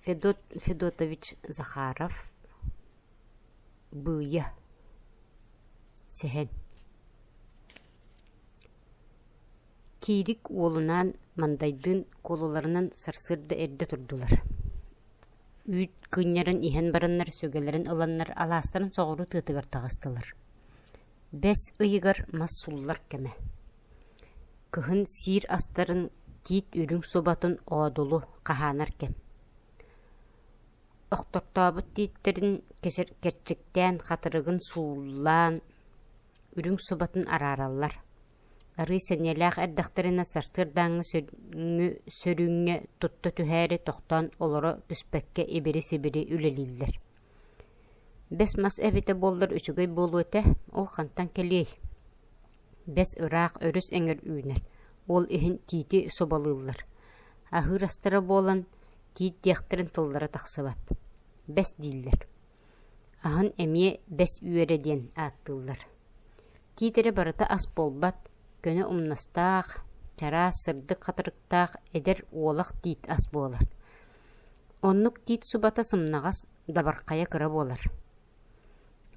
Федот Федотович Захаров Быыйа Сэһэн Киирик уолунаан Мандайдыын куолуларынан сарсыарда эрдэ турдулар. Үүт кыынньарын иһэн бараннар сүгэлэрин ыланнар алаастарын соҕуруу тыатыгар таҕыстылар. Бэс ыйыгар мас суллар кэмэ. Кыһын сиир астарын тиит үрүҥ субатын оодулу хаһаанар кэм. Охтортообут тииттэрин кэрчиктээн хатырыгын сууллаан үрүҥ субатын араараллар. Арыы сэниэлээх эрдэхтэринэ сарсыардааҥҥы сөрүүҥҥэ тутта түһээри тохтоон олоро түспэккэ ибири-сибири үлэлииллэр. Бэс мас эбитэ буоллар үчүгэй буолуо этэ, ол хантан кэлиэй? Бэс ыраах өрүс эҥэр үүнэр, ол иһин тиити субалыыллар. Аһыыр астара буолан, тиит диэхтэрин тыллара тахсыбат. Бэс дииллэр. Аһын эмиэ бэс үөрэ диэн ааттыыллар. Тиит эрэ барыта ас буолбат, көнө умнастаах, чараас сырдык хатырыктаах эдэр уолах тиит ас буолар. Оннук тиит субата сымнаҕас, дабархайа кыра буолар.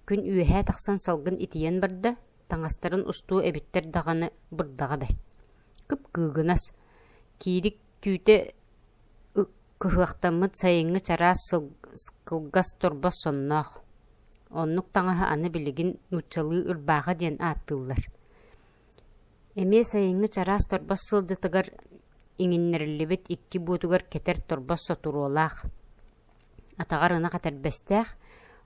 Күн үөһээ тахсан салгын итийэн барда, таҥастарын устуо эбиттэр даҕаны бырдаҕа бэрт. Кып-кыыгынас, киирик түүтэ кыһыахтаммыт сайыҥҥы чараас кылгас торбос сонноох. Оннук таҥаһы аны билигин нууччалыы ырбаахы диэн ааттыыллар. Эмиэ сайыҥҥы чараас торбос сылдьытыгар иҥиннэриллибит икки буутугар кэтэр торбос сотуруолаах, атаҕар ынах этэрбэстээх,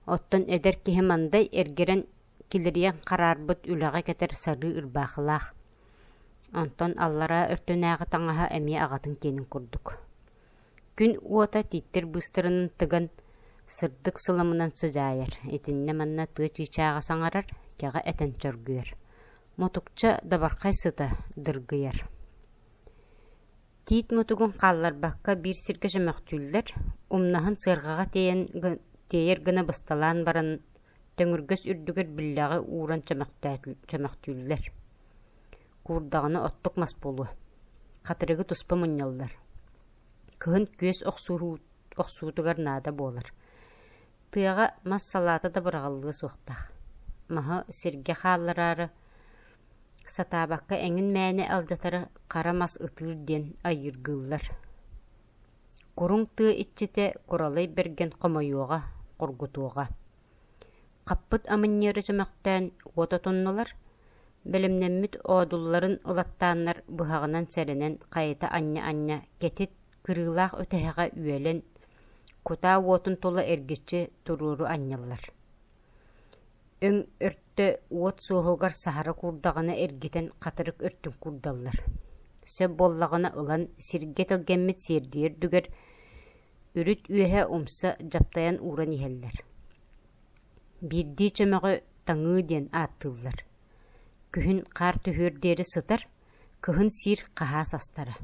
оттон эдэр киһи мандай эргэрэн килэрийэн хараарбыт үлэҕэ кэтэр сарыы ырбаахылаах. Онтон аллараа өртүнээҕи таҥаһа эмиэ аҕатын киэнин курдук. Күн уота тииттэр быыстарынан тыган, сырдык сыламынан сыдьаайар, итиннэ-манна тыа чыычааҕа саҥарар, кэҕэ этэн чоргуйар. Мутукча дабархай сыта дыргыйар. Тиит мутугун хаалларбакка биир сиргэ чөмөхтүүллэр, умнаһын сыарҕаҕа тиэйэн тиэйэр гына бысталаан баран төҥүргэс үрдүгэр биллэҕи ууран чөмөхтүүллэр. Куурдаҕына оттук мас буолуо. Хатырыгы туспа мунньаллар. Кыһын күөс охсуутугар наада буолар. Тыаҕа мас салаата да быраҕыллыа суохтаах. Маһы сиргэ хааллараары сатаабакка эҥин мээнэ алдьатары хара мас ытыыр диэн айыыргыыллар. Куруҥ тыа иччитэ Куралай Бэргэн хомойуоҕа, хоргутуоҕа. Хаппыт амынньыары чөмөхтөөн уот отуннулар, бэлэмнэммит оодулларын ылаттааннар быһаҕынан сэрэнэн хайыта анньа-анньа кэтит кырыылаах үтэһэҕэ үөлэн, кутаа уотун тула эргиччи туруору анньаллар. Өҥ өртө уот суоһугар саһара куурдаҕына эргитэн хатырык өртүн куурдаллар. Сөп буоллаҕына ылан сиргэ тэлгэммит сиэрдийэ үрдүгэр үрүт үөһэ умса дьаптайан ууран иһэллэр. Биирдии чөмөҕү таҥыы диэн ааттыыллар. Күһүн хаар түһүөр диэри сытар, кыһын сиир хаһаас астара.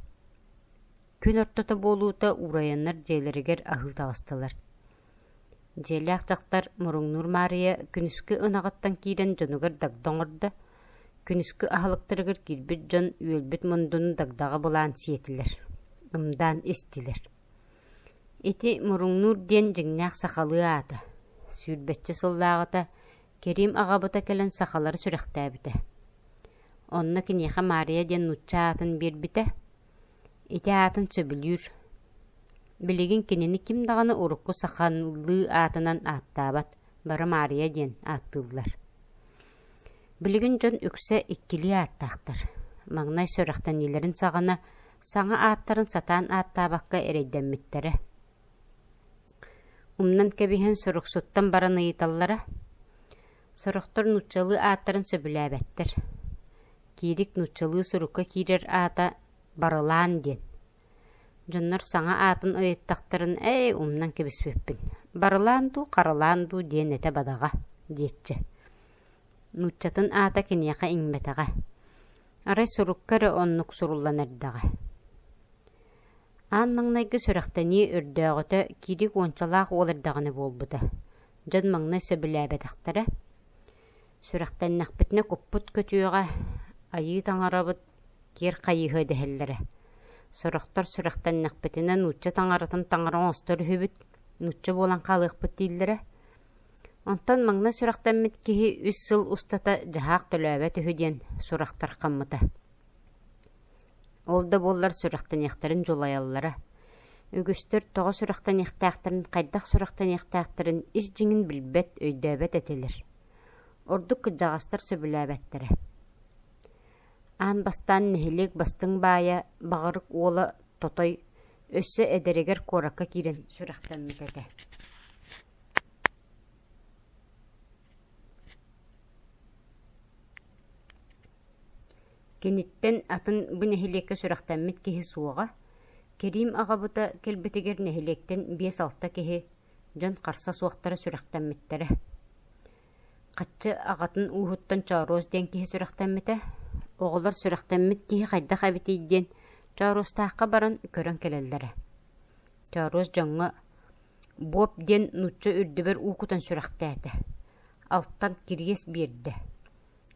Күн ортото буолуута уурайаннар дьиэлэригэр аһыы таҕыстылар. Дьиэлээх дьахтар Муруҥнуур Маарыйа күнүскү ынаҕыттан киирэн дьонугар дагда оҥордо, күнүскү аһылыктарыгар киирбит дьон үөлбүт мундуну дагдаҕа былаан сиэтилэр, ымдаан истилэр. Ити Муруҥнуур диэн дьиҥнээх сахалыы аата, сүүрбэччэ сыллааҕыта Кэрим аҕабыта кэлэн сахалары сүрэхтээбитэ. Онно киниэхэ Маарыйа диэн нуучча аатын биэрбитэ. Ити аатын сөбүлүүр. Билигин кинини ким даҕаны урукку сахалыы аатынан ааттаабат, бары Маарыйа диэн ааттыыллар. Билигин дьон үксэ иккилии ааттаахтар. Маҥнай сүрэхтэниилэрин саҕана саҥа ааттарын сатаан ааттаабакка эрэйдэммиттэрэ. Умнан кэбиһэн суруксуттан баран ыйыталлара. Сорохтор нууччалыы ааттарын сөбүлээбэттэр. Киирик нууччалыы сурукка киирэр аата Барылаан диэн. Дьоннор саҥа аатын ыйыттахтарын ээ умнан кэбиспиппин, Барылаан дуу, Харалаан дуу диэн этэ бадаҕа диэччи. Нууччатын аата киниэхэ иҥмэтэҕэ. Арай сурукка эрэ оннук суруллан эрдэҕэ. Аан маҥнайгы сүрэхтэнии өрдөөҕүтэ Киирик уончалаах уол эрдэҕинэ буолбута. Дьон маҥнай сөбүлээбэтэхтэрэ. Сүрэхтэннэхпитинэ куппут көтүөҕэ, айыы таҥарабыт киэр хайыһыа дэһэллэрэ. Сорохтор сүрэхтэннэхпитинэ нуучча таҥаратын таҥара оҥостор үһүбүт, нуучча буолан хаалыахпыт дииллэрэ. Онтон маҥнай сүрэхтэммит киһи үс сыл устата дьаһаах төлөөбөт үһү диэн сурах тарҕаммыта. Ол да буоллар сүрэхтэниэхтэрин дьулайаллара. Үгүстэр тоҕо сүрэхтэниэхтээхтэрин, хайдах сүрэхтэниэхтээхтэрин ис дьиҥин билбэт, өйдөөбөт этилэр. Ордук кырдьаҕастар сөбүлээбэттэрэ. Аан бастаан нэһилиэк бастыҥ баайа Баҕарык уола Тотой өссө эдэригэр куоракка киирэн сүрэхтэммит этэ. Киниттэн атын бу нэһилиэккэ сүрэхтэммит киһи суоҕа. Кэриим аҕабыта кэлбитигэр нэһилиэктэн биэс-алта киһи, дьон харса суохтара сүрэхтэммиттэрэ. Хаччы аҕатын ууһуттан Чооруос диэн киһи сүрэхтэммитэ. Оҕолор сүрэхтэммит киһи хайдах эбитий диэн Чооруостаахха баран көрөн кэлэллэрэ. Чооруос дьоҥҥо Буоп диэн нуучча үрдүбэр уу кутан сүрэхтээтэ, алтан кириэс биэрдэ,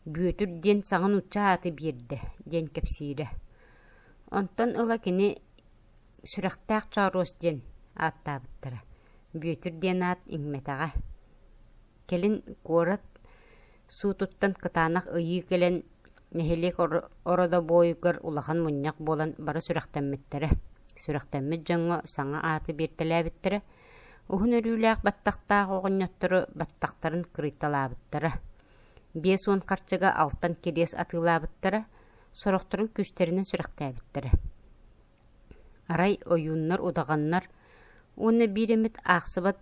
Бүөтүр диэн саҥа нуучча ааты биэрдэ диэн кэпсиирэ. Онтон ыла кини Сүрэхтээх Чооруос диэн ааттаабыттара, Бүөтүр диэн аат иҥмэтэҕэ. Кэлин куорат суутуттан кытаанах ыйыы кэлэн нэһилиэк ородобуойугар улахан мунньах буолан бары сүрэхтэммиттэрэ. Сүрэхтэммит дьоҥҥо саҥа ааты биэртэлээбиттэрэ, уһун өрүүлээх баттахтаах оҕонньоттору баттахтарын кырыйталаабыттара. 50 харчыга алтан кириэс атыылаабыттара, сорохторун күүстэринэн сүрэхтээбиттэрэ. Арай ойууннар, удаҕаннар уонна биир эмит аахсыбат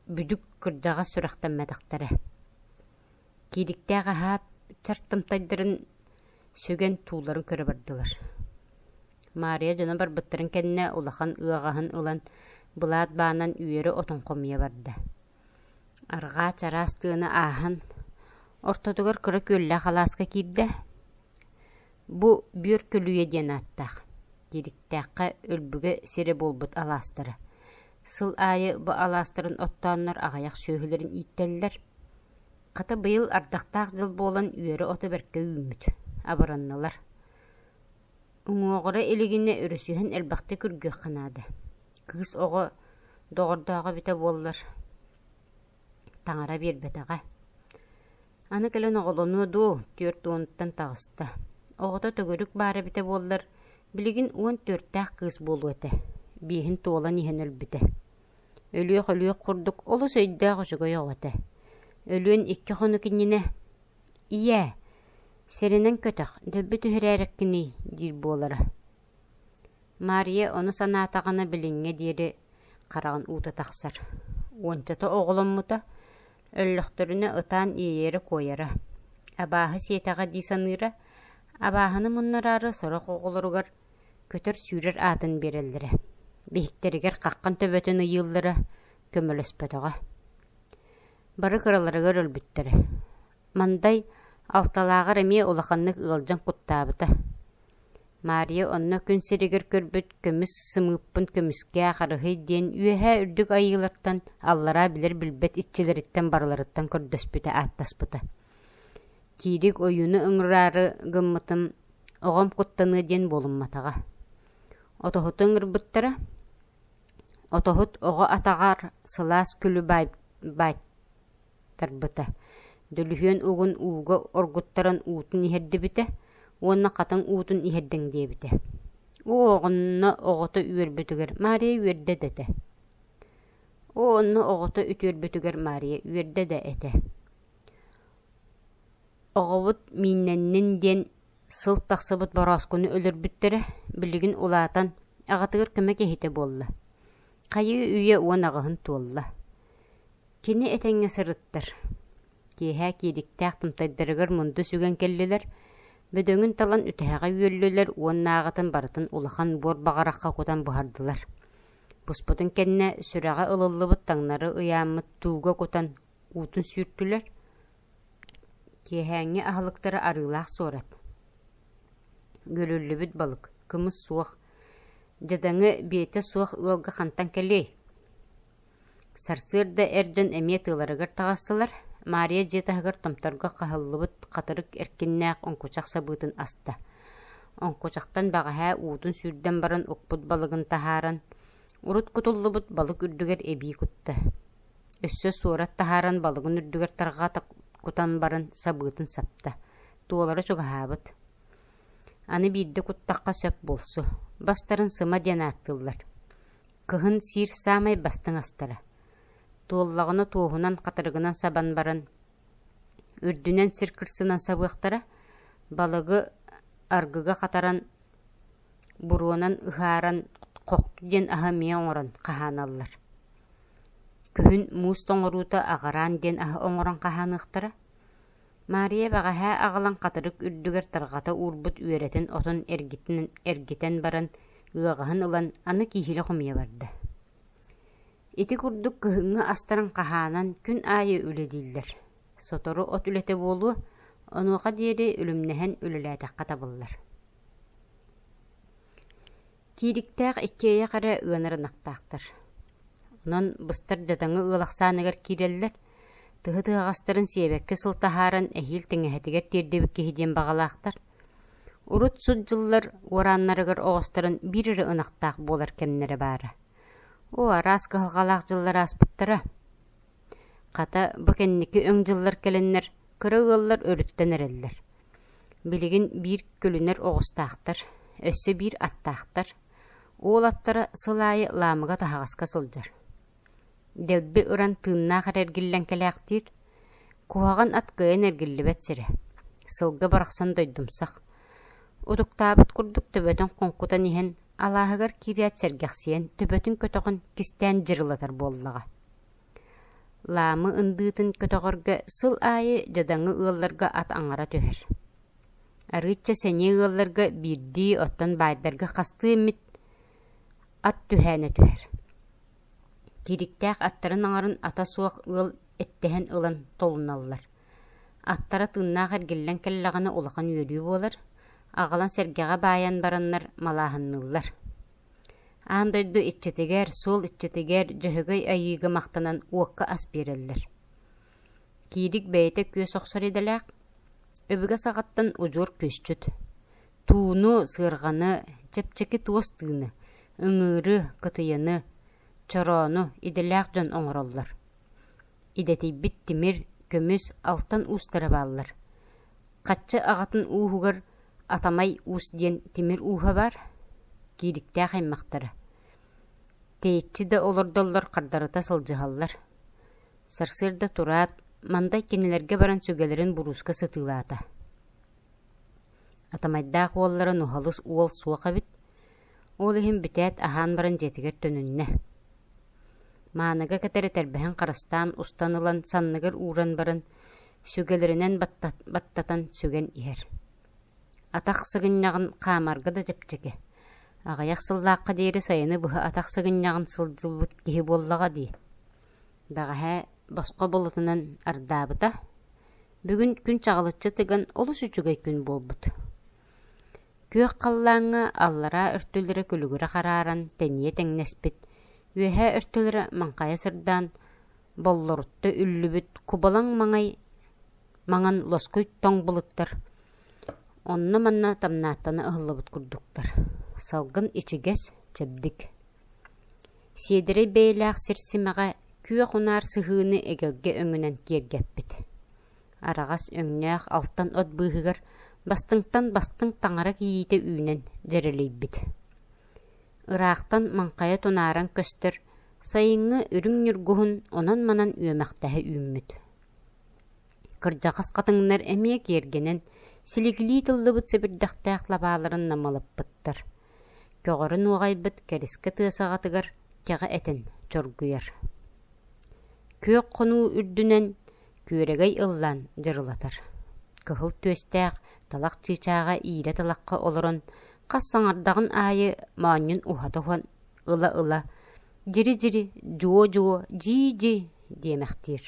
бүдүк кырдьаҕас сүрэхтэммэтэхтэрэ. Киириктээх аһаат чар тымтайдарын сүгэн тууларын көрө бардылар. Маарыйа дьоно барбыттарын кэннэ улахан ыаҕаһын ылан былаат баанан үөрэ отун хомуйа барда. Арҕаа чараас тыаны ааһан, ортотугар кыра күөллээх алааска киирдэ. Бу Бүөр Көлүйэ диэн ааттаах, Киириктээххэ өлбүгэ сирэ буолбут алаастара. Сыл аайы бу алаастарын оттооннор аҕыйах сүөһүлэрин ииттэллэр. Хата быйыл ардахтаах дьыл буолан үөрэ ото бэркэ үүммүт, абыраннылар. Уҥуоҕура илигинэ өрүсүһэн элбэхтик үргүөххэ наада. Кыыс оҕо доҕордооҕо эбитэ буоллар, таҥара биэрбэтэҕэ. Аны кэлэн оҕолонуо дуу, 40-тан таҕыста. Оҕото төгүрүк баар эбитэ буоллар, билигин 14-тээх кыыс буолуо этэ. Биэһин туолан иһэн өлбүтэ. Өлүөх-өлүөх курдук олус өйдөөх үчүгэй оҕо этэ. Өлүөн икки хонук иннинэ «Ийээ, сэрэнэн көтөх, дэлби түһэрээрэккиний» диир буолара. Маарыйа ону санаатаҕына билиҥҥэ диэри хараҕын уута тахсар. Уончата оҕоломмута, өллөхтөрүнэ ытаан иэйэрэ-куойара. Абааһы сиэтэҕэ дии саныыра, абааһыны муннараары сорох оҕолоругар көтөр-сүүрэр аатын биэрэллэрэ. Биһиктэригэр хаххан төбөтүн ыйыыллара көмөлөспөтөҕө. Бары кыраларыгар өлбүттэрэ. Мандай алталааҕар эмиэ улаханнык ыалдьан куттаабыта. Маарыйа онно күн сиригэр көрбүт көмүс сымыыппын көмүскээ харыһый диэн үөһээ үрдүк айыылартан аллараа билэр-билбэт иччилэриттэн барыларыттан көрдөспүтэ ааттаспыта. Киирик ойууну ыҥыраары гыммытым оҕом куттаныа диэн буолумматаҕа. Отоһуту ыҥырбыттара. Отоһут оҕо атаҕар сылаас күлү баайтарбыта, дөлүһүөн угун ууга оргуттаран уутун иһэрдибитэ уонна хатыҥ уутун иһэрдиҥ диэбитэ. Оо, онно оҕото үөрбүтүгэр Маарыйа үөрдэ да этэ. Оо, онно оҕото үтүөрбүтүгэр Маарыйа үөрдэ да этэ. Оҕобут мииннэннин диэн сыл тахсыбыт борооскуну өлөрбүттэрэ, билигин улаатан, аҕатыгар көмө киһитэ буолла. Хайыы үйэ 18-ын туолла. Кини этэҥҥэ сырыттар. Киэһэ киириктээх тымтайдарыгар мунду сүгэн кэллилэр, бөдөҥүн талан үтэһэҕэ үөллүлэр уоннааҕытын барытын улахан буор баҕарахха кутан буһардылар. Буспутун кэннэ сүрэҕэ ылыллыбыт таҥнары ыйааммыт тууга кутан уутун сүүртүлэр. Киэһээҥҥи аһылыктара арыылаах суорат, үөлүллүбүт балык, кымыс суох, дьадаҥы биэтэ суох ыалга хантан кэлиэй? Сарсыарда эр дьон эмиэ тыаларыгар таҕыстылар, Маарыйа дьиэ таһыгар томторго хаһыллыбыт хатырык эркиннээх оҥкучах сабыытын аста. Оҥкучахтан бэҕэһээ уутун сүүрдэн баран укпут балыгын таһааран, урут кутуллубут балык үрдүгэр эбии кутта. Өссө суорат таһааран балыгын үрдүгэр тарҕата кутан баран сабыытын сапта, туолара чугаһаабыт. Аны биирдэ куттахха сөп буолсу, бастарын сыма диэн ааттыыллар. Кыһын сиир саамай бастыҥ астара. Туоллаҕына туоһунан хатырыгынан сабан баран, үрдүнэн сир кырсынан сабыахтара, балыгы аргыга хатаран, буруонан ыһааран хохту диэн аһы эмиэ оҥорон хаһааналлар. Күһүн муус тоҥоруута аҕараан диэн аһы оҥорон хаһааныахтара. Маарыйа бэҕэһээ аҕалан хатырык үрдүгэр тарҕата уурбут үөрэтин отун эргитэн, эргитэн баран ыаҕаһын ылан аны кииһилэ хомуйа барда. Ити курдук кыһыҥҥы астарын хаһаанан күн аайы үлэлииллэр. Сотору от үлэтэ буолуо, онуоха диэри үлүмнэһэн үлэлээтэххэ табыллар. Киириктээх иккиэйэх эрэ ыанар ынахтаахтар. Онон быстар дьадаҥы ыал ахсааныгар киирэллэр, тыһы тыһаҕастарын сиэбэккэ сыл таһааран эһиил тиҥэһэтигэр тиэрдибит киһи диэн баҕалаахтар. Урут сут дьыллар уорааннарыгар оҕустаран биир эрэ ынахтаах буолар кэмнэрэ баара. Оо, араас кыһалҕалаах дьыллар ааспыттара. Хата, бу кэнники өҥ дьыллар кэлэннэр, кыра ыаллар өрүттэн эрэллэр. Билигин биир көлүнэр оҕустаахтар, өссө биир аттаахтар. Уол аттара сыл аайы Лаамыга таһаҕаска сылдьар. Дэлби ыран тыыннаах эрэ эргиллэн кэлээхтиир. Куһаҕан ат кыайан эргиллибэт сирэ. Сылгы барахсан дойдумсах. Утуктаабыт курдук төбөтүн хоҥкутан иһэн, алааһыгар киирээт сэргэхсийэн, төбөтүн көтөҕөн кистээн дьырылатар буоллаҕа. Лаамы ындыытын көтөҕөргө сыл аайы дьадаҥы ыалларга ат аҥара түһэр. Арыычча сэниэ ыалларга биирдии, оттон баайдарга хастыы эмит ат түһээнэ түһэр. Тириктээх аттарын аҥарын ата суох ыал эттэһэн ылан толуналлар. Аттара тыыннаах эргиллэн кэллэҕинэ улахан үөрүү буолар, аҕалан сэргэҕэ баайан бараннар малааһынныыллар. Аан дойду иччитигэр, суол иччитигэр Дьөһөгөй Айыыга махтанан уокка ас биэрэллэр. Киирик бэйэтэ күөс охсор идэлээх, өбүгэ саҕаттан удьуор күөсчүт. Тууну, сыарҕаны, чэпчэки туос тыыны, ыҥыыры, кытыйаны, чороону идэлээх дьон оҥороллор. Идэтийбит тимир, көмүс, алтан уустара бааллар. Хаччы аҕатын ууһугар Атамай Уус диэн тимир ууһа баар, киириктээх аймахтара. Тэйиччи да олордоллор хардарыта сылдьыһаллар. Сарсыарда тураат, Мандай кинилэргэ баран сүгэлэрин бурууска сытыылаата. Атамайдаах уоллара нуһалыс уол суох эбит, ол иһин бүтээт аһаан баран дьиэтигэр төнүннэ. Мааныга кэтэр этэрбэһин харыстаан устан ылан санныгар ууран баран сүгэлэринэн баттатан сүгэн иһэр. Атах сыгынньаҕын хаамарга да чэпчэки. Аҕыйах сыллаахха диэри сайыны быһа атах сыгынньаҕын сылдьыбыт киһи буоллаҕа дии. Бэҕэһээ босхо болотунан ардаабыта. Бүгүн күн чаҕылыччы тыган олус үчүгэй күн буолбут. Күөх халлааҥҥа аллараа өртүлэрэ күлүгүрэ харааран тэнийэ тэҥнэспит, үөһээ өртүлэрэ маҥхайа сырдаан, боллорутта үллүбүт кубалаҥ маҥай маҥан лоскуй тоҥ былыттар онно-манна тамнааттана ыһыллыбыт курдуктар. Салгын ичигэс, чэбдик. Сиэдэрэй бэйэлээх сир симэҕэ күөх унаар сыһыыны эгэлгэ өҥүнэн киэргэппит. Араҕас өҥнөөх алтан от быыһыгар бастыҥтан бастыҥ таҥара кийиитэ үүнэн дьэрэлийбит. Ыраахтан маҥхайа тунааран көстөр сайыҥҥы үрүҥ ньургуһун онон-манан үөмэхтэһэ үүммүт. Кырдьаҕас хатыҥнар эмиэ киэргэнэн, силигилии тыллыбыт сэбирдэхтээх лабааларын намылыппыттар. Көҕөрүн уоҕайбыт кэрискэ тыа саҕатыгар кэҕэ этэн чоргуйар. Күөх хонуу үрдүнэн күөрэгэй ыллаан дьырылатар. Кыһыл түөстээх талах чыычааҕа иирэ талахха олорон хас саҥардаҕын аайы моонньун уһата уһан ыла-ыла дьири-дьири, дьуо-дьуо, дьии-дьи диэмэхтиир.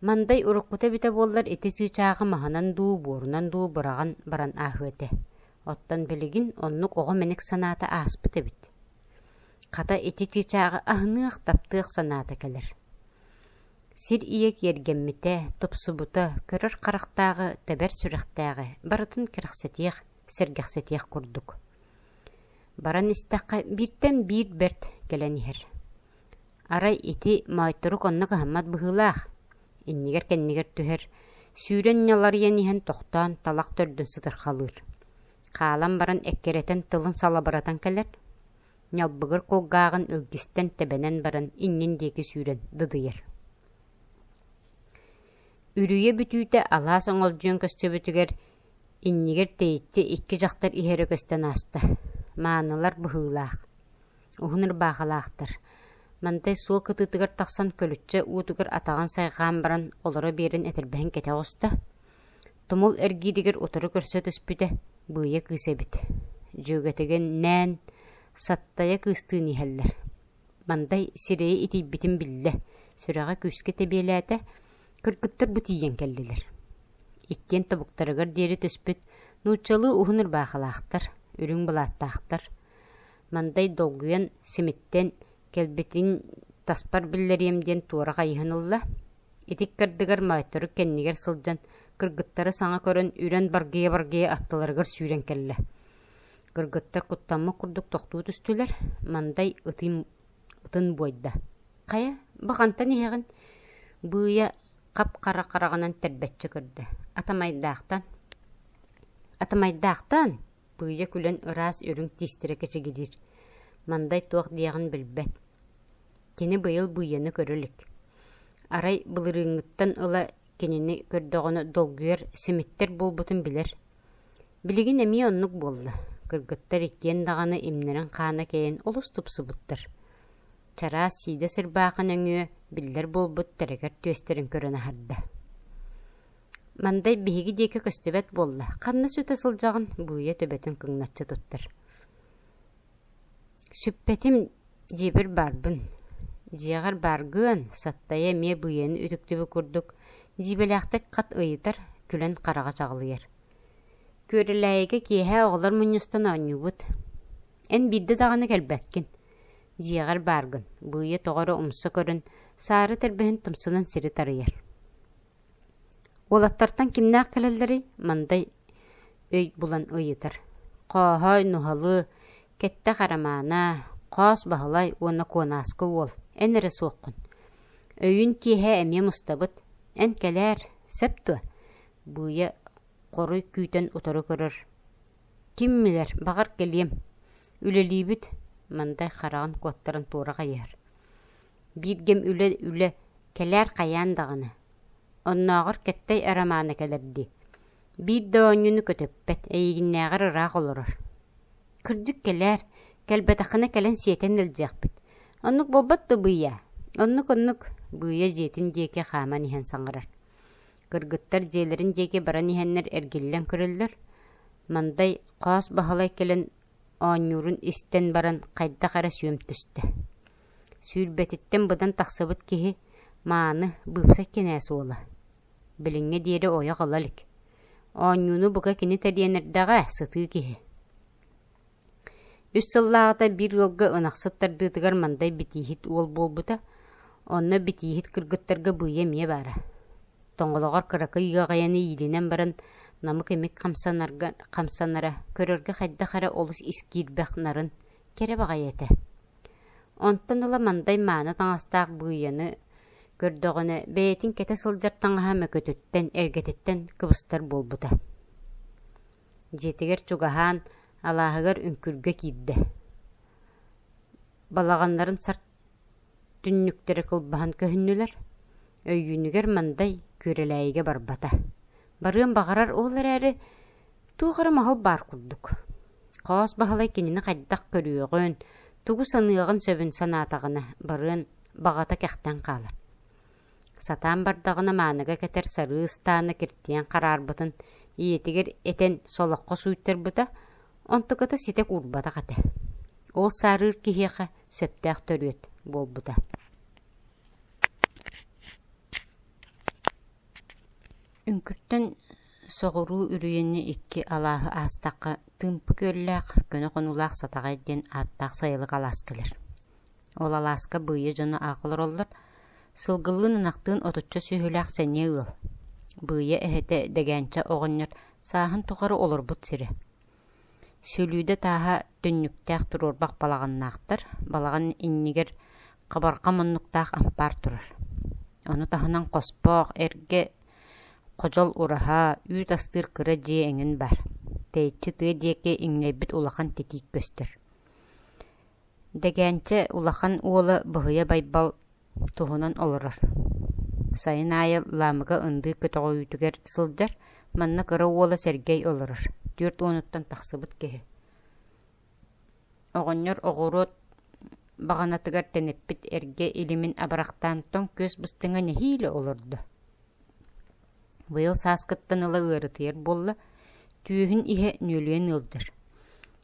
Мандай уруккута эбитэ буоллар ити чыычааҕы маһынан дуу, буорунан дуу быраҕан баран ааһыа этэ. Оттон билигин оннук оҕо мэник санаата ааспыт эбит. Хата ити чыычааҕы аһыныах, таптыах санаата кэлэр. Сир ийэ киэргэммитэ, тупсубута, көрөр харахтааҕы, тэбэр сүрэхтээҕи барытын кэрэхсэтиэх. сэргэхситиэх курдук. Баран истэххэ бииртэн биир бэрт кэлэн иһэр. Арай ити моойторук онно кыһаммат быһыылаах, иннигэр-кэннигэр түһэр, сүүрэн ньаларыйан иһэн тохтоон талах төрдүн сытырхалыыр. Хаалан баран эккирэтэн тылын салабыратан кэлэр, ньалбыгыр кулгааҕын илгистэн тэбэнэн баран иннин диэки сүүрэн дыдыйар. Үрүйэ бүтүүтэ алаас оҥолдьуйан көстүбүтүгэр иннигэр тэйиччи икки дьахтар иһэрэ көстөн ааста. Маанылар быһыылаах, уһун ырбаахылаахтар. Мантай суол кытыытыгар тахсан көлүччэ уутугар атаҕын сайҕаан баран олоро биэрэн этэрбэһин кэтэ оҕуста. Тумул эргииригэр утары көрсө түспүтэ, быыйа кыыс эбит. Дьүөгэтигинээн Саттайа кыыстыын иһэллэр. Мандай сирэйэ итийбитин биллэ, сүрэҕэ күүскэ тэбиэлээтэ, кыргыттар бу тиийэн кэллилэр. Иккиэн тобуктарыгар диэри түспүт нууччалыы уһун ырбаахылаахтар, үрүҥ былааттаахтар. Мандай долгуйан симиттэн кэлбитин таспар биллэриэм диэн туора хайыһан ылла. Ити ыккардыгар моойторук кэннигэр сылдьан кыргыттары саҥа көрөн үрэн баргыйа-баргыйа аттыларыгар сүүрэн кэллэ. Кыргыттар куттаммыт курдук тохтуу түстүлэр, Мандай ытын, ытын буойда. «Хайа, бу хантан иһэҕин?» Быыйа хап-хара хараҕынан тэрбэччи көрдө. «Атамайдаахтан». «Атамайдаахтан?» Быыйа күлэн ыраас үрүҥ тиистэрэ кэчигириир. Мандай туох диэҕин билбэт. Кини быйыл Быйаны көрө илик. Арай былырыыҥҥыттан ыла кинини көрдөҕүнэ долгуйар, симиттэр буолбутун билэр. Билигин эмиэ оннук буолла. Кыргыттар иккиэн даҕаны имнэрин хаана кэйэн олус тупсубуттар. Чараас сиидэс ырбаахы нөҥүө биллэр буолбут тэрэгэр түөстэрин көрөн аһарда. Мандай биһиги диэки көстүбэт буолла, ханна сүтэ сылдьаҕын? Быыйа төбөтүн кыҥначчы туттар. Сүппэтим дьиэбэр баарбын. Дьиэҕэр бааргыан, Саттайа эмиэ быйаны үтүктүбүт курдук дьиибэлээхтик хат ыйытар, күлэн хараҕа чаҕылыйар. Күөрэлээйигэ киэһэ оҕолор мунньустан оонньуубут. Эн биирдэ даҕаны кэлбэккин. Дьиэҕэр бааргын, Быыйа тоҕо эрэ умса көрөн, саары тэрбэһин тумсунан сири тарыйар. Уолаттартан кимнээх кэлэллэрий? Мандай өй булан ыйытар. Хооһой, нуһалы, кэттэх Арамаана, Хоос Баһылай уонна Куонааскы уол, эн эрэ суоххун. Өйүүн киэһэ эмиэ мустабыт. Эн кэлээр, сөп дуо? Быыйа хоруй күүтэн утары көрөр. Ким билэр, баҕар кэлиэм. Үлэлиибит, Мандай хараҕын куоттаран туора хайыһар. Бииргэм үлэ-үлэ кэлээр хайаан даҕаны. Оннооҕор Кэттэй Арамаана кэлэр дии. Биир да оонньууну көтүппэт, эйигиннээҕэр ыраах олорор. Кырдьык кэлээр, кэлбэтэххинэ кэлэн сиэтэн илдьиэхпит. Оннук буолбат да Быйаа? Оннук-оннук, Быйа дьиэтин диэки хааман иһэн саҥарар. Кыргыттар дьиэлэрин диэки баран иһэннэр эргиллэн көрөллөр. Мандай Хоос Баһылай кэлэн оонньуурун истэн баран хайдах эрэ сүөм түстэ. Сүүрбэтиттэн быдан тахсыбыт киһи мааны, быыпсай кинээс уола. Билиҥҥэ диэри ойох ыла илик. Оонньууну бука кини тэрийэн эрдэҕэ, сытыы киһи. Үс сыллааҕыта биир ыалга ынахсыт тардыытыгар Мандай битииһит уол буолбута. Онно битииһит кыргыттарга быыйа эмиэ баара. Тоҥолоҕор кыракый ыаҕайаны иилинэн баран намык-имик хамсанарга хамсанара, көрөргө хайдах эрэ олус ис киирбэх нарын, кэрэ баҕайы этэ. Онтон ыла Мандай мааны таҥастаах быыйаны көрдөҕүнэ, бэйэтин кэтэ сылдьар таҥаһа мөкүтүттэн, эргэтиттэн кыбыстар буолбута. Дьиэтигэр чугаһаан, алааһыгар үҥкүргэ киирдэ. Балаҕаннарын сарт түннүктэрэ кылбаһан көһүннүлэр. Өйүүнүгэр Мандай Күөрэлээйигэ барбата. Барыан баҕарар ол эрээри, туох эрэ моһол баар курдук. Хоос Баһылай кинини хайдах көрүөҕүн, тугу саныаҕын сөбүн санаатаҕына, барыан баҕата кэхтэн хаалар. Сатаан бардаҕына мааныга кэтэр сарыы ыстаана киртийэн хараарбытын ийэтигэр этэн солоххо сууйтарбыта, онтуката ситэ куурбатах этэ. Ол саарыыр киһиэхэ сөптөөх төрүөт буолбута. Үҥкүртэн соҕуруу үрүйэни икки алааһы аастахха Тыымпы күөллээх, көнө хонуулаах Сатаҕай диэн ааттаах сайылык алаас кэлэр. Ол алааска быыйа дьоно аах олороллор, сылгылыын ынахтыын отучча сүөһүлээх сэниэ ыал. Быыйа эһэтэ Дэгээнчэ оҕонньор сааһын тухары олорбут сирэ. Сүлүүдэ тааһа түннүктээх туруорбах балаҕаннаахтар, балаҕан иннигэр хабарҕа муннуктаах ампаар турар. Ону таһынан хоспоох, эргэ ходьол ураһа, үүт астыыр кыра дьиэ эҥин баар. Тэйиччи тыа диэки иҥнэйбит улахан титиик көстөр. Дэгээнчэ улахан уола Быһыйа Байбал туһунан олорор. Сайын аайы Лаамыга ындыы көтөҕүүтүгэр сылдьар, манна кыра уола Сэргэй олорор, 40-уттан тахсыбыт киһи. Оҕонньор оҕуруот баҕанатыгар тэниппит эргэ илимин абырахтаан тоҥ күөс быстыҥа нэһиилэ олордо. Быйыл сааскыттан ыла ыарытыйар буолла, түөһүн иһэ нүөлүйэн ыалдьар.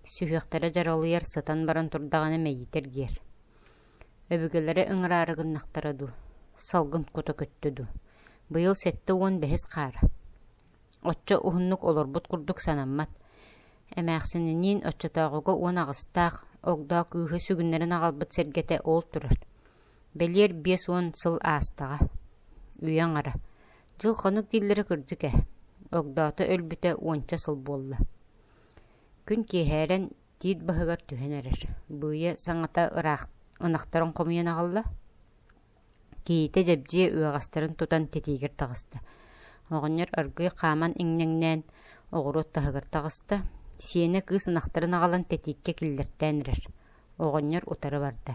Сүһүөхтэрэ дьаралыйар, сытан баран турдаҕына мэйиитэ эргийэр. Өбүгэлэрэ ыҥыраары гыннахтара дуу, салгын кута көттө дуу, быйыл 75-ис хаара. Оччо уһуннук олорбут курдук санаммат. Эмээхсининиин оччотооҕуга 18-таах огдоо кыыһы сүгүннэрэн аҕалбыт сэргэтэ ол турар. Бэлиэр 50 сыл аастаҕа. Үйэ аҥара. Дьыл-хонук дииллэрэ кырдьык ээ. Огдоото өлбүтэ уонча сыл буолла. Күн киэһээрэн тиит баһыгар түһэн эрэр. Быыйа саҥата ыраах ынахтарын хомуйан аҕалла. Кийиитэ дьэбдьиэ ыаҕастарын тутан титиигэр таҕыста. Оҕонньор аргыый хааман иҥнэҥнээн оҕуруот таһыгар таҕыста. Сиэнэ кыыс ынахтарын аҕалан титииккэ киллэртээн эрэр. Оҕонньор утары барда.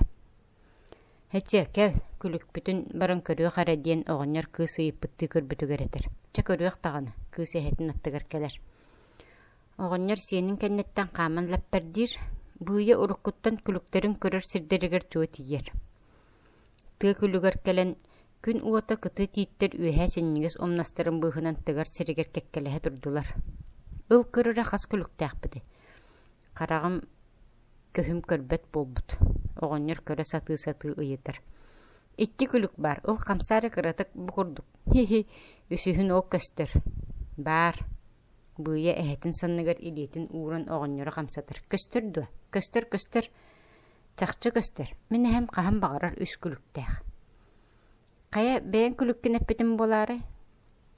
«Эчэ, кэл, күлүкпүтүн баран көрүөх эрэ» диэн оҕонньор кыыс ыйыппыттыы көрбүтүгэр этэр. «Чэ, көрүөх даҕаны», кыыс эһэтин аттыгар кэлэр. Оҕонньор сиэнин кэнниттэн хааман лэппэрдиир, быыйа уруккуттан күлүктэрин көрөр сирдэригэр чуо тиийэр. Тыа күлүгэр кэлэн, күн уота кытыы тииттэр үөһээ синньигэс умнастарын быыһынан тыгар сиригэр кэккэлэһэ турдулар. Ыл көрөрө хас күлүктээхпитий? Хараҕым көһүм көрбөт буолбут, оҕонньор көрө сатыы-сатыы ыйытар: «Икки күлүк баар, ыл хамсаа эрэ кыратык бу курдук, хи-хи, үсүһүн ол көстөр». «Баар» Быыйа эһэтин санныгар илиитин ууран оҕонньору хамсатар: «Көстөр дуо? Көстөр, көстөр, чахчы көстөр, мин эһэм хаһан баҕарар үс күлүктээх». «Хайа, бэйэҥ күлүккүн эппитим буолаарай?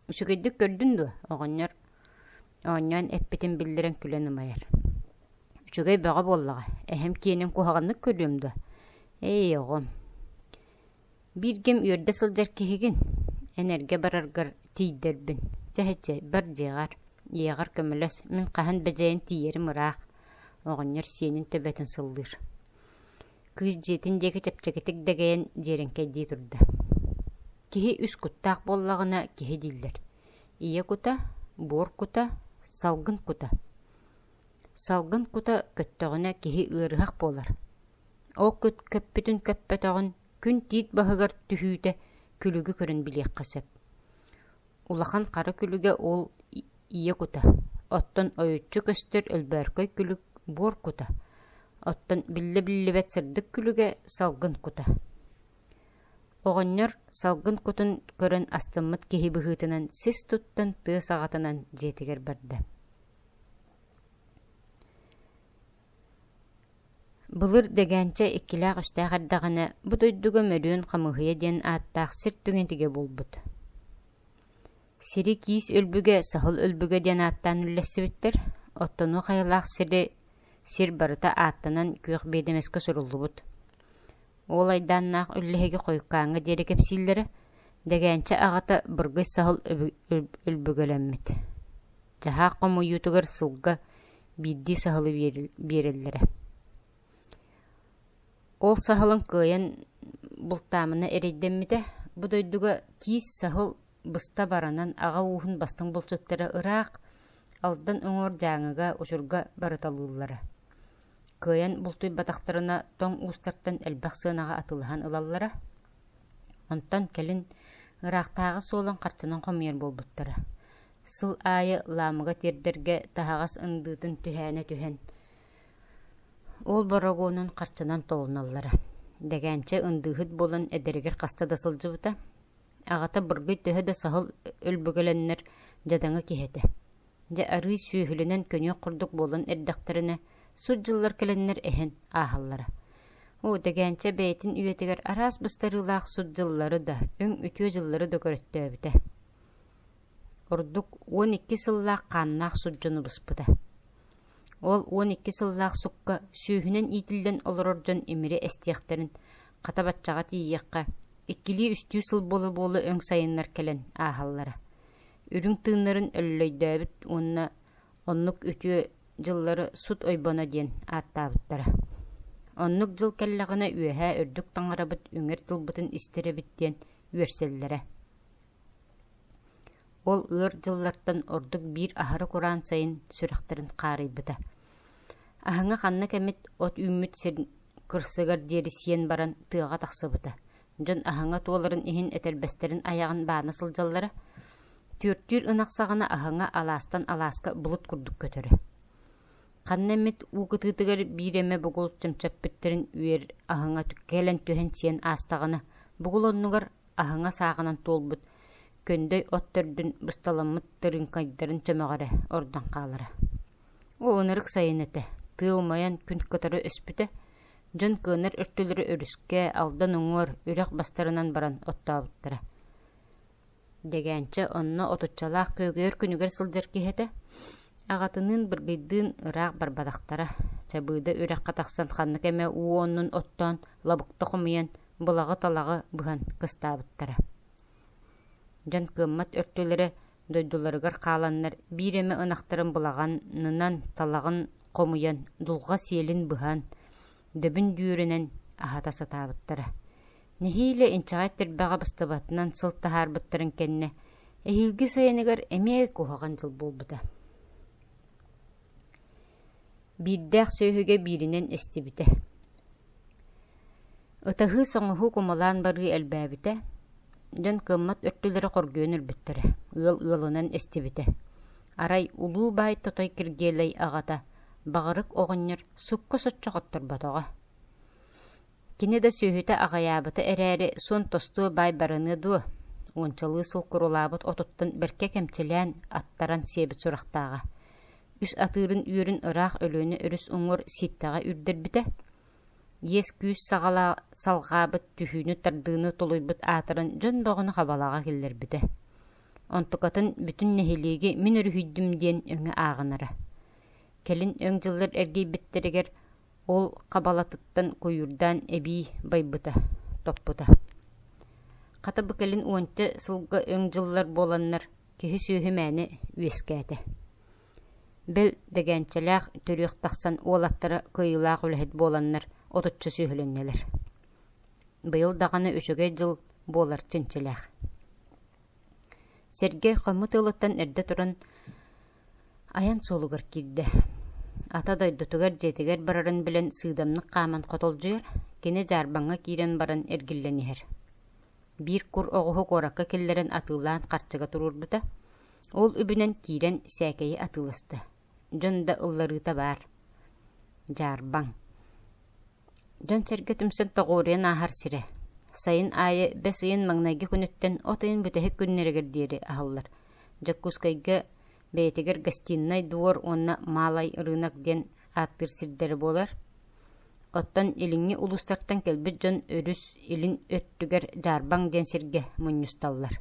Үчүгэйдик көрдүн дуо?» оҕонньор оонньоон эппитин биллэрэн күлэн ымайар. «Үчүгэй бөҕө буоллаҕа, эһэм киэнин куһаҕаннык көрүөм дуо? Эй, оҕом, бииргэм үөрдэ сылдьар киһигин, эн эргэ бараргар тиийдэрбин, чэ, бар дьиэҕэр, ийэҕэр көмөлөс, мин хаһан бэдьэйэн тиийэрим ыраах», оҕонньор сиэнин төбөтүн сыллыыр. Кыыс дьиэтин диэки чэпчэкитик дэгэйэн дьиэрэҥкэйдии турда. Киһи үс куттаах буоллаҕына киһи дииллэр: ийэ кута, буор кута, салгын кута. Салгын кута көттөҕүнэ киһи ыарыһах буолар. Ол көппүтүн көппөтөҕүн күн тиит баһыгар түһүүтэ күлүгү көрөн билиэххэ сөп. Улахан хара күлүгэ ол ийэ кута, оттон ойуччу көстөр өлбөөркөй күлүк буор кута, оттон биллэ-биллибэт сырдык күлүгэ салгын кута. Оҕонньор салгын кутун көрөн астыммыт киһи быһыытынан сис туттан тыа саҕатынан дьиэтигэр барда. Былыр Дэгээнчэ иккилээх-үстээх эрдэҕинэ бу дойдуга Мөрүөн Хамыыһыйа диэн ааттаах сир түҥэтигэ буолбут. Сири киис өлбүгэ, саһыл өлбүгэ диэн ааттаан үллэстибиттэр, оттонуох айылаах сири сир барыта ааттанан күөх биэдэмэскэ суруллубут. Ол айдааннаах үллэһиги хойуккааҥҥа диэри кэпсииллэрэ, Дэгээнчэ аҕата Быргый саһыл өлбүгэлэммит. Дьаһаах хомуйуутугар сылга биирдии саһылы биэрэллэрэ. Ол саһылын кыайан бултаамына эрэйдэммитэ, бу дойдуга киис саһыл быста баранан аҕа ууһун бастыҥ булчуттара ыраах Алдан уҥуор Дьааҥыга, Учурга барыталыыллара. Кыайан бултуйбатахтарына тоҥ уустартан элбэх сыанаҕа атыылаһан ылаллара. Онтон кэлин ыраахтааҕы суолун харчынан хомуйар буолбуттара. Сыл аайы Лаамыга тиэрдэргэ таһаҕас ындыытын түһээнэ түһэн, ол борогуонун харчынан толуналлара. Дэгээнчэ ындыыһыт буолан эдэригэр хаста да сылдьыбыта. Аҕата Быргый төһө да саһыл өлбүгэлэннэр дьадаҥы киһи этэ. Дьэ арыый сүөһүлэнэн көнүөх курдук буолан эрдэхтэринэ, сут дьыллар кэлэннэр эһэн ааһаллара. Оо, Дэгээнчэ бэйэтин үйэтигэр араас быстарыылаах сут дьыллары да, өҥ үтүө дьыллары да көрөттөөбүтэ. Ордук 12 сыллаах хааннаах сут дьону быспыта. Ол 12 сыллаах сукка сүүһүнэн иитиллэн олорор дьон имири эстиэхтэрин, хата баччаҕа тиийиэххэ, иккилии-үстүү сыл буола-буола өҥ сайыннар кэлэн ааһаллара. Үрүҥ тыыннарын өллөйдөөбүт уонна оннук үтүө дьыллары сут ойбоно диэн ааттаабыттара. Оннук дьыл кэллэҕинэ үөһээ үрдүк таҥарабыт үҥэр тылбытын истэр эбит диэн үөрсэллэрэ. Ол ыар дьыллартан ордук биир аһары кураан сайын сүрэхтэрин хаарыйбыта. Аһыҥа ханна кэмит от үүммүт сир кырсыгар диэри сиэн баран тыаҕа тахсыбыта. Дьон аһыҥа туоларын иһин этэрбэстэрин айаҕын баана сылдьаллара. Түөртүүр ынах саҕана аһыҥа алаастан алааска былыт курдук көтөрө. Ханна эмит уу кытыытыгар биир эмэ бугул чөмчөппүттэрин үөр аһыҥа кэлэн түһэн сиэн аастаҕына, бугул оннугар аһыҥа сааҕынан туолбут көндөй от төрдүн бысталаммыт тырыыҥкайдарын чөмөҕөрө ордон хаалара. Оо, ынырык сайын этэ, тыа умайан күн кытары өспүтэ, дьон кыанар өртүлэрэ өрүскэ, Алдан уҥуор, үрэх бастарынан баран оттообуттара. Дэгээнчэ онно отуччалаах күөгүйэр күнүгэр сылдьар киһи этэ. Аҕатыныын Быргыйдыын ыраах барбатахтара. Чабыыда үрэххэ тахсан ханнык эмэ уу оннун оттоон, лабыкта хомуйан, былаҕы-талаҕы быһан кыстаабыттара. Дьон кыаммат өртүлэрэ дойдуларыгар хааланнар биир эмэ ынахтарын былаҕанынан талаҕын хомуйан, дулҕа сиэлин быһан, дөбүн дүүрүнэн аһата сатаабыттара. Нэһиилэ инчэҕэй тирбэҕэ быстыбатынан сыл таһаарбыттарын кэннэ, эһиилги сайыныгар эмиэ куһаҕан дьыл буолбута. Биирдээх сүөһүгэ бииринэн эстибитэ. Ытаһыы-соҥоһуу кумалаан барыы элбээбитэ, дьон кыаммат өртүлэрэ хоргуйан өлбүттэрэ, ыал ыалынан эстибитэ. Арай улуу баай Тотой Киргиэлэй аҕата Баҕарык оҕонньор сукка соччо хотторботоҕо. Кини да сүөһүтэ аҕыйаабыта эрээри, суон тостуо баай барыныа дуо, уончалыы сыл курулаабыт отуттан бэркэ кэмчилээн, аттаран сиэбит сурахтааҕа. Үс атыырын үөрүн ыраах Өлүөнэ өрүс уҥуор Сииттэҕэ үрдэрбитэ. Иэс-күүс салҕаабыт түһүүнү-тардыыны тулуйбут аатыран дьон бөҕөнү хабалаҕа киллэрбитэ. Онтукатын бүтүн нэһилиэги мин өрүһүйдүм диэн өҥө ааҕынара. Кэлин өҥ дьыллар эргийбиттэригэр Ол хабалатыттан куйуурдаан эбии байбыта, топпута. Хата бу кэлин уонча сылга өҥ дьыллар буоланнар киһи-сүөһү мээнэ үөскээтэ. Бэл, дэгээнчэлээх төрүөх тахсан уолаттара кыайыылаах үлэһит буоланнар отучча сүөһүлэннилэр. Быйыл даҕаны үчүгэй дьыл буолар чинчилээх. Сэргэй хоммут ыалыттан эрдэ туран Айан суолугар киирдэ. Ата дойдутугар дьиэтигэр барарын билэн сыыдамнык хааман хотолдьуйар, кини дьаарбаҥҥа киирэн баран эргиллэн иһэр. Биир кур оҕуһу куоракка киллэрэн атыылаан харчыга туруорбута. Ол үбүнэн киирэн сээкэйи атыыласта. Дьон да ылларыыта баар. Дьаарбаҥ. Дьон-сэргэ түмсэн тоҕуоруйан ааһар сирэ. Сайын аайы бэс ыйын маҥнайгы күнүттэн от ыйын бүтэһик күннэригэр диэри аһыллар. Дьокуускайга бэйэтигэр гостиннай двор уонна Малай рынок диэн ааттыыр сирдэрэ буолар. Оттон илиҥҥи улуустартан кэлбит дьон өрүс илин өттүгэр Дьаарбаҥ диэн сиргэ мунньусталлар.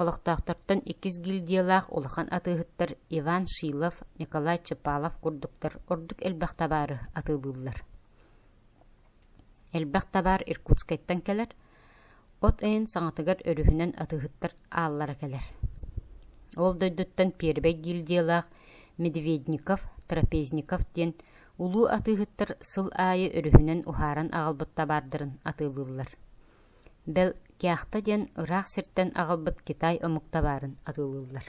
Олохтоохтортон иккис гильдиялаах улахан атыыһыттар Иван Шилов, Николай Чепалов курдуктар ордук элбэх табаары атыылыыллар. Элбэх табаар Иркутскайтан кэлэр, от ыйын саҥатыгар өрүһүнэн атыыһыттар ааллара кэлэр. Ол дойдуттан пиэрбэй гильдиялаах Медведников, Трапезников диэн улуу атыыһыттар сыл аайы өрүһүнэн уһааран аҕалбыт табаардарын атыылыыллар. Бэл, кяхта диэн ыраах сиртэн аҕалбыт Китай омук табаарын атыылыыллар.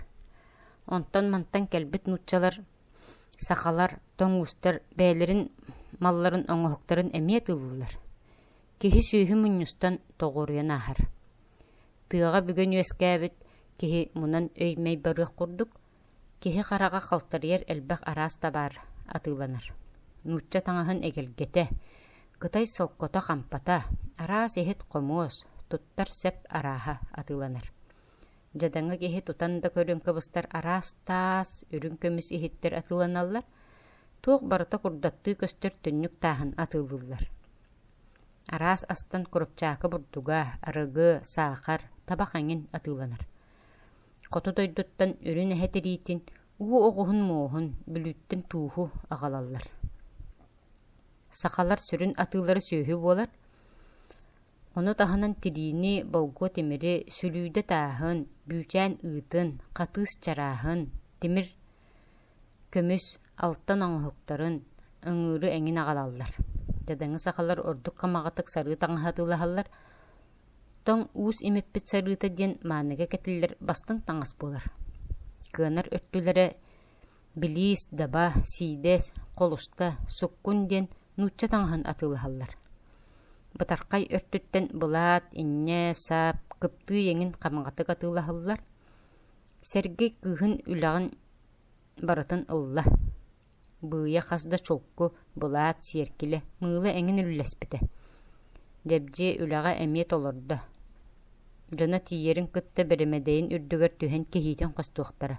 Онтон-мантан кэлбит нууччалар Сахалар, тоҥ уустар бэйэлэрин малларын оҥоһуктарын эмиэ атыылыыллар. Киһи-сүөһү мунньустан тоҕуоруйан ааһар. Тыаҕа бүгэн үөскээбит киһи мунан өй-мэй барыах курдук, киһи хараҕа халтарыйар элбэх араас табаар атыыланар. Нуучча таҥаһын эгэлгэтэ, кытай солкото-хампата, араас иһит-хомуос, туттар сэп арааһа атыыланар. Дьадаҥы киһи тутан да көрөн кыбыстар араас таас, үрүҥ көмүс иһиттэр атыыланаллар, туох барыта курдаттыы көстөр түннүк тааһын атыылыыллар. Араас астан курупчаакы бурдуга, арыгы, саахар, табах эҥин атыыланар. Хоту дойдуттан үрүн эһэ тириитин, Уу оҕуһун муоһун, Бүлүүттэн тууһу аҕалаллар. Сахалар сүрүн атыылара сүөһү буолар. Ону таһынан тириини, болгуо тимири, сүлүүдэ тааһын, бүүчээн ыытын, хатыыс чарааһын, тимир, көмүс, алтан оҥоһуктарын, ыҥыыры эҥин аҕалаллар. Дьадаҥы сахалар ордук хамаҕатык сарыы таҥаһы атыылаһаллар. Тоҥ уус имиппит сарыыта диэн мааныга кэтиллэр бастыҥ таҥас буолар. Кыанар өттүлэрэ билиис, даба, сиидэс, холуста, суккун диэн нуучча таҥаһын атыылаһаллар. Бытархай өртүттэн былаат, инньэ, саап, кыптыый эҥин хамаҕатык атыылаһаллар. Сэргэй кыыһын үлэҕин барытын ылла. Быыйа хас да чулку, былаат, сиэркилэ, мыыла эҥин үллэспитэ. Дьэбдьиэ үлэҕэ эмиэ толордо. Дьоно тиийэрин кытта бэрэмэдэйин үрдүгэр түһэн кэһиитин хостуохтара.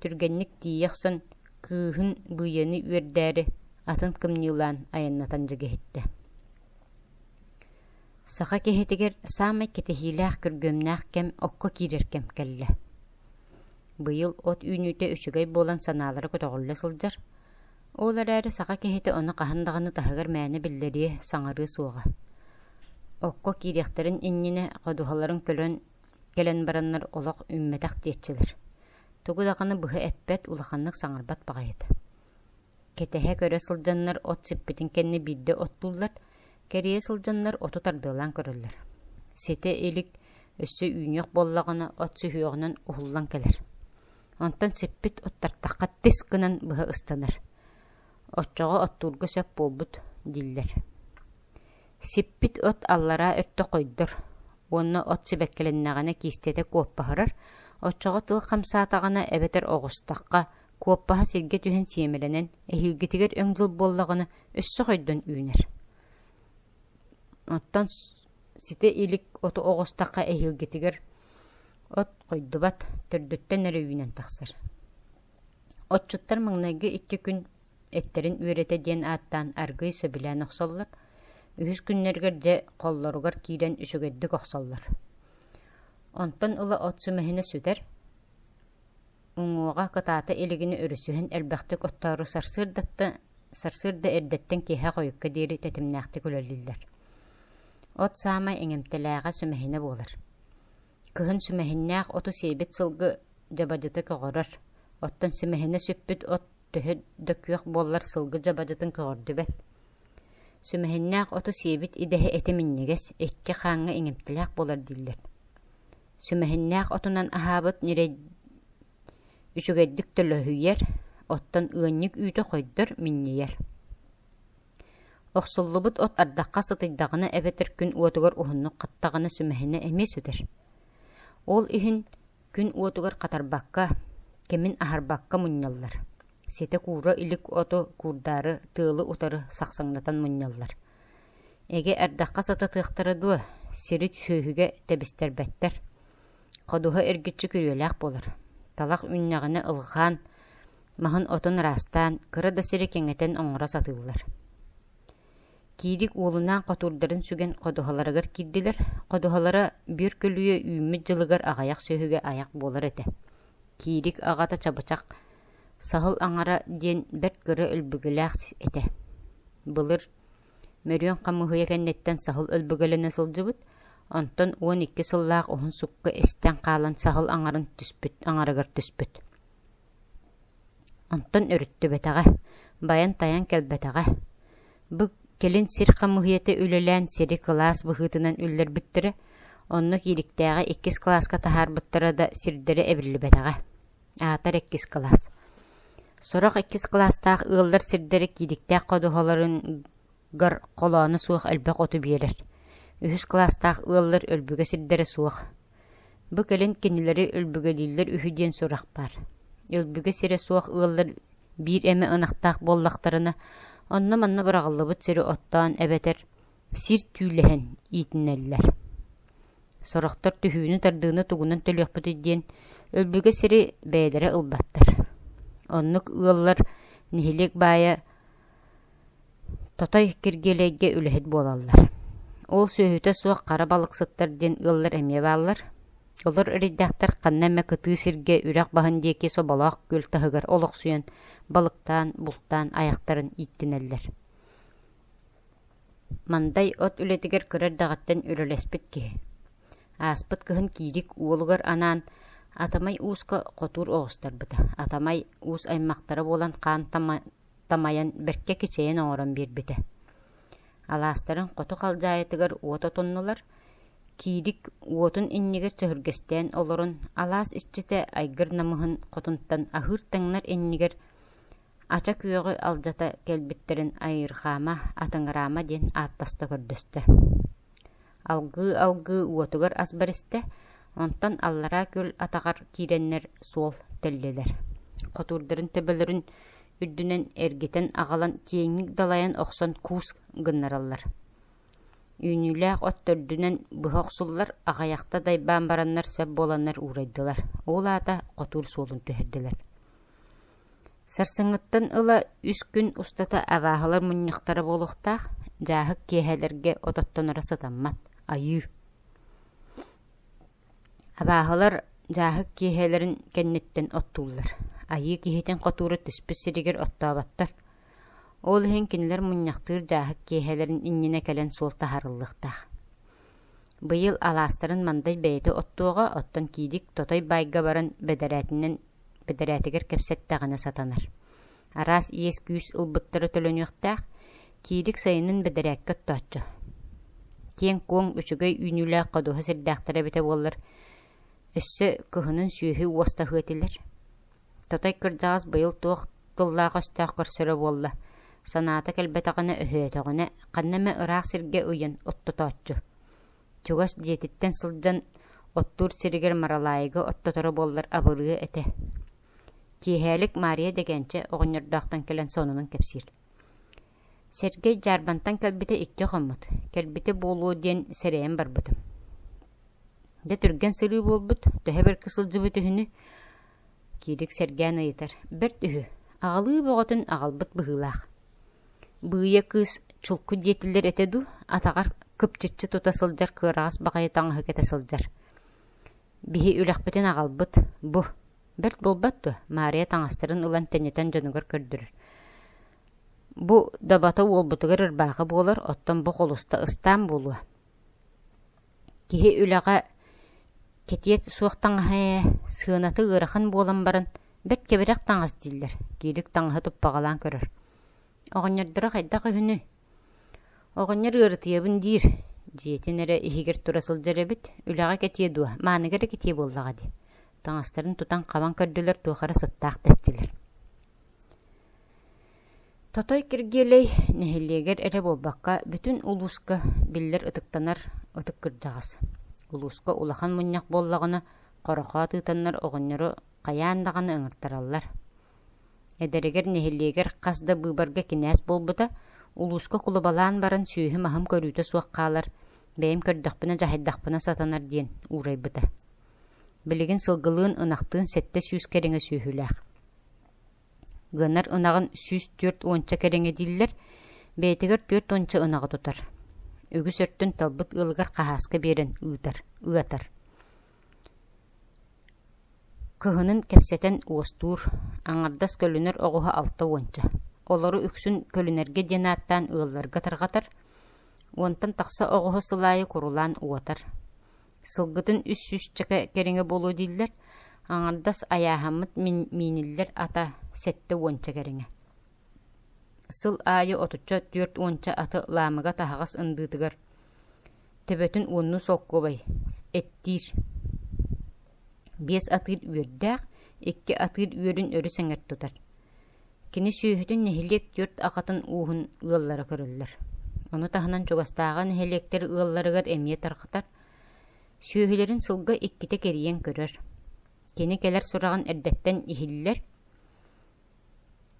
Түргэнник тиийэ охсон, кыыһын Быйаны үөрдээри атын кымньыылаан айаннатан дьигиһиттэ. Саха киһитигэр саамай кэтэһиилээх күргүөмнээх кэм окко киирэр кэм кэллэ. Быйыл от үүнүүтэ үчүгэй буолан санаалара көтөҕүллэ сылдьар. Ол эрээри саха киһитэ ону хаһан даҕаны таһыгар мээнэ биллэриэ, саҥарыа суоҕа. Окко киириэхтэрин иннинэ ходуһаларын көлөн кэлэн бараннар олох үүммэтэх диэччилэр. Тугу даҕаны быһа эппэт, улаханнык саҥарбат баҕайыта. Кэтэһэ көрө сылдьаннар от сиппитин кэннэ биирдэ оттууллар, кэрийэ сылдьаннар оту тардыалаан көрөллөр. Ситэ илик өссө үүнүөх буоллаҕына от сүһүөҕүнэн уһуллан кэлэр. Онтон сиппит от тартахха тис гынан быһа ыстанар. Оччоҕо оттуурга сөп буолбут дииллэр. Сиппит от аллараа өттө хойдор уонна от сибэккилэннэҕинэ киистэтэ куоппаһырар, оччоҕо тыл хамсаатаҕына эбэтэр оҕустахха куоппаһа сиргэ түһэн сиэмэлэнэн, эһиилгитигэр өҥ дьыл буоллаҕына өссө хойдон үүнэр. Оттон ситэ илик оту оҕустахха эһиилгитигэр от хойдубат, төрдүттэн эрэ үүнэн тахсар. Отчуттар маҥнайгы икки күн эттэрин үөрэтэ диэн ааттаан аргыый сөбүлээн охсоллор, үһүс күннэригэр дьэ холлоругар киирэн үчүгэйдик охсоллор. Онтон ыла от сүмэһинэ сүтэр, уҥуоҕа кытаата илигинэ өрүсүһэн элбэхтик оттоору сарсыардаттан сарсыарда эрдэттэн киэһэ хойукка диэри тэтимнээхтик үлэлииллэр. От саамай иҥэмтэлээҕэ сүмэһинэ буолар. Кыһын сүмэһиннээх оту сиэбит сылгы дьабадьыта көҕөрөр, оттон сүмэһинэ сүппүт от төһө да күөх буоллар сылгы дьабадьытын көҕөрдүбэт. Сүмэһиннээх оту сиэбит идэһэ этэ минньигэс, икки хааҥҥа иҥэмтэлээх буолар дииллэр. Сүмэһиннээх отунан аһаабыт ньирэй үчүгэйдик төлөһүйэр, оттон ыанньык үүтэ хойдор, минньийэр. Охсуллубут от ардахха сытыйдаҕына эбэтэр күн уотугар уһуннук хаттаҕына сүмэһинэ эмиэ сүтэр. Ол иһин күн уотугар хатарбакка, кэмин аһарбакка мунньаллар. Ситэ куура илик оту куурдаары тыалы утары сахсаҥнатан мунньаллар. Эгэ ардахха сытатыахтара дуо, сири сүөһүгэ тэбистэрбэттэр. Ходуһа эргиччи күрүөлээх буолар. Талах үүннэҕинэ ылҕаан, маһын-отун ыраастаан, кыра да сири кэҥэтэн оҥоро сатыыллар. Киирик уолунаан хотуурдарын сүгэн ходуһаларыгар киирдилэр. Ходуһалара бүөр көлүйэ үүммүт дьылыгар аҕыйах сүөһүгэ айах буолар этэ. Киирик аҕата чабычах саһыл аҥара диэн бэрт кыра өлбүгэлээх этэ. Былыр Мөрүөн хамыыһыйа кэнниттэн саһыл өлбүгэлэнэ сылдьыбыт, онтон 12 сыллаах уһун сукка эстэн хаалан саһыл аҥарын түспүт аҥарыгар түспүт. Онтон өрүттүбэтэҕэ, байан-тайан кэлбэтэҕэ. Бу кэлин сир хамыыһыйата үлэлээн сири кылаас быһыытынан үллэрбиттэрэ, онно киириктээҕи иккис кылааска таһаарбыттара да сирдэрэ эбиллибэтэҕэ. Аатар иккис кылаас. Сорох иккис кылаастаах ыаллар сирдэрэ киириктээх ходуһаларыгар холооно суох элбэх оту биэрэр. Үһүс кылаастаах ыаллар өлбүгэ сирдэрэ суох. Бу кэлин кинилэри өлбүгэлииллэр үһү диэн сурах баар. Өлбүгэ сирэ суох ыаллар биир эмэ ынахтаах буоллахтарына, онно-манна быраҕыллыбыт сири оттоон эбэтэр сир түүлэһэн иитинэллэр. Сорохтор түһүүнү-тардыыны тугунан төлүөхпүтүй диэн өлбүгэ сири бэйэлэрэ ылбаттар. Оннук ыаллар нэһилиэк баайа Тотой Киргиэлэйгэ үлэһит буолаллар. Ол сүөһүтэ суох хара балыксыттар диэн ыаллар эмиэ бааллар. Олор эрэйдээхтэр ханна эмэ кытыы сиргэ үрэх баһын диэки соболоох күөл таһыгар олохсуйан, балыктаан, бултаан айахтарын ииттинэллэр. Мандай от үлэтигэр кыра эрдэҕиттэн үлэлэспит киһи. Ааспыт кыһын Киирик уолугар анаан Атамай ууска хотуур оҕустарбыта. Атамай уус аймахтара буолан хаан тамайан бэркэ кичэйэн оҥорон биэрбитэ. Алаастарын хоту халдьаайытыгар уот отуннулар, Киирик уотун иннигэр сөһүргэстээн олорон, алаас иччитэ айгыр намыһын хотунтан аһыыр-таҥнар иннигэр ача күөҕү алдьата кэлбиттэрин айырҕаама, атыҥыраама диэн ааттаста көрдөстө. Алгыы-алгыы уотугар ас бэристэ, онтон аллараа күөл атаҕар киирэннэр суол тэллилэр. Хотуурдарын төбөлөрүн үрдүнэн эргитэн аҕалан киэҥник далайан охсон куус гыннараллар. Үүнүүлээх от төрдүнэн быһа охсуллар, аҕыйахта дайбаан бараннар сөп буоланнар уурайдылар. Ол аата хотуур суолун түһэрдилэр. Сарсыҥҥыттан ыла үс күн устата абааһылар мунньахтара буолуохтаах, дьааһык киэһэлэргэ от оттоноро сатаммат, айыы. Абааһылар дьааһык киэһэлэрин кэнниттэн оттууллар, айыы киһитин хотуура түспүт сиригэр оттооботтор. Ол иһин кинилэр мунньахтыыр дьааһык киэһэлэрин иннинэ кэлэн суол таһаарыллыахтаах. Быйыл алаастарын Мандай бэйэтэ оттуоҕа, оттон Киирик Тотой баайга баран бэдэрээтинэн бэдэрээтигэр кэпсэттэҕинэ сатанар. Араас иэс-күүс ылбыттара төлөнүөхтээх, Киирик сайынын бэдэрээккэ оттооччу. Киэҥ-куоҥ, үчүгэй үүнүүлээх ходуһа сирдээхтэрэ эбитэ буоллар, өссө кыһынын сүөһү уостаһыа этилэр. Тотой кырдьаҕас быйыл туох тыллаах-өстөөх көрсөрө буолла, санаата кэлбэтэҕинэ өһөөтөҕүнэ, ханна эмэ ыраах сиргэ ыйан оттотооччу. Чугас дьиэтиттэн сылдьан оттуур сиригэр Маралаайыга оттоторо буоллар абырыа этэ. Киэһээлик Маарыйа Дэгээнчэ оҕонньордоохтон кэлэн сонунун кэпсиир. Сэргэй Дьаарбантан кэлбитэ икки хоммут, кэлбитэ буолуо диэн сэрэйэн барбытым. Дьэ түргэн сырыы буолбут, төһө бэркэ сылдьыбыт үһүнүй? Киирик сэргээн ыйытар, бэрт үһү, аҕалыы бөҕөтүн аҕалбыт быһыылаах. Быыйа кыыс чулку диэтилэр этэ дуу, атаҕар кыпчыччы тута сылдьар кыараҕас баҕайы таҥаһы кэтэ сылдьар. Биһи үлэхпитин аҕалбыт, бу, бэрт буолбат дуо, Маарыйа таҥастарын ылан тэнитэн дьонугар көрдөрөр. Бу дабата уолбутугар ырбаахы буолар, оттон бу холуста ыстаан буолуо. Киһи үлэҕэ кэтиэт суох таҥаһа ээ, сыаната ыарахан буолан баран, бэрт кэбирэх таҥас дииллэр, Киирик таҥаһы туппаҕалаан көрөр. Оҕонньордоро хайдах үһүнүй? Оҕонньор ыарытыйабын диир, дьиэтин эрэ иһигэр тура сылдьар эбит, үлэҕэ кэтиэ дуо, мааныга эрэ кэтиэ буоллаҕа дии. Таҥастарын тутан-хабан көрдүлэр, туох эрэ сыттаах дэстилэр. Тотой Киргиэлэй нэһилиэгэр эрэ буолбакка, бүтүн улууска биллэр ытыктанар ытык кырдьаҕас. Улууска улахан мунньах буоллаҕына, хорохоот ыытаннар оҕонньору хайаан даҕаны ыҥыртараллар. Эдэригэр нэһилиэгэр хас да быыбарга кинээс буолбута, улууска кулубалаан баран сүөһүм-аһым көрүүтэ суох хаалар, бэйэм көрдөхпүнэ дьаһайдахпына сатанар диэн уурайбыта. Билигин сылгылыын ынахтыын 700 кэриҥэ сүөһүлээх. Гынар ынаҕын 140 кэриҥэ дииллэр, бэйэтигэр 40 ынаҕы тутар. Үгүс өртүн талбыт ыалыгар хаһааска биэрэн ыытар, ыатар. Кыһынын кэпсэтэн уостуур, аҥардас көлүнэр оҕуһа 60. Олору үксүн көлүнэргэ диэн ааттаан ыалларга тарҕатар, уонтан тахса оҕуһу сыл аайы курулаан уотар. Сылгытын үс сүүсчэкэ кэриҥэ буолуо дииллэр, аҥардас айааһаммыт мииниллэр ата 70 кэриҥэ. Сыл аайы отучча түөрт уонча аты лаамыга таһаҕас ындыытыгар төбөтүн уоннуу солкуобай эттиир. Биэс атыыр үөрдээх, икки атыыр үөрүн өрүс эҥэр тутар. Кини сүөһүтүн нэһилиэк түөрт аҕатын ууһун ыаллара көрөллөр. Ону таһынан чугастааҕы нэһилиэктэр ыалларыгар эмиэ тарҕатар. Сүөһүлэрин сылга иккитэ кэрийэн көрөр. Кини кэлэр сураҕын эрдэттэн иһиллэр.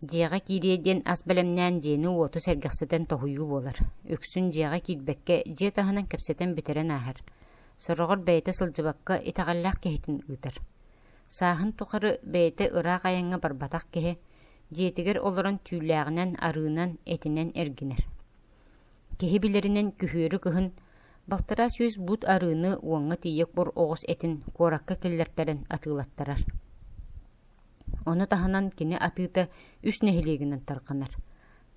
Дьиэҕэ киириэ диэн ас бэлэмнээн дьиэни-уоту сэргэхситэн тоһуйуу буолар. Үксүн дьиэҕэ киирбэккэ, дьиэ таһынан кэпсэтэн бүтэрэн ааһар. Сороҕор бэйэтэ сылдьыбакка итэҕэллээх киһитин ыытар. Сааһын тухары бэйэтэ ыраах айаҥҥа барбатах киһи, дьиэтигэр олорон түүлээҕинэн, арыынан, этинэн эргинэр. Киһи билэринэн күһүөрү кыһын 600 буут арыыны уоҥҥа тиийэ кур оҕус этин куоракка киллэртэрэн атыылаттарар. Ону таһынан кини атыыта үс нэһилиэгинэн тарҕанар.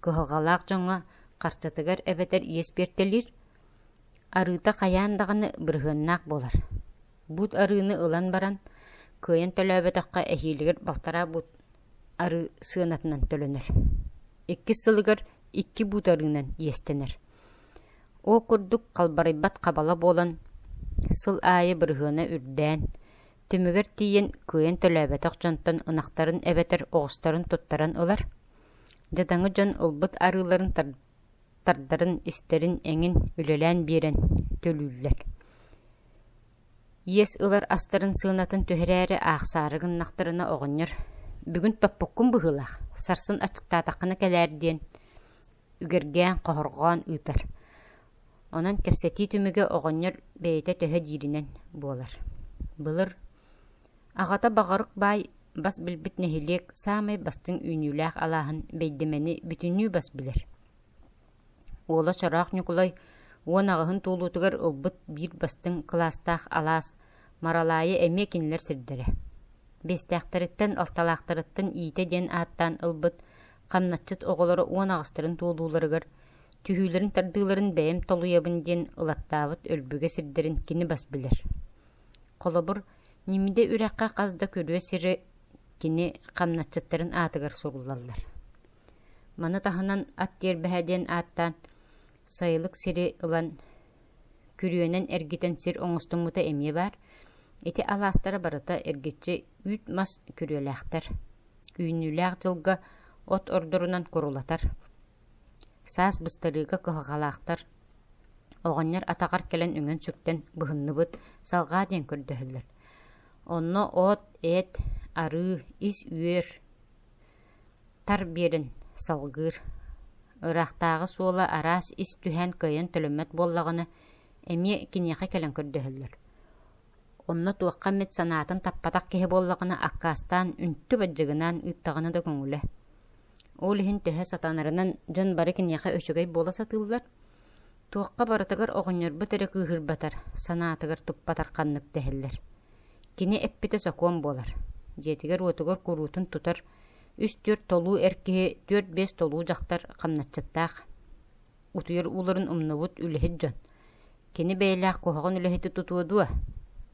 Кыһалҕалаах дьоҥҥо харчытыгар эбэтэр иэс биэртэлиир, арыыта хайаан даҕаны бырыһыаннаах буолар. Буут арыыны ылан баран, кыайан төлөөбөтөххө эһиилигэр балтараа буут арыы сыанатынан төлөнөр. Иккис сылыгар икки буут арыынан иэстэнэр. Ол курдук халбарыйбат хабала буолан, сыл аайы бырыһыана үрдээн, түмүгэр тиийэн кыайан төлөөбөтөх дьонтон ынахтарын эбэтэр оҕустарын туттаран ылар. Дьадаҥы дьон ылбыт арыыларын тардарын, истэрин эҥин үлэлээн биэрэн төлүүллэр. Иэс ылар астарын сыанатын түһэрээри аахсаары гыннахтарына оҕонньор «Бүгүн топпуккун быһыылаах, сарсын аччыктаатаххына кэлээр» диэн үгэргээн, хоһорҕоон ыытар. Онон кэпсэтии түмүгэ оҕонньор бэйэтэ төһө дииринэн буолар. Былыр аҕата Баҕарык баай бас билбит нэһилиэк саамай бастыҥ үүнүүлээх алааһын Бэйдэмэни бүтүннүү бас билэр. Уола Чороох Ньукулай 18-ын туолуутугар ылбыт биир бастыҥ кылаастаах алаас Маралаайы эмиэ кинилэр сирдэрэ. Биэстээхтэриттэн, алталаахтарыттан иитэ диэн ааттаан ылбыт хамначчыт оҕолоро 18-тарын туолууларыгар түһүүлэрин-тардыыларын бэйэм толуйабын диэн ылаттаабыт өлбүгэ сирдэрин кини бас билэр. Холобур, Ньимидэ үрэххэ хас да күрүө сири кини хамначчыттарын аатыгар суруллаллар. Маны таһынан ат тиэрбэһэ диэн ааттаан сайылык сири ылан күрүөнэн эргитэн сир оҥостуммута эмиэ баар. Ити алаастара барыта эргиччи үүт-мас күрүөлээхтэр. Үүнүүлээх дьылга от ордорунан курулатар. Саас быстарыыга кыһалҕалаахтар оҕонньор атаҕар кэлэн үҥэн-сүктэн быһынныбыт, салҕаа диэн көрдөһөллөр. Онно от, эт, арыы, ис-үөр тар биэрэн салгыыр. Ыраахтааҕы суола араас ис түһээн кыайан төлөммөт буоллаҕына, эмиэ киниэхэ кэлэн көрдөһөллөр. Онно туохха эмит санаатын таппатах киһи буоллаҕына аккаастаан үнтү бадьыгынаан ыыттаҕына да көҥүлэ. Ол иһин төһө сатанарынан дьон бары киниэхэ үчүгэй буола сатыыллар. Туохха барытыгар оҕонньорбут эрэ кыыһырбатар, санаатыгар туппатар ханнык дэһэллэр. Кини эппитэ сокуон буолар. Дьиэтигэр-уотугар куруутун тутар үс-түөрт толуу эр киһи, түөрт-биэс толуу дьахтар хамначчыттаах. Утуйар ууларын умнубут үлэһит дьон. Кини бэйэлээх куһаҕан үлэһити тутуо дуо?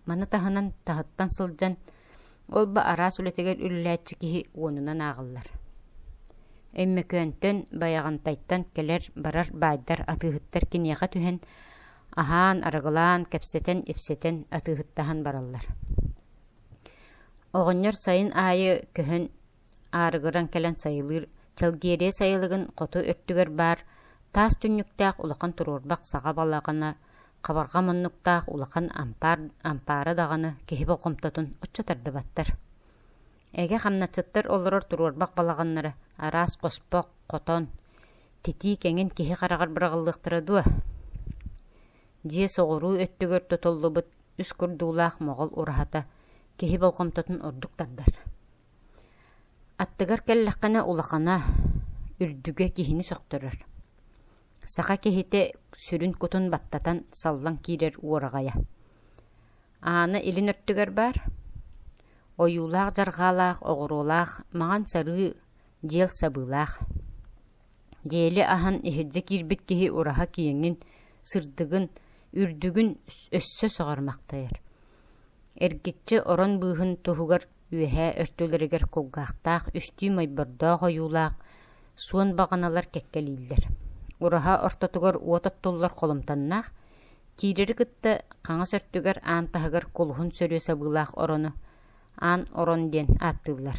Маны таһынан таһыттан сылдьан, ол ба араас үлэтигэр үлэлээччи киһи уонунан ааҕыллар. Өймөкөөнтөн, Байаҕантайтан кэлэр-барар баайдар, атыыһыттар киниэхэ түһэн, аһаан, арыгылаан, кэпсэтэн-ипсэтэн, атыыһыттаһан бараллар. Оҕонньор сайын аайы көһөн аарыгыран кэлэн сайылыыр Чэлгиэрийэ сайылыгын хоту өттүгэр баар таас түннүктээх улахан туруорбах саҕа балаҕана, хабарҕа муннуктаах улахан ампаар ампаара даҕаны киһи болҕомтотун оччо тардыбаттар. Эгэ хамначчыттар олорор туруорбах балаҕаннара араас хоспох, хотон, титиик эҥин киһи хараҕар быраҕыллыахтара дуо? Дьиэ соҕуруу өттүгэр тутуллубут үс курдуулаах моҕол ураһата киһи болҕомтотун ордук тардар. Аттыгар кэллэххинэ улахана, үрдүгэ киһини сөхтөрөр. Саха киһитэ сүрүн кутун баттатан саллан киирэр уораҕайа. Аана илин өртүгэр баар, ойуулаах дьарҕаалаах, оҕуруолаах, маҥан сарыы дьиэл сабыылаах. Дьиэли аһан иһирдьэ киирбит киһи ураһа киэҥин, сырдыгын, үрдүгүн өссө сөҕөр-махтайар. Эргиччи орон быыһын туһугар үөһээ өртүлэригэр кулгаахтаах үстүү мойбордоох ойуулаах суон баҕаналар кэккэлииллэр. Ураһа ортотугар уот оттуллар холумтаннаах, киирэри кытта хаҥас өртүгэр аан таһыгар кулуһун сөрүө сабыылаах орону аан орон диэн ааттыыллар.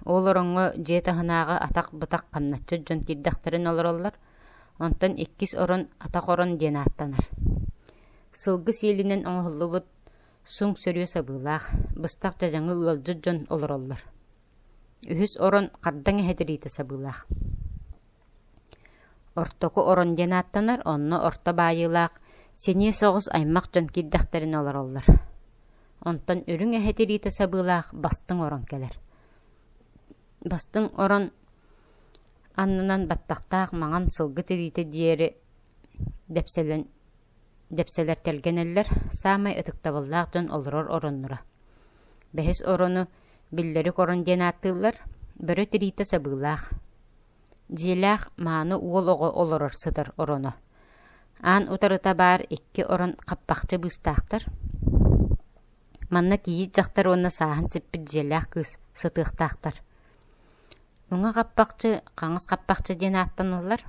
Ол ороҥҥо дьиэ таһынааҕы атах-бытах хамначчыт дьон киирдэхтэрин олороллор, онтон иккис орон атах орон диэн ааттанар. Сылгы сиэлинэн оҥоһуллубут суҥ сөрүө сабыылаах, быстах дьадьаҥы ыалдьыт дьон олороллор. Үһүс орон хардаҥ эһэ тириитэ сабыылаах. Ортоку орон диэн ааттанар, онно орто баайыылаах, сэниэ соҕус аймах дьон киирдэхтэринэ олороллор. Онтон үрүҥ эһэ тириитэ сабыылаах бастыҥ орон кэлэр. Бастыҥ орон аннынан баттахтаах маҥан сылгы тириитэ диэри дэпсэлэн. дэпсэлэр тэлгэнэллэр, саамай ытыктабыллаах дьон олорор оронноро. Бэһис орону биллэрик орон диэн ааттыыллар, бөрө тириитэ сабыылаах. Дьиэлээх мааны уол оҕо олорор сытар ороно. Аан утарыта баар икки орон хаппахчы быыстаахтар. Манна кийиит дьахтар уонна сааһын сиппит дьиэлээх кыыс сытыахтаахтар. Уҥа хаппахчы, хаҥас хаппахчы диэн ааттаналлар.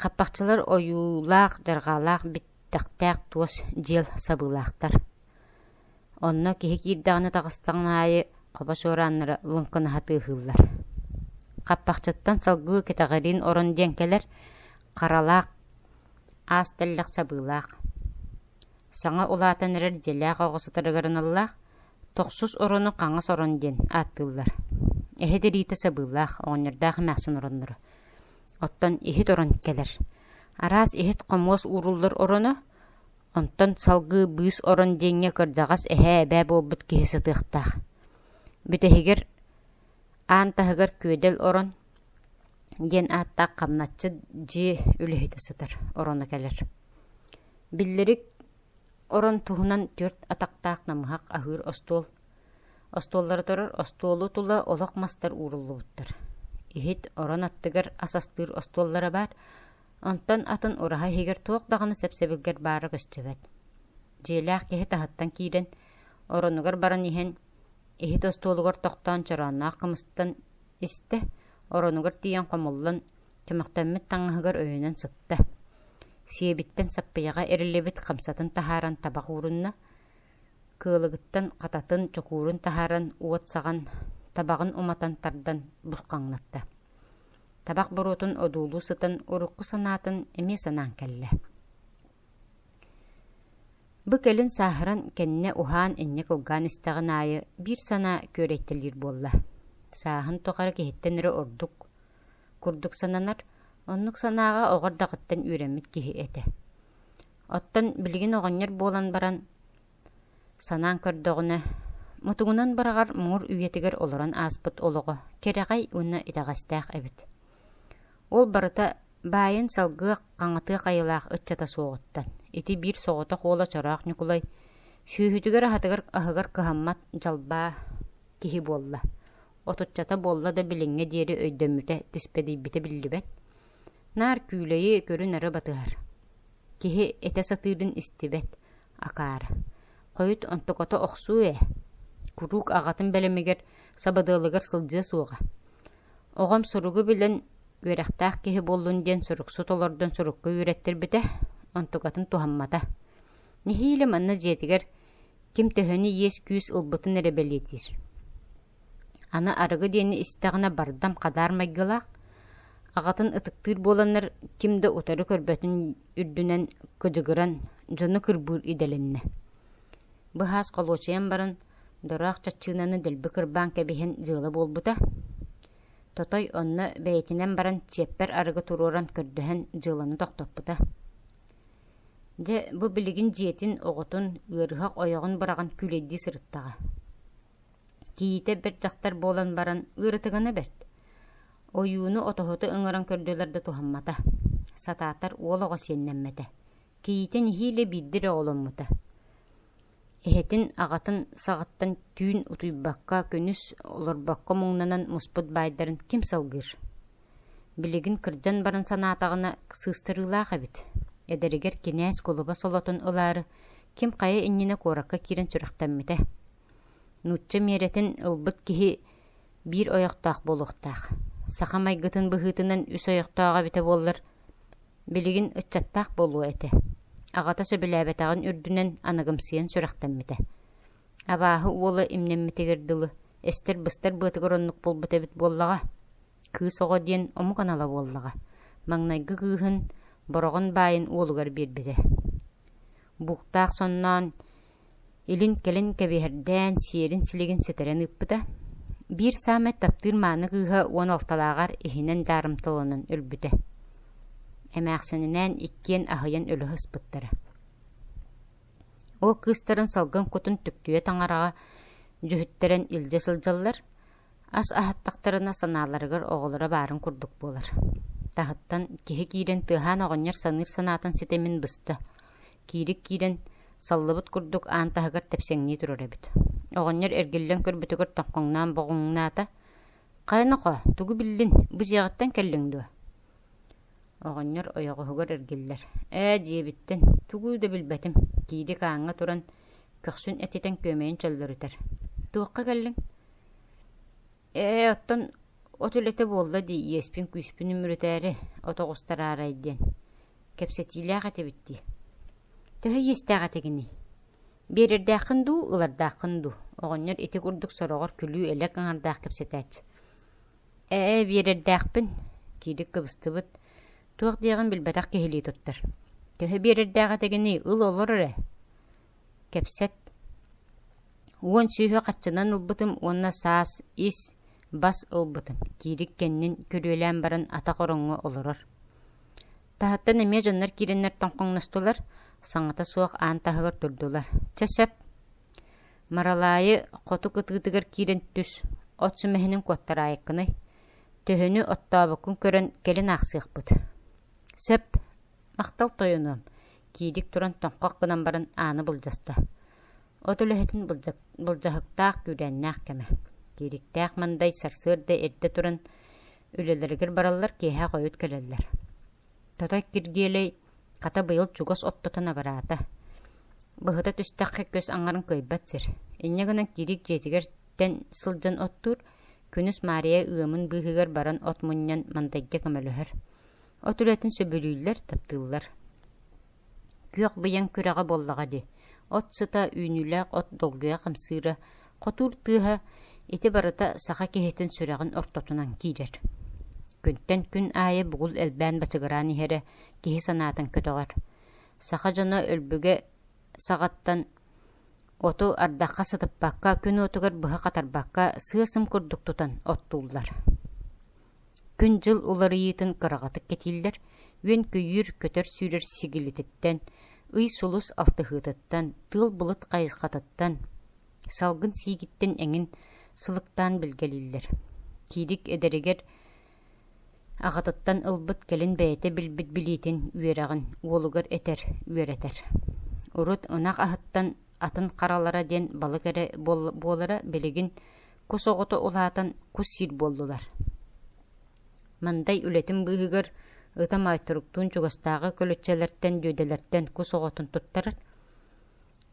Хаппахчылар ойуулаах, дьарҕаалаах биттэхтээх туос дьиэл сабыылаахтар. Онно киһи киирдэҕинэ таҕыстаҕын аайы хобо чуорааннара лыҥкынаһа тыаһыыллар. Хаппахчыттан салгыы кэтэҕириин орон диэн кэлэр, харалаах, аас тэллэх сабыылаах. Саҥа улаатан эрэр дьиэлээх оҕо сытарыгар аналлаах тохсус орону хаҥас орон диэн ааттыыллар. Эһэ тириитэ сабыылаах, оҕонньордоох эмээхсин оронноро. Оттон иһит орон кэлэр. Араас иһит-хомуос ууруллар ороно, онтон салгыы быыс орон диэҥҥэ кырдьаҕас эһээ-эбээ буолбут киһи сытыахтаах. Бүтэһигэр аан таһыгар күөдэл орон диэн ааттаах хамначчыт дьиэ үлэһитэ сытар ороно кэлэр. Биллэрик орон туһунан түөрт атахтаах намыһах аһыыр остуол Остуоллара турар остуолу тула олох мастар ууруллубуттар. Иһит орон аттыгар ас астыыр остуоллара баар, онтон атын ураһа иһигэр туох даҕаны сэп-сэбилгэр баара көстүбэт. Дьиэлээх киһи таһыттан киирэн, оронугар баран иһэн, иһит остуолугар тохтоон чороонноох кымыстан истэ, оронугар тиийэн хомуллан, чөмөхтөммүт таҥаһыгар өйөнөн сытта. Сиэбиттэн саппыйаҕа эриллибит хамсатын таһааран табах уурунна, Кыалыгыттан хататын, чокуурун таһааран уот саҕан, табаҕын уматан тардан бурхаҥнатта. Табах буруотун одуулуу сытан урукку санаатын эмиэ санаан кэллэ. Бу кэлин сааһыран кэннэ уһаан инньэ кылгаан истэҕин аайы биир санаа күөрэйтэлиир буолла. Сааһын тухары киһиттэн эрэ ордук курдук сананар, оннук санааҕа оҕо эрдэҕиттэн үөрэммит киһи этэ. Оттон билигин оҕонньор буолан баран санаан көрдөҕүнэ, мутугунан быраҕар муҥур үйэтигэр олорон ааспыт олоҕо кэрэҕэй уонна итэҕэстээх эбит. Ол барыта баайын салгыах, хаҥатыах айылаах ыччата суоҕуттан, ити биир соҕотох уола Чороох Ньукулай сүөһүтүгэр аһатыгар аһыгар кыһаммат дьалбаа киһи буолла. Отуччата буолла да билиҥҥэ диэри өйдөммүтэ, түспэдийбитэ биллибэт. Наар күүлэйи көрү-нары батыһар. Киһи этэ сатыырын истибэт, акаары. Хойут онтуката охсуу ээ. Куруук аҕатын бэлэмигэр, сабыдыалыгар сылдьыа суоҕа. Оҕом суругу билэн, үөрэхтээх киһи буоллун диэн суруксут олордон сурукка үөрэттэрбитэ, онтукатын туһаммата. Нэһиилэ манна дьиэтигэр ким төһөнү иэс-күүс ылбытын эрэ бэлиэтиир. Аны арыгы диэни истэҕинэ бардам хадаар майгылаах, аҕатын ытыктыыр буоланнар ким да утары көрбөтүн үрдүнэн кыдьыгыран дьону кырбыыр идэлэннэ. Быһаас холуочуйан баран дороох чаччыынаны дэлби кырбаан кэбиһэн дьыала буолбута. Тотой онно бэйэтинэн баран чиэппэр арыгы туруоран көрдөһөн дьыаланы тохтоппута. Дьэ, бу билигин дьиэтин, оҕотун, ыарыһах ойоҕун быраҕан күүлэйдии сырыттаҕа. Кийиитэ бэрт дьахтар буолан баран ыарытыгана бэрт. Ойууну отоһуту ыҥыран көрдүлэр да туһаммата. Сатаатар уол оҕо сиэннэммэтэ. Кийиитэ нэһиилэ биирдэ эрэ оҕоломмута. Эһэтин аҕатын саҕаттан түүн утуйбакка, күнүс олорбокко муҥнанан муспут баайдарын ким салгыыр? Билигин кырдьан баран санаатаҕына сыыстарыылаах эбит. Эдэригэр кинээс кулуба солотун ылаары ким хайа иннинэ куоракка киирэн сүрэхтэммитэ. Нуучча миэрэтин ылбыт киһи биир ойохтоох буолуохтаах. Саха майгытын быһыытынан үс ойохтооҕо эбитэ буоллар, билигин ыччаттаах буолуо этэ. Аҕата сөбүлээбэтэҕин үрдүнэн аныгымсыйан сүрэхтэммитэ. Абааһы уола имнэммитигэр дылы, эстэр-быстар быатыгар оннук буолбут эбит буоллаҕа. Кыыс оҕо диэн омук анала буоллаҕа. Маҥнайгы кыыһын Бороҕон баайын уолугар биэрбитэ. Бууктаах сонноон Илин-кэлин кэбиһэрдээн, сиэрин-силигин ситэрэн ыыппыта. Биир саамай таптыыр мааны кыыһа 16-лааҕар иһинэн дьаарымталанан өлбүтэ. Эмээхсининээн иккиэн аһыйан өлө сыспыттара. Ол кыыстарын салгын кутун түктүйэ таҥараҕа дьүһүттэрэн илдьэ сылдьаллар, ас аһаттахтарына санааларыгар оҕолоро баарын курдук буолар. Таһыттан киһи киирэн тыаһаан оҕонньор саныыр санаатын ситимин быста. Киирик киирэн, саллыбыт курдук аан таһыгар тэпсэҥнии турар эбит. Оҕонньор эргиллэн көрбүтүгэр тоҥхоҥноон боҕуҥнаата: «Хайа нохоо, тугу биллин, бу дьиэҕиттэн кэллиҥ дуо?» Оҕонньор ойоҕоһугар эргиллэр: «Ээ, дьиэбиттэн, тугу да билбэтим» Киирик ааҥҥа туран, көхсүн этитэн күөмэйин чөллөрүтэр: «Туохха кэллиҥ?» Ээ, оттон от үлэтэ буолла дии, иэспин-күүспүн үмүрүтээри, от оҕустараарай диэн. Кэпсэтиилээх этибит дии. Төһө иэстээх этигиний? Биэрэрдээххин дуу, ылардааххын дуу? Оҕонньор ити курдук сороҕор күлүү-элэк аҥардаах кэпсэтээччи. Ээ, биэрэрдээхпин, Киирик кыбыстыбыт, туох диэҕин билбэтэх киһилии туттар. Төһө биэрэрдээх этигиний, ыл олор эрэ. Кэпсэт. Уон сүүһү хаччынан ылбытым уонна саас ис, бас ылбытым. Киирик кэннин күрүөлээн баран атах ороҥҥо олорор. Таһыттан эмиэ дьоннор киирэннэр тоҥхоҥностулар, саҥата суох аан таһыгар турдулар. Чэ сөп. Маралаайы хоту кытыытыгар киирэн түс, от сүмэһинин куоттараайыккыный. Төһөнү оттообуккун көрөн кэлин аахсыахпыт. Сөп. Махтал тойонуом, Киирик туран тоҥхох гынан баран ааны былдьаста. От үлэһитин былдьаһыктаах күүрээннээх кэмэ. Киириктээх Мандай сарсыарда эрдэ туран үлэлэригэр бараллар, киэһэ хойут кэлэллэр. Тотой Киргиэлэй хата быйыл чугас оттотон абыраата. Быһыта түстэххэ көс аҥарын кыайбат сир. Инньэ гынан Киирик дьиэтигэр тэн сылдьан оттуур, күнүс Маарыйа ыамын быыһыгар баран от мунньан Мандайга көмөлөһөр. От үлэтин сөбүлүүллэр, таптыыллар. Күөх быйаҥ күрэҕэ буоллаҕа дии. От сыта, үүнүүлээх от долгуйа хамсыыра, хотуур тыаһа ити барыта саха киһитин сүрэҕин ортотунан киирэр. Күнтэн күн аайы бугул элбээн бачыгыраан иһэрэ киһи санаатын көтөҕөр. Саха дьоно өлбүгэ саҕаттан оту ардахха сытыппакка, күн уотугар быһа хатарбакка сыа-сым курдук тутан оттууллар. Күн-дьыл уларыйыытын кыраҕатык кэтииллэр, үөн-көйүүр, көтөр-сүүрэр сигилититтэн, ый-сулус алтыһыытыттан, тыал-былыт хайысхатыттан, салгын сиигиттэн эҥин сылыктаан билгэлииллэр. Киирик эдэригэр аҕатыттан ылбыт кэлин бэйэтэ билбит билиитин, үөрэҕин уолугар этэр, үөрэтэр. Урут ынах аһыттан атын харалара диэн балык эрэ буолара билигин Кус оҕото улаатан кус сиир буоллулар. Мандай үлэтин быыһыгар ыта Маайтаруктуун чугастааҕы көлүччэлэртэн, дүөдэлэртэн кус оҕотун туттарар.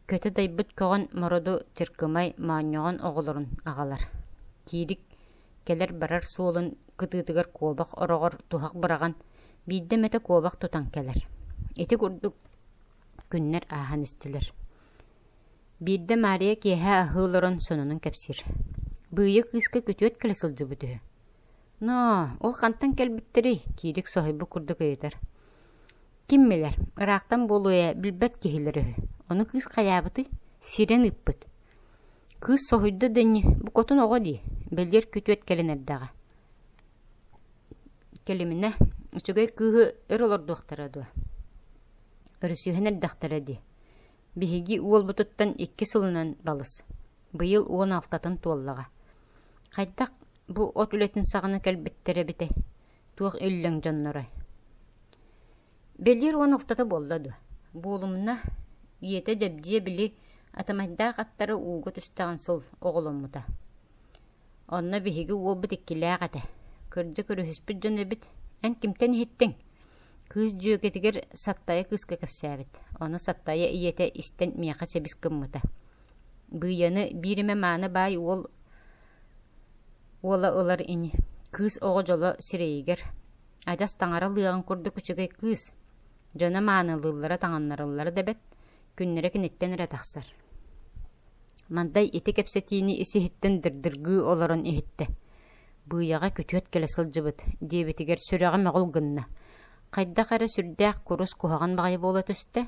Көтө дайбыт көҕөн мороду чыркымай моонньоҕон оҕолорун аҕалар. Киирик кэлэр-барар суолун кытыытыгар куобах ороҕор туһах быраҕан, биирдэ эмэтэ куобах тутан кэлэр. Ити курдук күннэр ааһан истилэр. Биирдэ Маарыйа киэһэ аһыы олорон сонунун кэпсиир: «Быыйа кыыска күтүөт кэлэ сылдьыбыт үһү». «Ноо, ол хантан кэлбиттэрий?» Киирик соһуйбут курдук ыйытар. «Ким билэр, ыраахтан буолуо ээ, билбэт киһилэр үһү. Ону кыыс хайаабытый? Сирэн ыыппыт». Кыыс соһуйда да ини, бу хотун оҕо дии, бэлиэр күтүөт кэлэн эрдэҕэ. Кэлиминэ, үчүгэй кыыһы өр олордуохтара дуо? Өрүсүһэн эрдэхтэрэ дии. Биһиги уолбутуттан икки сылынан балыс, быйыл уон алтатын туоллаҕа. Хайдах бу от үлэтин саҕана кэлбиттэр эбитэй, туох иллэҥ дьоннорой? Бэлиэр уон алтата буолла дуо? Буолумна, ийэтэ Дьэбдьиэ били атамайдаах аттары ууга түстэҕин сыл оҕоломмута. Онно биһиги уолбут иккилээх этэ. Кырдьык өрүһүспүт дьон эбит. Эн кимтэн иһиттиҥ? Кыыс дьүөгэтигэр Саттайа кыыска кэпсээбит. Ону Саттайа ийэтэ истэн миэхэ сэбис гыммыта. Быыйаны биир эмэ мааны баай уол уола ылар ини. Кыыс оҕо дьоло сирэйигэр. Адьас таҥара лыаҕын курдук үчүгэй кыыс. Дьоно маанылыыллара таҥыннараллара да бэрт, күннэрэ киниттэн эрэ тахсар. Мандай ити кэпсэтиини ис-иһиттэн дырдыргыы олорон иһиттэ. «Быыйаҕа күтүөт кэлэ сылдьыбыт» диэбитигэр сүрэҕэ мөҕүл гынна. Хайдах эрэ сүрдээх курус куһаҕан баҕайы буола түстэ.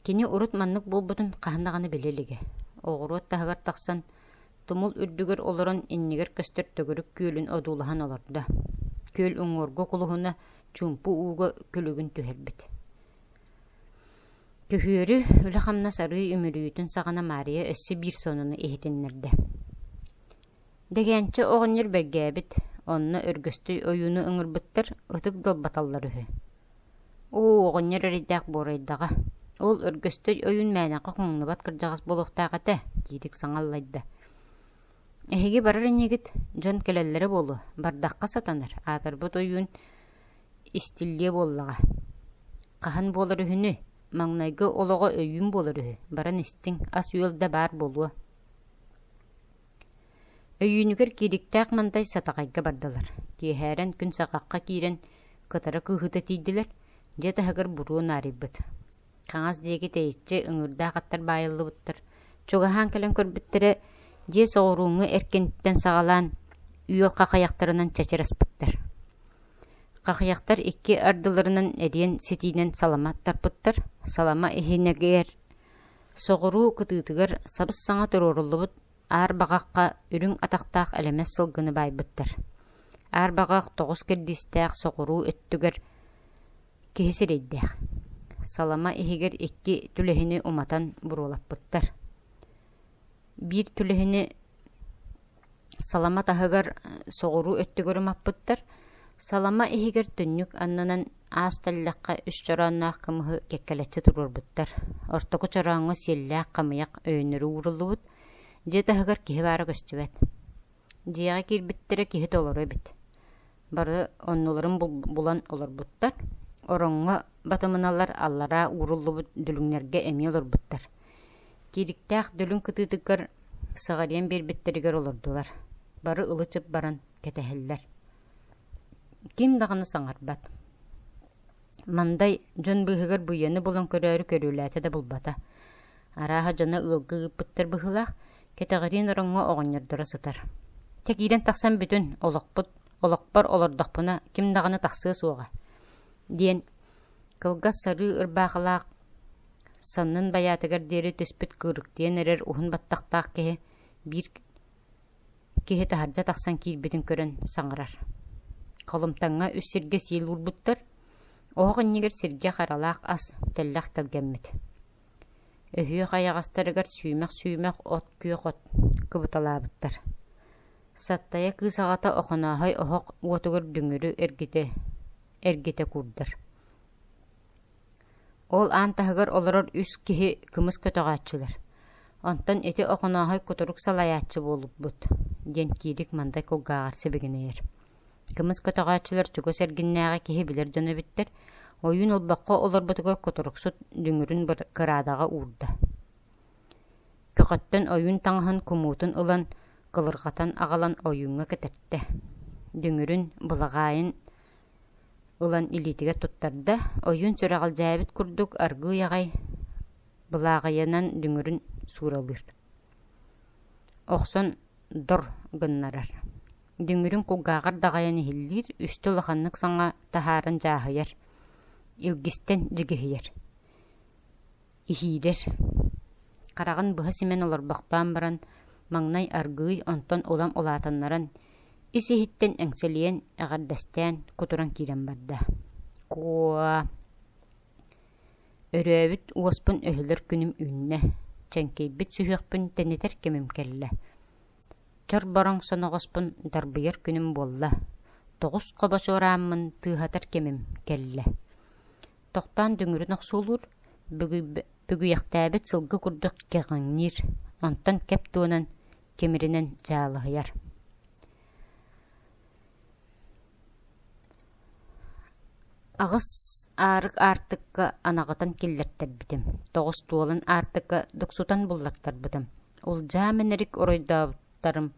Кини урут маннык буолбутун хаһан даҕаны билэ илигэ. Оҕуруот таһыгар тахсан, тумул үрдүгэр олорон иннигэр көстөр төгүрүк күөлүн одуулаһан олордо. Күөл уҥуоргу кулуһуна чуумпу ууга күлүгүн түһэрбит. Күһүөрү үлэ-хамнас арыый үмүрүйүүтүн саҕана Маарыйа өссө биир сонуну иһитиннэрдэ. Дэгээнчэ оҕонньор бэргээбит, Онно Өргөстөй ойууну ыҥырбыттар, ытык далбаталлар үһү. Оо, оҕонньор эрэйдээх буорайдаҕа. Ол Өргөстөй ойуун мээнэҕэ хоҥнубат кырдьаҕас буолуохтаах этэ, Киирик саҥа аллайда. Эһиги барар инигит, дьон кэлэллэрэ буолуо, бардахха сатанар, аатырбыт ойуун истиллиэ буоллаҕа. Хаһан буолар үһүнүй? Маҥнайгы олоҕо өйүүн буолар үһү, баран истиҥ, ас-үөл да баар буолуо. Өйүүнүгэр Киириктээх Мандай Сатаҕайга бардылар. Киэһээрэн күн саҕахха киирэн, кытара кыыһыта тиийдилэр, дьиэ таһыгар буруо наарыйбыт. Хаҥас диэки тэйиччи ыҥыырдаах аттар баайыллыбыттар. Чугаһаан кэлэн көрбүттэрэ, дьиэ соҕурууҥҥу эркиниттэн саҕалаан, үөл хахайахтарынан чэчир аспыттар. Хахыйахтар икки ардыларынан эриэн ситиинэн салама тарпыттар. Салама иһинэгэр соҕуруу кытыытыгар сабыс-саҥа туруоруллубут аар баҕахха үрүҥ атахтаах элэмэс сылгыны баайбыттар. Аар баҕах тоҕус кэрдиистээх соҕуруу өттүгэр киһи сирэйдээх. Салама иһигэр икки түлэһини уматан буруолаппыттар. Биир түлэһини салама таһыгар соҕуруу өттүгэр умаппыттар. Салама иһигэр түннүк аннынан аас тэллэххэ үс чороонноох кымыһы кэккэлэччи туруорбуттар. Ортоку чорооҥҥо сиэллээх хамыйах өйөннөрү ууруллубут. Дьиэ таһыгар киһи баара көстүбэт. Дьиэҕэ киирбиттэрэ киһи толору эбит. Бары оннуларын булан олорбуттар. Ороҥҥо батымыналар аллараа ууруллубут дүлүҥнэргэ эмиэ олорбуттар. Киириктээх дүлүҥ кытыытыгар сыҕарыйан биэрбиттэригэр олордулар. Бары ылы-чып баран кэтэһэллэр. Ким даҕаны саҥарбат. Мандай дьон быыһыгар быйаны булан көрөөрү көрүөлээтэ да булбата. Арааһа дьоно ыалга ыыппыттар быһыылаах, кэтэҕириин ороҥҥо оҕонньордоро сытар. Чэ киирэн тахсан бүтүн, олохпут, олохпор олордохпуна ким даҕаны тахсыа суоҕа, диэн кылгас сарыы ырбаахылаах саннын байаатыгар диэри түспүт кыырыктыйан эрэр уһун баттахтаах киһи биир киһи таһырдьа тахсан киирбитин көрөн саҥарар. Холумтаҥҥа үс сиргэ сиэл уурбуттар, оһох иннигэр сиргэ харалаах ас, тэллэх тэлгэммит. Өһүөх айаҕастарыгар сүүмэх-сүүмэх от күөх от кыбыталаабыттар. Саттайа кыыс аҕата Охонооһой оһох уотугар дүҥүрү эргитэ эргитэ куурдар. Ол аан таһыгар олорор үс киһи кымыс көтөҕөөччүлэр. Онтон ити Охонооһой кутурук салайааччы буолбут диэн Киирик Мандай кулгааҕар сибигинэйэр. Кымыс көтөҕөөччүлэр чугас эргиннээҕи киһи билэр дьоно эбиттэр. Ойуун олбоххо олорбутугар кутуруксут дүҥүрүн кыраадаҕа уурда. Көхөттөн ойуун таҥаһын кумуутун ылан, кылырҕатан аҕалан ойууҥҥа кэтэртэ. Дүҥүрүн, былаҕаайын ылан илиитигэр туттарда, ойуун сүрэҕэлдьээбит курдук аргыый аҕай былааҕыйанан дүҥүрүн сууралыыр. Охсон дор гыннарар. Дүҥүрүн кулгааҕар даҕайан иһиллиир, үстэ улаханнык саҥа таһааран дьааһыйар, илгистэн дьигиһийэр. Иһиирэр. Хараҕын быһа симэн олорбохтоон баран, маҥнай аргыый, онтон улам улаатыннаран, ис-иһиттэн эҥсэлийэн, эҕэрдэстээн, кутуран киирэн барда. Куо Өрөөбүт уоспун өһүлэр күнүм үүннэ, чэҥкийбит сүһүөхпүн тэнитэр кэмим кэллэ. Чорбороҥ соноҕоспун дарбыйар күнүм буолла, тоҕус хобо чуорааммын тыаһатар кэмим кэллэ. Тохтоон дүҥүрүн охсуолуур, бүгүйэхтээбит сылгы курдук кэҕиҥниир, онтон кэп туонан тимиринэн дьаалыһыйар. Аҕыс аарык аартыкка анаҕытан киллэртэрбитим, тоҕус туолан аартыкка дуксутан буллартарбытым, улдьаа мэнэрик оройдообуттарым,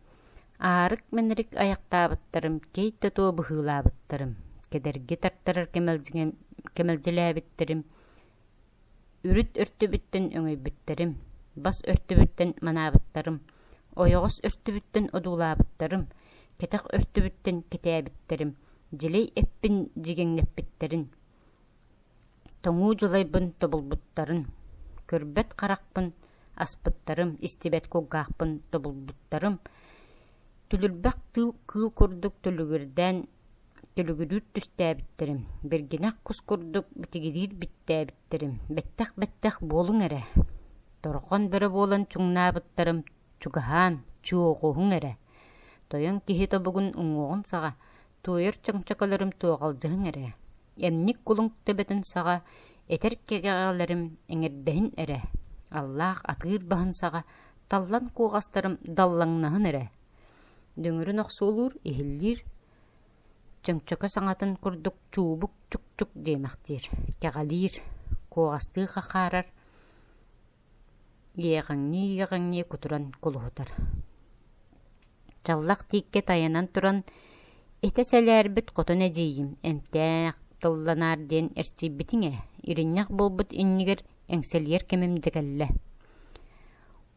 аарык мэнэрик айахтаабыттарым, кэй тотуо быһыылаабыттарым, кэдэрги тартарар кэмэлдьилээбиттэрим, үрүт өртүбүттэн өҥөйбүттэрим, бас өртүбүттэн манаабыттарым, ойоҕос өртүбүттэн одуулаабыттарым, кэтэх өртүбүттэн кэтээбиттэрим, дьилэй эппин дьигэҥнэппиттэрин, тоҥуу дьулайбын тобулбуттарын, көрбөт харахпын аспыттарым, истибэт кулгаахпын тобулбуттарым, түлүрбэх тыыл кыыл курдук түлүгүрдээн түлүгүрүүр түстээбиттэрим, биргинэх кус курдук битигириир биттээбиттэрим, бэттэх-бэттэх буолуҥ эрэ, торҕон бөрө буолан чуҥнаабыттарым чугаһаан чуоҕуһуҥ эрэ, Тойон киһи тобугун уҥуоҕун саҕа, туойар чөҥчөкөлөрүм туоҕалдьыһыҥ эрэ, эмньик кулуҥ төбөтүн саҕа, этэр кэгэҕэлэрим эҥэрдэһин эрэ, аллаах атыыр баһын саҕа, таллан куоҕастарым даллаҥнаһын эрэ. Дүҥүрүн охсуолуур, иһиллиир, чөҥчөкө саҥатын курдук чуубук чук-чук диэмэхтиир, кэҕэлиир, куоҕастыы хахаарар, иэҕэҥнии-иэҕэҥнии кутуран кулуһутар. Чаллах тииккэ тайанан туран, «Этэ сэлээрбит хотун эдьиийим, эмтээх тылланаар диэн эрчийбитиҥ ээ, иринньэх буолбут иннигэр эҥсэлийэр кэмим дьэ кэллэ.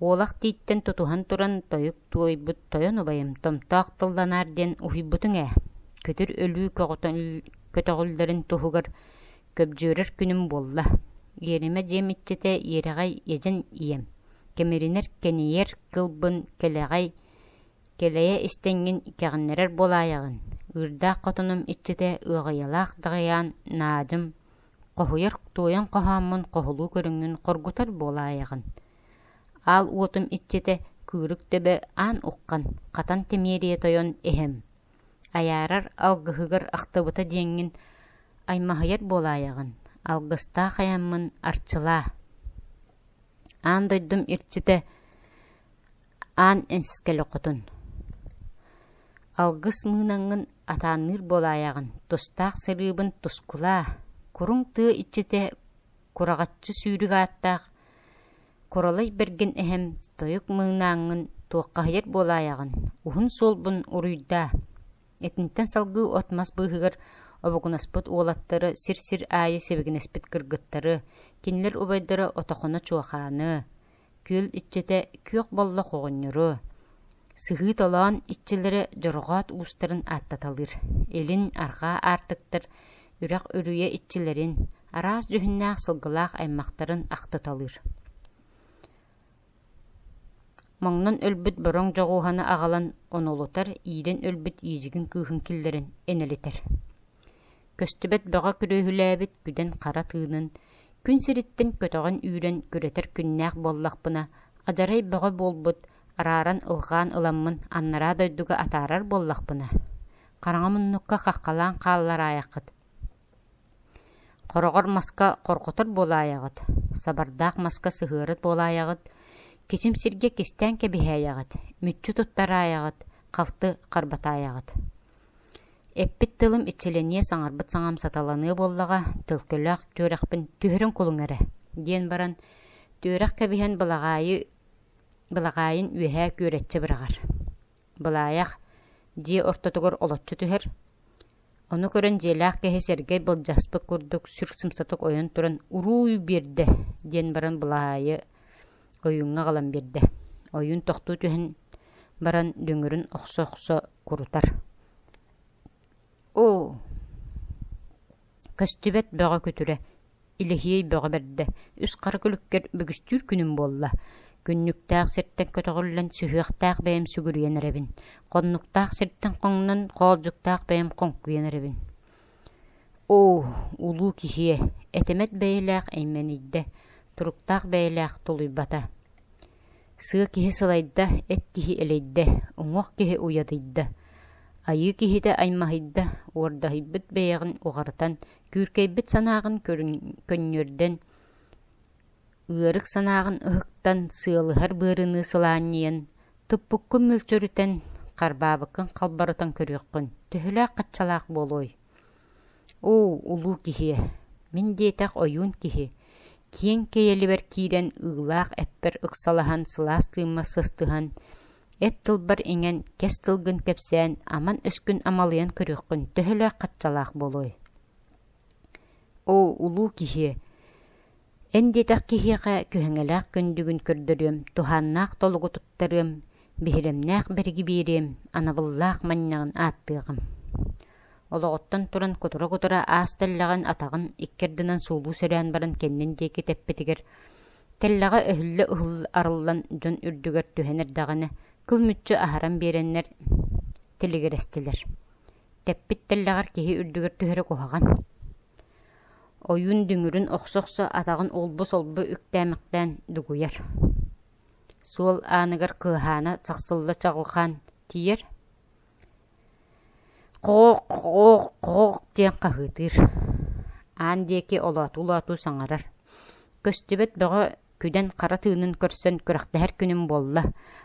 Уолах тииттэн тутуһан туран тойук туойбут тойон убайым томтоох тылланаар диэн уһуйбутуҥ ээ, көтөр өлүү көтөҕүллэрин туһугар көбдьүөрэр күнүм буолла. Иэримэ дьиэм иччитэ иэрэҕэй иэдьэн ийэм, кэмиринэр кэнийэр кылбын кэлэҕэй кэлэйэ истэҥҥин кэҕиннэрэр буолаайаҕын, ыырдаах хотонум иччитэ ыаҕайалаах даҕайаан наадьым хоһуйар туойан хоһооммун хоһулуу көрүҥҥүн хоргутар буолаайаҕын. Аал уотум иччитэ кыырык төбө аан уххан, хатан тэмиэрийэ тойон эһэм Айаарар алгыһыгар ахтыбыта диэҥҥин аймаһыйар буолаайаҕын, алгыстаах айаммын арчылаа. Аан дойдум ирчитэ аан энскэлэ хотун. Алгыс мыынаҥҥын атаанныыр буолаайаҕын, тустаах сырыыбын тускулаа, куруҥ тыа иччитэ кураҕаччы сүүрүк ааттаах Куралай бэргэн эһэм тойук мыынааҥҥын туоххаһыйар буолаайаҕын, уһун суолбун уруйдаа. Итинтэн салгыы от-мас быыһыгар обугунаспыт уолаттары, сир-сир аайы сибигинэспит кыргыттары, кинилэр убайдара Отохоно Чуохааны, күөл иччитэ Күөх Боллох оҕонньору, сыһыы-толоон иччилэрэ Дьорҕоот уустарын ааттаталыыр, илин, арҕаа аартыктар үрэх үрүйэ иччилэрин, араас дьүһүннээх сылгылаах аймахтарын ахтыталыыр. Моҥнон өлбүт бороҥ дьоҕуһаны аҕалан онолутар, иирэн өлбүт иидьигин кыыһын киллэрэн энэлитэр. Көстүбэт бөҕө күрүөһүлээбит күдэн хара тыынын, күн сириттэн көтөҕөн үүрэн күрэтэр күннээх буоллахпына, адьарай бөҕө буолбут, арааран ылҕаан ыламмын анараа дойдуга атаарар буоллахпына, хараҥа муннукка хаххалаан хааллараайаххыт Хороҕор маска хорҕотор буолаайаҕыт, сабардаах маска сыһыарыт буолаайаҕыт, кичим сиргэ кистээн кэбиһээйэҕит, мүччү туттараайаҕыт, халты харбатаайаҕыт. Эппит тылым иччилэниэ, саҥарбыт саҥам саталаныа буоллаҕа, төлкөлөөх түөрэхпин түһэрин кулуҥ эрэ, диэн баран, түөрэх кэбиһэн былаҕаайы былаҕаайын үөһээ күөрэччи быраҕар. Былаайах дьиэ ортотугар олоччу түһэр, Ону көрөн дьиэлээх киһи Сэргэй былдьаспыт курдук сүр сымсатык ойон туран «Урууй биэрдэ» диэн баран былаайы ойууҥҥа аҕалан биэрдэ. Ойуун тохтуу түһэн баран дүҥүрүн охсо-охсо курутар. «Оо, көстүбэт бөҕө күтүрэ, илэһиэй бөҕө бэрдэ, үс хара күлүккэр бүгүстүүр күнүм буолла. Күннүктээх сиртэн көтөҕүллэн сүһүөхтээх бэйэм сүгүрүйэн эрэбин, хоннуктаах сиртэн хоҥнон хоолдьуктаах бэйэм хоҥкуйан эрэбин. Оо, улуу киһиэ, этэмэт бэйэлээх эймэнийдэ, туруктаах бэйэлээх тулуйбата. Сыа киһи сылайда, эт киһи элэйдэ, уҥуох киһи уйадыйда. Айыы киһитэ аймаһыйда, уордаһыйбыт бэйэҕин уҕарытан, Күүркэйбит санааҕын көнньүөрдэн, ыарык санааҕын ыһыктан, сыалыһар быарыныы сылаанньыйан, туппуккун мүлчүрүтэн, харбаабыккын халбарытан көрүөххүн, төһөлөөх хаччалаах буолуой? Оо, улуу киһиэ, мин диэтэх ойуун киһи, киэҥ кэйэлибэр киирэн ыылаах эппэр ыксалаһан сылаас тыыммар сыстыһан, эт тылбар иҥэн, кэс тылгын кэпсээн, аман өскүн амалыйан көрүөххүн төһөлөөх хаччалаах буолуой? Оо, улуу киһиэ, эн диэтэх киһиэхэ күһэҥэлээх күндүгүн көрдөрүөм, туһааннаах толугу туттарыам, биһирэмнээх бэриги биэриэм, анабыллаах манньаҕын ааттыаҕым. Олоҕуттан туран кутура-кутура аас тэллэҕин атаҕын икки ардынан суулуу сөрөөн баран кэннин диэки тэппитигэр Тэллэҕэ өһүллэ арыллан дьон үрдүгэр түһэн эрдэҕинэ, кыл мүччү аһаран биэрэннэр тилигирэстилэр. Тэппит тэллэҕэр киһи үрдүгэр түһэрэ куһаҕан. Ойуун дүҥүрүн охсо-охсо атаҕын олбу-солбу үктээмэхтээн дугуйар. Суол ааныгар кыаһаана сахсылла чаҕылхаан тиийэр. Хоох, хоох, хоох диэн хаһыытыыр. Аан диэки олоотуу-олоотуу саҥарар. Көстүбэт бөҕө күдэн хара тыынын көрсөн күрэхтэһэр күнүм буолла.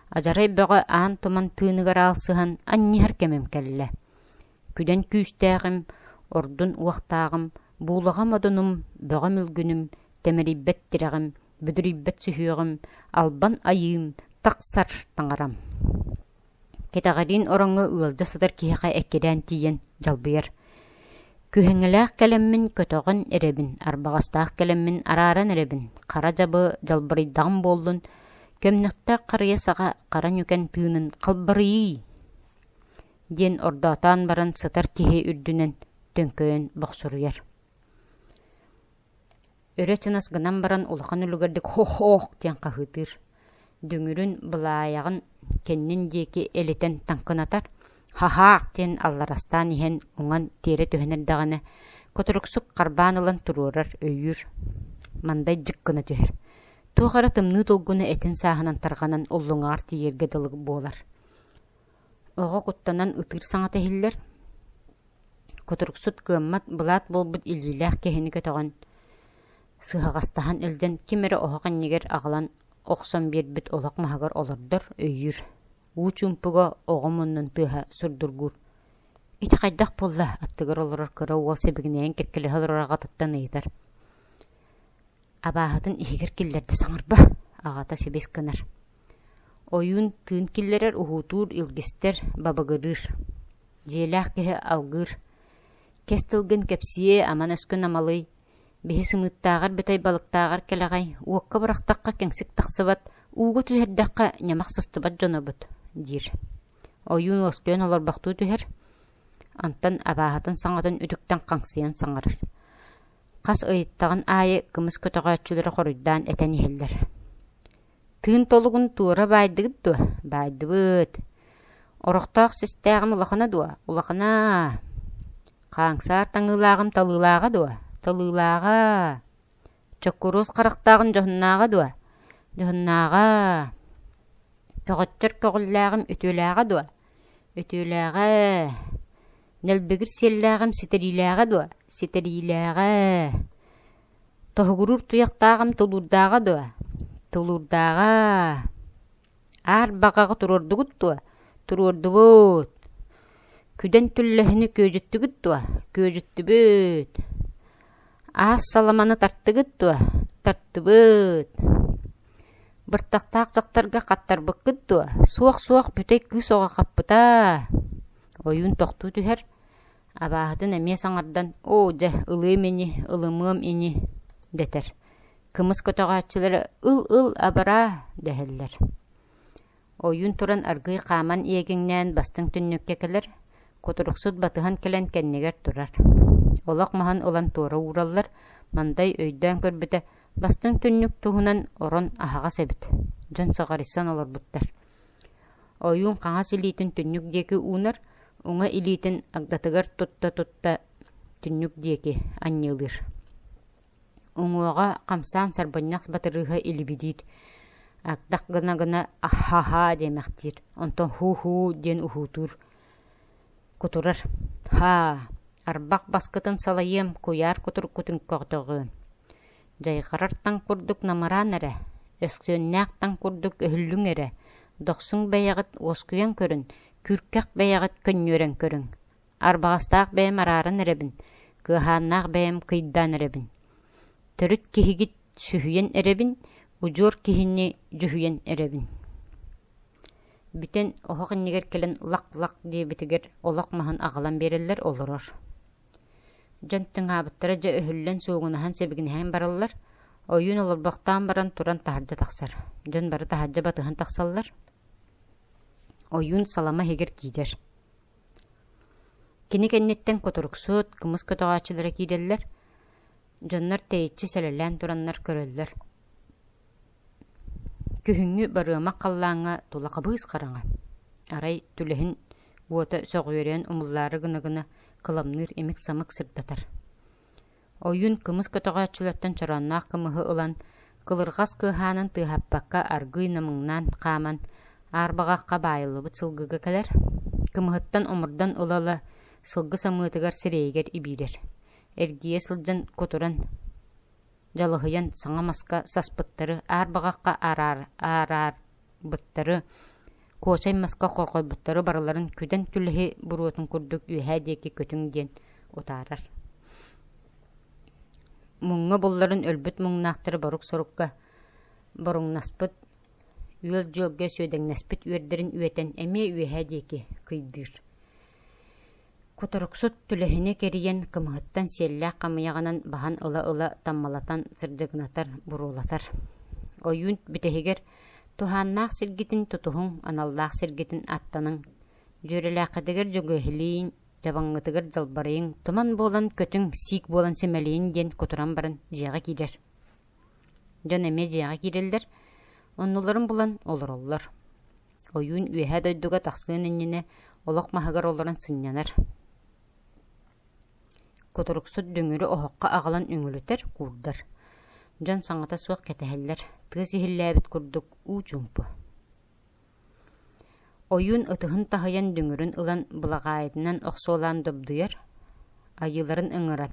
Адьарай бөҕө аан туман тыыныгар аалсыһан анньыһар кэмим кэллэ. Күдэн күүстээҕим, ордун уохтааҕым, буулаҕа модунум, бөҕө мүлгүнүм, тэмэрийбэт тирэҕим, бүдүрүйбэт сүһүөҕүм, албан айыым, тахсар таҥарам. Кэтэҕэриин ороҥҥо ыалдьа сытар киһиэхэ эккирээн тиийэн дьалбыйар. Күһэҥэлээх кэлэммин көтөҕөн эрэбин, арбаҕастаах кэлэммин арааран эрэбин, хара дьабы дьалбарыйдаҕым буоллун, көмнөхтөөх харыйа саҕа хара ньүкэн тыынын халбарыйыы диэн ордоотоон баран сытар киһи үрдүнэн төҥкөйөн бохсуруйар. Өрө чынас гынан баран улахан үлүгэрдик «хох-ох» диэн хаһыытыыр, дүҥүрүн былаайаҕын кэннин диэки элитэн таҥкынатар, «ха-хаах» диэн алларастаан иһэн уҥан тиэрэ түһэн эрдэҕинэ, кутуруксук харбаан ылан туруорар, өйүүр, мандай дьик гына түһэр. Туох эрэ тымныы долгуна этин сааһынан тарҕанан уллуҥаҕар тиийэргэ дылы буолар. Оҕо куттанан ытыыр саҥата иһиллэр, Кутуруксут кыаммат былаат буолбут илиилээх киһини көтөҕөн, сыһаҕастаһан илдьэн ким эрэ оһох иннигэр аҕалан охсон биэрбит олох маһыгар олордор, өйүүр. Уу чуумпуга оҕо муннун тыаһа сурдургуур. Ити хайдах буолла? аттыгар олорор кыра уол сибигинэйэн кэккэлэһэ олорор аҕатыттан ыйытар. Абааһытын иһигэр киллэрдэ саҥарба, аҕата сибис гынар. Ойуун тыын киллэрэр, уһуутуур, илгистэр, бабыгырыыр. Дьиэлээх киһи алгыыр. Кэс тылгын кэпсиэ, аман өскүн амалый, биһи сымыыттааҕар бүтэй балыктааҕар кэлэҕэй, уокка бырахтахха кэҥсик тахсыбат, ууга түһэрдэххэ ньамах сыстыбат дьонобут, диир. Ойуун уоскуйан олорбохтуу түһэр, онтон абааһытын саҥатын үтүктэн хаҥсыйан саҥарар. Хас ыйыттаҕын аайы кымыс көтөҕөөччүлэрэ хоруйдаан этэн иһэллэр: «Тыын толугун туора баайдыгыт дуо? Баайдыбыт. Орохтоох систээҕим улахана дуо? Улахана. Хааҥсаар таҥыылааҕым талыылааҕа дуо? Талыылааҕа. Чоккуруос харахтааҕын дьоһуннааҕа дуо? Дьоһуннааҕа. Көҕөччөр көҕүллээҕим үтүөлээҕэ дуо? Үтүөлээҕэ. Нэлбигир сиэллээҕим ситэриилээҕэ дуо? Ситэриилээҕэ. Тоһугуруур туйахтааҕым тулуурдааҕа дуо? Тулуурдааҕа. Аар баҕаҕы туруордугут дуо? Туруордубут. Күдэн түллэһини күөдьүттүгүт дуо? Күөдьүттүбүт. Аас саламаны тартыгыт дуо? Тартыбыт. Быртахтаах дьахтарга хаттарбыккыт дуо? Суох-суох, бүтэй кыыс оҕо хаппыта. Ойуун тохтуу түһэр, абааһытын эмиэ саҥардан «Оо, дьэ, ылыам ини, ылымыам ини» дэтэр. Кымыс көтөҕөөччүлэрэ «Ыл-ыл, абараа» дэһэллэр. Ойуун туран аргыый хааман иэгиҥнээн бастыҥ түннүккэ кэлэр, кутуруксут батыһан кэлэн кэннигэр турар. Олох маһын ылан туора уураллар, Мандай өйдөөн көрбүтэ, бастыҥ түннүк туһунан орон аһаҕас эбит, дьон сыҕарыйсан олорбуттар. Ойуун хаҥас илиитин түннүк диэки уунар, уҥа илиитин агдатыгар тутта-тутта түннүк диэки анньыалыыр. Уҥуоҕа хамсаан сарбынньах батырыыһа илибириир, агдах гына-гына «аһ-ха-ха» диэмэхтиир, онтон «һуу-һуу» диэн уһуутуур, кутурар: «Һаа, арбах баскытын салайыам, куйаар кутуруккутун көтөҕүөм, дьайҕарар таҥ курдук намыраан эрэ, өскүөннээх таҥ курдук өһүллүҥ эрэ, дохсун бэйэҕит уоскуйан көрүн, күүркэх бэйэҕит көнньүөрэн көрүҥ, Арбаҕастаах бэйэм арааран эрэбин, кыаһааннаах бэйэм кыйдаан эрэбин. Төрүт киһигит сүһүйэн эрэбин, удьуор киһини дьүһүйэн эрэбин. Бүтэн оһох иннигэр кэлэн лах-лах диэбитигэр олох маһын аҕалан биэрэллэр олорор. Дьон тыҥаабыттара дьэ өһүллэн суугунаһан сибигинэһэн бараллар, ойуун олорбохтоон баран туран таһырдьа тахсар. Дьон бары таһырдьа батыһан тахсаллар. Ойуун салама иһигэр киирэр. Кини кэнниттэн кутуруксут, кымыс көтөҕөөччүлэрэ киирэллэр, дьоннор тэйиччи сэлэлээн тураннар көрөллөр. Күһүҥҥү барыамах халлааҥҥа тула хабыыс хараҥа, арай түлэһин уота сөҕүөрүйэн умуллаары гына-гына кыламныыр имик-самык сырдатар. Ойуун кымыс көтөҕөөччүлэртэн чороонноох кымыһы ылан, кылырҕас кыаһаанын тыаһаппакка аргыый намыҥнаан хааман, аарбаҕахха баайыллыбыт сылгыга кэлэр, кымыһыттан омурдан ыла-ыла сылгы самыытыгар сирэйигэр ибиирэр. Эргийэ сылдьан кутуран, дьалыһыйан саҥа маска саспыттары, аар баҕахха араарбыттары, куочай маска хорҕойбуттары барыларын күдэн түлэһи буруотун курдук үөһээ диэки көтүҥ диэн утаарар. Муҥҥа булларын өлбүт муҥнаахтары борук-сорукка боруҥнаспыт үөл-дьүөлгэ сүөдэҥнэспит үөрдэрин үөтэн эмиэ үөһээ диэки кыйдыыр. Кутуруксут түлэһини кэрийэн кымыһыттан сиэллээх хамыйаҕынан баһан ыла-ыла таммалатан сырдьыгынатар, буруолатар. Ойуун бүтэһигэр туһааннаах сиргитин тутуһуҥ, аналлаах сиргитин аттаныҥ, дьүөрэлээххитигэр дьүгэһилииҥ, дьабаҥҥытыгар дьалбарыйыҥ, туман буолан көтүҥ, сиик буолан симэлийиҥ диэн кутуран баран дьиэҕэ киирэр. Дьон эмиэ дьиэҕэ киирэллэр, оннуларын булан олороллор. Ойуун үөһээ дойдуга тахсыан иннинэ олох маһыгар олорон сынньанар. Кутуруксут дүҥүрү оһоххо аҕалан үҥүлүтэр, куурдар. Дьон саҥата суох кэтэһэллэр, тыас иһиллээбит курдук уу чуумпу. Ойуун ытыһын таһыйан дүҥүрүн ылан былаҕаайытынан охсуолаан добдуйар, айыыларын ыҥыран,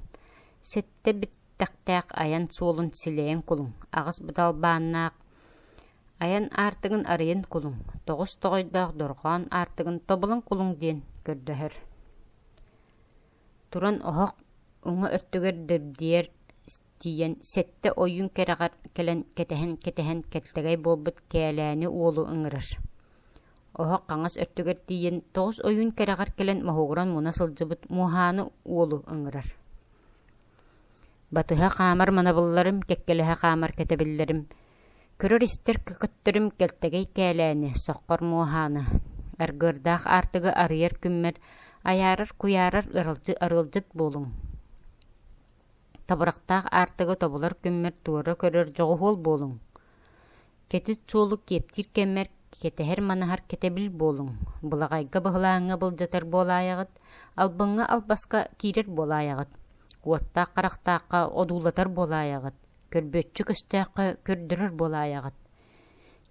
сэттэ биттэхтээх айан суолун силэйэн кулуҥ, аҕыс быталбааннаах айан аартыгын арыйан кулуҥ, тоҕус тоҕойдоох дорҕоон аартыгын тобулан кулуҥ диэн көрдөһөр. Туран оһох уҥа өртүгэр дэбдийэр тиийэн сэттэ ойуун кэрэҕэр кэлэн кэтэһэн-кэтэһэн кэлтэгэй буолбут Кээлээни уолу ыҥырар. Оһох хаҥас өртүгэр тиийэн тоҕус ойуун кэрэҕэр кэлэн моһуогуран муна сылдьыбыт Муоһааны уолу ыҥырар. Батыһа хаамар манабылларым, кэккэлэһэ хаамар кэтэбиллэрим, көрөр-истэр көкөттөрүм кэлтэгэй Кээлээни, соххор Муоһааны, аргыардаах аартыгы арыйар күммэр айаарар-куйаарар арыалдьыт буолуҥ. Табырахтаах аартыгы тобулар күммэр туора көрөр дьоҕуһуол буолуҥ. Кэтит суолу киэптиир кэммэр кэтэһэр-манаһар кэтэбил буолуҥ. Былаҕайга быһылааҥҥа былдьатар буолаайаҕыт, албыҥҥа албаска киирэр буолаайаҕыт, уоттаах харахтаахха одуулатар буолаайаҕыт, көрбүөччү көстөөххө көрдөрөр буолаайаҕыт.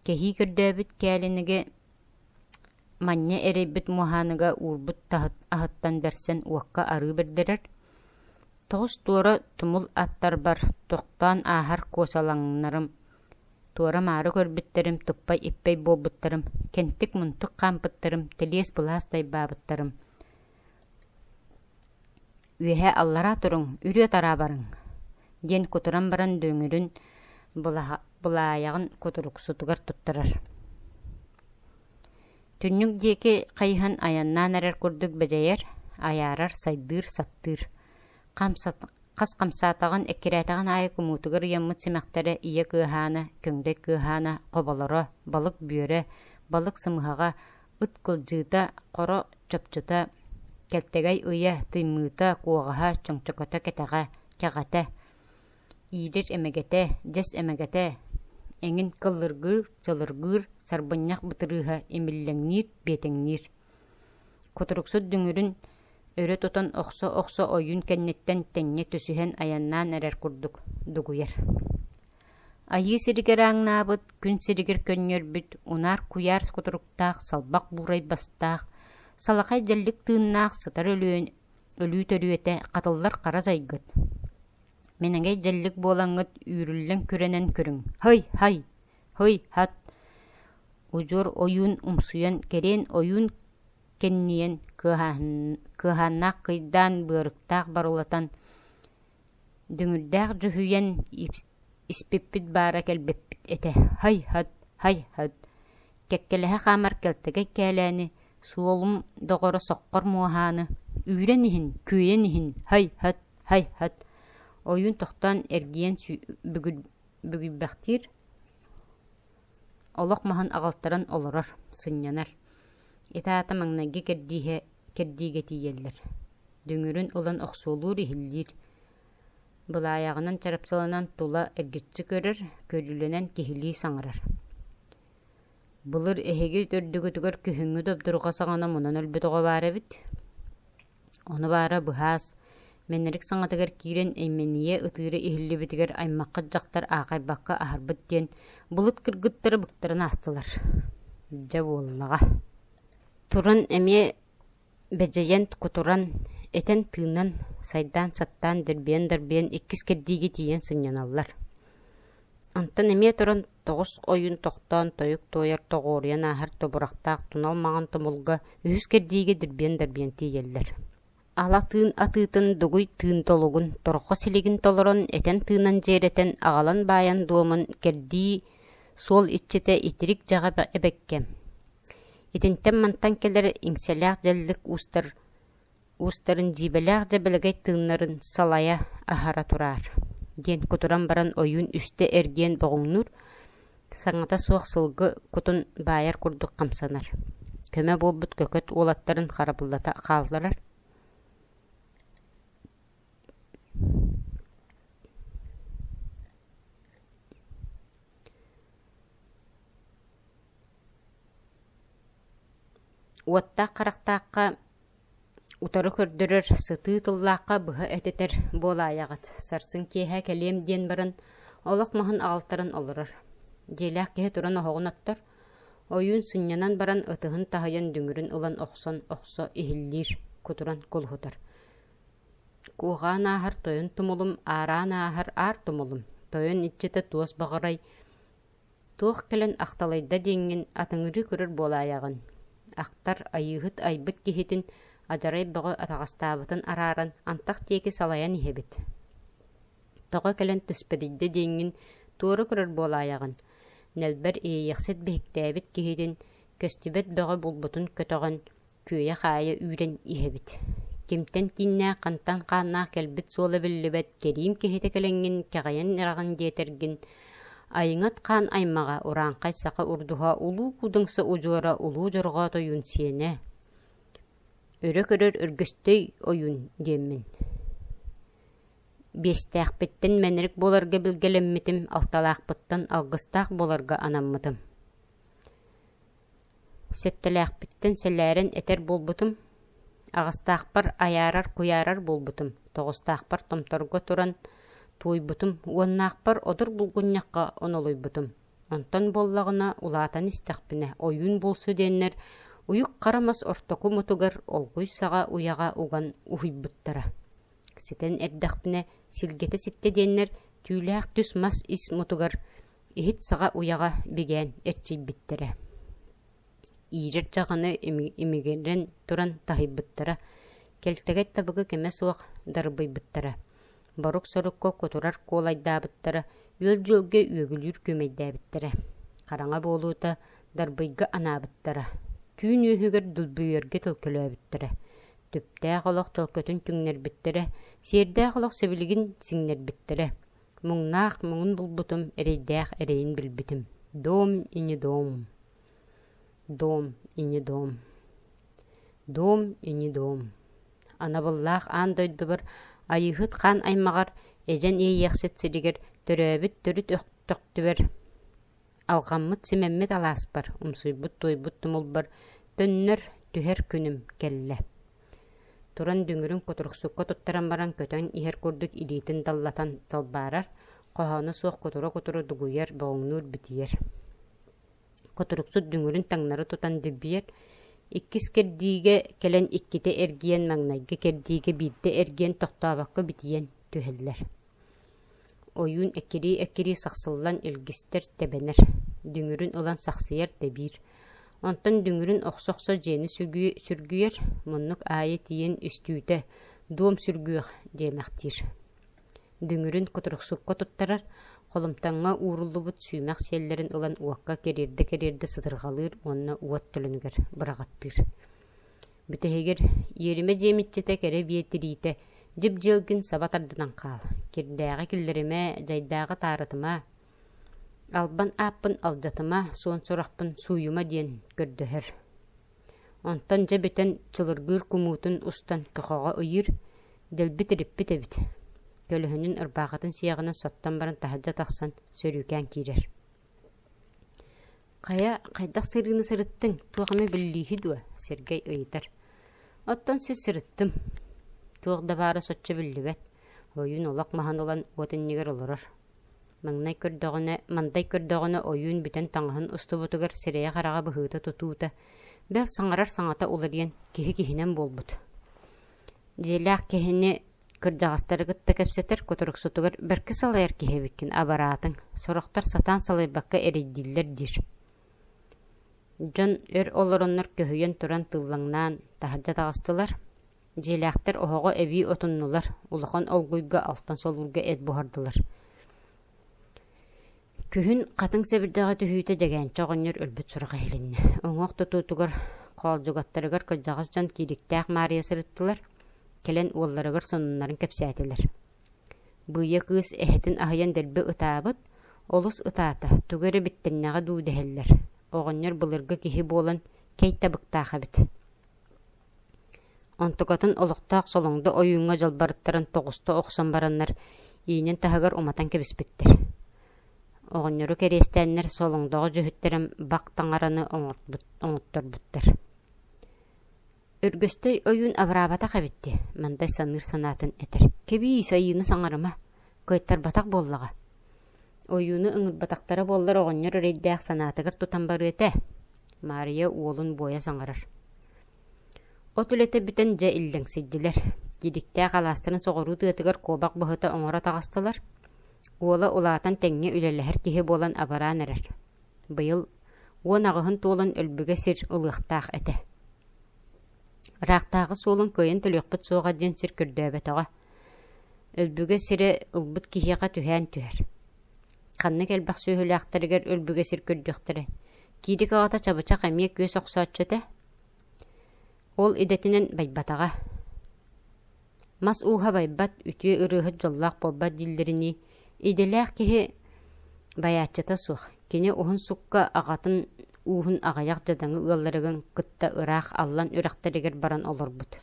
Кэһии көрдөөбүт кээлинигэ Манньа эрэйбит муоһааныга уурбут аһыттан бэрсэн уокка арыы бэрдэрэр, тоҕус туора тумул аттарбар тохтоон ааһар куосалаҥнарым, туора-маары көрбүттэрим, туппай-иппэй буолбуттарым, кэнтик-мунтук хаампыттарым, тэлиэс-былаас дайбаабыттарым. Үөһэ аллараа туруҥ, үрүө-тараа барыҥ диэн кутуран баран дүҥүрүн былаайаҕын кутуруксутугар туттарар. Түннүк диэки хайыһан айаннаан эрэр курдук бэдьэйэр, айаарар, сайдыыр, саттыыр. Хас хамсаатаҕын, эккирээтэҕин аайы кумуутугар ыйаммыт симэхтэрэ ийэ кыаһаана, көҥдөй кыаһаана, хоболоро, балык бүөрэ, балык сымыһаҕа, ыт кылдьыыта, хоро чопчута, кэлтэгэй ыйа, тыймыыта, куоҕаһа, чөҥчөкөтө кэтэҕэ, кэҕэтэ, иирэр эмэгэтэ, дьэс эмэгэтэ, эҥин кыллыргыыр, чылыргыыр, сарбынньах бытырыыһа имиллэҥниир, биэтэҥниир. Кутуруксут дүҥүрүн өрө тутан охсо-охсо ойуун кэнниттэн тэҥҥэ түсүһэн айаннаан эрэр курдук дугуйар. Айыы сиригэр ааҥнаабыт, күн сиригэр көнньүөрбүт, унаар куйаар кутуруктаах, салбах буурай бастаах, салахай дьэллик тыыннаах сытар өлүү төрүөтэ хатыллар хара дьайгыт. Мэнэгэй дьэллик буолаҥҥыт үүрүллэн күрэнэн көрүҥ, һый-һай, һый-һат Удьуор ойуун умсуйан кэриэн ойуун кэннийэн кыаһааннаах кыйдаан быарыктаах барылатан Дүҥүрдээх дьүһүйэн испиппит баара кэлбиппит этэ һай-һат, һай-һат Кэккэлэһэ хаамар кэлтэгэй кээлээни, суолум доҕоро соххор муоһааны, үүрэн иһин, күөйэн иһин, һай-һат, һай-һат Ойуун тохтоон эргийэн бүгүйбэхтиир, олох маһын аҕалтаран олорор, сынньанар. Ити аата маҥнайгы кэрдииһэ кэрдиигэ тиийэллэр Дүҥүрүн ылан охсуолуур иһиллиир, былаайаҕынан чарапчыланан тула эргиччи көрөр, көрүүлэнэн киһилии саҥарар: «Былыр эһиги төрдүгүтүгэр күһүҥҥү добдурҕа саҕана мунан өлбүт оҕо баар эбит. Ону баара быһаас, мэнэрик саҥатыгар киирэн эймэнийэ ытыыра иһиллибитигэр аймаххыт дьахтар аахайбакка аһарбыт диэн былыт кыргыттара быктаран аастылар. Дьэ буоллаҕа. Туран эмиэ Бэдьэйэн, кутуран, этэн-тыынан, сайдаан-саттаан, дирбийэн-дарбыйан иккис кэрдиигэ тиийэн сынньаналлар. Онтон эмиэ туран тоҕус ойуун тохтоон тойук туойар тоҕуоруйан ааһар тобурахтаах тунал маҥан тумулга үһүс кэрдиигэ дирбиэн-дарбыйан тиийэллэр. Ала тыын атыытын дугуй тыын толугун торҕо силигин толорон этэн-тыынан дьиэрэтэн аҕалан баайан дуомун кэрдии суол иччитэ итирик дьаҕа эбэккэ Итинтэн-мантан кэлэр иҥсэлээх дьэллик уустар уустарын дьиибэлээх дьэбэлэгэй тыыннарын салайа аһара тураар диэн кутуран баран ойуун үстэ эргийэн боҕуҥнуур, саҥата суох сылгы кутун баайар курдук хамсанар, көмө буолбут көкөт уолаттарын харабыллата хаалларар. Уоттаах харахтаахха утары көрдөрөр, сытыы тыллаахха быһа этитэр буолаайаҕыт, сарсын киэһэ кэлиэм диэн баран, олох маһын аҕалтаран олорор. Дьиэлээх киһи туран оһоҕун оттор, ойуун сынньанан баран ытыһын таһыйан дүҥүрүн ылан охсон охсо иһиллиир, кутуран кулуһутар. Куоҕаан ааһар тойон тумулум, аараан ааһар аар тумулум, тойон иччитэ туос баҕарай Туох кэлэн ахталайда диэҥҥин атыҥырыы көрөр буолаайаҕын, ахтар Айыыһыт айбыт киһитин адьарай бөҕө атаҕастаабытын арааран антах диэки салайан иһэбит. Тоҕо кэлэн түспэдийдэ диэҥҥин туора көрөр буолаайаҕын, нэлбэр Иэйэхсит биһиктээбит киһитин көстүбэт бөҕө булбутун көтөҕөн күөйэ-хаайа үүрэн иһэбит. Кимтэн кииннээх, хантан хааннаах кэлбит суола биллибэт кэриим киһитэ кэлэҥҥин кэҕийэн эрэҕин диэтэргин, айыҥат хаан аймаҕа, урааҥхай саха урдуһа, улуу куудуҥса удьуора, улуу дьорҕоот ойуун сиэнэ, өрө көрөр Өргөстөй ойуун диэммин. Биэстээхпиттэн мэнэрик буоларга билгэлэммитим, алталаахпыттан алгыстаах буоларга анаммытым. Сэттэлээхпиттэн сэлээрэн этэр буолбутум, аҕыстаахпар айаарар-куйаарар буолбутум, тоҕустаахпар томторго туран туойбутум, уоннаахпар одур булгунньахха онолуйбутум. Онтон буоллаҕына улаатан истэхпинэ ойуун буолсу диэннэр уйук хара мас ортоку мутугар олгуй саҕа уйаҕа уган уһуйбуттара. Ситэн эрдэхпинэ силгэтэ ситтэ диэннэр түүлээх түс мас ис мутугар Иһит саҕа уйаҕа бигээн эрчийбиттэрэ. Иирэр дьаҕаны имигирэн туран таһыйбыттара, кэлтэгэй табыгы кэмэ суох дарбыйбыттара, борук-сорукка кутурар куолайдаабыттара, үөл-дьүөлгэ үөгүлүүр күөмэйдээбиттэрэ, хараҥа буолуута дарбыйга анаабыттара, түүн үөһүгэр дулбуйарга төлкөлөөбүттэрэ, түптээх олох төлкөтүн түҥнэрбиттэрэ, сиэрдээх олох сибилигин сиҥнэрбиттэрэ, Муҥнаах муҥун булбутум, эрэйдээх эрэйин билбитим. Дом и не дом, дом и не дом, дом и не дом. Анабыллаах аан дойдубар Айыыһыт хаан аймаҕар Эдьэн Иэйиэхсит сиригэр төрөөбүт төрүт өттөхтүбэр алҕаммыт симэммит алааспар умсуйбут туойбут тумулбар төннөр түһэр күнүм кэллэ. Туран дүҥүрүн кутуруксукка туттаран баран көтөн иһэр курдук илиитин даллатан талбаарар, хоһооно суох кутура-кутура дугуйар, боҕуҥнуур, битийэр. Кутуруксут дүҥүрүн таҥнары тутан дирбийэр, иккис кэрдиигэ кэлэн иккитэ эргийэн маҥнайгы кэрдиигэ биирдэ эргийэн тохтообокко битийэн түһэллэр. Ойуун эккирии-эккирии сахсыллан илгистэр, тэбэнэр, дүҥүрүн ылан сахсыйар, тэбиир. Онтон дүҥүрүн охсо-охсо дьиэни сүргүйэр, муннук аайы тиийэн үстүүтэ «Дуом сүргүөх» диэмэхтиир. Дүҥүрүн кутуруксукка туттарар, холумтаҥҥа ууруллубут сүүмэх сиэллэрин ылан уокка кэриэрдэ-кэриэрдэ сытырҕалыыр уонна уот төлөнүгэр быраҕаттыыр. Бүтэһигэр иэримэ дьиэмиччитэ кэрэ биэ тириитэ дьип-дьиэлгин саба тардынан хаал, кирдээҕи киллэримэ, дьайдааҕы таарытыма, албан ааппын алдьатыма, суон сурахпын сууйума диэн көрдөһөр. Онтон дьэ бүтэн чылыргыыр кумуутун устан көхөҕө ыйыыр, дэлби тириппит эбит. Көлөһүнүн ырбаахытын сиэҕинэн соттон баран таһырдьа тахсан сөрүүкээн киирэр. Хайа, хайдах сырыыны сырыттыҥ, туох эмэ биллииһи дуо? Сергей ыйытар. Оттон сис сырыттым. Туох да баара соччо биллибэт. Ойуун олох маһын ылан уот иннигэр олорор. Маҥнай көрдөҕүнэ, мандай көрдөҕүнэ ойуун бүтэн таҥаһын устубутугар сирэйэ-хараҕа быһыыта-тутуута, Бэл саҥарар саҥата уларыйан киһи киһинэн буолбут. Дьиэлээх киһини кырдьаҕастары кытта кэпсэтэр кутуруксутугар бэркэ салайар киһи эбиккин абараатыҥ, сорохтор сатаан салайбакка эрэйдииллэр диир. Дьон өр олороннор көһүйэн туран тыллаҥнаан таһырдьа таҕыстылар. Дьиэлээхтэр оһоҕу эбии отуннулар, улахан олгуйга алтан солуурга эт буһардылар. Күһүн хатыҥ сэбирдэҕэ түһүүтэ Дьэгээнчэ оҕонньор өлбүт сураҕа иһилиннэ. Уҥуох тутуутугар, хоолдьугаттарыгар кырдьаҕас дьон Киириктээх Маарыйа сырыттылар, кэлэн уолларыгар сонуннарын кэпсээтилэр. Быыйа кыыс эһэтин аһыйан дэлби ытаабыт, олус ытаата, тугу эрэ биттэннэҕэ дуу дэһэллэр. Оҕонньор былыргы киһи буолан кэй табыктаах эбит. Онтукатын олохтоох солоҥдо ойууҥҥа дьалбарыттаран тоҕуста охсон бараннар иинин таһыгар уматан кэбиспиттэр. Оҕонньору кэриэстээннэр солоҥдоҕо дьүһүттэрин бак таҥараны оҥотторбуттар. Өргөстөй ойуун абыраабатах эбит дии, Мандай саныыр санаатын этэр. Кэбиис, айыыны саҥарыма, кыайтарбатах буоллаҕа. Ойууну ыҥырбатахтара буоллар оҕонньор эрэйдээх санаатыгар тутан барыа этэ, Маарыйа уолун буойа саҥарар. От үлэтэ бүтэн дьэ иллэҥсийдилэр. Киириктээх алаастарын соҕуруу тыатыгар куобах быһыта оҥоро таҕыстылар. Уола улаатан тэҥҥэ үлэлэһэр киһи буолан абараан эрэр. Быйыл 18-ын туолан өлбүгэ сир ылыахтаах этэ. Ыраахтааҕы суолун кыайан төлүөхпүт суоҕа диэн сир көрдөөбөтөҕө. Өлбүгэ сирэ ылбыт киһиэхэ түһээн түһэр. Ханнык элбэх сүөһүлээхтэригэр өлбүгэ сир көрдүөхтэрэ. Киирик аҕата чабычах эмиэ күөс охсооччу этэ. Ол идэтинэн байбатаҕа. Мас ууһа байбат, үтүө ырыаһыт дьоллоох буолбат дииллэринии, идэлээх киһи байааччыта суох. Кини уһун сукка аҕатын ууһун аҕыйах дьадаҥы ыалларыгын кытта ыраах Аллан үрэхтэригэр баран олорбут.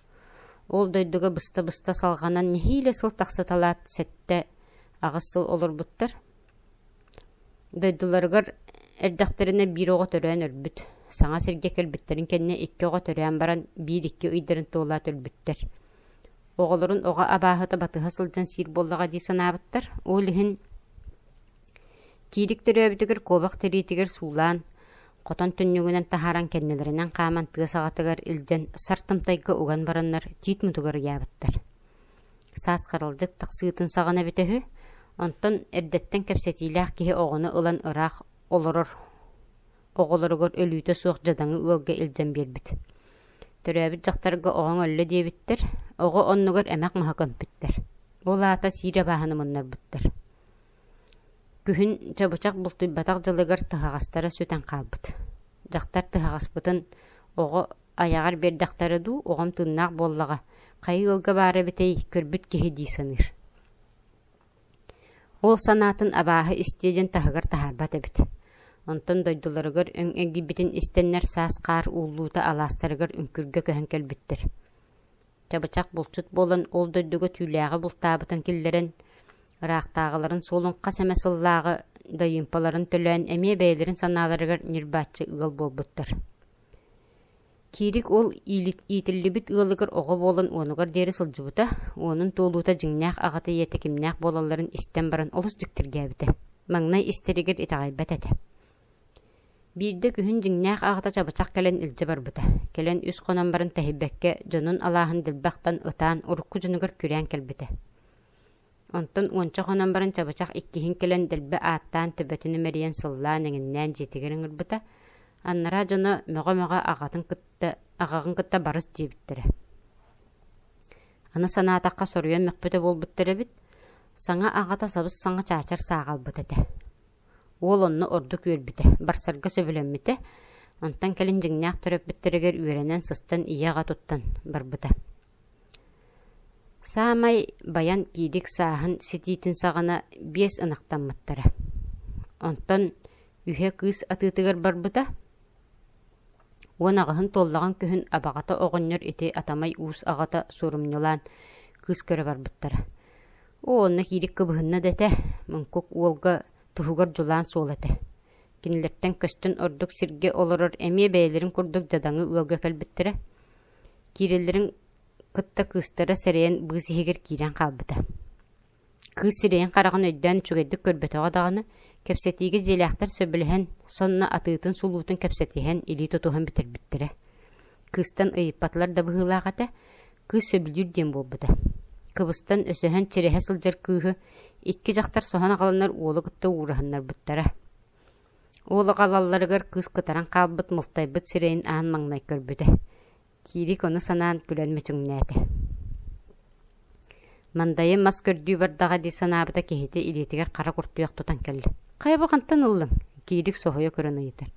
Ол дойдуга быста-быста салҕанан нэһиилэ сыл тахсыталаат 7-8 сыл олорбуттар. Дойдуларыгар эрдэхтэринэ биир оҕо төрөөн өлбүт. Саҥа сиргэ кэлбиттэрин кэннэ икки оҕо төрөөн баран биир-икки ыйдарын туолаат өлбүттэр. Оҕолорун оҕо абааһыта батыһа сылдьан сиир буоллаҕа дии санаабыттар. Ол иһин Киирик төрөөбүтүгэр куобах тириитигэр суулаан, хотон түннүгүнэн таһааран кэннилэринэн хааман тыа саҕатыгар илдьэн сар тымтайга уган бараннар тиит мутугар ыйаабыттар. Саас харалдьык тахсыытын саҕана эбитэ үһү, онтон эрдэттэн кэпсэтиилээх киһи оҕону ылан ыраах олорор оҕолоругар өлүүтэ суох дьадаҥы ыалга илдьэн биэрбит. Төрөөбүт дьахтарга оҕоҥ өллө диэбиттэр, оҕо оннугар эмэх маһа көмпүттэр. Ол аата сиир абааһыны муннарбыттар. Күһүн чабычах бултуйбатах дьылыгар тыһаҕастара сүтэн хаалбыт. Дьахтар тыһаҕаспытын оҕо айаҕар биэрдэхтэрэ дуу, оҕом тыыннаах буоллаҕа, хайа ыалга баара эбитэй, көрбүт киһи дии саныыр. Ол санаатын абааһы истиэ диэн таһыгар таһаарбат эбит. Онтон дойдуларыгар өҥ эргийбитин истэннэр саас хаар ууллуута алаастарыгар үҥкүргэ көһөн кэлбиттэр. Чабычах булчут буолан ол дойдуга түүлээҕи бултаабытын киллэрэн, ыраахтааҕыларын суолун хас эмэ сыллааҕы дайыымпаларын төлөөн эмиэ бэйэлэрин санааларыгар ньирбааччы ыал буолбуттар. Киирик уол иитиллибит ыалыгар оҕо буолан уонугар диэри сылдьыбыта, уонун туолуута дьиҥнээх аҕата ийэтэ кимнээх буолалларын истэн баран олус дьиктиргээбитэ. Маҥнай истэригэр итэҕэйбэт этэ. Биирдэ күһүн дьиҥнээх аҕата чабычах кэлэн илдьэ барбыта. Кэлэн үс хонон баран тэһийбэккэ дьонун алааһын дэлби ахтан ытаан урукку дьонугар күрээн кэлбитэ. Онтон уонча хонон баран чабычах иккиһин кэлэн дэлби ааттаан төбөтүн имэрийэн сыллаан эҥиннээн дьиэтигэр ыҥырбыта. Анараа дьоно мөҕө-мөҕө аҕатын кытта аҕаҕын кытта барыс диэбиттэрэ. Аны санаатахха соруйан мөхпүтэ буолбуттар эбит. Саҥа аҕата сабыс-саҥа чаачар сааҕалбыт этэ. Уол онно ордук үөрбүтэ, барсарга сөбүлэммитэ, онтон кэлин дьиҥнээх төрөппүттэригэр үөрэнэн сыстан ийэ-аҕа туттан барбыта. Саамай байан киирик сааһын ситиитин саҕана биэс ынахтаммыттара. Онтон үһэ кыыс атыытыгар барбыта. 18-ын туоллаҕын күһүн абаҕата оҕонньор ити Атамай уус аҕата суорумньулаан кыыс көрө барбыттара. Оо, онно киирик кыбыһынна да этэ, муҥкук уолга туһугар дьулаан суол этэ. Кинилэртэн көстөн ордук сиргэ олорор эмиэ бэйэлэрин курдук дьадаҥы ыалга кэлбиттэрэ. Киирэллэрин кытта кыыстара сэрэйэн быыс иһигэр киирэн хаалбыта. Кыыс сирэйин-хараҕын өйдөөн үчүгэйдик көрбөтөҕө даҕаны, кэпсэтиигэ дьиэлээхтэр сөбүлэһэн, сонно атыытын-сулуутун кэпсэтиһэн, илии тутуһан бүтэрбиттэрэ. Кыыстан ыйыппатылар да быһыылаах этэ, кыыс сөбүлүүр диэн буолбута. Кыбыстан өсөһөн чирэһэ сылдьар кыыһы икки дьахтар соһон аҕаланнар уолу кытта уураһыннарбыттара. Уол аҕалалларыгар кыыс кытаран хаалбыт мылтайбыт сирэйин аан маҥнай көрбүтэ. Киирик ону санаан күлэн мүчүҥнээтэ. Мандайы мас көрдүү бардаҕа дии санаабыта киһитэ илиитигэр хара куртуйах тутан кэллэ. «Хайа бу хантан ыллыҥ?» Киирик соһуйа көрөн ыйытар.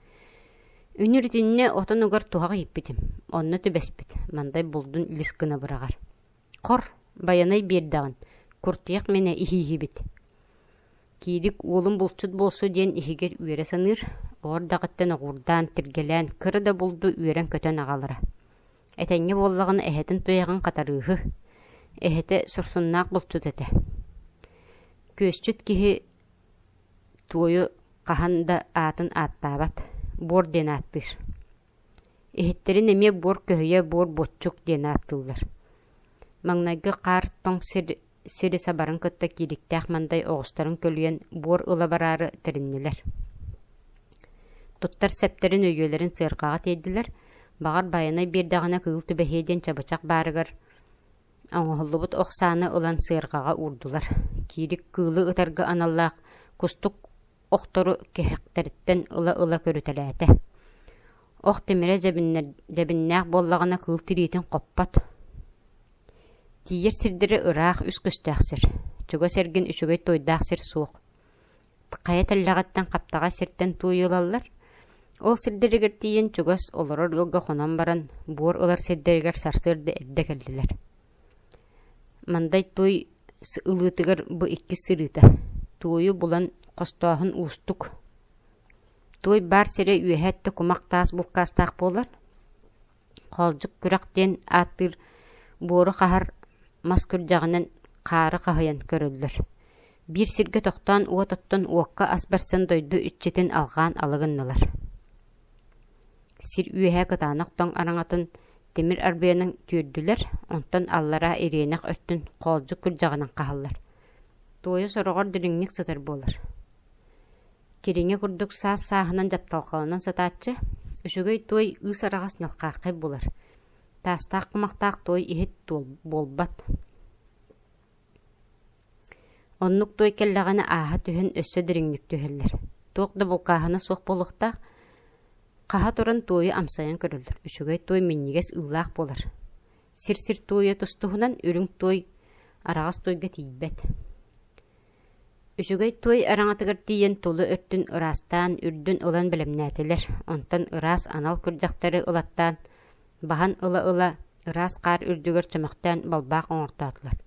Үнүр итиннэ отон угар туһах ииппитим, онно түбэспит, Мандай булдун лис гына быраҕар. Хор, Байанай биэрдэҕин, куртуйах мэнэ иһииһибит. Киирик уолум булчут буолсу диэн иһигэр үөрэ саныыр, оҕо эрдэҕиттэн оҕуурдаан, тиргэлээн, кыра да булду үөрэн-көтөн аҕалара. Этэҥҥэ буоллаҕына эһэтин туйаҕын хатарыыһы. Эһэтэ сорсуннаах булчут этэ. Күөсчүт киһи туойу хаһан да аатын ааттаабат, буор диэн ааттыыр. Иһиттэрин эмиэ буор көһүйэ, буор буоччук диэн ааттыыллар. Маҥнайгы хаар тоҥ сир сири сабарын кытта киириктээх мандай оҕустарын көлүйэн буор ыла бараары тэриннилэр. Туттар сэптэрин өйүөлэрин сыарҕаҕа тиэйдилэр, баҕар Байанай биэрдэҕинэ кыыл түбэһиэ диэн чабычах баарыгар Оҥоһуллубут ох сааны ылан сыарҕаҕа уурдулар, киирик кыылы ытарга аналлаах кустук охтору кэһэхтэриттэн ыла-ыла көрүтэлээтэ. Ох тимирэ дьэбиннээх буоллаҕына кыыл тириитин хоппот. Тиийэр сирдэрэ ыраах үс көстөөх сир, чугас эргин үчүгэй туойдаах сир суох. Хайа тэллэҕиттэн хаптаҕай сиртэн туойулаллар. Ол сирдэригэр тиийэн чугас олорор ыалга хонон баран, буор ылар сирдэригэр сарсыарда эрдэ кэллилэр. Мандай туой ылыытыгар бу иккис сырыыта. Туойу булан хостооһун уустук. Туой баар сирэ үөһэ өттө кумах таас булкаастаах буолар. Хоолдьук күрэх диэн ааттыыр буору хаһар мас күрдьэҕинэн хаары хаһыйан көрөллөр. Биир сиргэ тохтоон уот оттон уокка ас барсан дойду иччитин алҕаан алы гыннылар. Сир үөһэ кытаанах тоҥ араҥатын тимир арбыйанан түөрдүлэр, онтон аллараа ириэнэх өттүн хоолдьук күрдьэҕинэн хаһаллар. Туойа сороҕор дириҥник сытар буолар. Кириҥэ курдук саас-сааһынан дьапталҕаланан сытааччы, үчүгэй туой ыыс араҕас ньалхаархай булар, таастаах кумахтаах туой иһит буолбат. Оннук туой кэллэҕинэ ааһа түһэн өссө дириҥник түһэллэр. Туох да булкааһына суох буолуохтаах, хаһа туран туойу амсайан көрөллөр, үчүгэй туой минньигэс ыылаах буолар. Сир-сир туойа тустуһунан үрүҥ туой араҕас туойга тиийбэт. Үчүгэй туой араҥатыгар тиийэн тула өттүн ыраастаан, үрдүн ылан бэлэмнээтилэр, онтон ыраас анал күрдьэхтэри ылаттаан, баһан ыла-ыла ыраас хаар үрдүгэр чөмөхтөөн балбаах оҥортоотулар.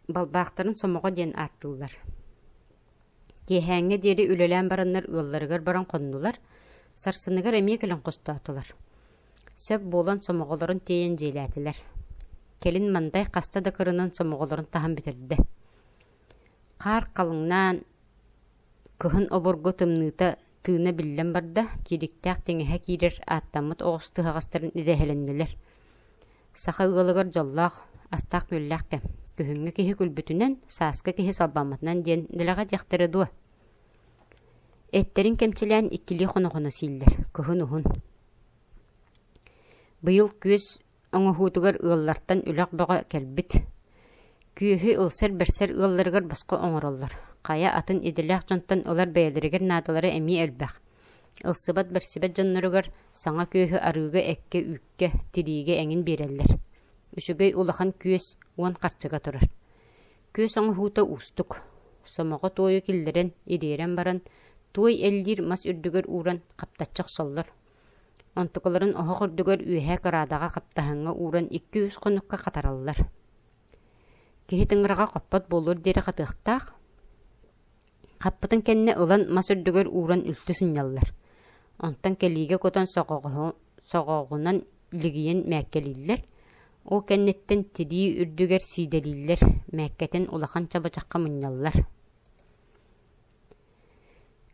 Балбаахтарын сомоҕо диэн ааттыыллар. Киэһээҥҥэ диэри үлэлээн бараннар ыалларыгар баран хоннулар, сарсыныгар эмиэ кэлэн хостоотулар. Сөп буолан сомоҕолорун тиэйэн дьиэлээтилэр. Кэлин Мандай хаста да кырынан сомоҕолорун таһан бүтэрдэ. Хаар халыҥнаан, кыһын обургу тымныыта тыына биллэн барда, киириктээх тиҥэһэ киирэр ааттаммыт оҕус тыһаҕастарын идэһэлэннилэр. Саха ыалыгар дьоллоох, астаах-үөллээх кэм. Күһүҥҥү киһи күлбүтүнэн, сааскы киһи салбаммытынан диэн дэлэҕэ диэхтэрэ дуо? Эттэрин кэмчилээн иккилии хоно-хоно сииллэр, кыһын уһун. Быйыл күөс оҥоһуутугар ыаллартан үлэх бөҕө кэлбит. Күөһү ылсар-бэрсэр ыалларыгар босхо оҥороллор. Хайа атын идэлээх дьонтон ылар бэйэлэригэр наадалара эмиэ элбэх. Ылсыбат-бэрсибэт дьонноругар саҥа күөһү арыыга, эккэ, үүккэ, тириигэ эҥин биэрэллэр. Үчүгэй улахан күөс уон харчыга турар. Күөс оҥоһуута уустук. Сомоҕо туойу киллэрэн, ириэрэн баран, туой эллиир мас үрдүгэр ууран хаптаччы охсоллор. Онтукаларын оһох үрдүгэр үөһэ кыраадаҕа хаптаһыҥҥа ууран икки-үс хонукка хатараллар. Киһи тыҥыраҕа хоппот буолуор диэри хатыахтаах. Хаппытын кэннэ ылан мас үрдүгэр ууран үлтү сынньаллар. Онтон кэлиигэ кутан соҕоҕунан лигийэн мээккэлииллэр. Ол кэнниттэн тирии үрдүгэр сиидэлииллэр, мээккэтин улахан чабычахха мунньаллар.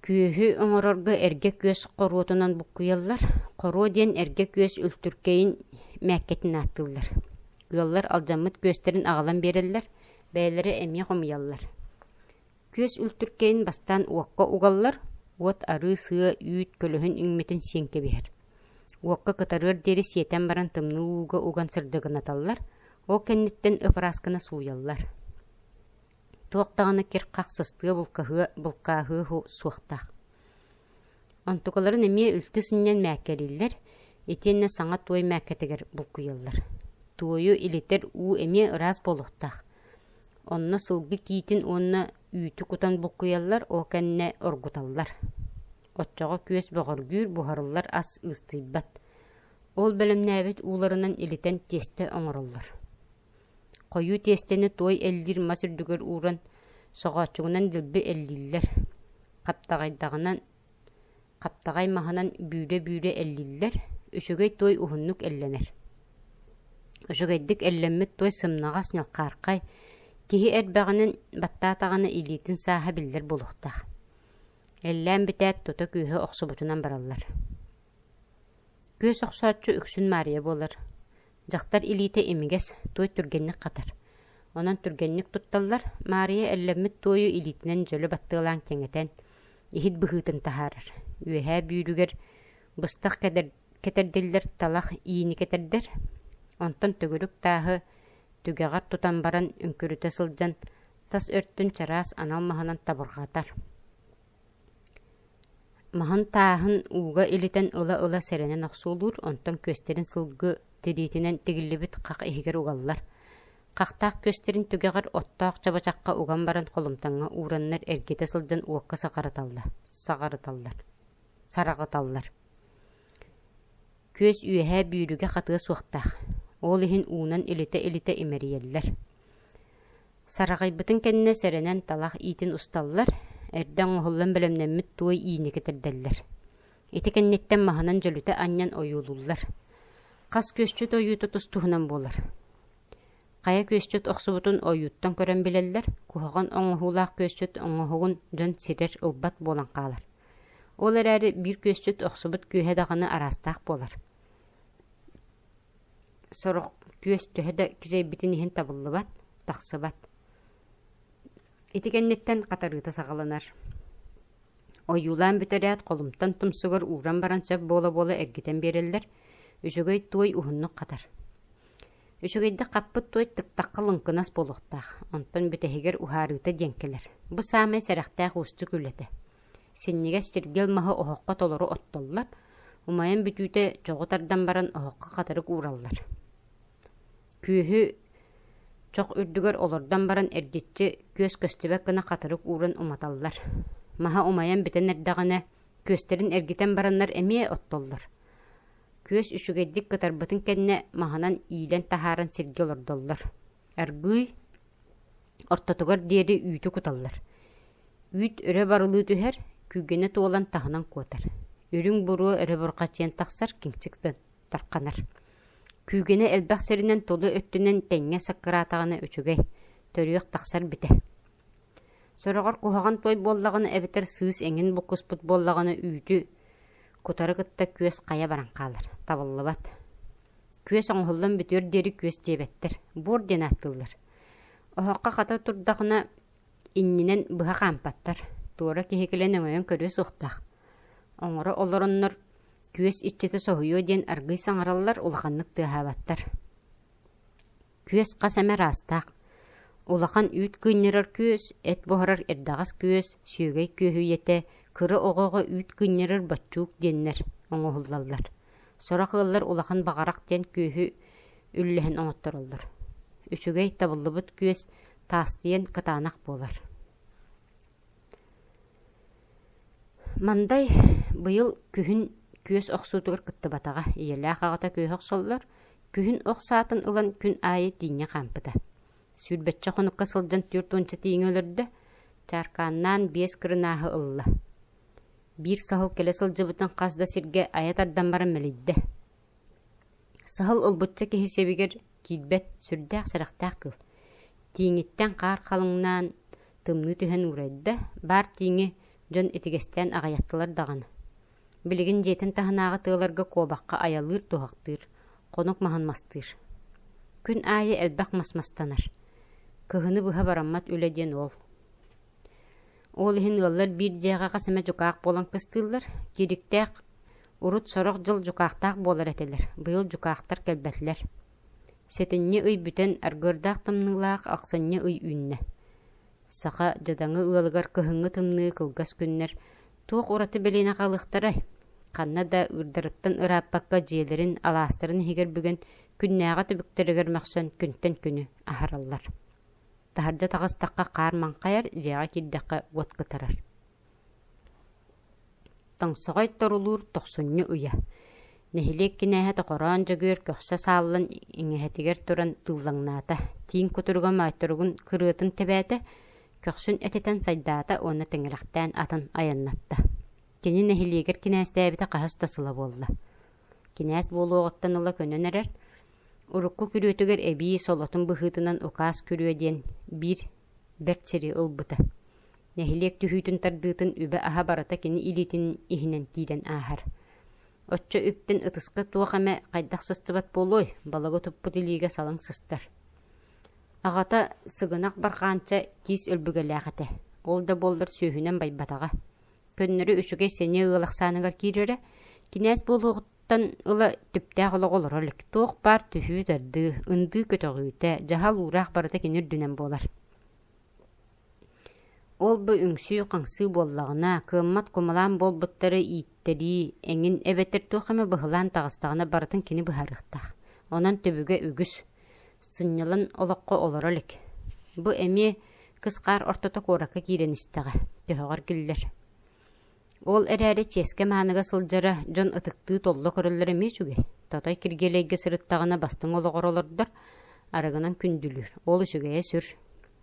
Күөһү оҥорорго эргэ күөс хоруотунан буккуйаллар. Хоруо диэн эргэ күөс үлтүркэйин мээккэтин ааттыыллар. Ыаллар алдьаммыт күөстэрин аҕалан биэрэллэр, бэйэлэрэ эмиэ хомуйаллар. Күөс үлтүркэйин бастаан уокка угаллар, уот арыы-сыа, үүт, көлөһүн иҥмитин сиэн кэбиһэр. Уокка кытарыар диэри сиэтэн баран тымныы ууга уган сырдыгынаталлар, ол кэнниттэн ып-ырааскына сууйаллар. Туох даҕаны кир-хах сыстыа булкаһыа булкааһыа суохтаах. Онтукаларын эмиэ үлтү сынньан мээккэлииллэр, итиэннэ саҥа туой мээккэтигэр булкуйаллар. Туойу илитэр уу эмиэ ыраас буолуохтаах. Онно сылгы киитин уонна үүтү кутан булкуйаллар, ол кэннэ оргуталлар. Оччоҕо күөс бөҕөргүүр, буһарыллар ас ыыстыйбат. Ол бэлэмнээбит ууларынан илитэн тиэстэ оҥороллор. Хойуу тиэстэни туой эллиир мас үрдүгэр ууран, соҕооччугунан дэлби эллииллэр, хаптаҕайдаҕынан хаптаҕай маһынан бүүрэ-бүүрэ эллииллэр, үчүгэй туой уһуннук эллэнэр. Үчүгэйдик эллэммит туой сымнаҕас, ньалхаархай, киһи эрбэҕинэн баттаатаҕына илиитин сааһа биллэр буолуохтаах. Эллээн бүтээт тута күүһэ охсубутунан бараллар. Күөс охсооччу үксүн Маарыйа буолар. Дьахтар илиитэ имигэс, туой түргэнник хатар. Онон түргэнник тутталлар, Маарыйа эллэммит туойу илиитинэн дьөлө баттыалаан кэҥэтэн, иһит быһыытын таһаарар. Үөһээ бүүрүгэр быстах кэтэрдиллэр талах иини кэтэрдэр, онтон төгүрүк тааһы түгэҕэр тутан баран үҥкүрүтэ сылдьан тас өртүн чараас анал маһынан табырҕатар. Маһын тааһын ууга илитэн ыла-ыла сэрэнэн охсуолуур, онтон күөстэрин сылгы тириитинэн тигиллибит хах иһигэр угаллар. Хахтаах күөстэрин түгэҕэр оттоох чабачахха уган баран холумтаҥҥа уураннар эргитэ сылдьан уокка саҕарыталлар, саҕарыталлар, сараҕыталлар. Күөс үөһээ бүүрүгэ хатыа суохтаах, ол иһин уунан илитэ-илитэ имэрийэллэр. Сараҕыйбытын кэннэ сэрэнэн талах иитин усталлар, эрдэ оҥоһуллан бэлэмнэммит туой иини кэтэрдэллэр. Ити кэнниттэн маһынан дьөлүтэ анньан ойуулууллар. Хас күөсчүт ойуута тус-туһунан буолар. Хайа күөсчүт охсубутун ойууттан көрөн билэллэр, куһаҕан оҥоһуулаах күөсчүт оҥоһугун дьон сирэр, ылбат буолан хаалар. Ол эрээри биир күөсчүт охсубут күөһэ даҕаны араастаах буолар. Сорох күөс төһө да кичэйбитин иһин табыллыбат, тахсыбат. Ити кэнниттэн хатарыыта саҕаланар. Ойуулаан бүтэрээт, холумтан тумсугар ууран баран сөп буола-буола эргитэн биэрэллэр, үчүгэй туой уһуннук хатар. Үчүгэйдик хаппыт туой тыктахха лыҥкынас буолуохтаах, онтон бүтэһигэр уһаарыыта диэн кэлэр. Бу саамай сэрэхтээх уустук үлэтэ. Синньигэс чиргэл маһы оһоххо толору оттоллор, умайан бүтүүтэ чоҕу тардан баран оһоххо хатырык уураллар. Күөһү чох үрдүгэр олордон баран эргиччи күөс көстүбэт гына хатырык ууран уматаллар. Маһа умайан бүтэн эрдэҕинэ, күөстэрин эргитэн бараннар эмиэ оттоллор. Күөс үчүгэйдик кытарбытын кэннэ маһынан иилэн таһааран сиргэ олордоллор. Аргыый ортотугар диэри үүтү куталлар. Үүт өрө барылыы түһэр, күүгэнэ туолан таһынан куотар. Үрүҥ буруо өрө бурҕачыйан тахсар, киҥсик тарханар. Күүгэнэ элбэх сиринэн тула өттүнэн тэҥҥэ саккыраатаҕына үчүгэй, төрүөх тахсар битэ. Сороҕор куһаҕан туой буоллаҕына эбэтэр сыыс эҥин буккуспут буоллаҕына үүтү кутары кытта күөс хайа баран хаалар, табыллыбат. Күөс оҥоһуллан бүтүөр диэри күөс диэбэттэр, буор диэн ааттыыллар. Оһоххо хата турдаҕына иннинэн быһа хаампаттар, туора киһи кэлэн өҥөйөн көрүө суохтаах. Оҥоро олороннор күөс иччитэ соһуйуо диэн аргыый саҥараллар, улаханнык тыаһаабаттар. Күөс хас эмэ араастаах. Улахан үүт кыынньарар күөс, эт буһарар эрдэҕэс күөс, сүөгэй күөһүйэтэ, кыра оҕоҕо үүт кыынньарар боччуук диэннэр оҥоһуллаллар. Сорох ыаллар улахан баҕарах диэн күөһү үллэһэн оҥоттороллор. Үчүгэй, табыллыбыт күөс таастыйан кытаанах буолар. Мандай быйыл күһүн күөс охсуутугар кыттыбатаҕа, ийэлээх аҕата күөһү охсоллор, күһүн ох саатын ылан күн аайы тииҥҥэ хаампыта. Сүүрбэччэ хонукка сылдьан түөрт уонча тииҥи өлөрдө, чааркааннаан биэс кырынааһы ылла. Биир саһыл кэлэ сылдьыбытын хас да сиргэ айа тардан баран мэлийдэ. Саһыл ылбычча киһи сиэбигэр киирбэт, сүрдээх сэрэхтээх кыыл. Тииҥиттэн хаар халыҥнаан, тымныы түһэн уурайда, баар тииҥи дьон итигэстээн аҕыйаттылар даҕаны. Билигин дьиэтин таһынааҕы тыаларга куобахха айалыыр-туһахтыыр, хонук маһын мастыыр. Күн аайы элбэх мас мастанар. Кыһыны быһа бараммат үлэ диэн ол. Ол иһин ыаллар биир дьиэҕэ хас эмэ дьукаах буолан кыстыыллар, киириктээх Урут сорох дьыл дьукаахтаах буолар этилэр, быйыл дьукаахтар кэлбэтилэр. Сэтинньи ый бүтэн, аргыардаах тымныылаах ахсынньы ый үүннэ. Саха дьадаҥы ыалыгар кыһыҥҥы тымныы кылгас күннэр туох ураты бэлиэни хаалыахтарай? Ханна да ыырдарыттан ырааппакка дьиэлэрин, алаастарын иһигэр бүгэн, күннээҕи түбүктэригэр мөхсөн күнтэн күнү аһараллар. Таһырдьа таҕыстахха хаар маҥхайар, дьиэҕэ киирдэххэ уот кытарар. Тоҥсоҕой торулуур тохсунньу ыйа. Нэһилиэк кинээһэ Тохороон Дьөгүөр көхсө сааллан иҥэһэтигэр туран тыыллаҥнаата, тииҥ кутуруга моойторугун кырыатын тэбээтэ, көхсүн этитэн сайдаата уонна тиҥилэхтээн атын айаннатта. Кини нэһилиэгэр кинээстээбитэ хаһыс да сыла буолла. Кинээс буолуоҕуттан ыла көнөн эрэр, урукку күрүөтүгэр эбии солотун быһыытынан укаас күрүө диэн биир бэрт сири ылбыта. Нэһилиэк түһүүтүн тардыытын үбэ-аһа барыта кини илиитин иһинэн киирэн ааһар. Оччо үптэн ытыска туох эмэ хайдах сыстыбат буолуой, балыгы туппут илиигэ салаҥ сыстар. Аҕата Сыгынах Барҕаанча киис өлбүгэлээх этэ, ол да буоллар сүөһүнэн байбатаҕа. Көннөрү үчүгэй сэниэ ыал ахсааныгар киирэрэ, кинээс буолуоҕуттан ыла түптээх олох олоро илик, туох баар түһүү-тардыы, ындыы көтөҕүүтэ, дьаһал уураах барыта кини үрдүнэн буолар. Ол-бу үҥсүү-хаҥсыы буоллаҕына, кыаммат кумалаан буолбуттары ииттэрии эҥин эбэтэр туох эмэ быһылаан таҕыстаҕына барытын кини быһаарыахтаах. Онон түбүгэ үгүс, сынньалаҥ олоххо олоро илик. Бу эмиэ кыс хаар ортото куоракка киирэн истэҕэ, төһөҕөр киллэр. Ол эрээри чиэскэ-мааныга сылдьара, дьон ытыктыы толло көрөллөрө эмиэ үчүгэй. Тотой Киргиэлэйгэ сырыттаҕына бастыҥ олоҕор олордор, арыгынан күндүлүүр, ол үчүгэйэ сүр.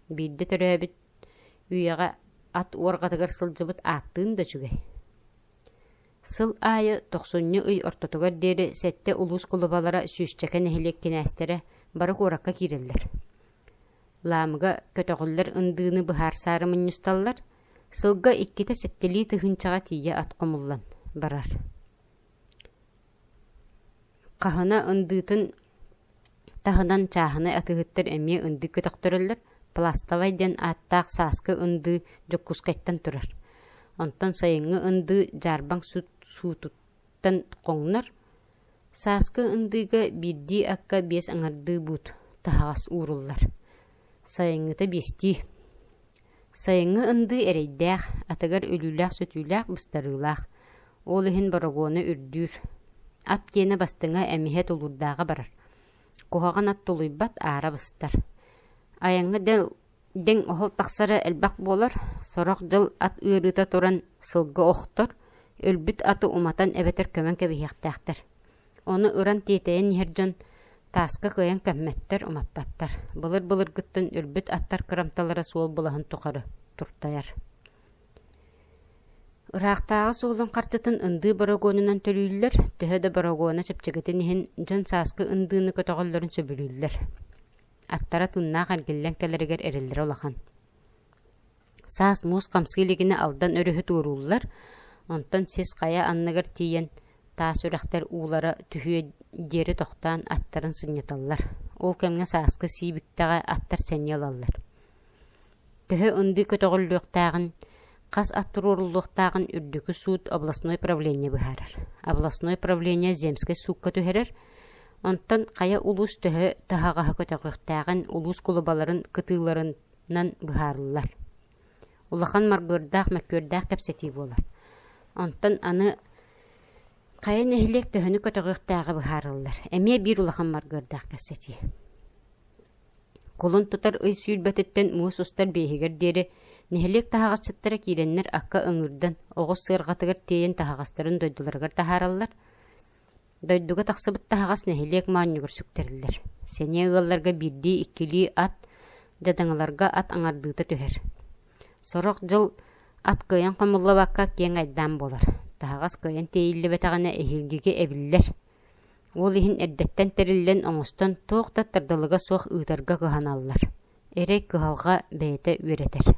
Биирдэ төрөөбүт үйэҕэ ат уорҕатыгар сылдьыбыт ааттыын да үчүгэй. Сыл аайы тохсунньу ый ортотугар диэри сэттэ улуус кулубалара сүүсчэкэ нэһилиэк кинээстэрэ бары куоракка киирэллэр. Лаамыга көтөҕүллэр ындыыны быһаарсаары мунньусталлар, сылга иккитэ сэттэлии тыһыынчаҕа тиийэ ат хомуллан барар. Хаһына ындыытын таһынан чааһынай атыыһыттар эмиэ ындыы көтөхтөрөллөр, пластовай диэн ааттаах сааскы ындыы Дьокуускайтан турар. Онтон сайыҥҥы ындыы дьаарбаҥ суутуттан хоҥнор. Сааскы ындыыга биирдии акка биэс аҥардыы буут таһаҕас ууруллар. Сайыҥҥыта биэстии. Сайыҥҥы ындыы эрэйдээх, атыгар өлүүлээх-сүтүүлээх, быстарыылаах. Ол иһин борогуона үрдүүр. Ат киэнэ бастыҥа эмиһэ тулуурдааҕа барар. Куһаҕан ат тулуйбат, аара быстар. Айаҥҥа дэҥ оһол тахсара элбэх буолар, сорох дьыл ат ыарыыта туран сылгы охтор, өлбүт аты уматан эбэтэр көмөн кэбиһиэхтээхтэр. Ону ыран тиэтэйэн иһэр дьон тааска кыайан көммөттөр, умаппаттар. Былыр-былыргыттан өлбүт аттар кырамталара суол былаһын тухары туртайар. Ыраахтааҕы суолун харчытын ындыы борогуонунан төлүүллэр, төһө да борогуона чэпчэкитин иһин дьон сааскы ындыыны көтөҕөллөрүн сөбүлүүллэр. Аттара тыыннаах эргиллэн кэлэригэр эрэллэрэ улахан. Саас муус хамсыы илигинэ Алдан өрүһү туорууллар, онтон сис хайа анныгар тиийэн таас үрэхтэр уулара түһүө диэри тохтоон аттарын сынньаталлар. Ол кэмҥэ сааскы сиибиктэҕэ аттар сэниэ ылаллар. Төһө ындыы көтөҕүллүөхтээҕин, хас ат туруоруллуохтааҕын үрдүкү суут областной правление быһаарар. Областной правление земскэй суукка түһэрэр, онтон хайа улуус төһө таһаҕаһы көтөҕүөхтээҕин улуус кулубаларын кытыыларын нан быһаарыллар. Улахан маргыардаах, мөккүөрдээх кэпсэтии буолар. Онтон аны хайа нэһилиэк төһөнү көтөҕүөхтээҕэ быһаарыллар. Эмиэ биир улахан маргыардаах кэпсэтии. Кулун тутар ый сүүрбэтиттэн муус устар биэһигэр диэри нэһилиэк таһаҕасчыттара киирэннэр акка ыҥыырдан, оҕус сыарҕатыгар тиэйэн таһаҕастарын дойдуларыгар таһаараллар. Дойдуга тахсыбыт таһаҕас нэһилиэк моонньугар сүктэриллэр. Сэниэ ыалларга биирдии-иккилии ат, дьадаҥыларга ат аҥардыыта түһэр. Сорох дьыл ат кыайан хомуллубакка киэҥ айдаан буолар. Таһаҕас кыайан тиэйиллибэтэҕинэ эһиилгигэ эбиллэр. Ол иһин эрдэттэн тэриллэн оҥостон туох да тардылыга суох ыытарга кыһаналлар. Эрэй кыһалҕа бэйэтэ үөрэтэр.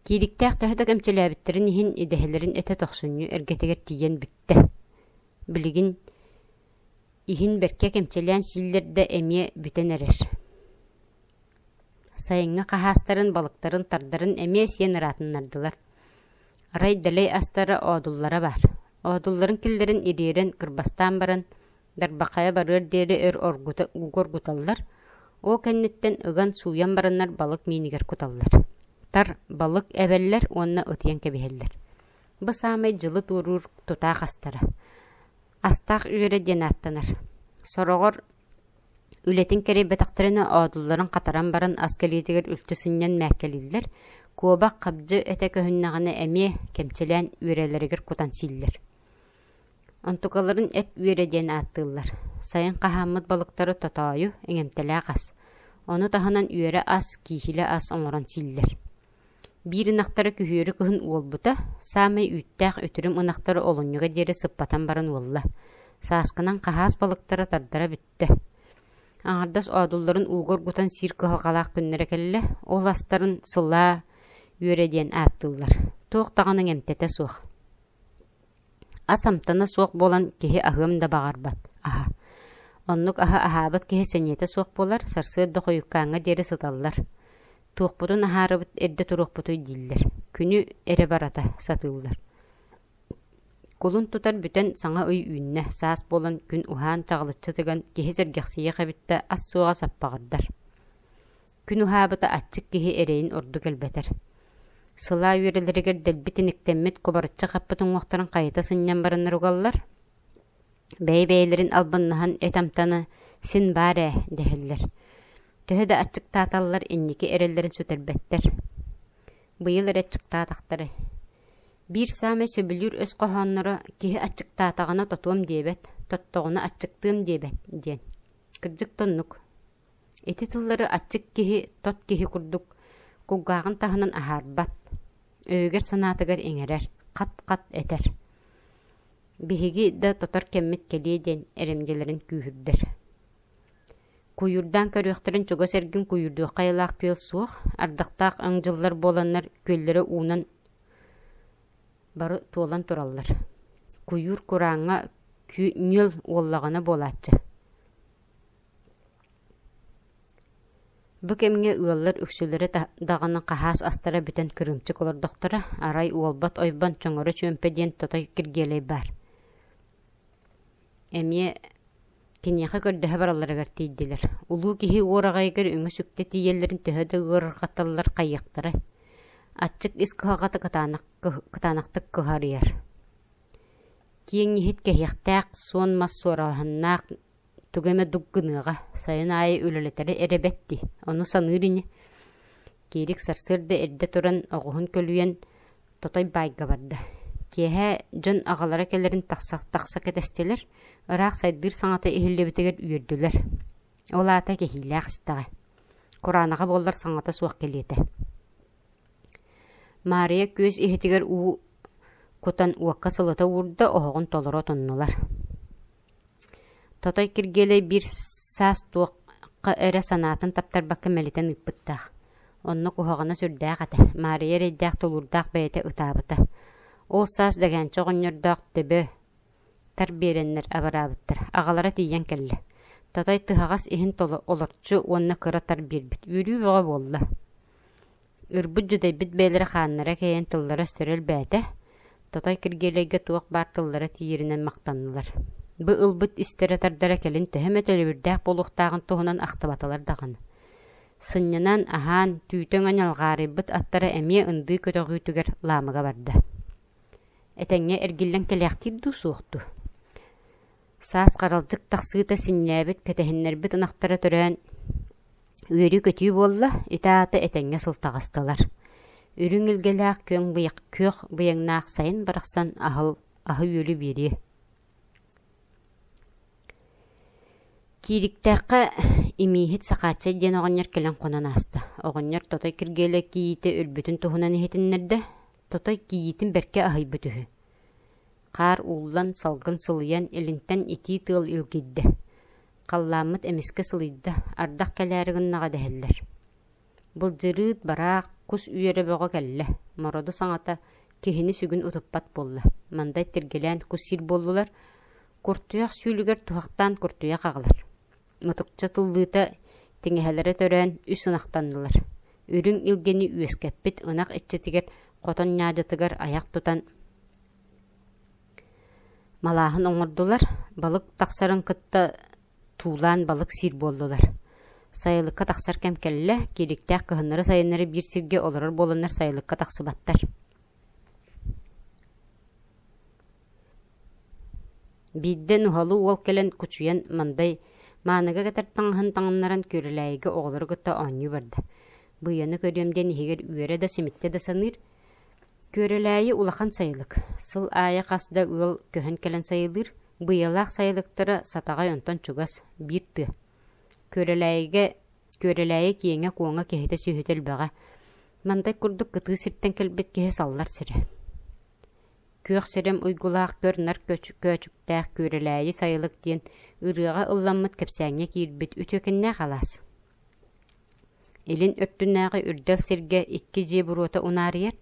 Киириктээх төһө да кэмчилээбиттэрин иһин идэһэлэрин этэ тохсунньу эргэтигэр тиийэн бүттэ. Билигин Иһин бэркэ кэмчилээн сииллэр да эмиэ бүтэн эрэр. Сайыҥҥы хаһаастарын, балыктарын тардарын эмиэ сиэн ыраатыннардылар. Арай дэлэй астара оодуллара баар. Оодулларын киллэрэн ириэрэн кырбастаан баран, дарбахайа барыар диэри өр оргута ууга оргуталлар, ол кэнниттэн ыган сууйан бараннар балык миинигэр куталлар. Тар балык эбэллэр уонна ытыйан кэбиһэллэр. Бу саамай дьылы туоруур тутаах астара. Астаах үөрэ диэн ааттанар. Сороҕор үлэтин кэрэйбэтэхтэринэ оодулларын хатаран баран ас кэлиитигэр үлтү сынньан мээккэлииллэр, куобах хабдьы этэ көһүннэҕинэ эмиэ кэмчилээн үөрэлэригэр кутан сииллэр. Онтукаларын эт үөрэ диэн ааттыыллар. Сайын хаһааммыт балыктары тотоойу, иҥэмтэлээх ас. Ону таһынан үөрэ ас, кииһилэ ас оҥорон сииллэр. Биир ынахтара күһүөрү кыһын уолбута, саамай үүттээх үтүрүм ынахтары олунньуга диэри сыппатан баран уолла. Сааскынан хаһаас балыктара тардара бүттэ. Аҥардас оодулларын ууга оргутан сиир кыһалҕалаах күннэрэ кэллэ, ол астарын сылаа үөрэ диэн ааттыыллар. Туох даҕаны иҥэмтэтэ суох. Ас амтана суох буолан киһи аһыам да баҕарбат аһа. Оннук аһы аһаабыт киһи сэниэтэ суох буолар, сарсыарда хойуккааҥҥа диэри сыталлар. Туохпутун аһаарыбыт эрдэ туруохпутуй дииллэр, күнү эрэ барата сатыыллар. Кулун тутар бүтэн саҥа ый үүннэ, саас буолан күн уһаан чаҕылыччы тыган киһи сэргэхсийиэх эбит да ас суоҕа саппаҕырдар. Күн уһаабыта аччык киһи эрэйин ордук элбэтэр. Сылаа үөрэлэригэр дэлби тиниктэммит кубарыччы хаппыт уҥуохтарын хайыта сынньан бараннар угаллар. Бэйэ-бэйэлэрин албыннаһан эт амтана син баар ээ дэһэллэр. Төһө да аччыктааталлар инники эрэллэрин сүтэрбэттэр. Быйыл эрэ аччыктаатахтара. Биир саамай сөбүлүүр өс хоһоонноро «Киһи аччыктаатаҕына тотуом диэбэт, тоттоҕуна аччыктыам диэбэт» диэн. Кырдьык да оннук. Ити тыллары аччык киһи тот киһи курдук кулгааҕын таһынан аһаарбат, өйүгэр-санаатыгар иҥэрэр, хат-хат этэр. Биһиги да тотор кэммит кэлиэ диэн эрэмдьилэрин күүһүрдэр. Куйуурдаан көрүөхтэрин чугас эргин куйуурдуохха айылаах күөл суох, ардахтаах өҥ дьыллар буоланнар күөллэрэ уунан бары туолан тураллар. Куйуур курааҥҥа нүөл уоллаҕына буолааччы. Бу кэмҥэ ыаллар үксүлэрэ даҕаны хаһаас астара бүтэн кырыымчык олордохторо, арай уолбат ойбон чоҥоро чүөмпэ диэн тотой Киргиэлэй баар. Эмиэ киниэхэ көрдөһө баралларыгар тиийдилэр. Улуу киһи уораҕайыгар үҥэ-сүктэ тиийэллэрин төһө да ыарырҕаталлар хайыахтарай. Аччык ис кыһалҕата кытаанахтык кыһарыйар. Киэҥ иһит кэһиэхтээх, суон мас суораһыннаах тугу эмэ дук гыныаҕа, сайын аайы үлэлэтэрэ эрэ бэрт дии, ону саныыр ини. Киирик сарсыарда эрдэ туран оҕуһун көлүйэн Тотой баайга барда. Киэһэ дьон аҕалара кэлэрин тахса-тахса кэтэстилэр, ыраах сайдыыр саҥата иһиллибитигэр үөрдүлэр. Ол аата кэһиилээх истэҕэ. Кураанаҕа буоллар саҥата суох кэлиэ этэ. Маарыйа күөс иһитигэр уу кутан уокка сылыта уурда, оһоҕун толоро отуннулар. Тотой Киргиэлэй биир саас туохха эрэ санаатын таптарбакка мэлитэн ыыппыттаах. Онно куһаҕана сүрдээх этэ, Маарыйа эрэйдээх тулуурдаах бэйэтэ ытаабыта. Ол саас Дэгээнчэ оҕонньордоох төбө тар биэрэннэр абыраабыттар. Аҕалара тиийэн кэллэ. Тотой тыһаҕас иһин олорчу уонна кыра тар биэрбит. Үөрүү бөҕө буолла. Ырбыт-дьүдэйбит бэйэлэрэ хааннара кэйэн тыллара-өстөрө элбээтэ, Тотой Киргиэлэйгэ туох баар тыллара тиийэринэн махтаннылар. Бу ылбыт истэрэ-тардара кэлин төһө эмэ төлөбүрдээх буолуохтааҕын туһунан ахтыбатылар даҕаны. Сынньанан, аһаан, түүтэ өҥөн алҕаарыйбыт аттара эмиэ ындыы көтөҕүүтүгэр Лаамыга барда. Этэҥҥэ эргиллэн кэлээхтиир дуу, суох дуу? Саас харалдьык тахсыыта синньээбит, кэтэһиннэрбит ынахтара төрөөн Үөрүү-көтүү буолла, ити аата этэҥҥэ сыл таҕыстылар. Үрүҥ илгэлээх күөҥ күөх быйаҥнаах сайын барахсан аһыл аһы-үөлү биэриэ. Киириктээххэ имииһит Сахааччай диэн оҕонньор кэлэн хонон ааста. Оҕонньор Тотой Киргиэлэй кийиитэ өлбүтүн туһунан иһитиннэрдэ. Тотой кийиитин бэркэ аһыйбыт үһү. Хаар ууллан, салгын сылыйан, илинтэн итии тыал илгийдэ. Халлааммыт эмискэ сылыйда, ардах кэлээри гыннаҕа дэһэллэр. Былдьырыыт, бараах, кус үөрэ бөҕө кэллэ, мороду саҥата киһини сүгүн утуппат буолла. Мандай тиргэлээн кус сиир буоллулар. Куртуйах сүүлүгэр туһахтаан куртуйах аҕалар. Мутукча тыллыыта тиҥэһэлэрэ төрөөн үс ынахтаннылар. Үрүҥ илгэни үөскэппит ынах иччитигэр хотон ньаадьатыгар айах тутан малааһын оҥордулар, балык тахсарын кытта туулаан балык сиир буоллулар. Сайылыкка тахсар кэм кэллэ, киириктээх кыһыннары-сайыннары биир сиргэ олорор буоланнар сайылыкка тахсыбаттар. Биирдэ нуһалыы уол кэлэн кучуйан Мандай мааныга кэтэр таҥаһын таҥыннаран Күөрэлээйигэ оҕолору кытта оонньуу барда. Быйаны көрүөм диэн иһигэр үөрэ да симиттэ да саныыр. Күөрэлээйи улахан сайылык. Сыл аайы хас да ыал көһөн кэлэн сайылыыр. Быйалаах сайылыктара Сатаҕай онтон чугас, биир тыа. Күөрэлээйигэ Күөрэлээйи киэҥэ-куоҥа киһитэ-сүөһүтэ элбэҕэ. Мандай курдук кытыы сиртэн кэлбит киһи саллар сирэ. Күөх сирэм уйгулаах көр-нар көөчүктээх Күөрэлээйи сайылык диэн ырыаҕа ылламмыт кэпсээҥҥэ киирбит үтүөкэннээх алаас. Илин өртүнээҕи үрдэл сиргэ икки дьиэ буруота унаарыйар,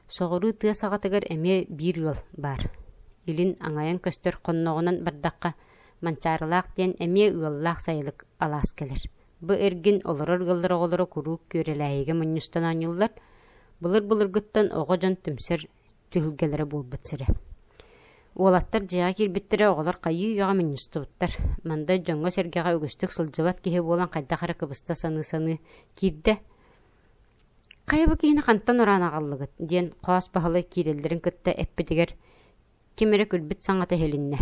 соҕуруу тыа саҕатыгар эмиэ биир ыал баар. Илин аҥайан көстөр хонноҕунан бардахха Манчаарылаах диэн эмиэ ыаллаах сайылык алаас кэлэр. Бу эргин олорор ыаллар оҕолоро куруук Күөрэлээйигэ мунньустан оонньууллар. Былыр-былыргыттан оҕо дьон түмсэр түһүлгэлэрэ буолбут сирэ. Уолаттар дьиэҕэ киирбиттэрэ оҕолор хайыы-үйэҕэ мунньустубуттар. Мандай дьоҥҥо-сэргэҕэ үгүстүк сылдьыбат киһи буолан хайдах эрэ кыбыста саныы-саныы киирдэ. «Хайа бу киһини хантан ураан аҕаллыгыт?» диэн Хоос Баһылай киирэллэрин кытта эппитигэр ким эрэ күлбүт саҥата иһилиннэ.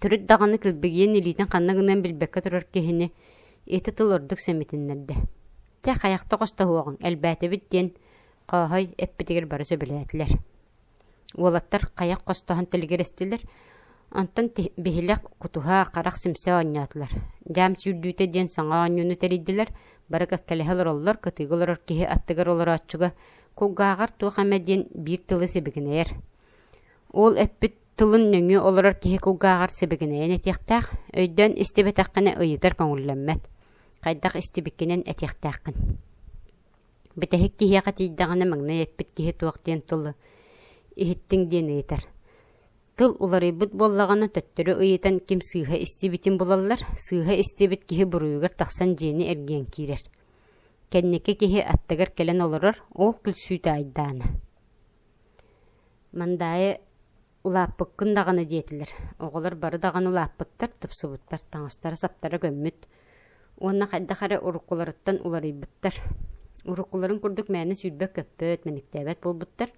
Төрүт даҕаны килбигийэн илиитин ханна гыныан билбэккэ турар киһини ити тыл ордук сэмитиннэрдэ. «Чэ, хайахта хостоһуоҕуҥ, элбээтибит» диэн Хооһой эппитигэр бары сөбүлээтилэр. Уолаттар хайах хостоһон тилигирэстилэр, онтон биһилэх кутуһа, харах симсэ оонньоотулар. Дьаам сүүрдүүтэ диэн саҥа оонньууну тэрийдилэр, бары кэккэлэһэ олороллор, кытыыга олорор киһи аттыгар олорооччуга кулгааҕар туох эмэ диэн биир тылы сибигинэйэр. Ол эппит тылын нөҥүө олорор киһи кулгааҕар сибигинэйэн этиэхтээх, өйдөөн истибэтэххинэ ыйытар көҥүллэммэт, хайдах истибиккинэн этиэхтээххин. Бүтэһик киһиэхэ тиийдэҕинэ маҥнай эппит киһи туох диэн тылы иһиттиҥ диэн ыйытар. Тыл уларыйбыт буоллаҕына төттөрү ыйытан ким сыыһа истибитин булаллар, сыыһа истибит киһи буруйугар тахсан дьиэни эргийэн киирэр. Кэнники киһи аттыгар кэлэн олорор, ол күлсүүтэ айдаана. Мандаайы улааппыккын даҕаны диэтилэр. Оҕолор бары даҕаны улааппыттар, тупсубуттар, таҥастара-саптара көммүт. Уонна хайдах эрэ уруккуларыттан уларыйбыттар. Уруккуларын курдук мээнэ сүүрбэт-көппөт, мэниктээбэт буолбуттар.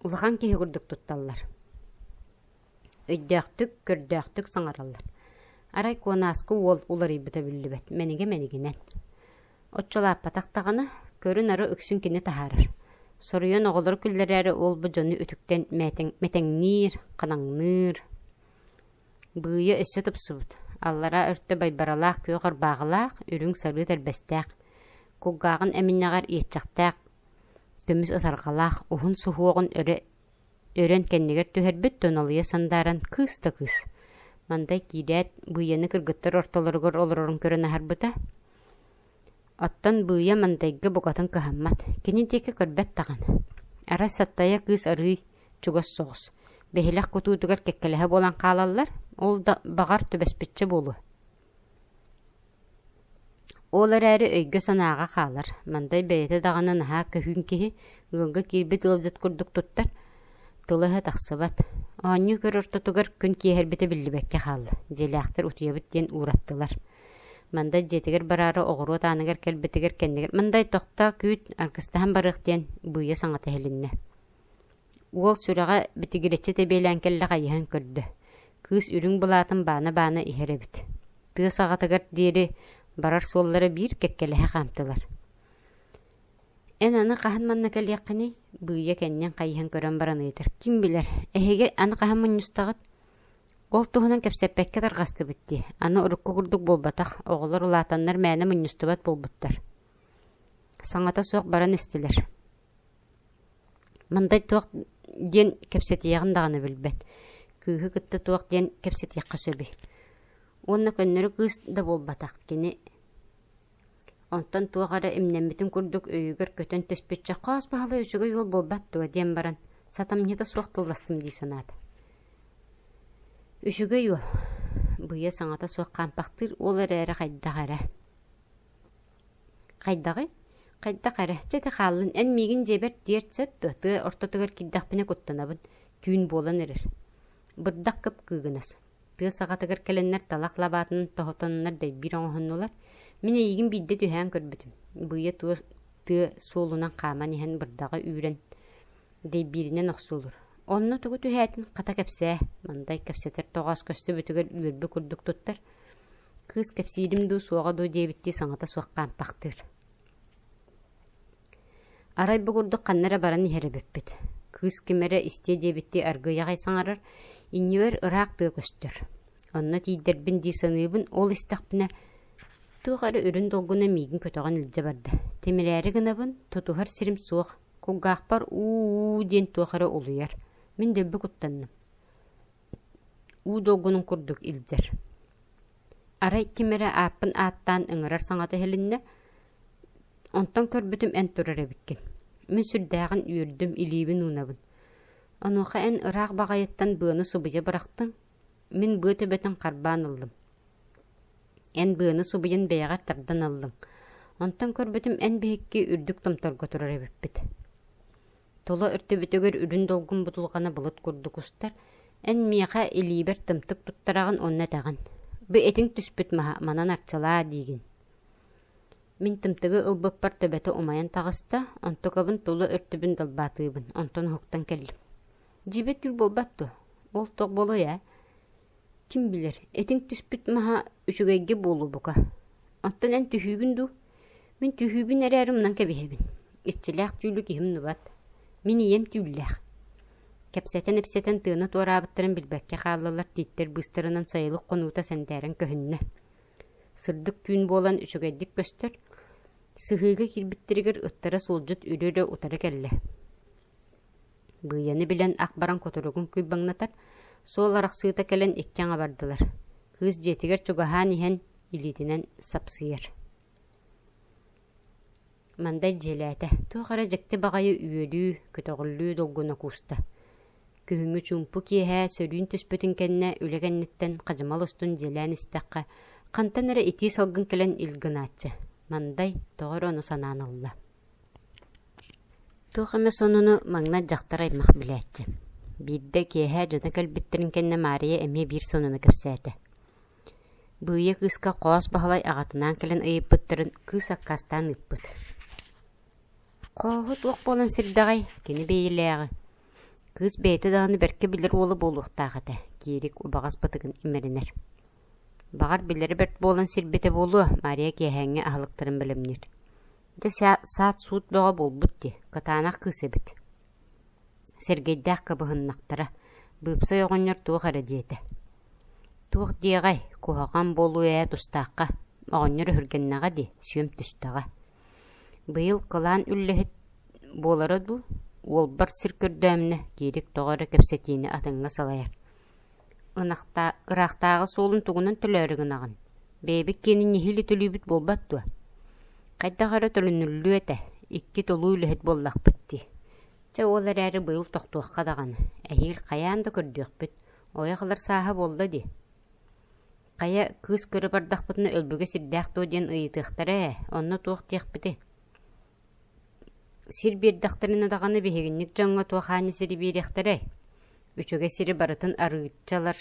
Улахан киһи курдук тутталлар. Өйдөөхтүк, көрдөөхтүк саҥараллар. Арай Куонааскы уол уларыйбыта биллибэт, мэнигэ мэнигинэн. Оччолооппотох даҕаны, көрү-нары үксүн кини таһаарар. Соруйан оҕолору күллэрээри ол-бу дьону үтүктэн мэтэҥниир, ханаҥныыр. Быыйа өссө тупсубут. Аллараа өртө байбаралаах күөх ырбааҕылаах, үрүҥ сарыы тэрбэстээх, кулгааҕын эминньэҕэр иэччэхтээх көмүс ытарҕалаах, уһун суһуоҕун өрө өрөн кэннигэр түһэрбит туналыйа сандааран кыыс да кыыс. Мандай киирээт, Быйаны кыргыттар ортолоругар олорорун көрөн аһарбыта. Оттон Быйа Мандайга букатын кыһаммат, кини диэки көрбөт даҕаны. Арай Саттайа кыыс арыый чугас соҕус, бэһилэх кутуутугар кэккэлэһэ буолан хаалаллар, ол да баҕар түбэспиччэ буолуо. Ол эрээри өйгө-санааҕа хаалар, Мандай бэйэтэ даҕаны наһаа көһүүн киһи, ыалга киирбит ыалдьыт курдук туттар, тыла-өһө тахсыбат. Оонньуу көр ортотугар күн киэһэрбитэ биллибэккэ хаалла, дьиэлээхтэр утуйабыт диэн уураттылар. Мандай дьиэтигэр бараары оҕуруот ааныгар кэлбитигэр кэннигэр «Мандай, тохтоо, күүт, аргыстаһан барыах» диэн быыйа саҥата иһилиннэ. Уол сүрэҕэ битигирэччи тэбиэлээн кэллэ хайыһан көрдө: кыыс үрүҥ былаатын баана-баана иһэр эбит. Тыа саҕатыгар диэри барар суоллара биир кэккэлэһэ хаамтылар. «Эн аны хаһан манна кэлиэххиний?» Быыйа кэннин хайыһан көрөн баран ыйытар: «Ким билэр, эһиги аны хаһан мунньустаҕыт?» Ол туһунан кэпсэппэккэ тарҕастыбыт дии, аны урукку курдук буолбатах, оҕолор улаатаннар мээнэ мунньустубат буолбуттар. Саҥата суох баран истилэр. Мандай туох диэн кэпсэтиэҕин даҕаны билбэт, кыыһы кытта туох диэн кэпсэтиэххэ сөбүй? Уонна көннөрү кыыс да буолбатах, кини онтон туох эрэ имнэммитин курдук өйүгэр көтөн түспүччэ «Хоос Баһылай үчүгэй уол буолбат дуо?» диэн баран сатамньыта суох тылластым дии санаата. Үчүгэй уол, Быйа саҥата суох хаампахтыыр уол эрээри хайдах эрэ. Хайдаҕый? Хайдах эрэ, чэ ити хааллын, эн миигин дьиэбэр тиэрт сөп дуо, тыа ортотугар киирдэхпинэ куттанабын, түүн буолан эрэр. Бырдах кып-кыыгынас. Тыа саҕатыгар кэлэннэр талах лабаатын тоһутаннар дэйбиир оҥоһуннулар. Мин эйигин биирдэ түһээн көрбүтүм. Быйа тыа суолунан хааман иһэн бырдаҕы үүрэн дэйбииринэн охсуллар. Онно тугу түһээтин хата кэпсээ, Мандай кэпсэтэр тоҕоос көстүбүтүгэр үөрбүт курдук туттар. Кыыс кэпсиирим дуу, суоҕа дуу диэбиттии саҥата суох хаампахтыыр. Арай бу курдук ханна эрэ баран иһэр эбиппит. Кыыс ким эрэ истиэ диэбиттии аргыый аҕай саҥарар, иннибэр ыраах тыа көстөр. Онно тиийдэрбин дии саныыбын, ол истэхпинэ туох эрэ үрүн долгуна миигин көтөҕөн илдьэ барда. Тимирээри гынабын, тутуһар сирим суох, Кулгаахпар уу-уу диэн туох эрэ улуйар. Мин дэлби куттанным. Уу долгунун курдук илдьэр. Арай ким эрэ ааппын ааттаан ыҥырар саҥата иһилиннэ. Онтон көрбүтүм эн турар эбиккин. Мин сүрдээҕин үөрдүм, илиибин уунабын. Онуоха эн ыраах баҕайыттан быаны субуйа бырахтыҥ. Мин быа төбөтүн харбаан ыллым. Эн быаны субуйан бэйэҕэр тардан ыллыҥ. Онтон көрбүтүм эн биһикки үрдүк томторго турар эбиппит. Тула өртүбүтүгэр үрүн долгун будулҕана былыт курдук устар. Эн миэхэ илиибэр тымтык туттараҕын уонна этэҕин: «Бу этиҥ түспүт маһа манан арчылаа» диигин. Мин тымтыгы ылбыппар төбөтө умайан таҕыста, онтукабын тула өртүбүн далбаатыыбын, онтон уһуктан кэллим. Дьиибэ түүл буолбат дуо? Ол туох буолуой ээ? Ким билэр, этиҥ түспүт маһа үчүгэйгэ буолуо бука. Оттон эн түһүүгүн дуу? Мин түһүүбүн эрээри умнан кэбиһэбин. Иччилээх түүлү киһим умнубат. Мин ийэм түүллээх. Кэпсэтэн-ипсэтэн тыаны туораабыттарын билбэккэ хааллылар тииттэр быыстарынан сайылык хонуута сэндээрэн көһүннэ. Сырдык түүн буолан үчүгэйдик көстөр. Сыһыыга киирбиттэригэр ыттара суолдьут үрү-өрө утары кэллэ. Быйаны билэн ах баран кутуругун кыйбаҥнатар, суол арахсыыта кэлэн икки аҥа бардылар. Кыыс дьиэтигэр чугаһаан иһэн илиитинэн сапсыйар. Мандай дьиэлээтэ, туох эрэ дьикти баҕайы үөрүү, көтөҕүллүү долгуна кууста. Күһүҥҥү чуумпу киэһэ сөрүүн түспүтүн кэннэ үлэ кэнниттэн хадьымал устун дьиэлээн истэххэ, хантан эрэ итии салгын кэлэн ил гынааччы. Мандай тоҕо эрэ ону санаан ылла. Туох эмэ сонуну маҥнай дьахтар аймах билээччи. Биирдэ киэһэ дьоно кэлбиттэрин кэннэ Маарыйа эмиэ биир сонуну кэпсээтэ. Быыйа кыыска Хоос Баһылай аҕатынаан кэлэн ыйыппыттарын кыыс аккаастаан ыыппыт. Хооһу туох буолан сирдэҕэй, кини бэйэлээҕи. Кыыс бэйэтэ даҕаны бэркэ билэр уола буолуохтаах этэ, Киирик убаҕас бытыгын имэринэр. Баҕар билэрэ бэрт буолан сирбитэ буолуо, Маарыйа киэһээҥҥи аһылыктарын бэлэмниир. Дьэ саат-суут бөҕө буолбут дии, кытаанах кыыс эбит. Сэргэйдээх кыбыһыннахтара, быыпсай оҕонньор туох эрэ диэтэ. Туох диэҕэй, куһаҕан буолуо ээ тустаахха, оҕонньор өһүргэннэҕэ дии, сүөм түстэҕэ. Быйыл кылаан үллэһит буолара дуу, уолбар сир көрдөөмүнэ, Киирик тоҕо эрэ кэпсэтиини атыҥҥа салайар. Ыраахтааҕы суолун тугунан төлөөрү гынаҕын? Бэйэбит киэнин нэһиилэ төлүүбүт буолбат дуо? Хайдах эрэ төлөнүллүө этэ, икки толуу үлэһит буоллахпыт дии. Чэ, ол эрээри быйыл тохтуохха даҕаны, эһиил хайаан да көрдүөхпүт, ойох ылар сааһа буолла дии. Хайа, кыыс көрө бардахпытына өлбүгэ сирдээх дуо диэн ыйытыахтара ээ, онно туох диэхпитий? Сир биэрдэхтэринэ даҕаны биһигинньик дьоҥҥо туох аанньа сири биэриэхтэрэй? Үчүгэй сири барытын арыыччалар,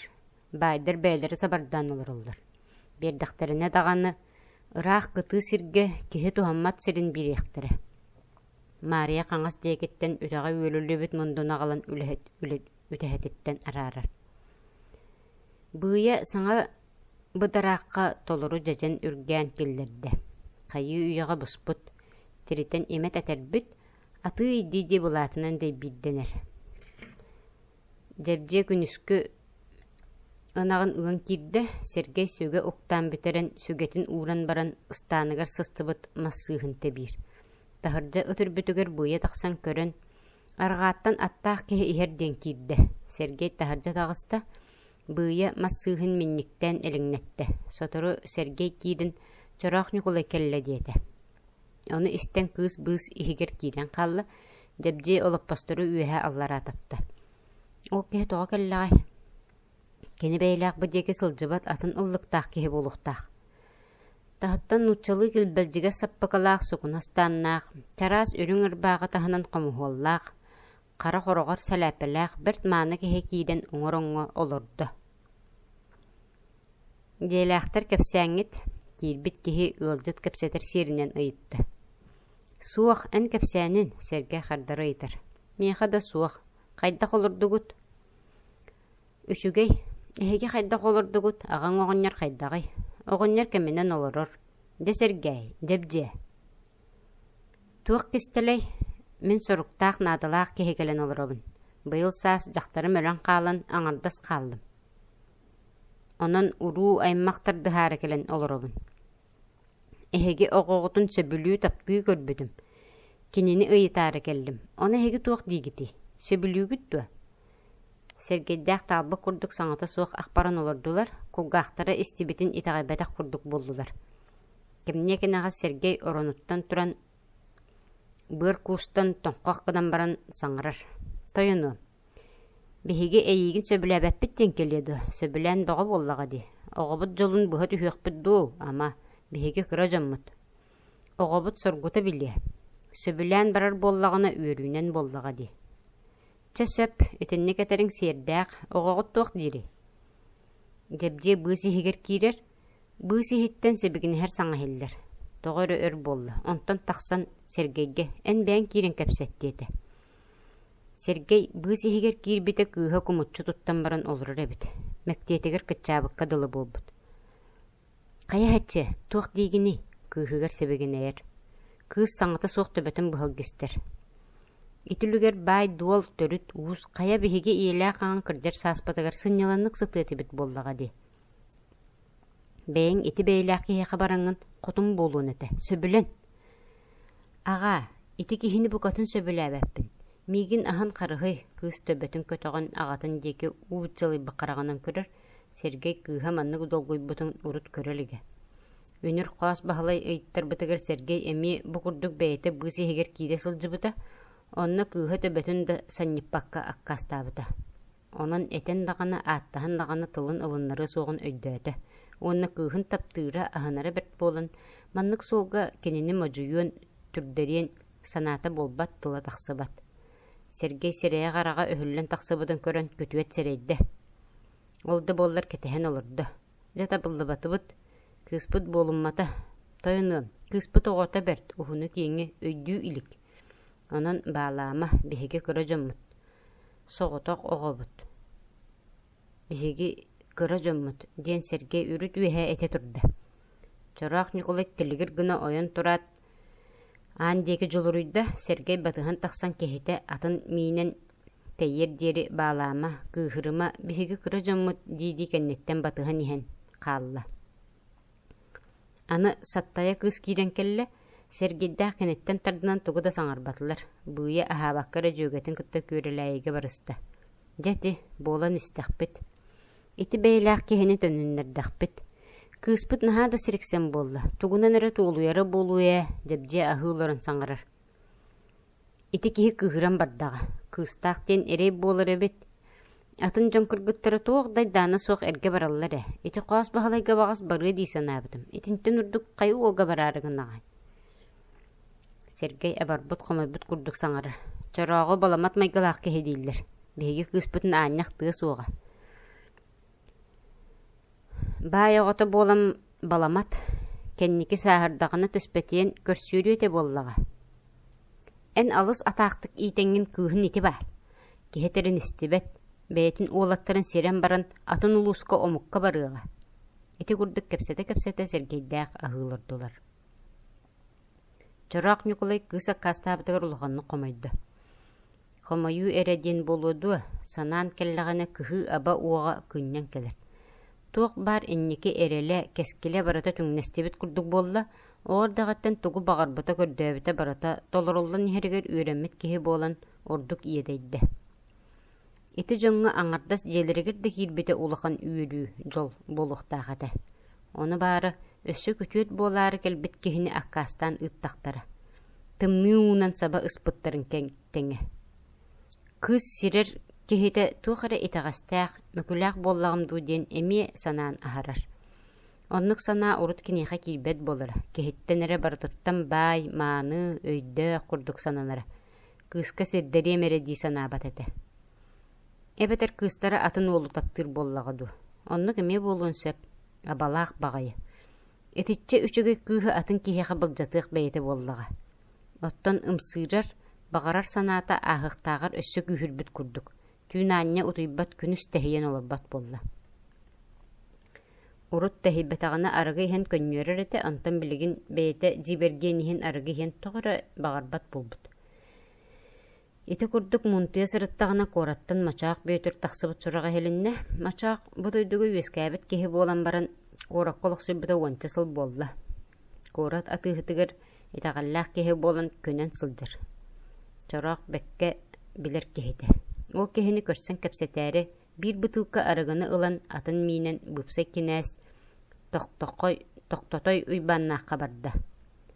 баайдар бэйэлэрэ сабардаан олороллор. Биэрдэхтэринэ даҕаны ыраах кытыы сиргэ киһи туһаммат сирин биэриэхтэрэ. Маарыйа хаҥас диэкиттэн үтэҕэ үөлүллүбүт мундуну аҕалан үлэһит үтэһэтиттэн араарар. Быыйа саҥа быдараахха толору дьэдьэн үргээн киллэрдэ. Хайыы үйэҕэ буспут, тиритэн имэ тэтэрбит, атыы дии-дии былаатынан дэйбиирдэнэр. Дьэбдьиэ күнүскү ынаҕын ыан киирдэ, Сэргэй сүгэ уктаан бүтэрэн, сүгэтин ууран баран ыстааныгар сыстыбыт мас сыыһын тэбиир. Таһырдьа ыт үрбүтүгэр быйа тахсан көрөн, арҕааттан аттаах киһи иһэр диэн киирдэ. Сэргэй таһырдьа таҕыста, Быыйа мас сыыһын минньиктээн элэҥнэттэ, сотору Сэргэй киирэн «Чороох Ньукулай кэллэ» диэтэ. Ону истэн кыыс быыс иһигэр киирэн хаалла, Дьэбдьиэй олоппостору үөһэ аллараа татта. Ол киһи тоҕо кэллэҕэй? Кини бэйэлээх бу диэки сылдьыбат атын ыллыктаах киһи буолуохтаах. Таһыттан нууччалыы килбэлдьигэс саппыкылаах сукуна ыстааннаах, чараас үрүҥ ырбааҕы таһынан хомуһуоллаах, хара хороҕор сэлээппэлээх бэрт мааны киһи киирэн уҥа ороҥҥо олордо. Дьиэлээхтэр кэпсээҥҥит, киирбит киһи ыалдьыт кэпсэтэр сиэринэн ыйытта. Суох, эн кэпсээнин, Сэргэй хардары ыйытар. Миэхэ да суох. Хайдах олордугут? Үчүгэй. Эһиги хайдах олордугут, аҕаҥ оҕонньор хайдаҕый? Оҕонньор кэминэн олорор. Дьэ Сэргээй, дьэбдьиэ. Туох кистэлэй? Мин соруктаах, наадалаах киһи кэлэн олоробун. Быйыл саас дьахтарым өлөн хаалан, аҥардас хааллым. Онон уруу-аймах тардыһаары кэлэн олоробун. Эһиги оҕоҕутун сөбүлүү таптыы көрбүтүм. Кинини ыйытаары кэллим. Ону эһиги туох диигитий? Сөбүлүүгүт дуо? Сэргэйдээх таалбыт курдук саҥата суох ах баран олордулар, кулгаахтара истибитин итэҕэйбэтэх курдук буоллулар. Кэмниэ кэнэҕэс Сэргэй оронуттан туран быар куустан тоҥхох гынан баран саҥарар: «Тойонуом, Биһиги эйиигин сөбүлээбэппит диэн кэлиэ дуо, сөбүлээн бөҕө буоллаҕа дии. Оҕобут дьолун быһа түһүөхпүт дуу, ама, биһиги кыра дьоммут. Оҕобут соргута билиэ. Сөбүлээн барар буоллаҕына үөрүүнэн буоллаҕа дии. Чэ сөп, итинник этэриҥ сиэрдээх, оҕоҕут туох диирий? Дьэбдьиэ быыс иһигэр киирэр, быыс иһиттэн сибигинэһэр саҥа иһиллэр. Тоҕо эрэ өр буолла, онтон тахсан Сэргэйгэ эн бэйэҥ киирэн кэпсэт диэтэ. Сергей быыс иһигэр киирбитэ кыыһа кумуччу туттан баран олорор эбит, мэктиэтигэр кыччаабыкка дылы буолбут. «Хайа һэччэ, туох диигиний?» кыыһыгар сибигинэйэр. Кыыс саҥата суох төбөтүн быһалгистэр. Ити үлүгэр баай-дуол, төрүт уус, хайа биһиги ийэлээх аҕаҥ кырдьар сааспытыгар сынньаланнык сытыа этибит буоллаҕа дии. Бэйэҥ ити бэйэлээх киһиэхэ бараҥҥын хотун буолуон этэ, сөбүлэн. Аҕаа, ити киһини букатын сөбүлээбэппин. Миигин аһын харыһый, кыыс төбөтүн көтөҕөн аҕатын диэки уу дьалыйбыт хараҕынан көрөр, Сергей кыыһа маннык долгуйбутун урут көрө илигэ. Үнүр Хоос Баһылай ыйыттарбытыгар Сергей эмиэ бу курдук бэйэтэ быыс иһигэр киирэ сылдьыбыта, онно кыыһа төбөтүн да санньыппакка аккаастаабыта. Онон этэн даҕаны, ааттаһан даҕаны тылын ылыннарыа суоҕун өйдөөтө уонна кыыһын таптыыра, аһынара бэрт буолан, маннык суолга кинини модьуйуон, түрдэриэн санаата буолбат, тыла тахсыбат. Сергей сирэйэ-хараҕа өһүллэн тахсыбытын көрөн күтүөт сэрэйдэ. Ол да буоллар кэтэһэн олордо. Дьэ табыллыбатыбыт, кыыспыт буолуммата. Тойонуом, кыыспыт оҕото бэрт, уһуну-киэҥи өйдүү илик. Онон баалаама, биһиги кыра дьоммут. Соҕотох оҕобут, биһиги кыра дьоммут, диэн Сергей үрүт үөһэ этэ турда. Чороох Ньукулай тилигир гына ойон тураат, аан диэки дьулуруйда, Сергей батыһан тахсан киһитэ атын миинэн тэйиэр диэри баалаама, кыыһырыма, биһиги кыра дьоммут дии-дии кэнниттэн батыһан иһэн хаалла. Аны Саттайа кыыс киирэн кэллэ, Сергейдээх киниттэн тардынан тугу да саҥарбатылар, быыйа аһаабакка эрэ дьүөгэтин кытта күөрэлээйигэ барыста. Дьэ ити, буолан истэхпит. Ити бэйэлээх киһини төнүннэрдэхпит. Кыыспыт наһаа да сириксэн буолла, тугунан эрэ туолуйара буолуо ээ, Дьэбдьиэ аһыы олорон саҥарар. Ити киһи кыыһыран бардаҕа, кыыстаах диэн эрэй буолар эбит. Атын дьон кыргыттара туох да айдаана суох эргэ бараллар ээ. Ити Хоос Баһылайга баҕас барыа дии санаабытым. Итинтэн ордук хайа уолга бараары гынаҕай? Сергей абарбыт-хомойбут курдук саҥарар. Чорооҕу баламат майгылаах киһи дииллэр. Биһиги кыыспытын аанньах тыа суоҕа. Баай оҕото буолан баламат, кэнники сааһырдаҕына түспэтиэн көрсүөрүө этэ буоллаҕа. Эн алыс атаахтык иитэҥҥин кыыһын ити баар, киһи этэрин истибэт, бэйэтин уолаттарын сирэн баран атын улууска омукка барыаҕа. Ити курдук кэпсэтэ-кэпсэтэ Сергейдээх аһыы олордулар. Чороох Ньукулай кыыс аккаастаабытыгар улаханнык хомойдо. Хомойуу эрэ диэн буолуо дуо, санаан кэллэҕинэ кыһыы-аба уоҕа кынньан кэлэр. Туох баар инники эрэлэ, кэскилэ барыта түҥнэстибит курдук буолла, оҕо эрдэҕиттэн тугу баҕарбыта көрдөөбүтэ барыта толоруллан иһэригэр үөрэммит киһи буолан ордук иэдэйдэ. Ити дьоҥҥо аҥардас дьиэлэригэр да киирбитэ улахан үөрүү, дьол буолуохтаах этэ. Ону баара, өссө күтүөт буолаары кэлбит киһини аккаастаан ыыттахтара. Тымныы уунан саба ыспыттарын тэҥэ. Кыыс сирэр Киһитэ туох эрэ итэҕэстээх, мөкүлээх буоллаҕым дуу диэн эмиэ санаан аһарар. Оннук санаа урут киниэхэ киирбэт буолара, киһиттэн эрэ барытыттан баай, мааны, өйдөөх курдук сананара. Кыыска сирдэриэм эрэ дии санаабат этэ. Эбэтэр кыыстара атын уолу таптыыр буоллаҕа дуу. Оннук эмиэ буолуон сөп, абалаах баҕайы. Итиччэ үчүгэй кыыһы атын киһиэхэ былдьатыах бэйэтэ буоллаҕа. Оттон ымсыырар, баҕарар санаата ааһыахтааҕар өссө күүһүрбүт курдук, түүн аанньа утуйбат күнүс тэһийэн олорбот буолла. Урут тэһийбэтэҕинэ арыгы иһэн көнньүөрэр этэ, онтон билигин бэйэтэ дьиибэргиэн иһин арыгы иһэн тоҕо эрэ баҕарбат буолбут. Ити курдук муунтуйа сырыттаҕына куораттан Мачаах Бүөтүр тахсыбыт сураҕа иһилиннэ. Мачаах бу дойдуга үөскээбит киһи буолан баран куоракка олохсуйбута уонча сыл буолла. Куорат атыыһытыгар итэҕэллээх киһи буолан көнөн сылдьар. Чороох бэккэ билэр киһитэ. Ол киһини көрсөн кэпсэтээри биир бытыылка арыгыны ылан атын миинэн быыпсай кинээс Тохтохой Тохтотой Уйбааннаахха барда.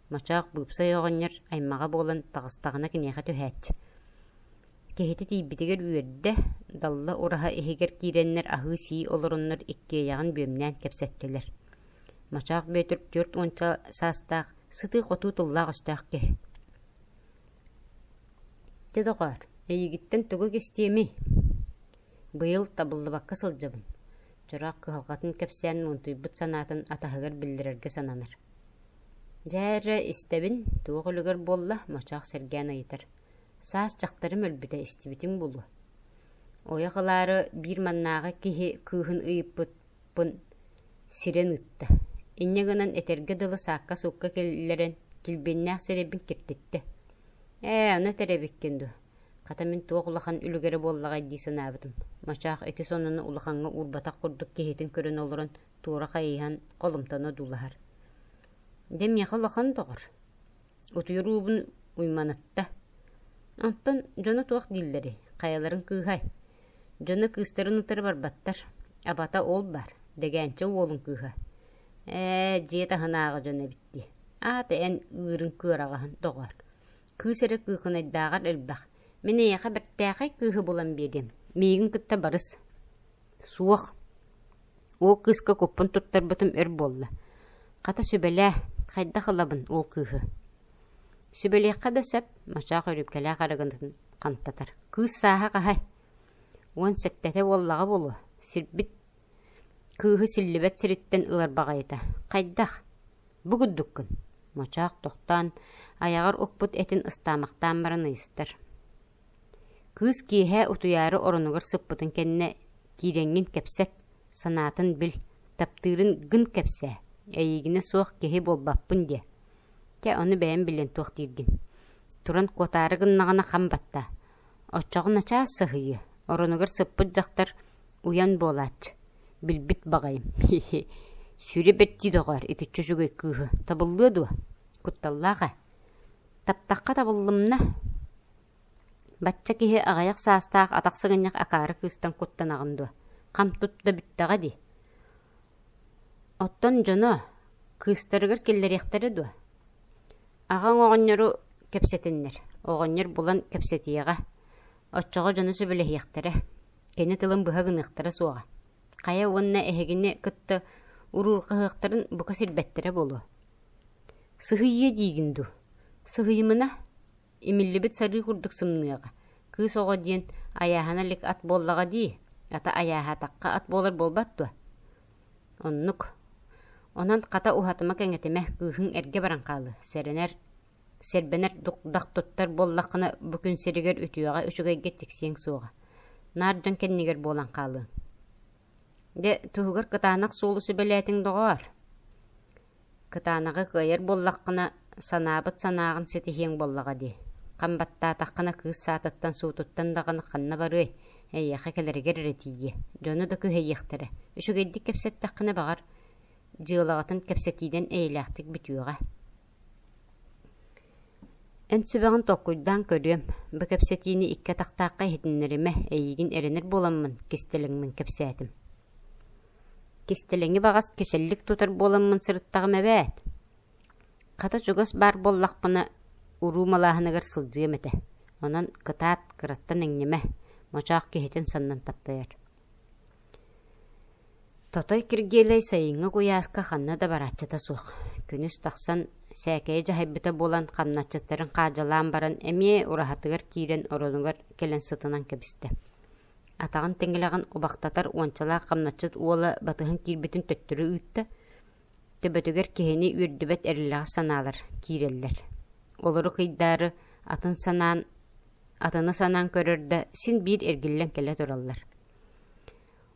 Мочоох быыпсай оҕонньор аймаҕа буолан таҕыстаҕына киниэхэ түһээччи. Киһитэ тиийбитигэр үөрдэ, далла ураһа иһигэр киирэннэр аһыы-сии олороннор иккиэйэҕин бүөмнээн кэпсэттилэр. Мочоох Бүөтүр түөрт уонча саастаах, сытыы-хотуу тыллаах-өстөөх киһи. Дьэ доҕоор, эйигиттэн тугу кистиэмий? Быйыл табыллыбакка сылдьабын. Чороох кыһалҕатын кэпсээн муунтуйбут санаатын атаһыгар биллэрэргэ сананар. Дьэ эрэ истэбин, туох үлүгэр буолла, Мочоох сэргээн ыйытар. Саас дьахтарым өлбүтэ истибитиҥ буолуо. Ойох ылаары биир маннааҕы киһи кыыһын ыйыппыппын сирэн ыытта. Инньэ гынан этэргэ дылы саакка-суукка киллэрэн килбиэннээх сирэйбин киртиттэ. Ээ, ону этэр эбиккин дуо? Хата мин туох улахан үлүгэрэ буоллаҕай дии санаабытым. Мочоох ити сонуну улахаҥҥа уурбатах курдук киһитин көрөн олорон туора хайыһан холумтана одуулаһар. Дьэ миэхэ улахан доҕор. Утуйар уубун уйманытта. Онтон дьоно туох дииллэрий, хайаларын кыыһай? Дьоно кыыстарын утары барбаттар. Абата ол баар, Дэгээнчэ уолун кыыһа. Ээ, дьиэ таһынааҕы дьон эбит дии. Аата эн ыырыҥ кыараҕаһын, доҕоор. Кыыс эрэ кыыкынайдааҕар элбэх. Мин эйиэхэ бэртээхэй кыыһы булан биэриэм. Миигин кытта барыс. Суох. Ол кыыска куппун туттарбытым өр буолла. Хата сүбэлээ, хайдах ылабын ол кыыһы? Сүбэлиэххэ да сөп, Мачаах өрүүккэлээх арыгытын хантатар. Кыыс сааһа хаһай? Уон сэттэтэ буоллаҕа буолуо. Сирбит кыыһы силлибэт сириттэн ылар баҕайыта. Хайдах? Бу курдуккун. Мочоох тохтоон, айаҕар укпут этин ыстаамахтаан баран ыйыстар. Кыыс киэһэ утуйаары оронугар сыппытын кэннэ киирэҥҥин кэпсэт, санаатын бил, таптыырын гын кэпсээ, эйигинэ суох киһи буолбаппын диэ. Чэ, ону бэйэм билэн туох дииргин. Туран куотаары гыннаҕына хам баттаа. Оччоҕо начаас сыһыйыа, оронугар сыппыт дьахтар уйан буолааччы. Билбит баҕайым, хи-хи. Сүрэ бэрт дии доҕоор, итиччэ үчүгэй кыыһы. Табыллыа дуо? Кутталлаах ээ. Таптахха табыллымна. Бачча киһи аҕыйах саастаах атах сыгынньах акаары кыыстан куттанаҕын дуо? Хам тут да бүттэҕэ дии. Оттон дьоно кыыстарыгар киллэриэхтэрэ дуо? Аҕаҥ оҕонньору кэпсэтиннэр, оҕонньор булан кэпсэтиэҕэ. Оччоҕо дьоно сөбүлэһиэхтэрэ, кини тылын быһа гыныахтара суоҕа. Хайа уонна эһигини кытта уруурҕаһыахтарын бука сирбэттэрэ буолуо. Сыһыйыа диигин дуу? Сыһыйымына, имиллибит сарыы курдук сымныаҕа. Кыыс оҕо диэн айааһана илик ат буоллаҕа дии, ата айааһаатахха ат буолар буолбат дуо? Оннук. Онон хата уһатыма-кэҥэтимэ, кыыһыҥ эргэ баран хаалыа, сэрэнэр, сэрбэнэр дах туттар буоллаххына бу күн сиригэр үтүөҕэ үчүгэйгэ тиксиэҥ суоҕа. Наар дьон кэннигэр буолан хаалыаҥ. Дьэ, туһугар кытаанах суолу сүбэлээтиҥ доҕоор. Кытаанаҕы кыайар буоллаххына, санаабыт санааҕын ситиһиэҥ буоллаҕа дии. Хам баттаатаххына кыыс саатыттан суутуттан даҕаны ханна барыай, эйиэхэ кэлэригэр эрэ тиийиэ. Дьону да күһэйиэхтэрэ. Үчүгэйдик кэпсэттэххинэ, баҕар, дьыалаҕытын кэпсэтиинэн эйэлээхтик бүтүөҕэ. Эн сүбэҕин толкуйдаан көрүөм, бу кэпсэтиини икки атахтаахха иһитиннэримэ, эйигин эрэнэр буоламмын, кистэлэҥмин кэпсээтим. Кистэлэҥи баҕас кичэллик тутар буоламмын сырыттаҕым эбээт. Хата чугас баар буоллахпына, уруу малааһыныгар сылдьыам этэ. Онон кытаат, кыраттан иҥнимэ. Мочоох киһитин саннын таптайар. Тотой Киргиэлэй сайыҥҥы куйааска ханна да барааччыта суох. Күнүс тахсан, сээкэйи дьаһайбыта буолан хамначчыттарын хаадьалаан баран эмиэ ураһатыгар киирэн оронугар кэлэн сытынан кэбистэ. Атаҕын тиҥилэҕин убахтатар уончалаах хамначчыт уола батыһан киирбитин төттөрү ыытта, төбөтүгэр киһини үөрдүбэт эриллэҕэс санаалар киирэллэр. Олору кыйдаары атын санаан атыны санаан көрөр да син биир эргиллэн кэлэ тураллар.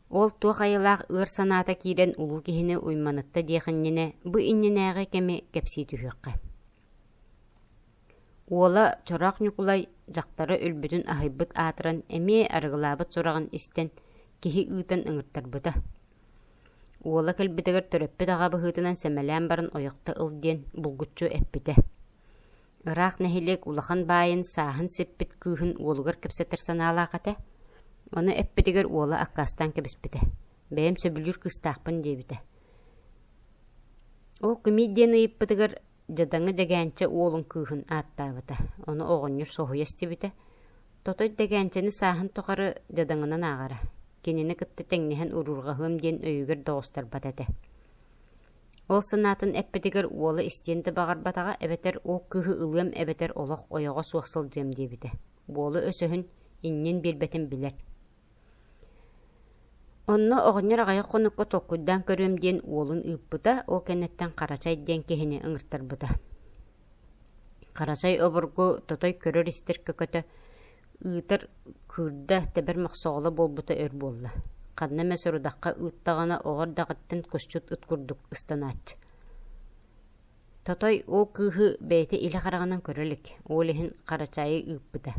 Ол туох айылаах ыар санаата киирэн улуу киһини уйманытта диэх иннинэ, бу иннинээҕи кэми кэпсии түһүөххэ. Уола Чороох Ньукулай дьахтара өлбүтүн аһыйбыт аатыран эмиэ арыгылаабыт сураҕын истэн киһи ыытан ыҥыртарбыта. Уола кэлбитигэр төрөппүт аҕа быһыытынан сэмэлээн баран ойохто ыл диэн булгуччу эппитэ. Ыраах нэһилиэк улахан баайын сааһын сиппит кыыһын уолугар кэпсэтэр санаалаах этэ. Ону эппитигэр уола аккаастаан кэбиспитэ. Бэйэм сөбүлүүр кыыстаахпын диэбитэ. Ол кимий диэн ыйыппытыгар дьадаҥы Дэгээнчэ уолун кыыһын ааттаабыта. Ону оҕонньор соһуйа истибитэ. Тотой Дэгээнчэни сааһын тухары дьадаҥынан ааҕара. Кинини кытта тэҥнэһэн уруурҕаһыам диэн өйүгэр да оҕустарбат этэ. Ол санаатын эппитигэр уола истиэн да баҕарбатаҕа эбэтэр ол кыыһы ылыам эбэтэр олох ойоҕо суох сылдьыам диэбитэ. Уола өсөһүн, иннин биэрбэтин билэр. Онно оҕонньор аҕыйах хонукка толкуйдаан көрүөм диэн уолун ыыппыта, ол кэнниттэн Харачай диэн киһини ыҥыртарбыта. Харачай обургу тотой көрөр-истэр көкөтө ыытар кыырда тэбэр мохсоҕоло буолбута өр буолла. Ханна эмэ сорудахха ыыттаҕына оҕо эрдэҕиттэн кусчут ыт курдук ыстанааччы. Тотой ол кыыһы бэйэтэ илэ хараҕынан көрө илик, ол иһин Харачайы ыыппыта.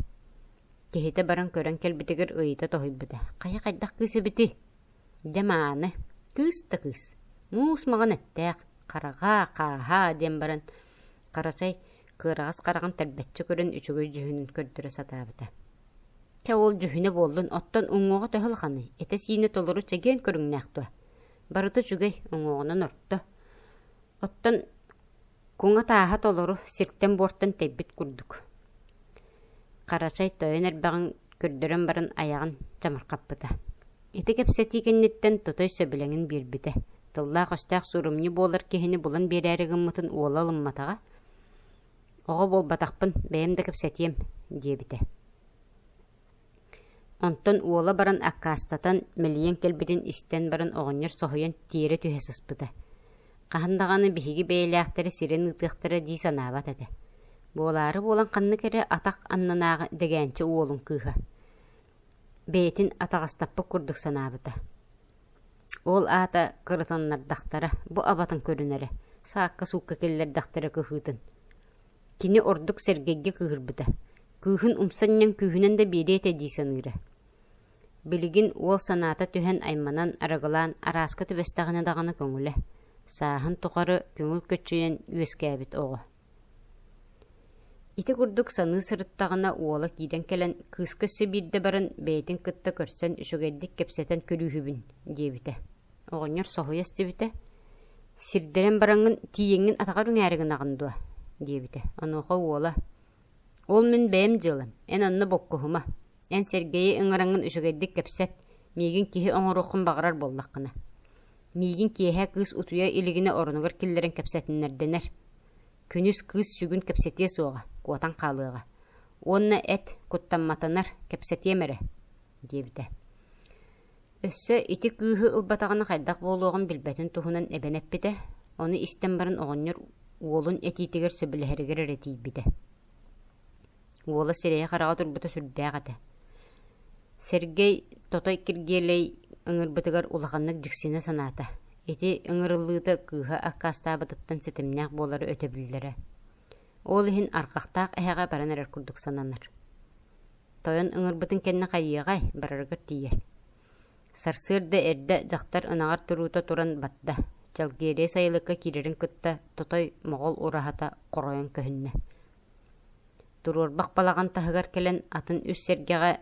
Киһитэ баран көрөн кэлбитигэр ыйыта тоһуйбута: «Хайа хайдах кыыс эбитий?» «Дьэ мааны, кыыс да кыыс, муус маҕан эттээх, хараҕа, хааһа» диэн баран Харачай кыараҕас хараҕын тэрбэччи көрөн үчүгэй дьүһүнүн көрдөрө сатаабыта. Чэ ол дьүһүнэ буоллун, оттон уҥуоҕа төһө улаханый, этэ-сиинэ толору чэгиэн көрүҥнээх дуо? Барыта үчүгэй, уҥуоҕунан орто. Оттон куҥа тааһа толору, сиртэн-буортан тэйбит курдук. Харачай тойон эрбэҕин көрдөрөн баран айаҕын чамырхаппыта. Ити кэпсэтии кэнниттэн Тотой сөбүлэҥин биэрбитэ. Тыллаах-өстөөх суорумньу буолар киһини булан биэрээри гыммытын уола ылымматаҕа. «Оҕо буолбатахпын, бэйэм да кэпсэтиэм» диэбитэ. Онтон уола баран аккаастатан, мэлийэн кэлбитин истэн баран оҕонньор соһуйан тиэрэ түһэ сыспыта. Хаһан даҕаны биһиги бэйэлээхтэри сирин ыытыахтара дии санаабат этэ. Буолаары буолан ханнык эрэ атах аннынааҕы дэгээнчэ уолун кыыһа. Бэйэтин атаҕастаппыт курдук санаабыта. Ол аата кырытыннардахтара, бу абатын көрүнэрэ, саакка-суукка киллэрдэхтэрэ кыһыытын. Кини ордук Сэргэйгэ кыыһырбыта. Кыыһын умса анньан күүһүнэн да биэриэ этэ дии саныыра. Билигин уол санаата түһэн айманан, арыгылаан, арааска түбэстэҕинэ даҕаны көҥүлэ. Сааһын тухары көҥүл көччүйэн үөскээбит оҕо. Ити курдук саныы сырыттаҕына уола киирэн кэлэн кыыска өссө биирдэ баран бэйэтин кытта көрсөн үчүгэйдик кэпсэтэн көрүүһүбүн диэбитэ. Оҕонньор соһуйа истибитэ: «Сирдэрэн бараҥҥын тиийэҥҥин атаҕар үҥээри гынаҕын дуо?» диэбитэ. Онуоха уола: «Ол мин бэйэм дьыалам, эн онно боккуһума. Эн Сэргэйи ыҥыраҥҥын үчүгэйдик кэпсэт, миигин киһи оҥоруоххун баҕарар буоллаххына. Миигин киэһэ кыыс утуйа илигинэ оронугар киллэрэн кэпсэтиннэрдэнэр. Күнүс кыыс сүгүн кэпсэтиэ суоҕа, куотан хаалыаҕа. Уонна эт, куттамматанар, кэпсэтиэм эрэ» диэбитэ. Өссө ити кыыһы ылбатаҕына хайдах буолуоҕун билбэтин туһунан эбэн эппитэ, ону истэн баран оҕонньор уолун этиитигэр сөбүлэһэригэр эрэ тиийбитэ. Уола сирэйэ-хараҕа турбута сүрдээх этэ. Сэргэй Тотой Киргиэлэй ыҥырбытыгар улаханнык дьиксинэ санаата. Ити ыҥырыллыыта кыыһа аккаастаабытыттан ситимнээх буолара өтө биллэрэ. Ол иһин арҕахтаах эһэҕэ баран эрэр курдук сананар. Тойон ыҥырбытын кэннэ хайыаҕай, барарыгар тиийэр. Сарсыарда эрдэ дьахтар ынаҕар туруута туран барда. Чэлгиэрийэ сайылыкка киирэрин кытта Тотой моҕол ураһата хоройон көһүннэ. Туруорбах балаҕан таһыгар кэлэн атын үс сэргэҕэ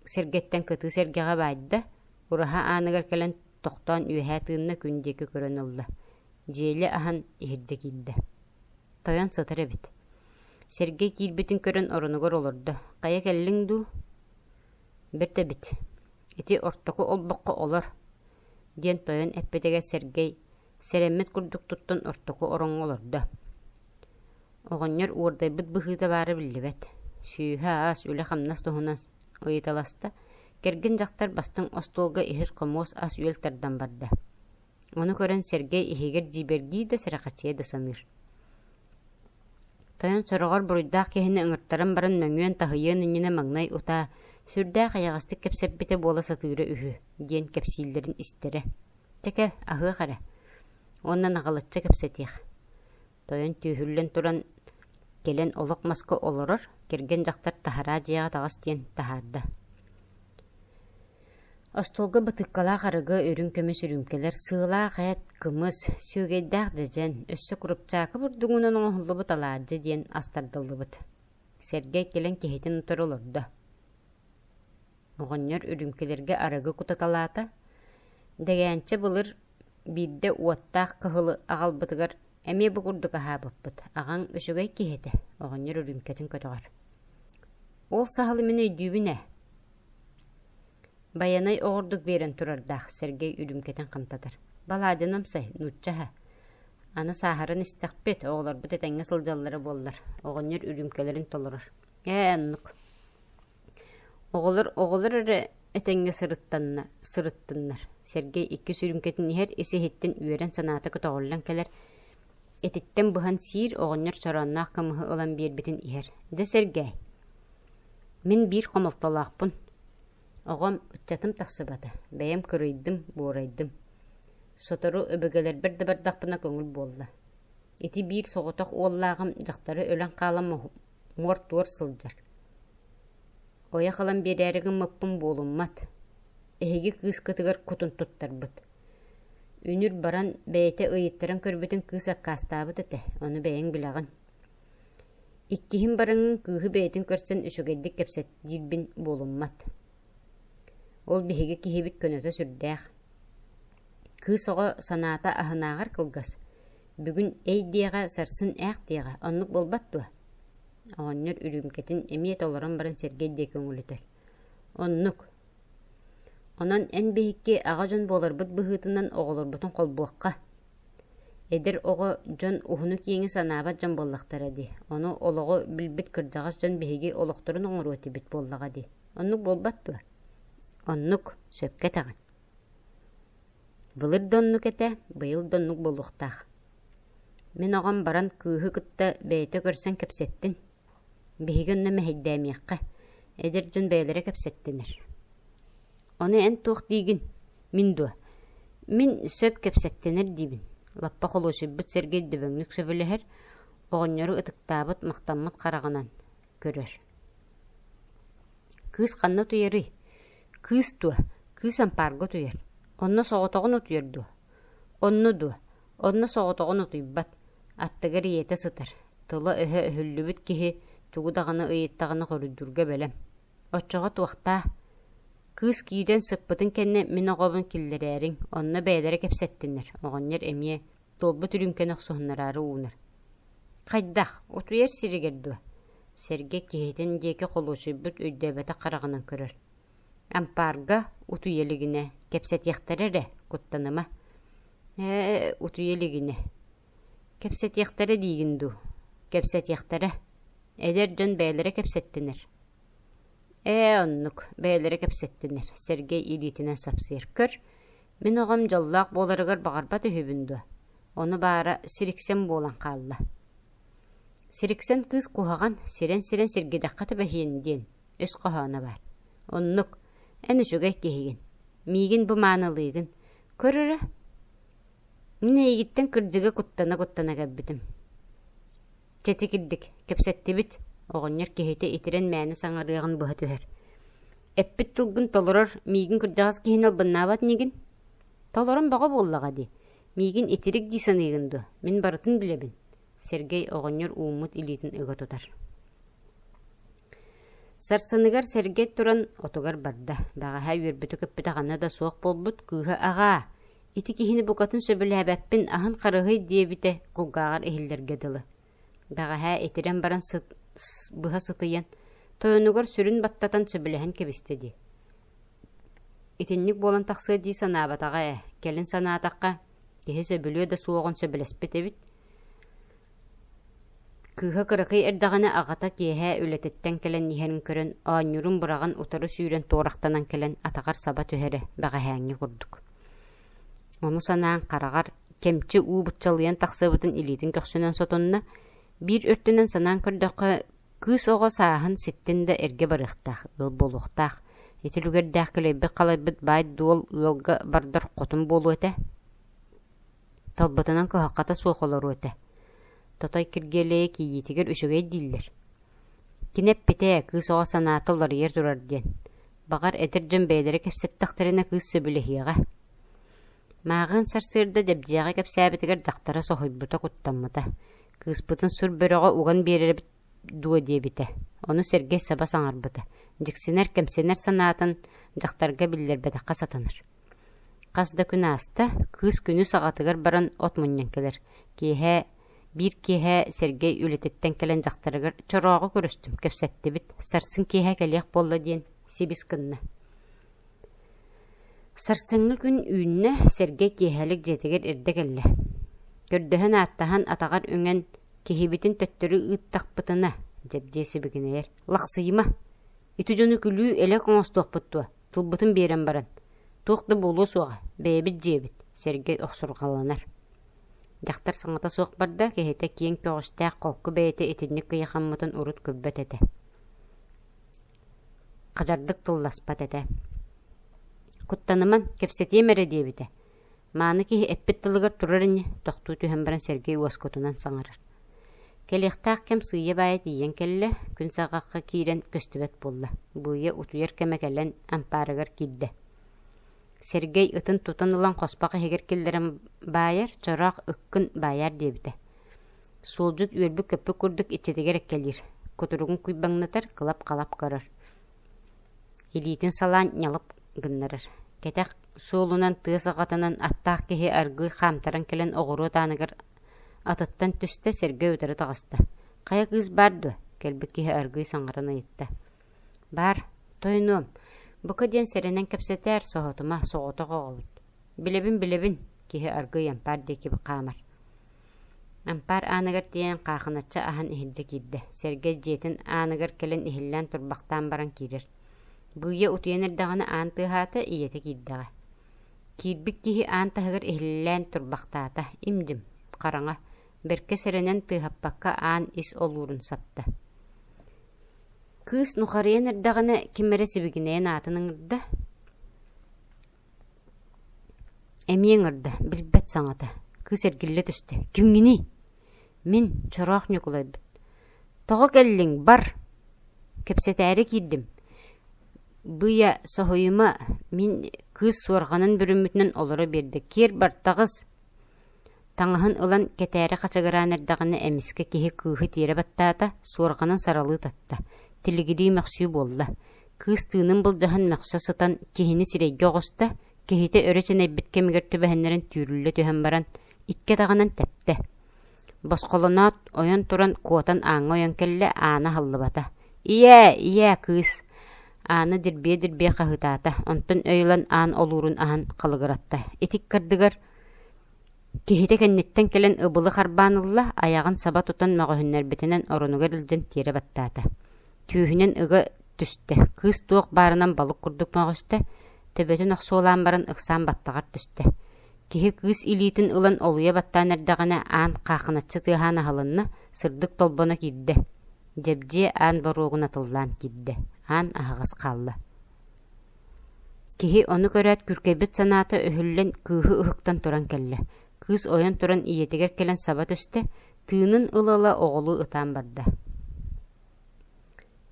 сэргэттэн кытыы сэргэҕэ баайда, ураһа ааныгар кэлэн тохтоон үөһээ тыынна күн диэки көрөн ылла. Дьиэли аһан иһирдьэ киирдэ. Тойон сытар эбит. Сэргэй киирбитин көрөн оронугар олордо: «Хайа кэллиҥ дуу?» Бэрт эбит. Ити ортоку олбоххо олор, диэн тойон эппитигэр Сэргэй сэрэммит курдук туттан ортоку ороҥҥо олордо. Оҕонньор уордайбыт быһыыта баара биллибэт. Сүүһэ-аас, үлэ-хамнас туһунан ыйыталаста, кэргэн дьахтар бастыҥ остуолга иһит-хомуос ас-үөл тардан барда. Ону көрөн Сэргэй иһигэр дьиибэргии да сэрэхэчийэ да саныыр. Тойон сороҕор буруйдаах киһини ыҥыртаран баран мөҥүөн таһыйыан иннинэ маҥнай утаа сүрдээх эйэҕэстик кэпсэппитэ буола сатыыра үһү диэн кэпсииллэрин истэрэ. Чэ кэл, аһыах эрэ. Уонна наҕылыччы кэпсэтиэх. Тойон түөһүллэн туран кэлэн олох маска олорор, кэргэн дьахтар таһараа дьиэҕэ таҕыс диэн таһаарда. Остуолга бытыыккалаах арыгы, үрүҥ көмүс үрүүмкэлэр, сыалаах эт, кымыс, сүөгэйдээх дьэдьэн, өссө курупчаакы бурдугунан оҥоһуллубут алаадьы диэн ас тардыллыбыт. Сэргэй кэлэн киһитин утары олордо. Оҕонньор үрүүмкэлэргэ арыгы кутаталаата. Дэгээнчэ былыр биирдэ уоттаах кыһылы аҕалбытыгар эмиэ бу курдук аһаабыппыт, аҕаҥ үчүгэй киһи этэ, оҕонньор үрүүмкэтин көтөҕөр. Ол саһылы мин өйдүүбүн ээ. Байанай оҕурдук биэрэн турардаах, Сэргэй үрүүмкэтин хамтатар. Балаадьын амсай, нуучча аһа. Аны сааһыран истэхпит, оҕолорбут этэҥҥэ сылдьаллара буоллар, оҕонньор үрүүмкэлэрин толорор. Ээ, оннук. Оҕолор оҕолор эрэ этэҥҥэ сырыттанна сырыттыннар. Сэргэй икки сүрүҥкэтин иһэр, ис-иһиттэн үөрэн санаата көтөҕүллэн кэлэр, этиттэн быһан сиир, оҕонньор чороонноох кымыһы ылан биэрбитин иһэр. Дьэ, Сэргээй, мин биир хомолтолоохпун. Оҕом, ыччатым тахсыбата, бэйэм кырыйдым, буорайдым. Сотору өбүгэлэрбэр да бардахпына көҥүл буолла. Ити биир соҕотох уоллааҕым дьахтары өлөн хаалан муор-туор сылдьар. Ойох ылан биэрээри гыммыппын буолуммат. Эһиги кыыскытыгар кутун туттарбыт. Үнүр баран бэйэтэ ыйыттаран көрбүтүн кыыс аккаастаабыт этэ, ону бэйэҥ билэҕин. Иккиһин бараҥҥын кыыһы бэйэтин көрсөн үчүгэйдик кэпсэт диирбин буолуммат. Ол биһиги киһибит көнөтө сүрдээх. Кыыс оҕо санаата аһынааҕар кылгас. Бүгүн эй диэҕэ, сарсын ээх диэҕэ, оннук буолбат дуо? Оҕонньор үрүүмкэтин эмиэ толорон баран Сэргэй диэки өҥүлүтэр. Оннук. Онон эн биһикки аҕа дьон буоларбыт быһыытынан оҕолорбутун холбуохха. Эдэр оҕо дьон уһуну-киэҥи санаабат дьон буоллахтара дии. Ону олоҕу билбит кырдьаҕас дьон биһиги олохторун оҥоруо этибит буоллаҕа дии. Оннук буолбат дуо? Оннук, сөпкө этэҕин. Былыр да оннук этэ, быйыл да оннук буолуохтаах. Мин оҕом баран кыыһы кытта бэйэтэ көрсөн кэпсэттин. Биһиги онно мэһэйдээмиэххэ, эдэр дьон бэйэлэрэ кэпсэттинэр. Ону эн туох диигин? Мин дуо? Мин сөп кэпсэттинэр диибин. Лаппа холуочуйбут Сэргэй дөбөҥнүк сөбүлэһэр, оҕонньору ытыктаабыт, махтаммыт хараҕынан көрөр. Кыыс ханна утуйарый? Кыыс дуо? Кыыс ампаарга утуйар. Онно соҕотоҕун утуйар дуо? Онно дуо? Онно соҕотоҕун утуйбат. Аттыгар ийэтэ сытар. Тыла-өһө өһүллүбүт киһи тугу даҕаны ыйыттаҕына хоруйдуурга бэлэм. Оччоҕо туохтаа? Кыыс киирэн сыппытын кэннэ мин оҕобун киллэрээриҥ, онно бэйэлэрэ кэпсэттиннэр, оҕонньор эмиэ туолбут үрүүмкэни охсуһуннараары уунар. Хайдах, утуйар сиригэр дуо? Сэргэ киһитин диэки холуочуйбут өйдөөбөтөх хараҕынан көрөр. Ампаарга утуйа илигинэ, кэпсэтиэхтэрэ эрэ, куттаныма. Ээ, утуйа илигинэ. Кэпсэтиэхтэрэ диигин дуу? Кэпсэтиэхтэрэ. Эдэр дьон бэйэлэрэ кэпсэттинэр. Ээ, оннук, бэйэлэрэ кэпсэттинэр, Сэргэй илиитинэн сапсыйар. Көр, мин оҕом дьоллоох буоларыгар баҕарбат үһүбүн дуо? Ону баара сириксэн буолан хаалла. Сириксэн кыыс куһаҕан, сирэн-сирэн сиргидэххэ түбэһиэн диэн өс хоһооно баар. Оннук, эн үчүгэй киһигин. Миигин бу маанылыыгын. Көр эрэ, мин эйигиттэн кырдьыгы куттана-куттана кэлбитим. Чэтикирдик, кэпсэттибит, оҕонньор киһитэ итирэн мээнэ саҥарыаҕын быһа түһэр. Эппит тылгын толорор, миигин кырдьаҕас киһини албыннаабат инигин? Толорон бөҕө буоллаҕа дии. Миигин итирик дии саныыгын дуо? Мин барытын билэбин. Сэргэй оҕонньор ууммут илиитин ыга тутар. Сарсыныгар Сэргэй туран отугар барда. Бэҕэһээ үөрбүтэ-көппүтэ ханна да суох буолбут кыыһа аҕаа, ити киһини букатын сөбүлээбэппин, аһын харыһый диэбитэ кулгааҕар иһиллэргэ дылы. Бэҕэһээ итирэн баран сыт, быһа сытыйан, тойонугар сүрүн баттатан сөбүлэһэн кэбистэ дии. Итинник буолан тахсыа дии санаабатаҕа ээ, кэлин санаатахха, киһи сөбүлүө да суоҕун сөбүлэспит эбит. Кыыһа кыракый эрдэҕинэ аҕата киэһэ үлэтиттэн кэлэн иһэрин көрөн, оонньуурун быраҕан утары сүүрэн туорахтанан кэлэн атаҕар саба түһэрэ бэҕэһээҥҥи курдук. Ону санаан хараҕар кэмчи уу быччалыйан тахсыбытын илиитин көхсүнэн сотунна, биир өртүнэн санаан көрдөххө, кыыс оҕо сааһын ситтин да эргэ барыахтаах, ыал буолуохтаах. Ити үлүгэрдээх кэлэйбит-халайбыт баай-дуол ыалга бардар хотун буолуо этэ. Талбытынан кыһалҕата суох олоруо этэ. Тотой Киргиэлэйи кийиитигэр үчүгэй дииллэр. Кини эппитэ, кыыс оҕо санаата уларыйар турар диэн. Баҕар, эдэр дьон бэйэлэрэ кэпсэттэхтэринэ кыыс сөбүлэһиэҕэ. Мааҕыын сарсыарда Дьэбдьиэҕэ кэпсээбитигэр дьахтара соһуйбута, куттаммыта. Кыыспытын сур бөрөҕө уган биэрэрбит дуо диэбитэ. Ону Сэргэй саба саҥарбыта. Дьиксинэр, кэмсинэр санаатын дьахтарга биллэрбэтэххэ сатанар. Хас да күн ааста, кыыс күнүс аҕатыгар баран от мунньан кэлэр. Киэһэ биир киэһэ Сэргэй үлэтиттэн кэлэн дьахтарыгар «Чорооҕу көрүстүм, кэпсэттибит, сарсын киэһэ кэлиэх буолла» диэн сибис гынна. Сарсыҥҥы күн үүннэ, Сэргэй киэһэлик дьиэтигэр эрдэ кэллэ. Көрдөһөн-ааттаһан атаҕар үҥэн «Киһибитин төттөрү ыыттахпытына» Дьэбдьиэ сибигинэйэр «Лахсыйыма! Ити дьону күлүү-элэк оҥостуохпут дуо, тылбытын биэрэн баран. Туох да буолуо суоҕа, бэйэбит дьиэбит», Сэргэй охсурҕаланар. Дьахтар саҥата суох барда, киһитэ киэҥ көҕүстээх холку бэйэтэ итинник кыйахаммытын урут көрбөт этэ. Хадьардык тылласпат этэ. «Куттанымаҥ, кэпсэтиэм эрэ» диэбитэ. Мааны киһи эппит тылыгар турар ини, тохтуу түһэн баран Сергей уоскутунан саҥарар. Кэлиэхтээх кэм сыыйа-баайа тиийэн кэллэ, күн саҕахха киирэн көстүбэт буолла. Быыйа утуйар кэмэ кэлэн ампаарыгар киирдэ. Сергей ытын тутан ылан хоспох иһигэр киллэрэн баайар, чороох ыккын баайаар диэбитэ. Суолдьут үөрбүт-көппүт курдук иччитигэр эккэлиир, кутуругун куйбаҥнатар, кылап-халап көрөр. Илиитин салаан ньалып гыннарар. Кэтэх суолунан тыа саҕатынан аттаах киһи аргыый хаамтаран кэлэн оҕуруот ааныгар атыттан түстэ, сэргэ утары таҕыста. «Хайа кыыс баар дуо?» кэлбит киһи аргыый саҥаран ыйытта. «Баар, тойонуом, бука диэн сэрэнэн кэпсэтээр, соһутума, соҕотох оҕобут. Билэбин, билэбин», киһи аргыый ампаар диэки хаамар. Ампаар ааныгар тиийэн хаахыначчы аһан иһирдьэ киирдэ. Сэргэй дьиэтин ааныгар кэлэн иһиллээн турбахтаан баран киирэр. Быыйа утуйан эрдэҕинэ аан тыаһаата, ийэтэ киирдэҕэ. Киирбит киһи аан таһыгар иһиллээн турбахтаата, им-дьим, хараҥа, бэркэ сэрэнэн тыаһаппакка аан ис олуурун сапта. Кыыс нухарыйан эрдэҕинэ ким эрэ сибигинэйэн аатын ыҥырда. Эмиэ ыҥырда, билбэт саҥата. Кыыс эргиллэ түстэ: «Кимҥиний?» «Мин, Чороох Ньукулайбыт». «Тоҕо кэллиҥ, бар!» «Кэпсэтээри киирдим». Быйа, соһуйума, мин кыыс суорҕанын бүрүммүтүнэн олоро биэрдэ: «Киэр бар, таҕыс!» Таҥаһын ылан кэтээри хачыгыраан эрдэҕинэ эмискэ киһи кыыһы тиэрэ баттаата, суорҕанын саралыы татта, тилигирии мөхсүү буолла. Кыыс тыынын былдьаһан мөхсө сытан киһини сирэйгэ оҕуста, киһитэ өрө чинэйбит кэмигэр түбэһиннэрэн түүрүллэ түһэн баран, икки атаҕынан тэптэ. Босхолоноот, ойон туран куотан ааҥҥа ойон кэллэ, аана аһыллыбата. «Ийээ, ийээ, кыыс!» Аана дирбиэ-дирбиэ хаһыытаата, онтон өй ылан аан олуурун аһан халыгыратта. Ити ыккардыгар киһитэ кэнниттэн кэлэн ыбылы харбаан ылла, айаҕын саба тутан мөҕүһүннэрбитинэн оронугар илдьэн тиэрэ баттаата. Түүһүнэн ыга түстэ, кыыс туох баарынан балык курдук мөҕүстэ, төбөтүн охсуолаан баран ыксаан баттаҕар түстэ. Киһи кыыс илиитин ылан олуйа баттаан эрдэҕинэ аан хаахыначчы тыаһаан аһылынна, сырдык толбоно киирдэ. Дьэбдьиэ аан боруогун атыллаан киирдэ, аан аһаҕас хаалла. Киһи ону көрөөт күркэйбит санаата өһүллэн кыыһы ыһыктан туран кэллэ. Кыыс ойон туран ийэтигэр кэлэн саба түстэ, тыынын ыла-ыла оҕолуу ытаан барда.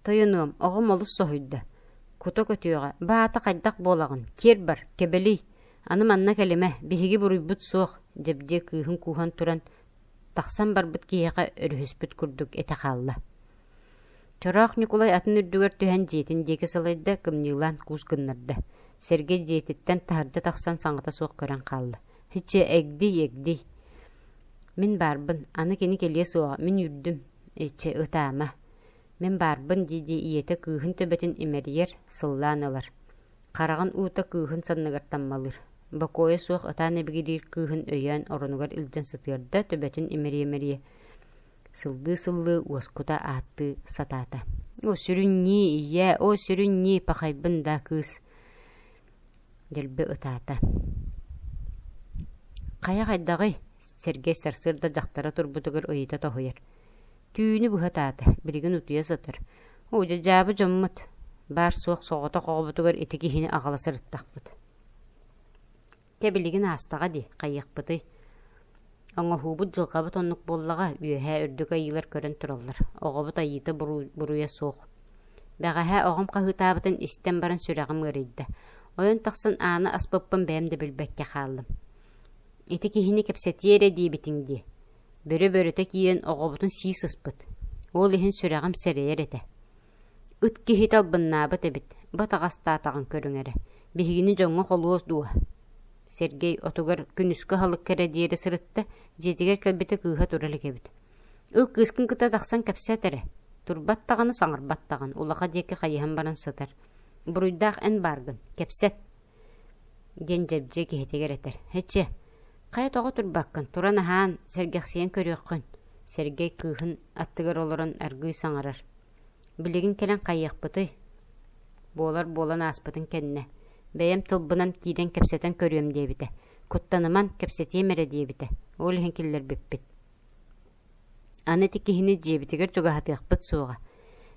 Тойонуом, оҕом олус соһуйда. Кута көтүөҕэ, баата хайдах буолаҕын, киэр бар, кэбэлий, аны манна кэлимэ, биһиги буруйбут суох, Дьэбдьиэ кыыһын кууһан туран, тахсан барбыт киһиэхэ өрүһүспүт курдук этэ хаалла. Чороох Ньукулай атын үрдүгэр түһэн дьиэтин диэки салайда, кымньыылаан куус гыннарда. Сэргэй дьиэтиттэн таһырдьа тахсан саҥата суох көрөн хаалла. «Һиччэ эгдий, эгдий. Мин баарбын, аны кини кэлиэ суоҕа, мин үүрдүм. Иччэ ытаама. Мин баарбын» дии-дии ийэтэ кыыһын төбөтүн имэрийэр, сыллаан ылар. Хараҕын уута кыыһын санныгар таммалыыр. Бокуойа суох ытаан ибигириир кыыһын өйөөн оронугар илдьэн сытыарда, төбөтүн имэрийэ-имэрийэ сыллыы-сыллыы уоскута ааттыы сатаата. «О, сүрүн ньии, ийээ, о, сүрүн ньии, пахайбын да кыыс!» Дэлби ытаата. «Хайа хайдаҕый?» Сергей сарсыарда дьахтара турбутугар ыйыта тоһуйар. Түүнү быһа ытаата, билигин утуйа сытар. Оо, дьэ дьаабы дьоммут, баар-суох соҕотох оҕобутугар ити киһини аҕала сырыттахпыт. Чэ билигин аастаҕа дии, хайыахпытый? Оҥоһуубут дьылҕабыт оннук буоллаҕа, үөһээ үрдүк айыылар көрөн тураллар, оҕобут айыыта буруйа суох. Бэҕэһээ оҕом хаһыытаабытын истэн баран сүрэҕим ыарыйда. Ойон тахсан ааны аспыппын бэйэм да билбэккэ хааллым. Ити киһини кэпсэтиэ эрэ диэбитиҥ дии. Бөрө-бөрөтө киирэн оҕобутун сии сыспыт. Ол иһин сүрэҕим сэрэйэр этэ. Ыт киһитэ албыннаабыт эбит, батаҕастаатаҕын көрүҥ эрэ, биһигини дьоҥҥо холуо дуо? Сергей отугар күнүскү аһылыкка эрэ диэри сырытта, дьиэтигэр кэлбитэ кыыһа тура илик эбит. Ыл кыыскын кытта тахсан кэпсэт эрэ. Турбат даҕаны, саҥарбат даҕаны, улаха диэки хайыһан баран сытар. Буруйдаах эн бааргын, кэпсэт диэн Дьэбдьиэ киһитигэр этэр. Һэччэ, хайа тоҕо турбаккын, туран аһаан, сэргэхсийэн көрүөххүн. Сергей кыыһын аттыгар олорон аргыый саҥарар. Билигин кэлэн хайыахпытый? Буолар буолан ааспытын кэннэ. Бэйэм тылбынан киирэн кэпсэтэн көрүөм диэбитэ. Куттаныман, кэпсэтиэм эрэ диэбитэ. Ол иһин киллэрбиппит. Аны ити киһини дьиэбитигэр чугаһатыахпыт суоҕа.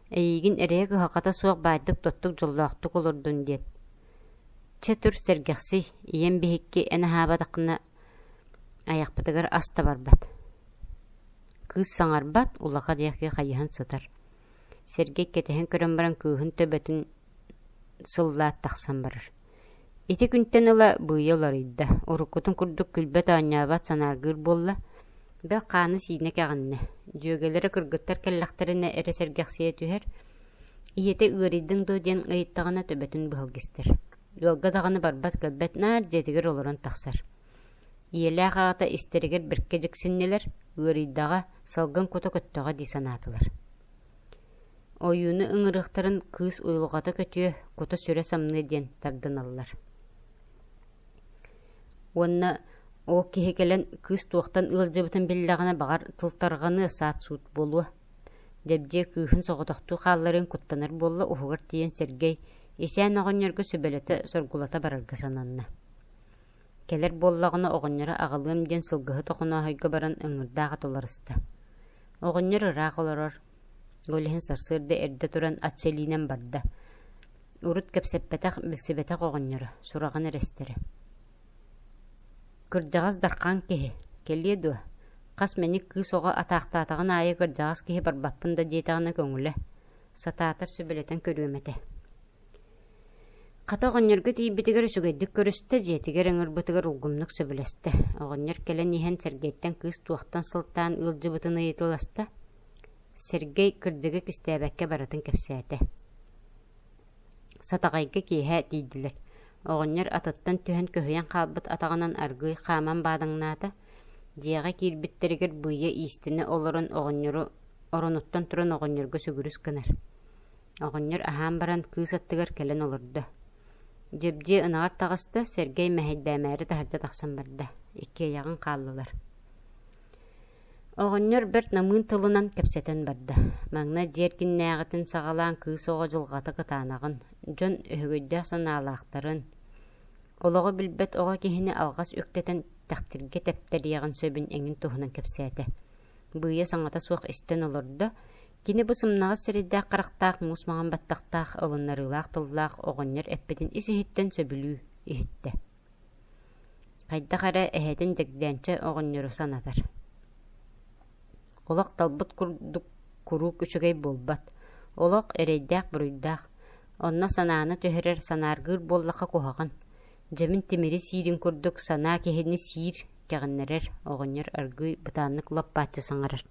Эйиигин эрэйэ-кыһалҕата суох баайдык-тоттук дьоллоохтук олордун диэн. Чэ тур сэргэхсий, ийэм биһикки эн аһаабатаххына айахпытыгар ас да барбат. Кыыс саҥарбат, улаха диэки хайыһан сытар. Сергей кэтэһэн көрөн баран кыыһын төбөтүн сыллаат тахсан барар. Ити күнтэн ыла быыйа уларыйда, уруккутун курдук күлбэт-оонньообот санааргыыр буолла, бэл хаана-сиинэ кэҕиннэ, дьүөгэлэрэ кыргыттар кэллэхтэринэ эрэ сэргэхсийэ түһэр, ийэтэ ыарыйдыҥ дуо диэн ыйыттаҕына төбөтүн быһалгыстар. Ыалга даҕаны барбат-кэлбэт наар дьиэтигэр олорон тахсар. Ийэлээх аҕата истэригэр бэркэ дьиксиннилэр, ыарыйдаҕа, салгын кута көттөҕө дии санаатылар. Ойууну ыҥырыахтарын кыыс уйулҕата көтүө, кута-сүрэ самныа диэн тардыналлар. Уонна ол киһи кэлэн кыыс туохтан ыалдьыбытын биллэҕинэ баҕар тыл тарҕаныа саат-суут буолуо. Дьэбдьиэ кыыһын соҕотохтуу хаалларыан куттанар буолла уһугар тиийэн Сергей Исээн оҕонньорго сүбэлэтэ соргулата барарга сананна. Кэлэр буоллаҕына оҕонньоро аҕалыам диэн сылгыһыт Охонооһойго баран ыҥырдаах ат уларыста. Оҕонньор ыраах олорор, ол иһин сарсыарда эрдэ туран ат сэлиинэн барда. Урут кэпсэппэтэх, билсибэтэх оҕонньоро, сураҕын эрэ истэрэ. Кырдьаҕас дархан киһи, кэлиэ дуо? Хас мэник кыыс оҕо атаахтаатаҕын аайы кырдьаҕас киһи барбаппын да диэтэҕинэ көҥүлэ. Сатаатар сүбэлэтэн көрүөм этэ. Хата оҕонньорго тиийбитигэр үчүгэйдик көрүстэ, дьиэтигэр ыҥырбытыгар улгумнук сөбүлэстэ. Оҕонньор кэлэн иһэн Сэргэйтэн кыыс туохтан сылтаан ыалдьыбытын ыйыталаста. Сергей кырдьыгы кистээбэккэ барытын кэпсээтэ. Сатаҕайга киэһэ тиийдилэр. Оҕонньор атыттан түһэн көһүйэн хаалбыт атаҕынан аргыый хааман баадаҥнаата. Дьиэҕэ киирбиттэригэр быыйа иистэнэ олорон оҕонньору оронуттан туран оҕонньорго сүгүрүс гынар. Оҕонньор аһаан баран кыыс аттыгар кэлэн олордо. Дьэбдьиэ ынаҕар таҕыста, Сэргэй мэһэйдээмээри таһырдьа тахсан барда. Иккиэйэҕин хааллылар. Оҕонньор бэрт намыын тылынан кэпсэтэн барда. Маҥнай дьиэ эркиннээҕитин саҕалаан кыыс оҕо дьылҕата кытаанаҕын, дьон өһөгөйдөөх санаалаахтарын, олоҕу билбэт оҕо киһини алҕас үктэтэн тэхтиргэ тэптэриэҕин сөбүн эҥин туһунан кэпсээтэ. Быыйа саҥата суох истэн олордо, Кини бу сымнаҕас сирэйдээх харахтаах муус маҥан баттахтаах ылыннарыылаах тыллаах оҕонньор эппитин ис-иһиттэн сөбүлүү иһиттэ. Хайдах эрэ эһэтин Дэгдээнчэ оҕонньору санатар. Олох талбыт курдук куруук үчүгэй буолбат. Олох эрэйдээх-буруйдаах. Онно санааны түһэрэр санааргыыр буоллахха куһаҕан. Дьэмин тимири сиирин курдук санаа киһини сиир, кэҕиннэрэр, оҕонньор аргыый бытааннык лаппааччы саҥарар.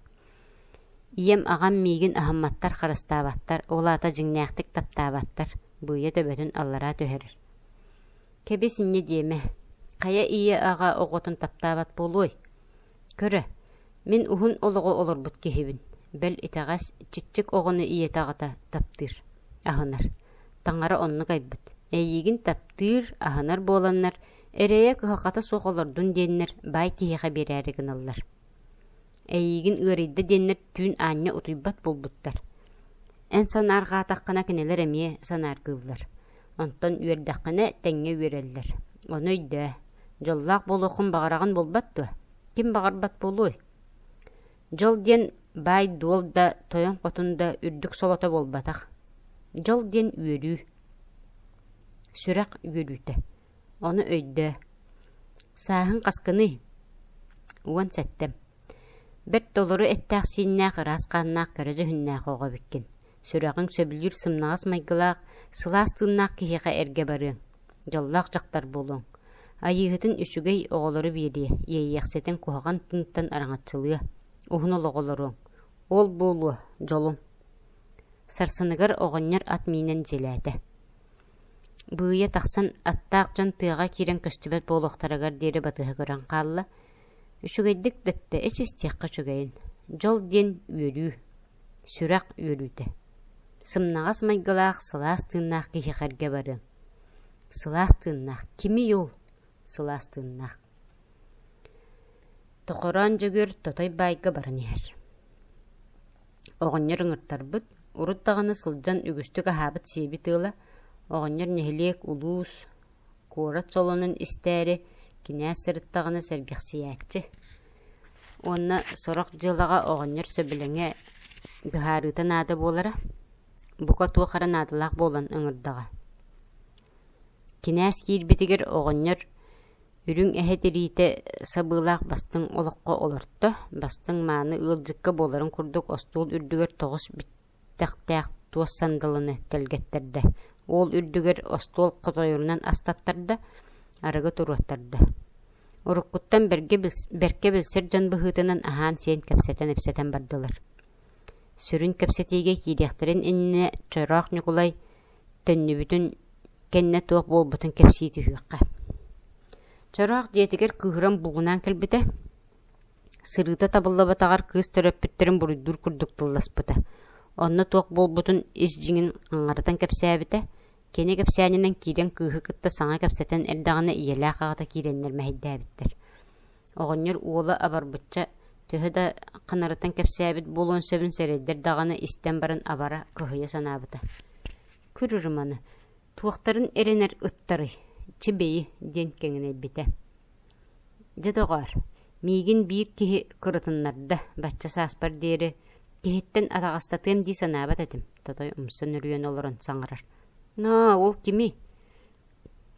Ийэм, аҕам миигин аһымматтар, харыстаабаттар, ол аата дьиҥнээхтик таптаабаттар, быыйа төбөтүн аллараа түһэрэр. Кэбис инньэ диэмэ, хайа ийэ-аҕа оҕотун таптаабат буолуой? Көрө, мин уһун олоҕу олорбут киһибин, бэл итэҕэс, чиччик оҕону ийэтэ-аҕата таптыыр, аһынар. Таҥара оннук айбыт. Эйиигин таптыыр, аһынар буоланнар, эрэйэ кыһалҕата суох олордун диэннэр баай киһиэхэ биэрээри гыналлар. Эйиигин ыарыйда диэннэр түүн аанньа утуйбат буолбуттар. Эн санаарҕаатаххына кинилэр эмиэ санааргыыллар. Онтон үөрдэххинэ тэҥҥэ үөрэллэр. Ону өйдөө. Дьоллоох буолуоххун баҕараҕын буолбат дуо? Ким баҕарбат буолуой? Дьол диэн баай-дуол да, тойон-хотун да үрдүк солото буолбатах. Дьол диэн үөрүү. Сүрэх үөрүүтэ. Ону өйдөө. Сааһыҥ хаскыный? 17. Бэрт толору эттээх-сииннээх, ыраас хааннаах кэрэ дьүһүннээх оҕо эбиккин. Сүрэҕиҥ сөбүлүүр сымнаҕас майгылаах, сылаас тыыннаах киһиэхэ эргэ барыаҥ. Дьоллоох дьахтар буолуоҥ. Айыыһытын үчүгэй оҕолору биэриэ, иэйиэхситин куһаҕан тыынтан араҥаччылыа, уһун олоҕу олоруоҥ. Ол буолуо, дьолуҥ. Сарсыныгар оҕонньор ат миинэн дьиэлээтэ. Быыйа тахсан аттаах дьон тыаҕа киирэн көстүбэт буолуохтарыгар диэри батыһа көрөн хаалла. Үчүгэйдик дэттэ, эч истиэххэ үчүгэйин. Дьол диэн үөрүү, сүрэх үөрүүтэ. Сымнаҕас майгылаах, сылаас тыыннаах киһиэхэ эргэ барыаҥ. Сылаас тыыннаах, кимий ол сылаас тыыннаах? Тохороон Дьөгүөр Тотой баайга баран иһэр. Оҕонньор ыҥыртарбыт, урут даҕаны сылдьан үгүстүк аһаабыт-сиэбит ыала, оҕонньор нэһилиэк, улуус, куорат солонун истээри кинээс сырыттаҕына сэргэхсийээччи уонна сорох дьыалаҕа оҕонньор сөбүлэҥэ быһаарыыта наада буолара, бука туох эрэ наадалаах буолан ыҥырдаҕа. Кинээс киирбитигэр оҕонньор Үрүҥ эһэ тириитэ сабыылаах бастыҥ олоххо олорто, бастыҥ мааны ыалдьыкка буоларын курдук остуол үрдүгэр тоҕус биттэхтээх туос сандалыны тэлгэттэрдэ, уол үрдүгэр остуол хотойорунан астаттарда, арыгы туруоттарда. Уруккуттан бэргэ бэркэ билсэр дьон быһыытынан аһаан-сиэн кэпсэтэн-ипсэтэн бардылар. Сүрүн кэпсэтиигэ киириэхтэрин иннинэ Чороох Ньукулай төннүбүтүн кэннэ туох буолбутун кэпсии түһүөххэ. Чороох дьиэтигэр кыыһыран булгунаан кэлбитэ. Сырыыта табыллыбатаҕар кыыс төрөппүттэрин буруйдуур курдук тылласпыта. Онно туох буолбутун ис дьиҥин аҥарытан кэпсээбитэ. Кини кэпсээнинэн киирэн кыыһы кытта саҥа кэпсэтэн эрдэҕинэ ийэлээх аҕата киирэннэр мэһэйдээбиттэр. Оҕонньор уола абарбычча төһө да ханарытан кэпсээбит буолуон сөбүн сэрэйдэр даҕаны истэн баран абара, кыһыйа санаабыта. Көр ырыманы, туохтарын эрэнэр ыттарый, чибэйи диэн кэҥинэйбитэ. Дьэ доҕоор, миигин биир киһи кырытыннарда, бачча сааспар диэри киһиттэн атаҕастатыам дии санаабат этим, Тотой умса нөрүйэн олорон саҥарар. Ноо, ол кимий?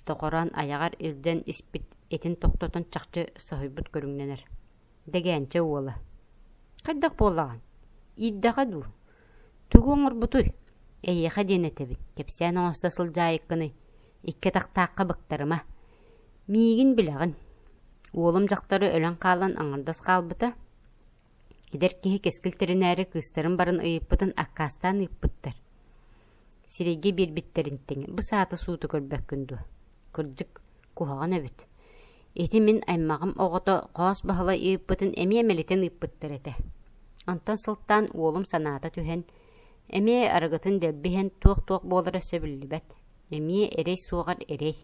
Тоҕороон айаҕар илдьэн испит этин тохтотон чахчы соһуйбут көрүҥнэнэр. Дэгээнчэ уола: «Хайдах буоллаҕын? Иирдэҕэ дуу? Тугу оҥорбутуй? Эйиэхэ диэн этэбин, кэпсээн оҥосто сылдьаайыккыный, икки атахтаахха быктарыма. Миигин билэҕин. Уолум дьахтары өлөн хаалан аҥардас хаалбыта. Эдэр киһи кэскил тэринээри кыыстарын баран ыйыппытын аккаастаан ыыппыттар. Сирэйгэ биэрбиттэрин тэҥэ бу сааты сууту көрбөккүн дуо? Кырдьык, куһаҕан эбит. Ити мин аймаҕым оҕото Хоос Баһылай ыыппытын эмиэ мэлитэн ыыппыттар этэ. Онтон сылтаан уолум санаата түһэн, эмиэ арыгытын дэлби иһэн туох-туох буолара өссө биллибэт. Эмиэ эрэй суоҕар эрэй.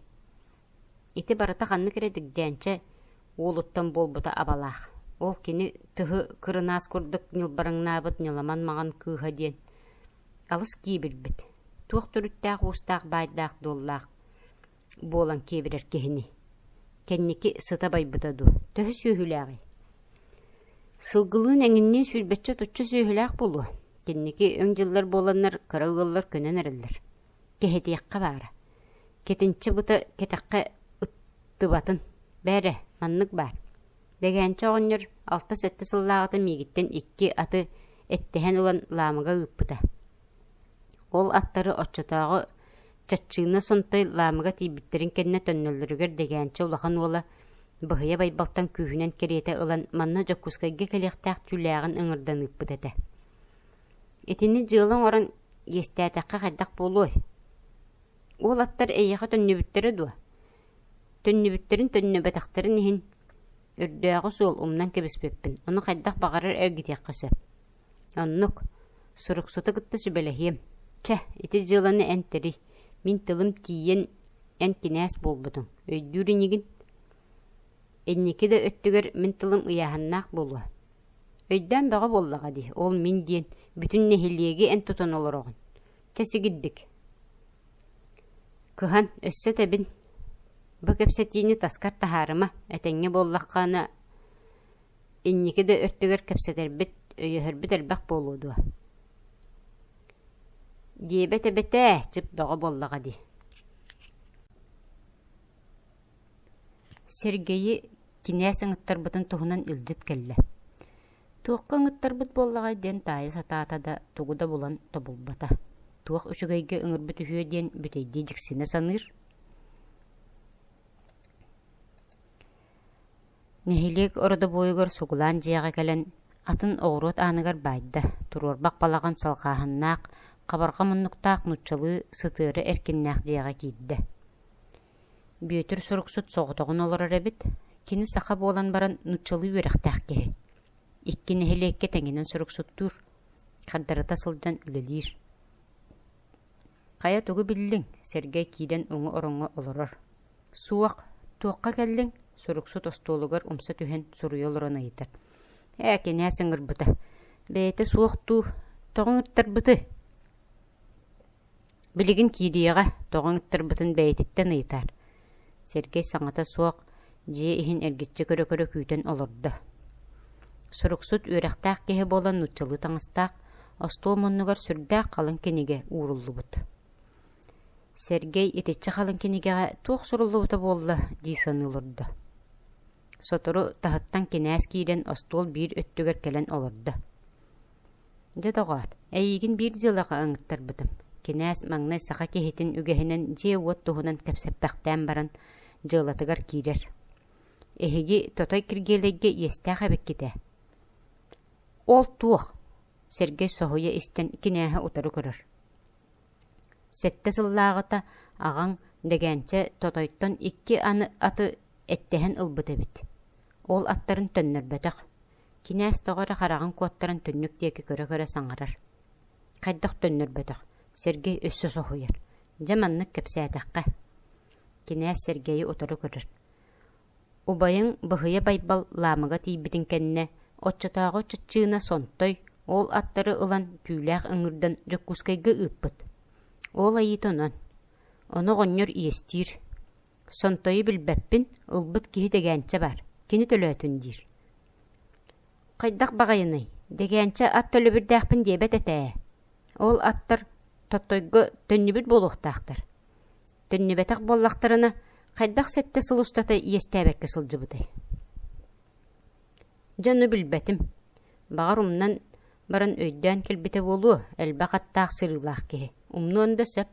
Ити барыта ханнык эрэ дэгдьээнчэ уолуттан буолбута абалаах. Ол кини тыһы кырынаас курдук ньылбарыҥнаабыт ньыламан маҕан кыыһа диэн алыс киибирбит, туох төрүттээх-уустаах баайдаах-дуоллаах буолан киэбирэр киһини. Кэнники сыта байбыта дуу, төһө сүөһүлээҕий? Сылгылыын эҥинниин сүүрбэччэ-отучча сүөһүлээх буолуо. Кэнники өҥ дьыллар буоланнар кыра ыаллар көнөн эрэллэр. Кэһэтиэххэ баара. Кэтинчэ быта кэтэххэ ыттыбатын. Бээрэ, маннык баар. Дэгээнчэ оҕонньор алта-сэттэ сыллааҕыта миигиттэн икки аты эттэһэн ылан Лаамыга ыыппыта. Ол аттары оччотооҕу Чаччыына Сонтой Лаамыга тиийбиттэрин кэннэ төннөллөрүгэр Дэгээнчэ улахан уола Баһыйа Байбалтан күүһүнэн кэриэтэ ылан манна Дьокуускайга кэлиэхтээх түүлээҕин ыҥырдан ыыппыт этэ. Итини дьыала оҥорон иэстээтэххэ хайдах буолуой? Уолаттар эйиэхэ төннүбүттэрэ дуо? Төннүбүттэрин төннүбэтэхтэрин иһин өрдөөҕү суол умнан кэбиспиппин, ону хайдах баҕарар эргитиэххэ сөп. Оннук, суруксуту кытта сүбэлэһиэм. Чэ, ити дьыаланы эн тэрий, мин тылым тиийэн Эн кинээс буолбутуҥ, өйдүүр инигин? Инники да өттүгэр мин тылым ыйааһыннаах буолуо. Өйдөөн бөҕө буоллаҕа дии, ол мин диэн бүтүн нэһилиэги эн тутан олороҕун. Чэ сигирдик. Кыһан, өссө этэбин, бу кэпсэтиини таскар таһаарыма, этэҥҥэ буоллаххына инники да өртүгэр кэпсэтэрбит, өйөһөрбүт элбэх буолуо дуо? Диэбэт эбэтээ, чып бөҕө буоллаҕа дии. Сергейи кинээс ыҥыттарбытын туһунан илдьит кэллэ. Туохха ыҥыттарбыт буоллаҕай диэн таайа сатаата да, тугу да булан тобулбата. Туох үчүгэйгэ ыҥырбыт үһүө диэн бүтэйдии дьиксинэ саныыр. Нэһилиэк ородобуойугар сугулаан дьиэҕэ кэлэн, атын оҕуруот ааныгар баайда, туруорбах балаҕан салҕааһыннаах, хабарҕа муннуктаах нууччалыы сытыары эркиннээх дьиэҕэ киирдэ. Бүөтүр суруксут соҕотоҕун олорор эбит, кини саха буолан баран нууччалыы үөрэхтээх киһи. Икки нэһилиэккэ тэҥинэн суруксуттуур, хардарыта сылдьан үлэлиир. Хайа тугу биллиҥ? Сэргэй киирэн уҥа ороҥҥо олорор. Суох, туохха кэллиҥ? Суруксут остуолугар умса түһэн суруйа олорон ыйытар. Ээ, кинээс ыҥырбыта. Бэйэтэ суох дуу, тоҕо ыҥыртарбыты? Билигин киириэҕэ, тоҕо ыҥыттарбытын бэйэтиттэн ыйытаар. Сергей саҥата суох дьиэ иһин эргиччи көрө-көрө күүтэн олордо. Суруксут үөрэхтээх киһи буолан нууччалыы таҥастаах, остуол муннугар сүрдээх халыҥ кинигэ ууруллубут. Сергей итиччэ халыҥ кинигэҕэ туох суруллубута буолла дии саныы олордо. Сотору таһыттан кинээс киирэн остуол биир өттүгэр кэлэн олордо. Дьэ, доҕоор, эйиигин биир дьыалаҕа ыҥыртарбытым. Кинээс маҥнай саха киһитин үгэһинэн дьиэ-уот туһунан кэпсэппэхтээн баран, дьыалатыгар киирэр. Эһиги Тотой Киргиэлэйгэ иэстээх эбиккит ээ. Ол туох? Сергей соһуйа истэн кинээһи утары көрөр. Сэттэ сыллааҕыта аҕаҥ Дэгээнчэ Тотойтон икки аны аты эттэһэн ылбыт эбит. Ол аттарын төннөрбөтөх. Кинээс тоҕо эрэ хараҕын куоттаран түннүк диэки көрө-көрө саҥарар. Хайдах төннөрбөтөх, Сергей өссө соһуйар. Дьэ маннык кэпсээтэххэ. Кинээс Сергейи утары көрөр. Убайыҥ Быһыйа Байбал Лаамыга тиийбитин кэннэ, оччотооҕу чаччыына Сонтой ол аттары ылан түүлээх ыҥырдан Дьокуускайга ыыппыт. Ол айыыта онон. Ону оҕонньор иэстиир. Сонтойу билбэппин, ылбыт киһи дэгээнчэ баар, кини төлөөтүн диир. Хайдах баҕайыный, дэгээнчэ ат төлөбүрдээхпин диэбэт этэ ээ. Ол аттар Тоттойго төннүбүт буолуохтаахтар. Төннүбэтэх буоллахтарына, хайдах сэттэ сыл устата иэстээбэккэ сылдьыбытай? Дьэ ону билбэтим. Баҕар умнан баран өйдөөн кэлбитэ буолуо, элбэх аттаах сырыылаах киһи. Умнуон да сөп.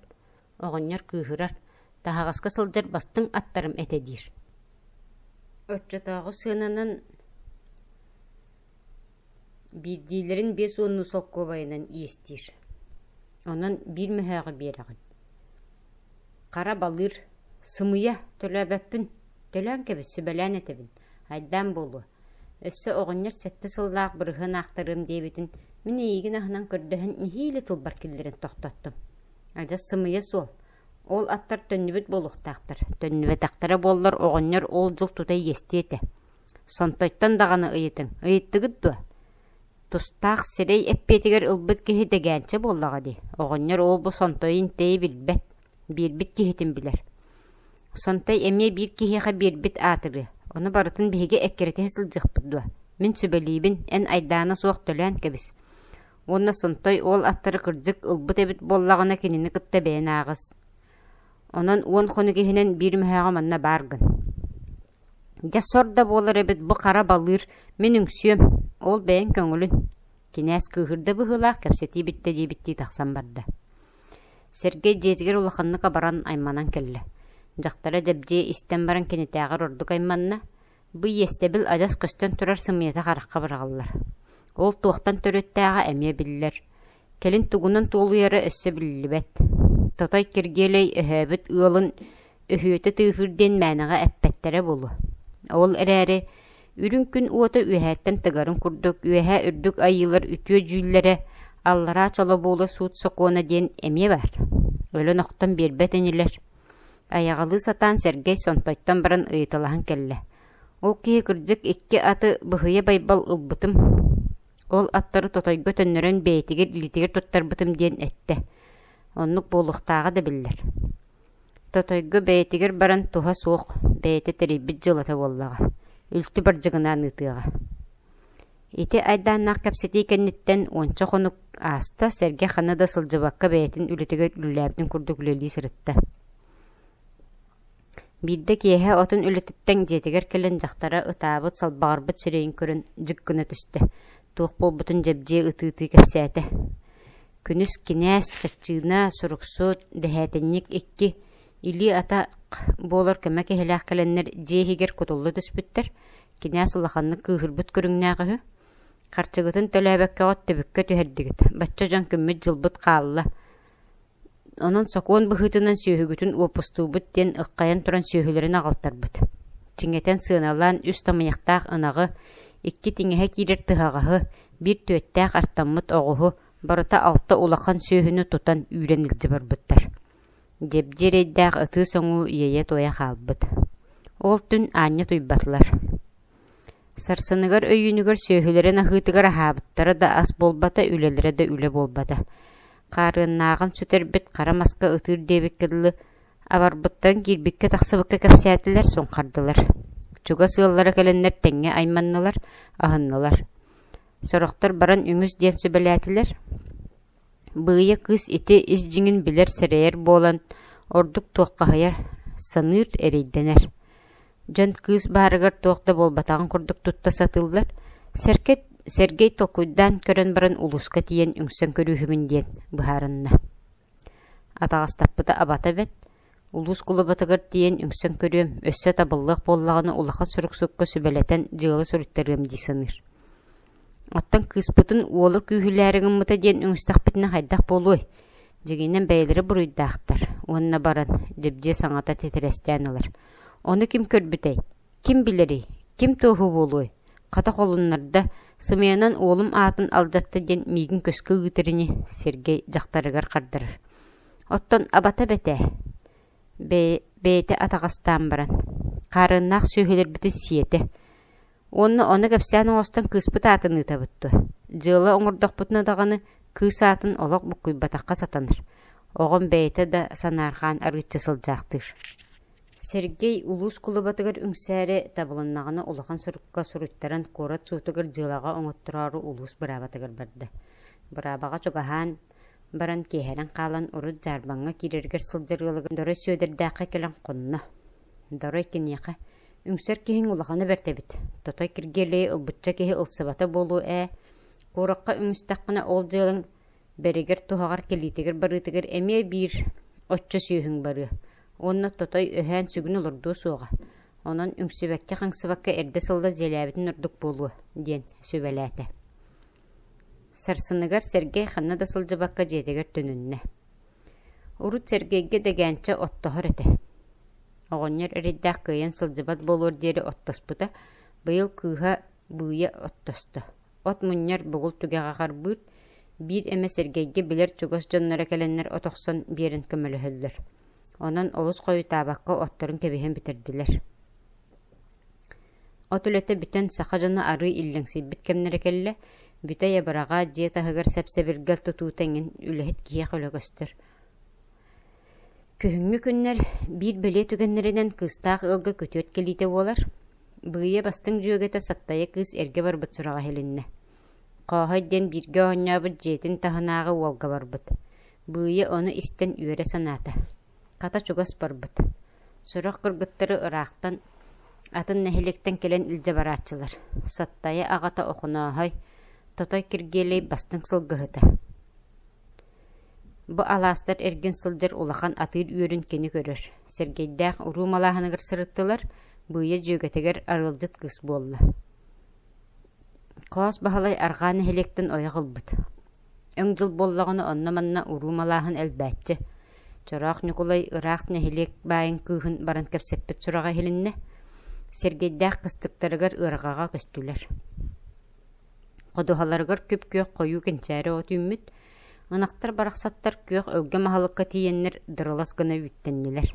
Оҕонньор кыыһырар, таһаҕаска сылдьар бастыҥ аттарым этэ диир. Оччотооҕу сыананан биирдиилэрин биэс уоннуу солкуобайынан иэстиир. Онон биир мөһөөҕү биэрэҕин. Хара балыыр, сымыйа, төлөөбөппүн, төлөөн кэбис, сүбэлээн этэбин, айдаан буолуо. Өссө оҕонньор сэттэ сыллаах бырыһыан аахтарыам диэбитин мин эйиигин аһынан көрдөһөн нэһиилэ тылбар киллэрэн тохтоттум. Адьас сымыйа суол. Ол аттар төннүбүт буолуохтаахтар. Төннүбэтэхтэрэ буоллар оҕонньор ол дьыл тута иэстиэ этэ. Сонтойтон даҕаны ыйытыҥ. Ыйыттыгыт дуо? Тустаах сирэй эппиэтигэр ылбыт киһи дэгээнчэ буоллаҕа дии. Оҕонньор ол-бу сонтойун тэйи билбэт, биэрбит киһитин билэр. Сонтой эмиэ биир киһиэхэ биэрбит аатырыа. Ону барытын биһиги эккирэтиһэ сылдьыахпыт дуо? Мин сүбэлиибин, эн айдаана суох төлөөн кэбис. Уонна Сонтой ол аттары кырдьык ылбыт эбит буоллаҕына кинини кытта бэйэн ааҕыс. Онон уон хонук иһинэн биир мөһөөҕө манна баар гын. Дьэ сор да буолар эбит бу хара балыыр, мин үҥсүөм, ол бэйэҥ көҥүлүн. Кинээс кыыһырда быһыылаах кэпсэтии бүттэ диэбиттии тахсан барда. Сергей дьиэтигэр улаханнык абаран айманан кэллэ. Дьахтара Дьэбдьиэ истэн баран кинитээҕэр ордук айманна, Бу иэстэбил адьас көстөн турар сымыйата харахха быраҕыллар. Ол туохтан төрүттээҕэ эмиэ биллэр. Кэлин тугунан туолуйара өссө биллибэт. Тотой Киргиэлэй өһөөбүт ыалын өһүөтэ тыаһыыр диэн мээнэҕэ эппэттэрэ буолуо. Ол эрээри үрүҥ күн уота үөһээттэн тыгарын курдук үөһээ үрдүк айыылар үтүө дьүүллэрэ аллараа чолобуола суут сокуона диэн эмиэ баар. Өлөн-охтон биэрбэт инилэр. Айаҕалыы сатаан Сэргэй Сонтойтон баран ыйыталаһан кэллэ. Ол киһи кырдьык икки аты Быһыйа Байбал ылбытым, ол аттары Тотойго төннөрөн бэйэтигэр илиитигэр туттарбытым диэн эттэ. Оннук буолуохтааҕа да биллэр. Тотойго бэйэтигэр баран туһа суох, бэйэтэ тэрийбит дьыалата буоллаҕа, үлтү бардьыгынаан ыытыаҕа. Ити айдааннаах кэпсэтии кэнниттэн уонча хонук ааста, Сэргэ ханна да сылдьыбакка бэйэтин үлэтигэр үлэлээбитин курдук үлэлии сырытта. Биирдэ киэһэ отун үлэтиттэн дьиэтигэр кэлэн дьахтара ытаабыт, салбаҕырбыт сирэйин көрөн дьик гына түстэ, туох буолбутун дьэбдьиэ ытыы-ытыы кэпсээтэ. Күнүс кинээс, чаччыына, суруксут, дэһээтинньик икки илии-атах буолар көмө киһилээх кэлэннэр дьиэ иһигэр кутулла түспүттэр, Кинээс улаханнык кыыһырбыт көрүҥнээх үһү. Харчыгытын төлөөбөккөҕүт түбүккэ түһэрдигит, бачча дьон күммүт-дьылбыт хаалла. Онон сокуон быһыытынан сүөһүгүтүн уоппустуубут диэн ыххайан туран сүөһүлэрин аҕалтарбыт. Чиҥэтэн сыаналаан үс тамыйахтаах ынаҕы, икки тиҥэһэ киирэр тыһаҕаһы, биир түөттээх артаммыт оҕуһу, барыта алта улахан сүөһүнү тутан үүрэн илдьэ барбыттар. Дьэбдьи эрэйдээх ытыы-соҥуу иэйэ-туойа хаалбыт. Ол түн аанньа утуйбатылар. Сарсыныгар өйүүнүгэр сүөһүлэрин аһыытыгар аһаабыттара да ас буолбата, үлэлэрэ да үлэ буолбата. Хаарыаннааҕын сүтэрбит хара маска ытыыр диэбиккэ дылы, абарбыттан киирбиккэ-тахсыбыкка кэпсээтилэр, суҥхардылар. Чугас ыаллара кэлэннэр тэҥҥэ айманнылар, аһыннылар. Сорохтор баран үҥүс диэн сүбэлээтилэр. Быыйа кыыс ити ис дьиҥин билэр-сэрэйэр буолан, ордук туоххаһыйар, саныыр, эрэйдэнэр. Дьон кыыс баарыгар туох да буолбатаҕын курдук тутта сатыыллар, Сэргэ Сэргэй толкуйдаан көрөн баран улууска тиийэн үҥсэн көрүүһүбүн диэн быһаарынна. Атаҕастаппыта абата бэрт, улуус кулубатыгар тиийэн үҥсэн көрүөм, өссө табыллыах буоллаҕына улахан суруксукка сүбэлэтэн дьыала суруйтарыам дии саныыр. Оттон кыыспытын уола күүһүлээри гыммыта диэн үҥүстэхпитинэ хайдах буолуой? Дьиҥинэн бэйэлэрэ буруйдаахтар уонна баран, Дьэбдьиэ саҥата титирэстээн ылар. Ону ким көрбүтэй? Ким билэрий? Ким туоһу буолуой? Хата холуннарда, сымыйанан уолум аатын алдьатта диэн миигин көскө ыытар ини, Сергей дьахтарыгар хардарар. Оттон абата бэтээ, бэйэтэ атаҕастаан баран, хаарыаннаах сүөһүлэрбитин сиэтэ, Уонна ону кэпсээн оҥостон кыыспыт аатын ыытабыт дуо? Дьыала оҥордохпутуна даҕаны кыыс аатын олох буккуйбатахха сатанар. Оҕом бэйэтэ да санаарҕаан арыычча сылдьаахтыыр. Сергей улуус кулубатыгар үҥсээри табылыннаҕына улахан сурукка суруйтаран куорат суутугар дьыалаҕа оҥоттороору улуус быраабатыгар барда. Быраабаҕа чугаһаан баран киэһэрэн хаалан урут Дьаарбаҥҥа киирэригэр сылдьар ыалыгар Дорой Сүөдэрдээххэ кэлэн хонно. Дорой киниэхэ Үҥсэр киһиҥ улахана бэрт эбит, Тотой Киргиэлэйи ылбычча киһи ылсыбата буолуо ээ, куоракка үҥүстэххинэ ол дьыалаҥ бэригэр-туһаҕар кэлиитигэр-барыытыгар эмиэ биир оччо сүөһүҥ барыа уонна Тотой өһөөн сүгүн олордуо суоҕа, онон үҥсүбэккэ-хаҥсыбакка эрдэ сылла дьиэлээбитин ордук буолуо диэн сүбэлээтэ. Сарсыныгар Сэргэй ханна да сылдьыбакка дьиэтигэр төнүннэ. Урут Сэргэйгэ Дэгээнчэ оттоһор этэ. Оҕонньор эрэйдээх кыайан сылдьыбат буолуор диэри оттоспута, быйыл кыыһа Быыйа оттосто. От мунньар бугул түгэҕэ харбыыр, биир эмэ Сэргэйгэ билэр чугас дьонноро кэлэннэр от охсон биэрэн көмөлөһөллөр. Онон олус хойутаабакка отторун кэбиһэн бүтэрдилэр. От үлэтэ бүтэн саха дьоно арыы иллэҥсийбит кэмнэрэ кэллэ, бүтэй абыраҕа дьиэ таһыгар сэп-сэбиргэл тутуута эҥин үлэһит киһиэхэ үлэ көстөр. Күһүҥҥү күннэр биир бэлиэ түгэннэринэн кыыстаах ыалга күтүөт кэлиитэ буолар. Быыйа бастыҥ дьүөгэтэ Саттайа кыыс эргэ барбыт сураҕа иһилиннэ. Хооһой диэн бииргэ оонньообут дьиэтин таһынааҕы уолга барбыт. Быыйа ону истэн үөрэ санаата. Хата чугас барбыт. Сорох кыргыттары ыраахтан атын нэһилиэктэн кэлэн илдьэ барааччылар. Саттайа аҕата Охонооһой, Тотой Киргиэлэй бастыҥ сылгыһыта. Бу алаастар эргин сылдьар улахан атыыр үөрүн кини көрөр. Сэргэйдээх уруу малааһыныгар сырыттылар, Быыйа дьүөгэтигэр арыалдьыт кыыс буолла. Хоос Баһылай арҕаа нэһилиэктэн ойох ылбыт. Өҥ дьыл буоллаҕына онно-манна уруу малааһын элбээччи. Чороох Ньукулай ыраах нэһилиэк баайын кыыһын баран кэпсэппит сураҕа иһилиннэ. Сэргэйдээх кыстыктарыгар ыарҕаҕа көстүлэр. Ходуһаларыгар күп-күөх хойуу кэнчээри от үүммүт, ынахтар барахсаттар күөх өлгөм аһылыкка тиийэннэр дырылас гына үүттэннилэр.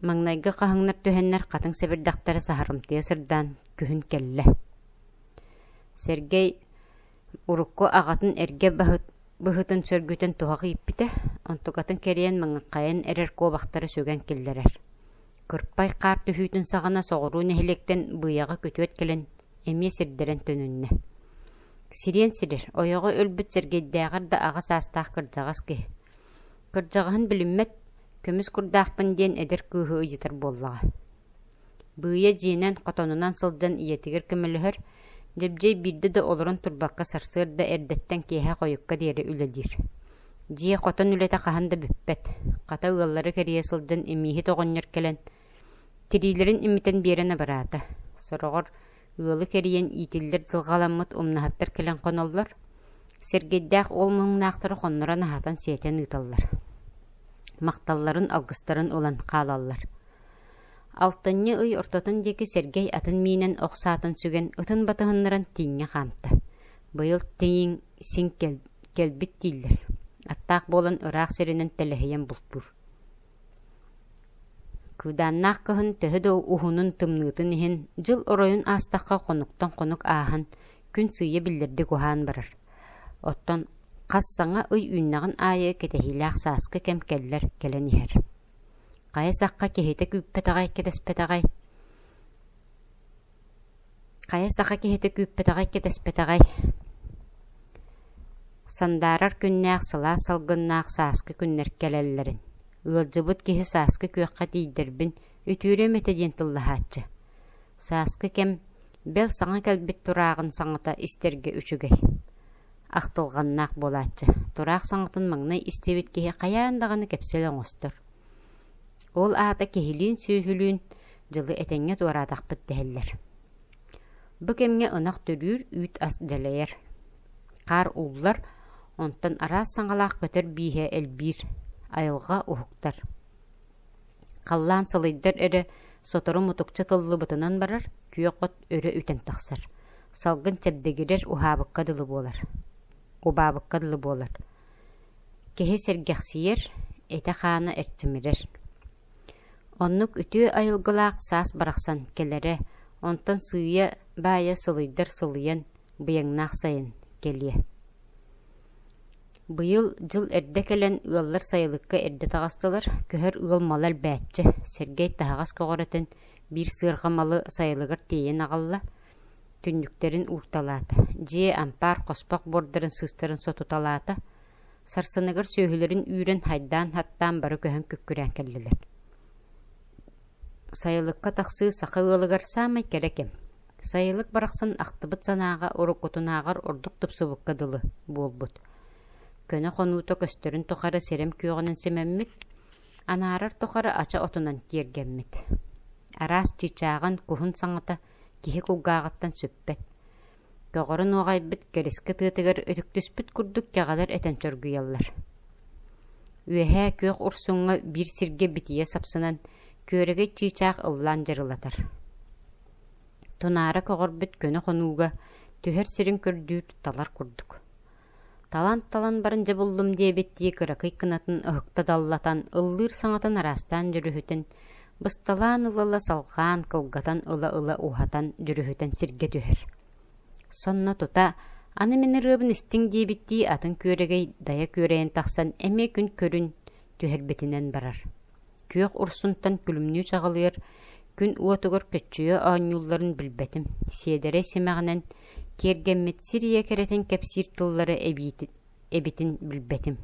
Маҥнайгы хаһыҥнар түһэннэр хатыҥ сэбирдэхтэрэ саһарымтыйа сырдаан күһүн кэллэ. Сэргэй урукку аҕатын эргэ быһытын сөргүтэн туһах ииппитэ, онтукатын кэрийэн маҥырхайан эрэр куобахтары сүгэн киллэрэр. Кырпай хаар түһүүтүн саҕана соҕуруу нэһилиэктэн быйаҕа күтүөт кэлэн эмиэ сирдэрэн төнүннэ. Сириэн сирэр, ойоҕо өлбүт Сэргэйдээҕэр да аҕа саастаах кырдьаҕас киһи. Кырдьаҕаһын билиммэт, көмүс курдаахпын диэн эдэр кыыһы ыйытар буоллаҕа. Быыйа дьиэнэн, хотонунан сылдьан ийэтигэр көмөлөһөр, Дьэбдьиэй биирдэ да олорон турбакка сарсыарда эрдэттэн киэһэ хойукка диэри үлэлиир. Дьиэ хотон үлэтэ хаһан да бүппэт, хата ыаллары кэрийэ сылдьан имииһит оҕонньор кэлэн, тириилэрин имитэн биэрэн абыраата. Сороҕор ыалы кэрийэн иитиллэр дьылҕаламмыт умнаһыттар кэлэн хоноллор, Сэргэйдээх уол муҥнаахтары хоннорон аһатан-сиэтэн ыыталлар. Махталларын, алгыстарын ылан хаалаллар. Алтынньы ый ортотун диэки Сэргэй атын миинэн ох саатын сүгэн, ытын батыһыннаран тииҥҥэ хаамта. Быйыл тииҥ син кэлбит дииллэр. Аттаах буолан ыраах сиринэн тэлэһийэн бултуур. Кыыдааннаах кыһын төһө да уһунун тымныытын иһин, дьыл оройун аастахха хонуктан хонук ааһан, күн сыыйа биллэрдик уһаан барар. Оттон хас саҥа ый үүннэҕин аайы кэтэһиилээх сааскы кэм кэллэр кэлэн иһэр. Хайа сахха киһитэ күүппэтэҕэй кэтэспэтэҕэй Хайа саха киһитэ күүппэтэҕэй кэтэспэтэҕэй Сандаарар күннээх сылаас салгыннаах сааскы күннэр кэлэллэрин, ыалдьыбыт киһи сааскы күөххэ тиийдэрбин үтүөрүөм этэ диэн тыллаһааччы. Сааскы кэм бэл саҥа кэлбит турааҕын саҥата истэргэ үчүгэй ахтылҕаннаах буолааччы. Тураах саҥатын маҥнай истибит киһи хайаан даҕаны кэпсэл оҥостор. Ол аата киһилиин-сүөһүлүүн дьылы этэҥҥэ туораатахпыт дэһэллэр. Бу кэмҥэ ынах төрүүр, үүт ас дэлэйэр. Хаар ууллар, онтон араас саҥалаах көтөр бииһэ элбиир, айылҕа уһуктар. Халлаан сылыйдар эрэ сотору мутукча тыллыбытынан барар, күөх от өрө үтэн тахсар. Салгын чэбдигирэр уһаабыкка дылы буолар. Убаабыкка дылы буолар. Киһи сэргэхсийэр, этэ-хаана эрчимирэр. Оннук үтүө айылгылаах саас барахсан кэлэрэ, онтон сыыйа баайа сылыйдар сылыйан, быйаҥнаах сайын кэлиэ. Быйыл дьыл эрдэ кэлэн ыаллар сайылыкка эрдэ таҕыстылар, көһөр ыал мала элбээччи, Сэргэй таһаҕас көҕүрэтэн биир сыарҕа малы сайылыгар тиэйэн аҕалла, түннүктэрин уурталаата, дьиэ, ампаар, хоспох буордарын сыыстарын сотуталаата, сарсыныгар сүөһүлэрин үүрэн хайдаан-хаттаан бары көһөн күккүрээн кэллилэр. Сайылыкка тахсыы саха ыалыгар саамай кэрэ кэм. Сайылык барахсан ахтыбыт санааҕа уруккутунааҕар ордук тупсубукка дылы буолбут. Көнө хонуута көстөрүн тухары сирэм күөҕүнэн симэммит, анаарар тухары ача отунан киэргэммит. Араас чыычааҕын, куһун саҥата киһи кулгааҕыттан сүппэт. Көҕөрөн уоҕайбыт кэрискэ тыатыгар өтүктүспүт курдук кэҕэлэр этэн чоргуйаллар. Үөһээ күөх урсуҥҥа биир сиргэ битийэ сапсынан күөрэгэй чыычаах ыллаан дьырылатар. Тунаара көҕөрбүт көнө хонууга түһэр сирин көрдүүр талар курдук. Талан-талан баран дьэ буллум диэбиттии кыракый кынатын ыһыкта даллатан, ыллыыр саҥатын араастаан дьүрүһүтэн, бысталаан ыла-ыла салҕаан, кылгатан ыла-ыла уһатан, дьүрүһүтэн сиргэ түһэр. Сонно тута аны мин ырыабын истиҥ диэбиттии атын күөрэгэй дайа күөрэйэн тахсан эмиэ күн көрүн түһэрбитинэн барар. Күөх урсунтан күлүмнүү чаҕылыйар күн уотугар көччүйэ оонньуулларын билбэтим, сиэдэрэй симэҕинэн киэргэммит сир ийэ кэрэтин кэпсиир тыллара эбитин билбэтим.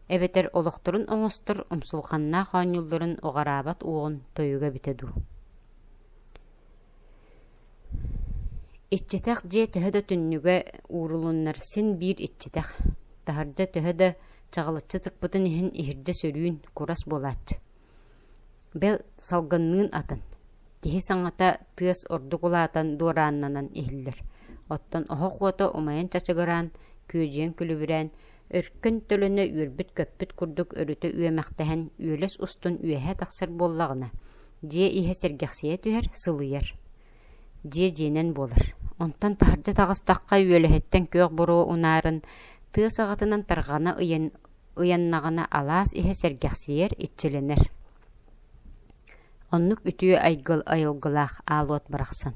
Эбэтэр олохторун оҥостор умсулҕаннаах оонньуулларын уҕараабат уоҕун тойуга эбитэ дуу. Иччитэх дьиэ төһө да түннүгэ уурулуннар син биир иччитэх, таһырдьа төһө да чаҕылыччы тыкпытын иһин иһирдьэ сөрүүн, курас буолааччы. Бэл салгынныын атын, киһи саҥата тыас ордук улаатан дуорааннанан иһиллэр, оттон оһох уота умайан чачыгыраан, күөдьүйэн күлүбүрээн, өркөн төлөнө үөрбүт-көппүт курдук өрүтэ үөмэхтэһэн үөлэс устун үөһэ тахсар буоллаҕына, дьиэ иһэ сэргэхсийэ түһэр, сылыйар. Дьиэ дьиэнэн буолар. Онтон таһырдьа таҕыстахха үөлэһиттэн күөх буруо унаарын тыа саҕатынан тарҕана ыйан ыйаннаҕына алаас иһэ сэргэхсийэр, иччилэнэр. Оннук үтүө айгыл айылгылаах аал уот барахсан.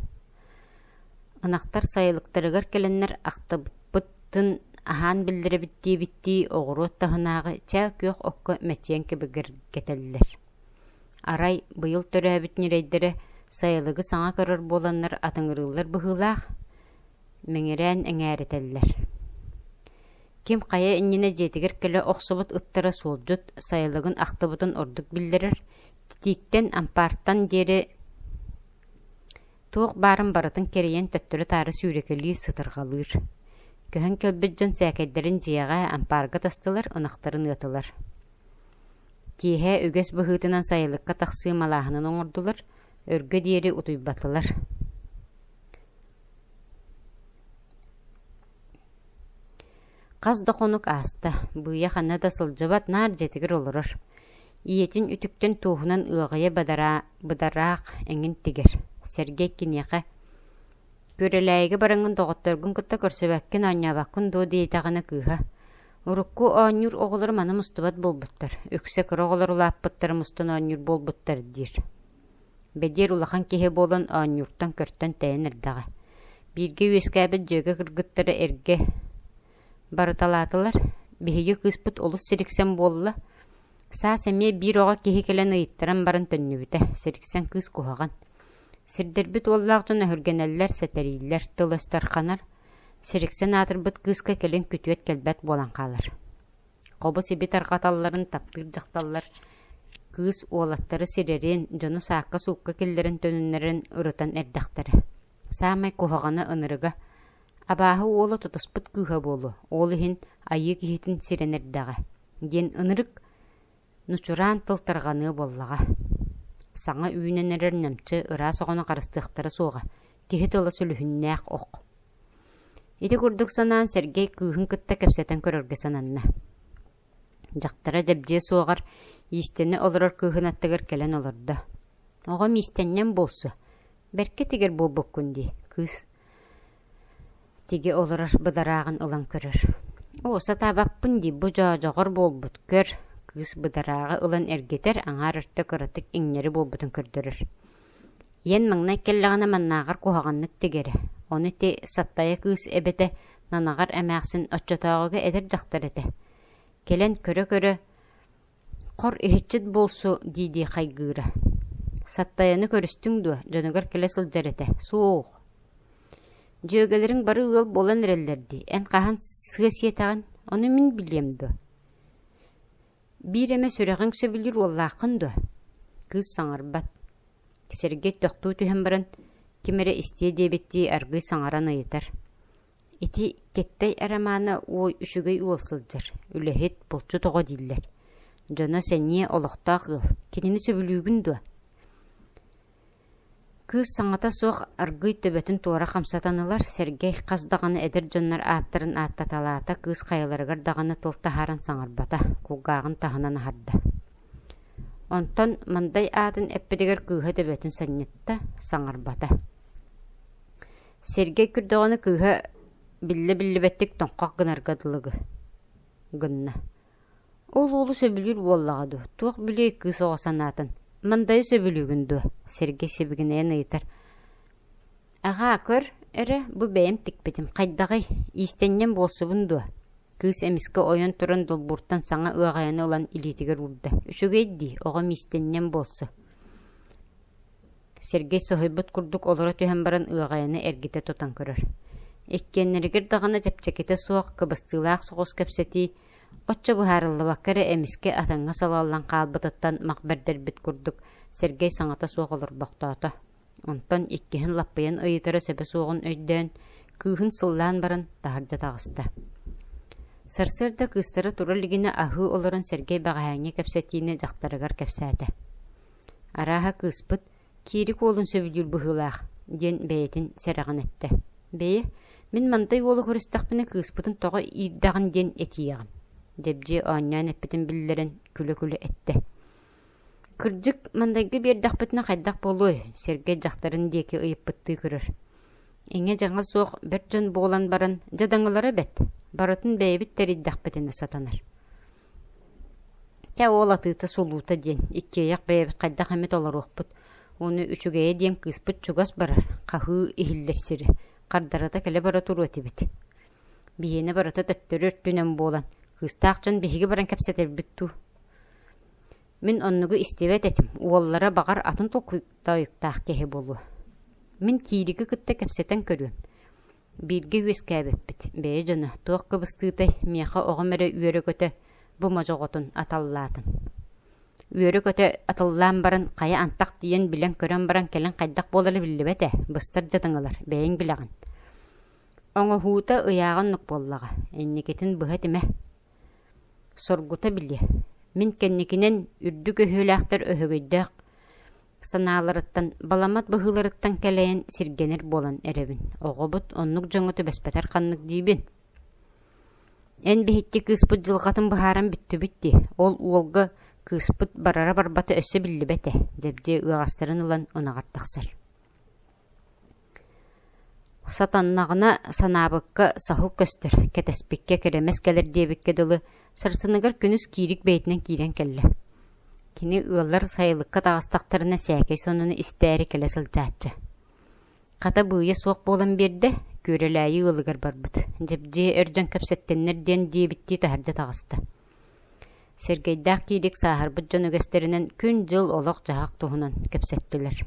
Ынахтар сайылыктарыгар кэлэннэр ахтыбыппытын аһаан биллэрэбит диэбиттии оҕуруот таһынааҕы чээл күөх окко мэччийэн кэбигиргэтэллэр. Арай быйыл төрөөбүт ньирэйдэрэ сайылыгы саҥа көрөр буоланнар атыҥырыыллар быһыылаах, мэҥирээн эҥээритэллэр. Ким хайа иннинэ дьиэтигэр кэлэ охсубут ыттара суолдьут сайылыгын ахтыбытын ордук биллэрэр, титииктэн, ампаартан диэри туох баарын барытын кэрийэн төттөрү-таары сүүрэкэлиир, сытырҕалыыр. Көһөн кэлбит дьон сээкэйдэрин дьиэҕэ, ампаарга тастылар, ынахтарын ыатылар. Киэһэ үгэс быһыытынан сайылыкка тахсыы малааһынын оҥордулар, өргө диэри утуйбатылар. Хас да хонук ааста, Быыйа ханна да сылдьыбат, наар дьиэтигэр олорор. Ийэтин үтүктэн туоһунан ыаҕайа быдараах эҥин тигэр. Сэргэй киниэхэ «Күөрэлээйигэ бараҥҥын доҕотторгун кытта көрсүбэккин, оонньообоккун дуо?» диэтэҕинэ кыыһа «Урукку оонньуур оҕолорум аны мустубат буолбуттар, үксэ кыра оҕолор улааппыттара мустан оонньуур буолбуттар» диир. Бэдиэр улахан киһи буолан оонньууртан көртөн тэйэн эрдэҕэ. Бииргэ үөскээбит дьүөгэ кыргыттара эргэ барыталаатылар. Биһиги кыыспыт олус сириксэн буолла. Саас эмиэ биир оҕо киһи кэлэн ыйыттаран баран төннүбүтэ. Сириксэн кыыс куһаҕан. Сирдэрбит уоллаах дьон өһүргэнэллэр, сэтэрииллэр, тыл-өс тарханар. Сириксэн аатырбыт кыыска кэлин күтүөт кэлбэт буолан хаалар. Хобу-сиби тарҕаталларын таптыыр дьахталлар кыыс уолаттары сирэрин, дьону саакка-суукка киллэрэн төнүннэрэн ырытан эрдэхтэрэ. Саамай куһаҕана ынырыга «Абааһы уола тутуспут кыыһа буолуо, ол иһин айыы киһитин сирэн эрдэҕэ» диэн ынырык нучураан тыл тарҕаныа буоллаҕа. Саҥа үүнэн эрэр ньамчы ыраас оҕону харыстыахтара суоҕа, киһи тыла сүлүһүннээх ох. Ити курдук санаан Сергей кыыһын кытта кэпсэтэн көрөргө сананна. Дьахтара дьэбдьиэ суоҕар иистэнэ олорор кыыһын аттыгар кэлэн олордо. «Оҕом иистэнньэҥ буолсу, бэркэ тигэр буолбуккун дии» кыыс тигэ олорор быдарааҕын ылан көрөр. «Оо, сатаабаппын дии, бу дьоодьоҕор буолбут, көр» кыыс быдарааҕы ылан эргитэр, аҥаар өртө кыратык иҥнэри буолбутун көрдөрөр. Ийэн маҥнай кэллэҕинэ маннааҕар куһаҕаннык тигэрэ, ону ити Саттайа кыыс эбэтэ Нанаҕар эмээхсин оччотооҕуга эдэр дьахтар этэ, кэлэн көрө-көрө «Хор иһиччит буолсу» дии-дии хайгыыра. «Саттайаны көрүстүҥ дуо, дьонугар кэлэ сылдьар этэ, суох. Дьүөгэлэриҥ бары ыал буолан эрэллэр дии, эн хаһан сыа сиэтэҕин, ону мин билиэм дуо Биир эмэ сүрэҕиҥ сөбүлүүр уоллааххын дуо?» Кыыс саҥарбат. Сергей тохтуу түһэн баран, ким эрэ истиэ диэбиттии аргыый саҥаран ыйытар: «Ити Кэттэй Арамаана уой үчүгэй уол сылдьар, үлэһит, булчут оҕо дииллэр. Дьоно сэниэ, олохтоох ыал. Кинини сөбүлүүгүн дуо?» Кыыс саҥата суох аргыый төбөтүн туора хамсатан ылар, Сергей хас даҕаны эдэр дьоннор ааттарын ааттаталаата, кыыс хайаларыгар даҕаны тыл таһааран саҥарбата, кулгааҕын таһынан аһарда. Онтон Мандай аатын эппитигэр кыыһа төбөтүн санньытта, саҥарбата. Сергей көрдөҕүнэ кыыһа биллэ-биллибэттик тоҥхох гынарга дылы гынна. Ол уолу сөбүлүүр буоллаҕа дуо, туох билиэй кыыс оҕо санаатын, Мандайы сөбүлүүгүн дуо? Сергей сибигинэйэн ыйытар. Аҕаа, көр эрэ, бу бэйэм тикпитим, хайдаҕый, иистэнньэм буолсубун дуо? Кыыс эмискэ ойон туран долбууртан саҥа ыаҕайаны ылан илиитигэр уурда. Үчүгэй дии, оҕом иистэнньэм буолсу. Сергей соһуйбут курдук олоро түһэн баран ыаҕайаны эргитэ тутан көрөр. Иккиэннэригэр даҕаны чэпчэкитэ суох, кыбыстыылаах соҕус кэпсэтии оччо быһаарыллыбакка эрэ эмискэ атыҥҥа салаллан хаалбытыттан мах бэрдэрбит курдук Сергей саҥата суох олорбохтоото. Онтон иккиһин лаппыйан ыйытара сөбө суоҕун өйдөөн, кыыһын сыллаан баран таһырдьа таҕыста. Сарсыарда кыыстара тура илигинэ аһыы олорон Сергей бэҕэһээҥҥи кэпсэтиини дьахтарыгар кэпсээтэ. Арааһа кыыспыт «Киирик уолун сөбүлүүр быһыылаах» диэн бэйэтин сэрэҕин эттэ. «Бэйи, мин Мантай уолу көрүстэхпинэ кыыспытын тоҕо иирдэҕин диэн этиэҕим» Дьэбдьиэ оонньоон эппитин биллэрэн күлэ-күлэ эттэ. «Кырдьык, Мандайга биэрдэхпитинэ хайдах буолуой?» Сергей дьахтарын диэки ыйыппыттыы көрөр. Иҥэ-дьаҥа суох бэрт дьон буолан баран дьадаҥылара бэрт, барытын бэйэбит тэрийдэхпитинэ сатанар. Чэ, уол атыыта-сулуута диэн, иккиэйэх бэйэбит хайдах эмит олоруохпут. Уонна үчүгэйэ диэн кыыспыт чугас барар, хаһыы иһиллэр сирэ, хардарыта кэлэ-бара туруо этибит. Биһиэнэ барыта төттөрү өртүнэн буолан, кыыстаах дьон биһиги баран кэпсэтэрбит дуу? Мин оннугу истибэт этим, уоллара баҕар атын толкуйдаах киһи буолуо. Мин Киириги кытта кэпсэтэн көрүөм. Бииргэ үөскээбиппит, бэйэ дьоно, туох кыбыстыытай, миэхэ оҕом эрэ үөрэ-көтө бу модьоҕотун аталлаатын. Үөрэ-көтө атыллаан баран, хайа антах тиийэн билэн-көрөн баран кэлин хайдах буолара биллибэт ээ, быстар дьадаҥылар, бэйэҥ билэҕин. Оҥоһуута ыйааҕа оннук буоллаҕа, инникитин быһа этимэ. Соргута билиэ, мин кэнникинэн үрдүк өһүөлээхтэр өһөгөйдөөх санааларыттан, баламат быһыыларыттан кэлэйэн сиргэнэр буолан эрэбин. Оҕобут оннук дьоҥҥо түбэспэтэр ханнык диибин. Эн биһикки кыыспыт дьылҕатын быһааран бүттүбүт дии. Ол уолга кыыспыт барара-барбата өссө биллибэт ээ, Дьэбдьиэ ыаҕастарын ылан ынаҕар тахсар. Сатаннаҕына санаабыкка саһыл көстөр, кэтэспиккэ кэрэмэс кэлэр диэбиккэ дылы, сарсыныгар күнүс Киирик бэйэтинэн киирэн кэллэ. Кини ыаллар сайылыкка таҕыстахтарына сээкэй сонуну истээри кэлэ сылдьааччы. Хата быыйа суох буолан биэрдэ, Күөрэлээйи ыалыгар барбыт. Дьэбдьиэ өр дьон кэпсэттэннэр диэн диэбиттии таһырдьа таҕыста. Сэргэйдээх Киирик сааһырбыт дьон үгэстэринэн күн-дьыл, олох-дьаһах туһунан кэпсэттилэр.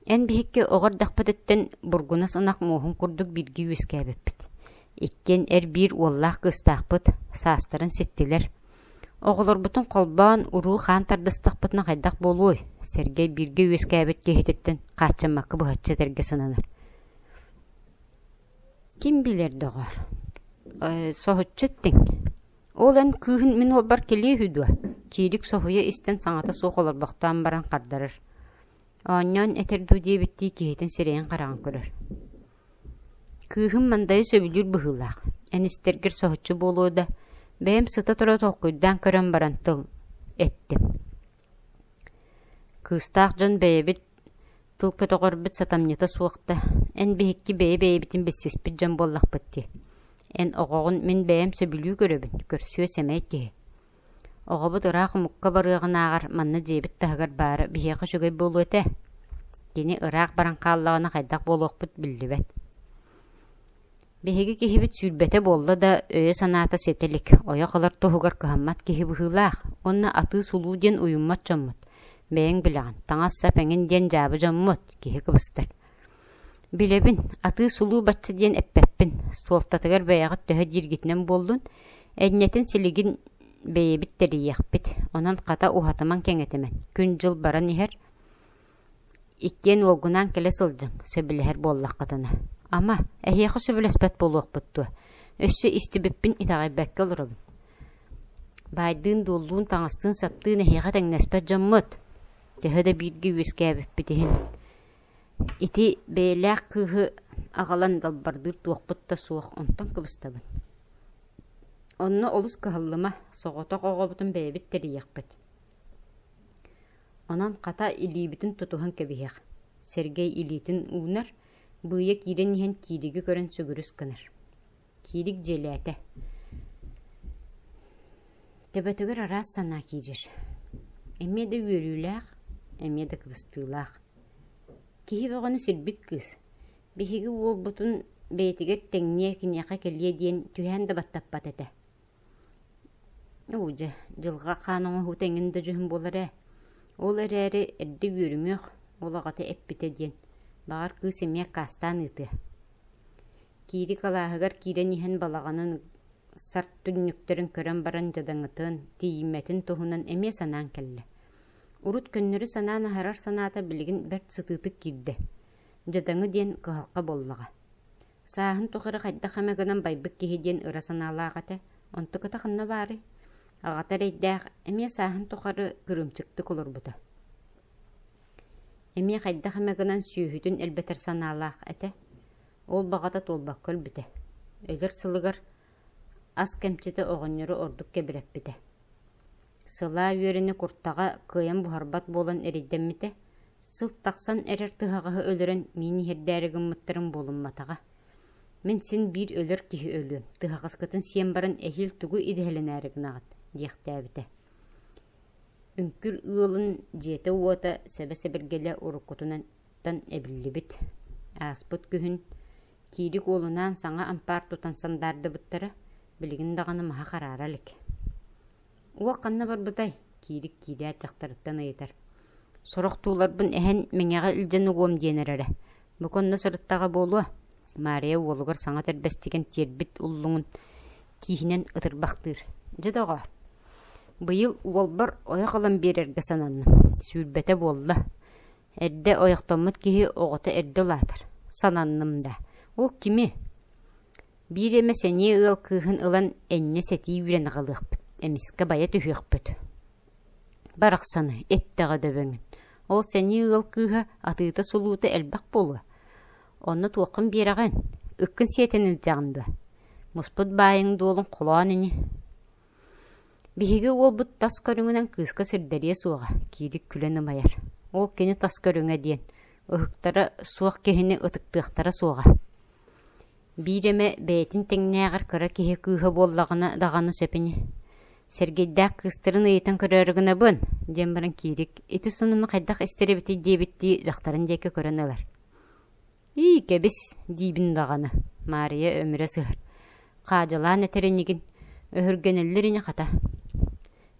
Эн биһикки оҕо эрдэхпититтэн бургунас ынах муоһун курдук бииргэ үөскээбиппит. Иккиэн эр-биир уоллаах кыыстаахпыт, саастарын ситтилэр. Оҕолорбутун холбоон уруу-хаан тардыстахпытына хайдах буолуой? Сэргэй бииргэ үөскээбит киһититтэн хааччаммакка быһаччы этэргэ сананар. Ким билэр, доҕоор? Э, соһуччу эттиҥ. Ол эн кыыһын мин уолбар кэлиэ үһү дуо? Киирик соһуйа истэн саҥата суох олорбохтоон баран хардарар. Оонньоон этэр дуу диэбиттии киһитин сирэйин-хараҕын көрөр. Кыыһым Мандайы сөбүлүүр быһыылаах, эн истэргэр соһуччу буолуо да, бэйэм сыта-тура толкуйдаан көрөн баран тыл эттим. Кыыстаах дьон бэйэбит тыл көтөҕөрбүт сатамньыта суох да, эн биһикки бэйэ-бэйэбитин билсиспит дьон буоллахпыт дии. Эн оҕоҕун мин бэйэм сөбүлүү көрөбүн, көрсүө сэмэй киһи. Оҕобут ыраах омукка барыаҕынааҕар манна дьиэбит таһыгар баара биһиэхэ үчүгэй буолуо этэ. Кини ыраах баран хааллаҕына хайдах буолуохпут биллибэт. Биһиги киһибит сүүрбэтэ буолла да, өйө-санаата ситэ илик, ойох ылар туһугар кыһаммат киһи быһыылаах уонна атыы-сулуу диэн уйуммат дьоммут. Бэйэҥ билэҕин, таҥас-сап эҥин диэн дьаабы дьоммут, киһи кыбыстар. Билэбин, атыы-сулуу бачча диэн эппэппин, суолтатыгар бэйэҕит төһө дииргитинэн буоллун, энньэтин силигин бэйэбит тэрийиэхпит, онон хата уһатымаҥ-кэҥэтимэҥ, күн-дьыл баран иһэр, иккиэн уолгунаан кэлэ сылдьыҥ, сөбүлэһэр буоллаххытына. Ама, эһиэхэ сөбүлэспэт буолуохпут дуо? Өссө истибиппин итэҕэйбэккэ олоробун. Баайдыын-дуоллуун, таҥастыын-саптыын эһиэхэ тэҥнэспэт дьоммут, төһө да бииргэ үөскээбиппит иһин Ити бэйэлээх кыыһы аҕалан далбардыыр туохпут да суох, онтон кыбыстабын. Онно олус кыһаллыма, соҕотох оҕобутун бэйэбит тэрийиэхпит. Онон хата илиибитин тутуһан кэбиһиэх. Сергей илиитин уунар, быыйа киирэн иһэн киириги көрөн сүгүрүс гынар. Киирик дьиэлээтэ. Төбөтүгэр араас санаа киирэр. Эмиэ да үөрүүлээх, эмиэ да кыбыстыылаах. Киһи бөҕөнү сирбит кыыс. Биһиги уолбутун бэйэтигэр тэҥниэ киниэхэ кэлиэ диэн түһээн да баттаппат этэ. Оо дьэ, дьылҕа хаан оҥоһуута эҥин да дьүһүн буолар ээ. Ол эрээри эрдэ үөрүмүөх, ол аҕата эппитэ диэн, баҕар кыыс эмиэ аккаастаан ыытыа. Киирик алааһыгар киирэн иһэн балаҕанын сарт түннүктэрин көрөн баран дьадаҥытын, тиийиммэтин туһунан эмиэ санаан кэллэ. Урут көннөрү санаан аһарар санаата билигин бэрт сытыытык киирдэ. Дьадаҥы диэн кыһалҕа буоллаҕа. Сааһын тухары хайдах эмэ гынан байбыт киһи диэн ыра санаалаах этэ, онтуката ханна баарый? Аҕата эрэйдээх эмиэ сааһын тухары кырыымчыктык олорбута. Эмиэ хайдах эмэ гынан сүөһүтүн элбэтэр санаалаах этэ. Ол баҕата туолбакка өлбүтэ. Өлөр сылыгар ас кэмчитэ оҕонньору ордук кэбирэппитэ. Сылаа үөрэни куртаҕа кыайан буһарбат буолан эрэйдэммитэ. Сыл тахсан эрэр тыһаҕаһы өлөрөн миин иһэрдээри гыммыттарын буолумматаҕа. Мин син биир өлөр киһи өлүөм, тыһаҕаскытын сиэн баран эһиил тугу идэһэлэнээри гынаҕыт диэхтээбитэ. Үҥкүр ыалын дьиэтэ-уота сэбэ-сэбиргэлэ уруккутунан эбиллибит. Ааспыт күһүн Киирик уолунаан саҥа ампаар тутан сандаардыбыттара, билигин даҕаны маһа хараара илик. Уол ханна барбытай? Киирик киирээт дьахтарыттан ыйытар. Сорох тууларбын эһэн Мэҥэҕэ илдьэн угуом диэн эрэрэ. Бука онно сырыттаҕа буолуо, Маарыйа уолугар саҥа тэрбэстигэн тиэрбит уллуҥун тииһинэн ытырбахтыыр. Дьэ доҕоор, быйыл уолбар ойох ылан биэрэргэ сананным. Сүүрбэтэ буолла. Эрдэ ойохтоммут киһи оҕото эрдэ улаатар. Сананным да. Ол кими? Биир эмэ сэниэ ыал кыыһын ылан энньэ сэтии үүрэн аҕалыахпыт, эмискэ байа түһүөхпүт. Барахсаны, эттэҕэ дөбөҥүн. Ол сэниэ ыал кыыһа атыыта-сулуута элбэх буолуо. Онно туоххун биэрэҕин? Ыккын сиэтэн илдьэҕин дуо? Муспут баайыҥ дуолун холоон ини. Биһиги уолбут тас көрүҥүнэн кыыска сирдэриэ суоҕа, Киирик күлэн ымайар. Ол кини тас көрүҥэ диэн, ыһыктара суох киһини ытыктыахтара суоҕа. Биир эмэ бэйэтин тэҥнээҕэр кыра киһи кыыһа буоллаҕына даҕаны сөп ини. Сэргэйдээх кыыстарын ыйытан көрөөрү гынабын, диэн баран Киирик ити сонуну хайдах истэр эбитий диэбиттии дьахтарын диэки көрөн ылар. Ии, кэбис, диибин даҕаны, Маарыйа өмүрэ сыһар. Хаадьылаан этэр инигин, өһүргэнэллэр ини хата.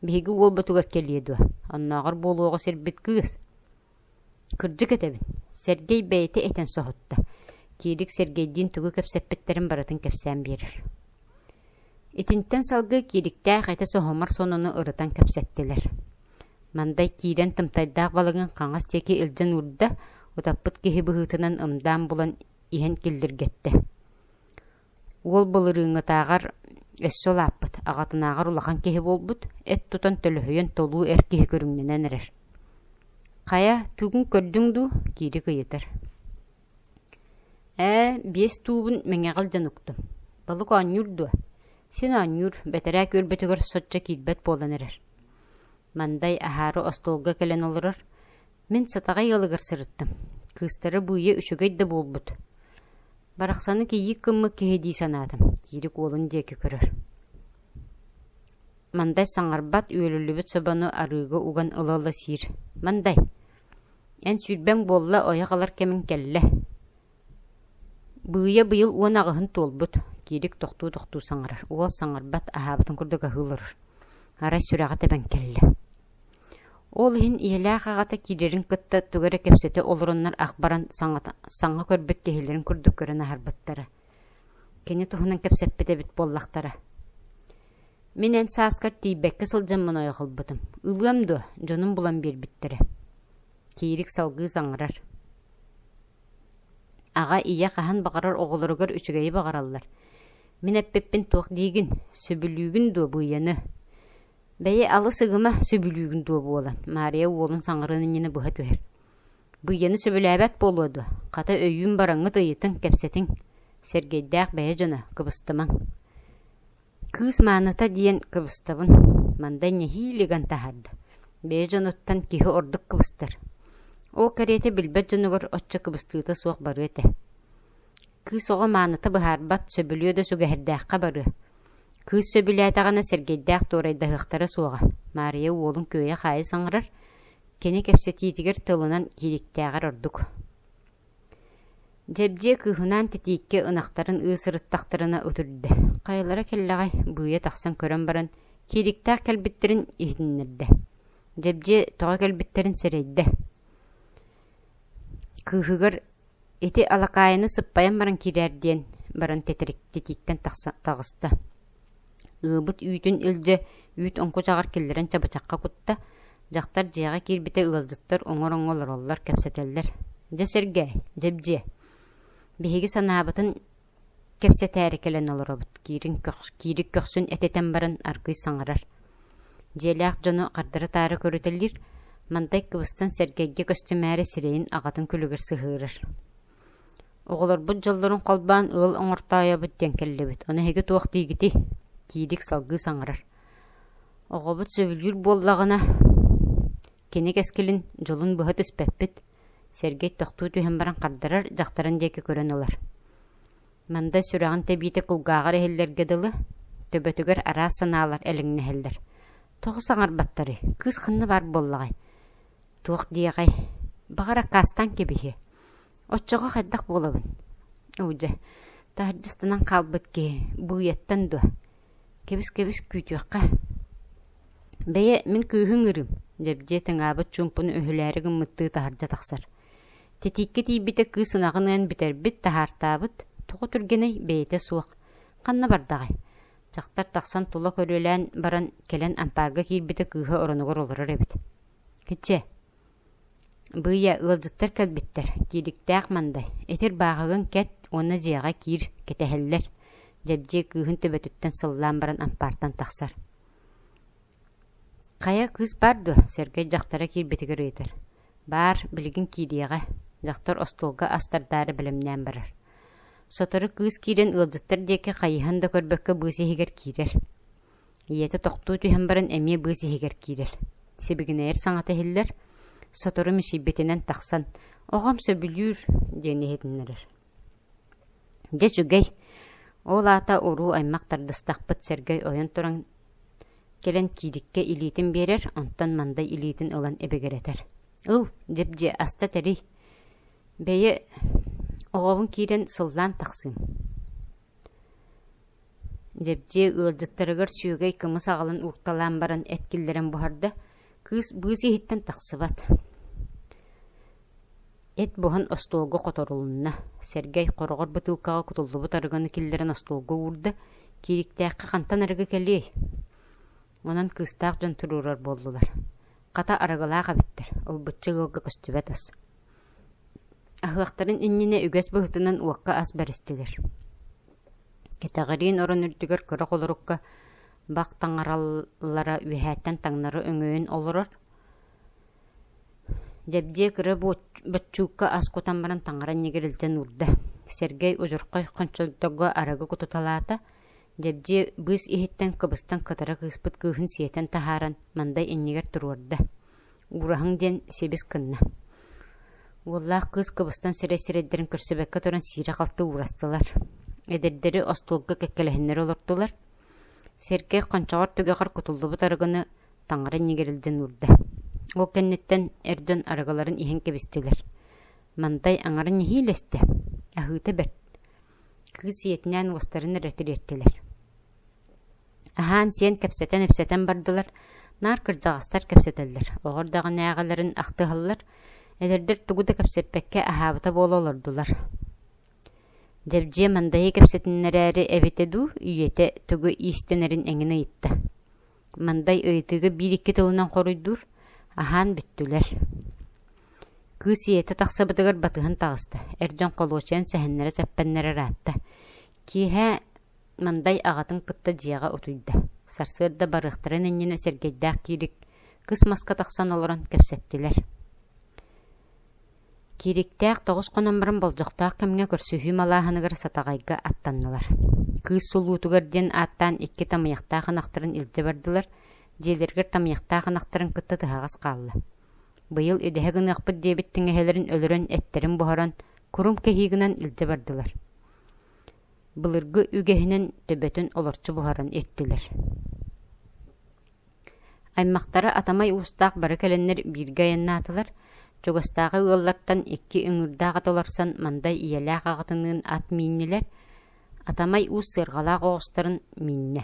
Биһиги уолбутугар кэлиэ дуо, оннооҕор буолуоҕу сирбит кыыс. Кырдьык этэбин, Сэргэй бэйэтэ этэн соһутта. Киирик Сэргэйдиин тугу кэпсэппиттэрин барытын кэпсээн биэрэр. Итинтэн салгыы Киириктээх этэ соһумар сонуну ырытан кэпсэттилэр. Мандай киирэн тымтайдаах балыгын хаҥас диэки илдьэн уурда, утаппыт киһи быһыытынан ымдаан булан иһэн киллиргэттэ. Уол былырыыҥҥытааҕар өссө улааппыт, аҕатынааҕар улахан киһи буолбут, эт тутан төлөһүйэн толуу эр киһи көрүҥнэнэн эрэр. «Хайа, тугун көрдүҥ дуу?» Киирик ыйытар. «Ээ, биэс туубун Мэҥэҕэ илдьэн уктум. Балык оонньуур дуо?» «Син оонньуур, бэтэрээ күөлбүтүгэр соччо киирбэт буолан эрэр». Мандай аһаары остуолга кэлэн олорор. Мин Сатаҕай ыалыгар сырыттым. Кыыстара быыйа үчүгэй да буолбут. Барахсаны кийиик гыммыт киһи дии санаатым, Киирик уолун диэки көрөр. Мандай саҥарбат, үөлүллүбүт собону арыыга уган ыла-ыла сиир. Мандай, эн сүүрбэҥ буолла, ойох ылар кэмиҥ кэллэ. Быыйа быйыл 18-ын туолбут, Киирик тохтуу-тохтуу саҥарар. Уол саҥарбат, аһаабытын курдук аһыы олорор. Арай сүрэҕэ тэбэн кэллэ. Ол иһин ийэлээх аҕата киирэрин кытта тугу эрэ кэпсэтэ олороннор ах баран саҥа көрбүт киһилэрин курдук көрөн аһарбыттара. Кини туһунан кэпсэппит эбит буоллахтара. Мин эн сааскар тиийбэккэ сылдьаммын ойох ылбытым. Ылыам дуо, дьонум булан биэрбиттэрэ. Киирик салгыы саҥарар. Аҕа, ийэ хаһан баҕарар оҕолоругар үчүгэйи баҕараллар. Мин эппиппин туох диигин, сөбүлүүгүн дуо быйаны? Бэйи алыс ыгыма сөбүлүүгүн дуо буолан, Маарыйа уолун саҥарыан иннинэ быһа түһэр. Быйаны сөбүлээбэт буолуо дуо, хата өйүүн бараҥҥыт ыйытыҥ, кэпсэтиҥ. Сэргэйдээх бэйэ дьоно, кыбыстымаҥ. Кыыс мааныта диэн кыбыстабын, Мандай нэһиилэ ыган таһаарда. Бэйэ дьонуттан киһи ордук кыбыстар. Ол кэриэтэ билбэт дьонугар оччо кыбыстыыта суох барыа этэ. Кыыс оҕо мааныта быһаарбат, сөбүлүө да сүгэһэрдээххэ барыа. Кыыс сөбүлээтэҕинэ Сэргэйдээх туорайдаһыахтара суоҕа, Маарыйа уолун күөйэ-хаайа саҥарар, кини кэпсэтиитигэр тылынан киириктээҕэр ордук. Дьэбдьиэ кыыһынаан титииккэ ынахтарын ыы сырыттахтарына ыт үрдэ, хайалара кэллэҕэй, быыйа тахсан көрөн баран, киириктээх кэлбиттэрин иһитиннэрдэ. Дьэбдьиэ тоҕо кэлбиттэрин сэрэйдэ. Кыыһыгар Ити алакаайыны сыппайан баран киирээр диэн баран титииктэн таҕыста. Ыабыт үүтүн илдьэ үүт оҥкучаҕар киллэрэн чабычахха кутта. Дьахтар дьиэҕэ киирбитэ ыалдьыттар оҥор-оҥо олороллор, кэпсэтэллэр. Дьэ сэргээ, дьэбдьиэ. Биһиги санаабытын кэпсэтээри кэлэн олоробут, киирик көхсүн этитэн баран аргыый саҥарар. Дьиэлээх дьону хардары-таары көрүтэлиир, Мантай кыбыстан Сэргэйгэ көстүмээри сирэйин аҕатын күлүгэр сыһыарар. Оҕолорбут дьоллорун холбоон ыал оҥортоойобут диэн кэллибит, ону эһиги туох диигитий? Киирик салгыы саҥарар. Оҕобут сөбүлүүр буоллаҕына, кини кэскилин, дьолун быһа түспэппит. Сэргэй тохтуу түһэн баран хардарар, дьахтарын диэки көрөн ылар. Манда сүрэҕин тэбиитэ кулгааҕар иһиллэргэ дылы, төбөтүгэр араас санаалар элэҥнэһэллэр. Тоҕо саҥарбаттарый? Кыыс ханна баар буоллаҕай? Туох диэҕэй? Баҕар аккаастаан кэбиһиэ. Оччоҕо хайдах буолабын? Оо дьэ, таһырдьа ыстанан хаалбыт киһи, быыйаттан дуо? Кэбис-кэбис күүтүөххэ. Бэйэ, мин кыыһы ыҥырыым, Дьэбдьиэ тыҥаабыт чуумпуну өһүлээри гыммыттыы таһырдьа тахсар. Титииккэ тиийбитэ кыыс ынаҕын ыан бүтэрбит, таһаартаабыт, тоҕо түргэнэй, бэйэтэ суох. Ханна бардаҕай? Дьахтар тахсан тула көрүөлээн баран, кэлэн ампаарга киирбитэ кыыһа оронугар олорор эбит. Кичэ, Быыйа, ыалдьыттар кэлбиттэр, киириктээх Мандай, ити ырбааҕыгын кэт уонна дьиэҕэ киир, кэтэһэллэр, Дьэбдьиэ кыыһын төбөтүттэн сыллаан баран ампаартан тахсар. Хайа, кыыс баар дуо? Сэргэй дьахтара киирбитигэр ыйытар. Баар, билигин киириэҕэ, дьахтар остуолга ас тардаары бэлэмнээн барар. Сотору кыыс киирэн ыалдьыттар диэки хайыһан да көрбөккө быыс иһигэр киирэр. Ийэтэ тохтуу түһэн баран эмиэ быыс иһигэр киирэр. Сибигинэйэр саҥата иһиллэр, сотору мичийбитинэн тахсан «Оҕом сөбүлүүр» диэн иһитиннэрэр. Дьэ үчүгэй, ол аата уруу-аймах тардыстахпыт Сэргэй ойон туран кэлэн киириккэ илиитин биэрэр, онтон Мандай илиитин ылан эбигирэтэр. «Ыл, дьэбдьиэ, аста тэрий. Бэйэ оҕобун киирэн сыллаан тахсыым» Дьэбдьиэ ыалдьыттарыгар сүөгэй кымыс аҕалан уурталаан баран эт киллэрэн буһарда, кыыс быыс иһиттэн тахсыбат. Эт буһан остуолга хоторулунна, Сэргэй хороҕор бытыылкаҕа кутуллубут арыгыны киллэрэн остуолга уурда, киириктээххэ хантан арыгы кэлиэй? Онон кыыстаах дьон туруорар буоллулар. Хата арыгылаах эбиттэр, ылбычча ыалга көстүбэт ас. Аһыахтарын иннинэ үгэс быһыытынан уокка ас бэристилэр. Кэтэҕириин орон үрдүгэр кыра холорукка бах таҥараллара үөһээттэн таҥнары өҥөйөн олорор. Дьэбдьиэ кыра боччуукка ас кутан баран таҥара иннигэр илдьэн уурда. Сэргэй удьурхай хончолдорго арыгы кутуталаата. Дьэбдьиэ быыс иһиттэн кыбыстан кытара кыыспыт кыыһын сиэтэн таһааран Мандай иннигэр туруорда. Уураһыҥ диэн сибис гынна. Уоллаах кыыс кыбыстан сирэй-сирэйдэрин көрсүбэккэ туран сиирэ-халты уурастылар. Эдэрдэри остуолга кэккэлэһиннэри олортулар. Сэргэй хончоҕор түгэҕэр кутуллубут арыгыны таҥара иннигэр илдьэн уурда. Ол кэнниттэн эр дьон арыгыларын иһэн кэбистилэр. Мандай аҥарын нэһиилэстэ, аһыыта бэрт. Кыыс ийэтинээн уостарын эрэ тириэртилэр. Аһаан-сиэн кэпсэтэн-ипсэтэн бардылар, наар кырдьаҕастар кэпсэтэллэр, оҕо эрдэҕинээҕилэрин ахтыһаллар, эдэрдэр тугу да кэпсэппэккэ аһаабыта буола олордулар. Дьэбдьиэ Мандайы кэпсэтиннэрээри эбитэ дуу, ийэтэ тугу иистэнэрин эҥин ыйытта. Мандай ыйытыыга биир-икки тылынан хоруйдуур, аһаан бүттүлэр. Кыыс ийэтэ тахсыбытыгар батыһан таҕыста, эр дьон холуочуйан сэһэннэрэ-сэппэннэрэ ыраатта. Киэһэ Мандай аҕатын кытта дьиэҕэ утуйда. Сарсыарда барыахтарын иннинэ Сэргэйдээх Киирик кыс маска тахсан олорон кэпсэттилэр. Киириктээх тоҕус хонон баран болдьохтоох кэмҥэ көрсүһүү малааһыныгар Сатаҕайга аттаннылар. Кыыс сулуутугар диэн ааттаан икки тамыйахтаах ынахтарын илдьэ бардылар, дьиэлэригэр тамыйахтаах ынахтарын кытта тыһаҕас хаалла. Быйыл идэһэ гыныахпыт диэбит тиҥэһэлэрин өлөрөн эттэрин буһаран, курум кэһии гынан илдьэ бардылар. Былыргы үгэһинэн төбөтүн олорчу буһаран иртилэр. Аймахтара Атамай уустаах бары кэлэннэр бииргэ айаннаатылар, чугастааҕы ыаллартан икки ыҥыырдаах ат олорсон Мандай ийэлээх аҕатыныын ат мииннилэр, Атамай уус сыарҕалаах оҕустарын мииннэ.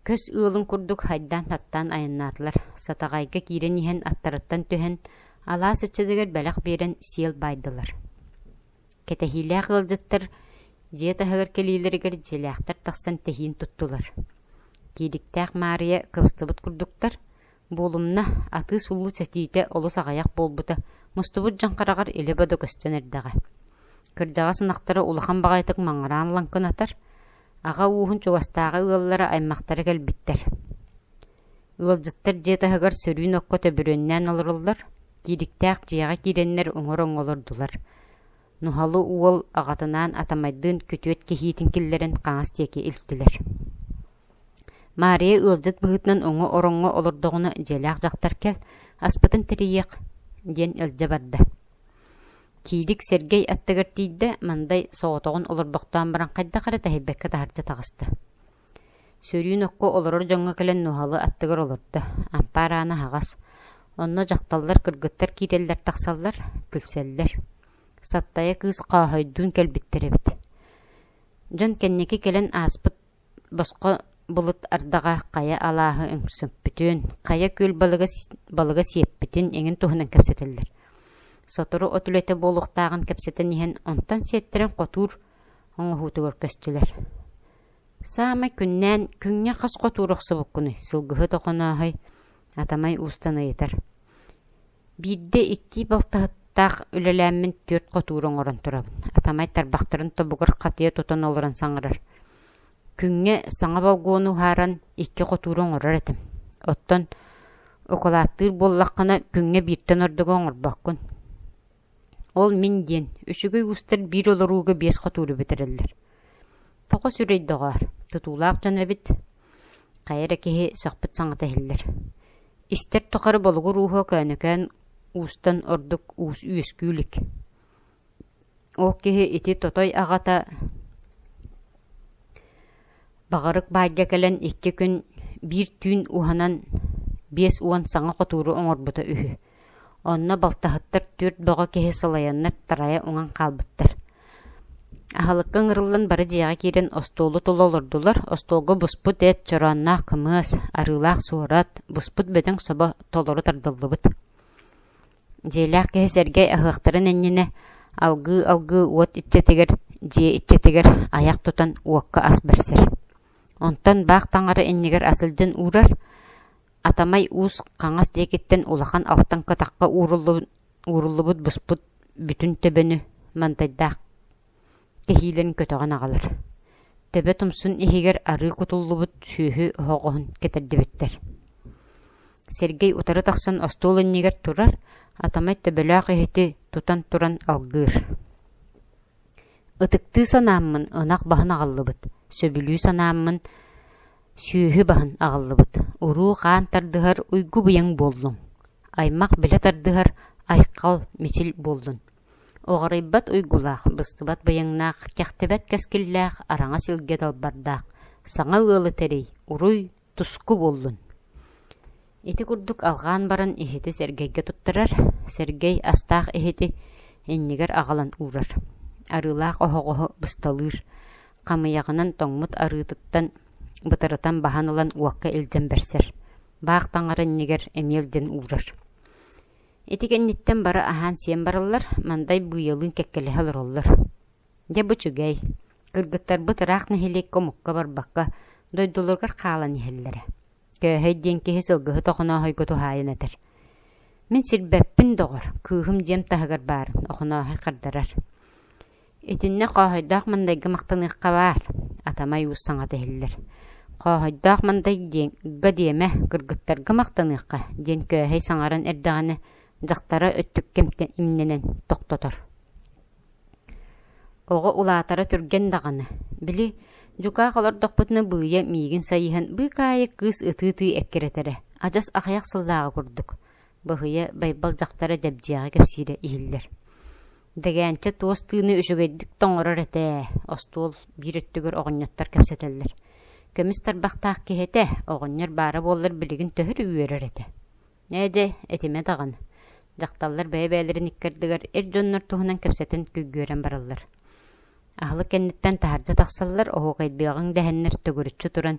Көс ыалын курдук хайдаан-хаттаан айаннаатылар, Сатаҕайга киирэн иһэн аттарыттан түһэн, алаас иччитигэр бэлэх биэрэн сиэл баайдылар. Кэтэһиилээх ыалдьыттар дьиэ таһыгар кэлиилэригэр дьиэлээхтэр тахсан тэһиин туттулар. Киириктээх Маарыйа кыбыстыбыт курдуктар, буолумна, атыы-сулуу сэтиитэ олус аҕыйах буолбута, мустубут дьон хараҕар илэ-бодо көстөн эрдэҕэ. Кырдьаҕас ынахтара улахан баҕайытык маҥыраан лаҥкынатар, аҕа ууһун чугастааҕы ыаллара аймахтара кэлбиттэр. Ыалдьыттар дьиэ таһыгар сөрүүн окко төбүрүөннээн олороллор, киириктээх дьиэҕэ киирэннэр уҥа ороҥҥо олордулар. Нуһалы уол аҕатынаан Атамайдыын күтүөт кэһиитин киллэрэн хаҥас диэки илтилэр. Маарыйа ыалдьыт быһыытынан уҥа ороҥҥо олордоҕуна дьиэлээх дьахтар кэл, аспытын тэрийиэх диэн илдьэ барда. Киирик Сэргэй аттыгар тиийдэ, Мандай соҕотоҕун олорбохтоон баран хайдах эрэ тэһийбэккэ таһырдьа таҕыста. Сөрүүн окко олорор дьоҥҥо кэлэн Нуһалы аттыгар олордо, ампаар аана аһаҕас. Онно дьахталлар, кыргыттар киирэллэр-тахсаллар, күлсэллэр. Саттайа кыыс Хооһойдуун кэлбиттэр эбит. Дьон кэнники кэлэн ааспыт босхо былыт ардаҕа хайа алааһы өҥсөппүтүн, хайа күөл балыга, балыга сиэппитин эҥин туһунан кэпсэтэллэр. Сотору от үлэтэ буолуохтааҕын кэпсэтэн иһэн, онтон сиэттэрэн хотуур оҥоһуутугар көстүлэр. Саамай күннээн күҥҥэ хас хотуур охсубуккунуй, сылгыһыт Охонооһой Атамай уустан ыйытар. Биирдэ икки балтаһыттаах үлэлээммин түөрт хотуур оҥорон турабын. Атамай тарбахтарын тобугар хатыйа тутан олорон саҥарар. Күҥҥэ саҥа болгуону уһааран икки хотууру оҥорор этим. Оттон укулааттыыр буоллаххына күҥҥэ бииртэн ордугу оҥорбоккун. Ол мин диэн, үчүгэй уустар биир олорууга биэс хотууру бүтэрэллэр. Тоҕо сүрэй доҕоор, тутуулаах дьон эбит. Хайа эрэ киһи сөхпүт саҥата иһиллэр. Истэр тухары Болугур ууһа Көөнөкөөн уустан ордук уус үөскүү илик. Ол киһи ити тотой аҕата Баҕарык баайга кэлэн икки күн биир түүн уһанан 50 саҥа хотууру оҥорбута үһү. Онно балтаһыттар түөрт бөҕө киһи салайаннар тарайа уҥан хаалбыттар. Аһылыкка ыҥырыллан бары дьиэҕэ киирэн остуолу тула олордулар, остуолга буспут эт, чороонноох кымыс, арыылаах суорат, буспут бөдөҥ собо толору тардыллыбыт. Дьиэлээх киһи Сэргэй аһыахтарын иннинэ алгыы-алгыы уот иччитигэр, дьиэ иччитигэр айах тутан уокка ас бэрсэр. Онтон баах таҥара иннигэр ас илдьэн уурар, Атамай уус хаҥас диэкиттэн улахан алтан кытахха ууруллубут буспут бүтүн төбөнү мантайдаах кэһиилэрин көтөҕөн аҕалар. Төбө тумсун иһигэр арыы кутуллубут сүөһү оһоҕоһун кэтэрдибиттэр. Сергей утары тахсан остуол иннигэр турар, Атамай төбөлөөх иһити тутан туран алгыыр. Ытыктыы санааммын ынах баһын аҕаллыбыт, сөбүлүү санааммын сүөһү баһын аҕаллыбыт, уруу-хаан тардыһар уйгу-быйаҥ буоллуҥ, аймах билэ тардыһар айхал мичил буоллун, оҕарыйбат уйгулаах, быстыбат быйаҥнаах, кэхтибэт кэскиллээх, араҥас илгэ далбардаах, саҥа ыалы тэрий, уруй, туску буоллун. Ити курдук алҕаан баран иһити Сэргэйгэ туттарар, Сэргэй астаах иһити иннигэр аҕалан уурар, арыылаах оһоҕоһу бысталыыр, хамыйаҕынан тоҥмут арыытыттан бытарытан баһан ылан уокка илдьэн бэрсэр, баах таҥара иннигэр эмиэ илдьэн уурар. Ити кэнниттэн бары аһаан-сиэн бараллар, Мандай быыйалыын кэккэлэһэ олороллор. Дьэ бу үчүгэй, кыргыттарбыт ыраах нэһилиэккэ омукка барбакка, дойдуларыгар хаалан иһэллэрэ. Көөһөй диэн киһи сылгыһыт Охонооһойго туһаайан этэр: «Мин сирбэппин, доҕор, кыыһым дьиэм таһыгар баарын», Охонооһой хардарар. «Итиннэ Хооһойдоох Мандайга махтаныахха баар», Атамай уус саҥата иһиллэр. «Хооһойдоох Мандай диэҥ диэмэ, кыргыттарга махтаныахха», диэн Көөһөй саҥаран эрдэҕинэ, дьахтара өттүккэ имнэнэн тохтотор. Оҕо улаатара түргэн даҕаны, били, дьукаах олордохпутуна быыйа миигин сайыһан быыкаайык кыыс ытыы-ытыы эккирэтэрэ, адьас аҕыйах сыллааҕы курдук, быһыйа Байбал дьахтара Дьэбдьиэҕэ кэпсиирэ иһиллэр. Дэгээнчэ туос тыыны үчүгэйдик тоҥорор этэ ээ, остуол биир өттүгэр оҕонньоттор кэпсэтэллэр. Көмүс тарбахтаах киһи этэ, оҕонньор баара буоллар билигин төһө эрэ үөрэр этэ. Ээ дьэ, этимэ даҕаны, дьахталлар бэйэ-бэйэлэрин икки ардыгар эр дьоннор туһунан кэпсэтэн күйгүөрэн бараллар. Аһылык кэнниттэн таһырдьа тахсаллар, оһуокайдыаҕыҥ дэһэннэр төгүрүччү туран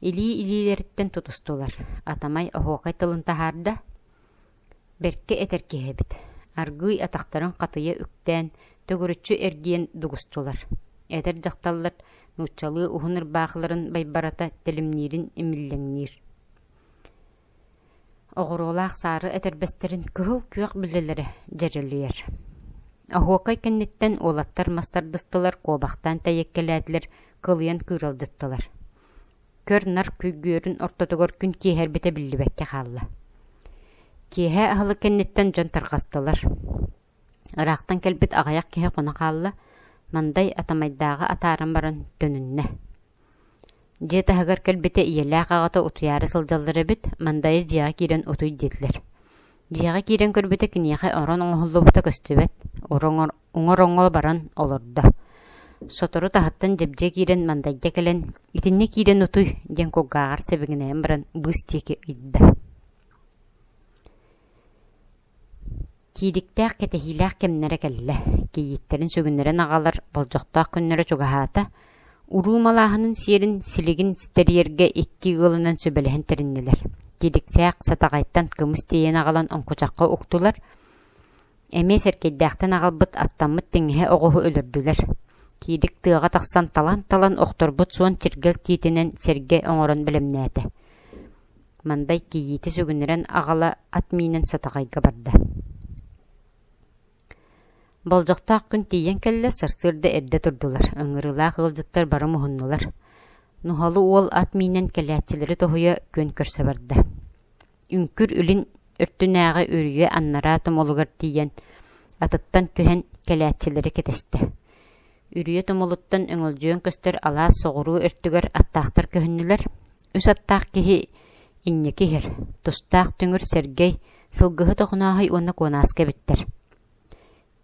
илии-илиилэриттэн тутустулар. Атамай оһуокай тылын таһаарда, бэркэ этэр киһи эбит. Аргыый атахтарын хатыйа үктээн, төгүрүччү эргийэн дугустулар. Эдэр дьахталлар нууччалыы уһун ырбаахыларын байбарата тэлимниирин имиллэҥниир. Оҕуруолаах саары этэрбэстэрин кыһыл күөх билэлэрэ дьэрэлийэр. Оһуокай кэнниттэн уолаттар мас тардыстылар, куобахтаан тэйиэккэлээтилэр, кылыйан кыыралдьыттылар. Көр-нар күйгүөрүн ортотугар күн киэһэрбитэ биллибэккэ хаалла. Киэһэ аһылык кэнниттэн дьон тарҕастылар. Ыраахтан кэлбит аҕыйах киһи хоно хаалла, Мандай Атамайдааҕы атааран баран төнүннэ. Дьиэ таһыгар кэлбитэ ийэлээх аҕата утуйаары сылдьаллар эбит, Мандайы дьиэҕэ киирэн утуй диэтилэр. Дьиэҕэ киирэн көрбүтэ киниэхэ орон оҥоһуллубута көстүбэт, уҥа ороҥҥо баран олордо. Сотору таһыттан Дьэбдьиэ киирэн Мандайга кэлэн «Итиннэ киирэн утуй» диэн кулгааҕар сэбигинэйэн баран быыс диэки ыйда. Киириктээх кэтэһиилээх кэмнэрэ кэллэ, кийииттэрин сүгүннэрэн аҕалар болдьохтоох күннэрэ чугаһаата, уруу малааһынын сиэрин силигин тэрийэргэ икки ыалынан сүбэлэһэн тэриннилэр. Киириктээх Сатаҕайтан кымыс тиэйэн аҕалан оҥкучахха уктулар, эмиэ Сэркэйдээхтэн аҕалбыт аттаммыт тиҥэһэ оҕуһу өлөрдүлэр. Киирик тыаҕа тахсан талан-талан охторбут суон чиргэл тиитинэн сэргэ оҥорон бэлэмнээтэ. Мандай кийиити сүгүннэрэн аҕала ат миинэн Сатаҕайга барда. Болдьохтоох күн тиийэн кэллэ, сарсыарда эрдэ турдулар, ыҥырыылаах ыалдьыттар бары муһуннулар. Нуһалы уол ат миинэн кэлээччилэри тоһуйа күөн көрсө барда. Үҥкүр илин өртүнээҕи үрүйэ аннараа тумулугар тиийэн, атыттан түһэн кэлээччилэри кэтэстэ. Үрүйэ тумулуттан өҥөлдьүйэн көстөр алаас соҕуруу өртүгэр аттаахтар көһүннүлэр. Үс аттаах киһи инники иһэр, тустаах түҥүр Сэргэй, сылгыһыт Охонооһой уонна Куонааска эбиттэр.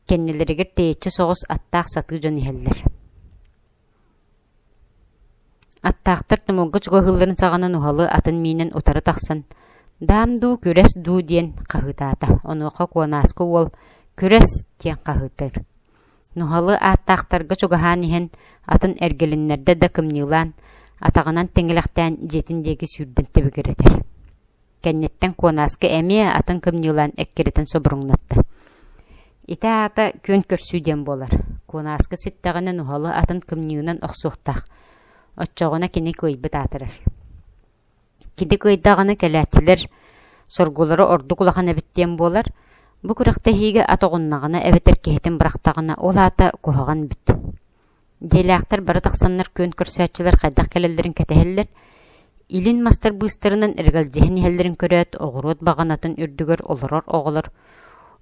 Кэннилэригэр тэйиччи соҕус аттаах сатыы дьон иһэллэр. Аттаахтар тумулга чугаһыылларын саҕана Нуһалы атын миинэн утары тахсан «Даам дуу, күрэс дуу» диэн хаһыытаата. Онуоха Куонааска уол «Күрэс» диэн хаһыытыыр. Нуһалы ааттаахтарга чугаһаан иһэн атын эргилиннэрдэ да кымньыылаан, атаҕынан тиҥилэхтээн дьиэтин диэки сүүрдэн тибигирэтэр. Кэнниттэн Куонааска эмиэ атын кымньыылаан эккирэтэн собуруҥнатта. Ити аата күөн көрсүү диэн буолар. Куонааска ситтэҕинэ Нуһалы атын кымньыынан охсуохтаах. Оччоҕуна кини кыайбыт аатырар. Кини кыайдаҕына кэлээччилэр соргулара ордук улахан эбит диэн буолар. Бу күрэхтэһиигэ ат оҕуннаҕына эбэтэр киһитин бырахтаҕына ол аата куһаҕан бүт. Дьиэлээхтэр бары тахсаннар күөн көрсөөччүлэр хайдах кэлэллэрин кэтэһэллэр. Илин мастар быыстарынан эргэлдьиһэн иһэллэрин көрөөт, оҕуруот баҕанатын үрдүгэр олорор оҕолор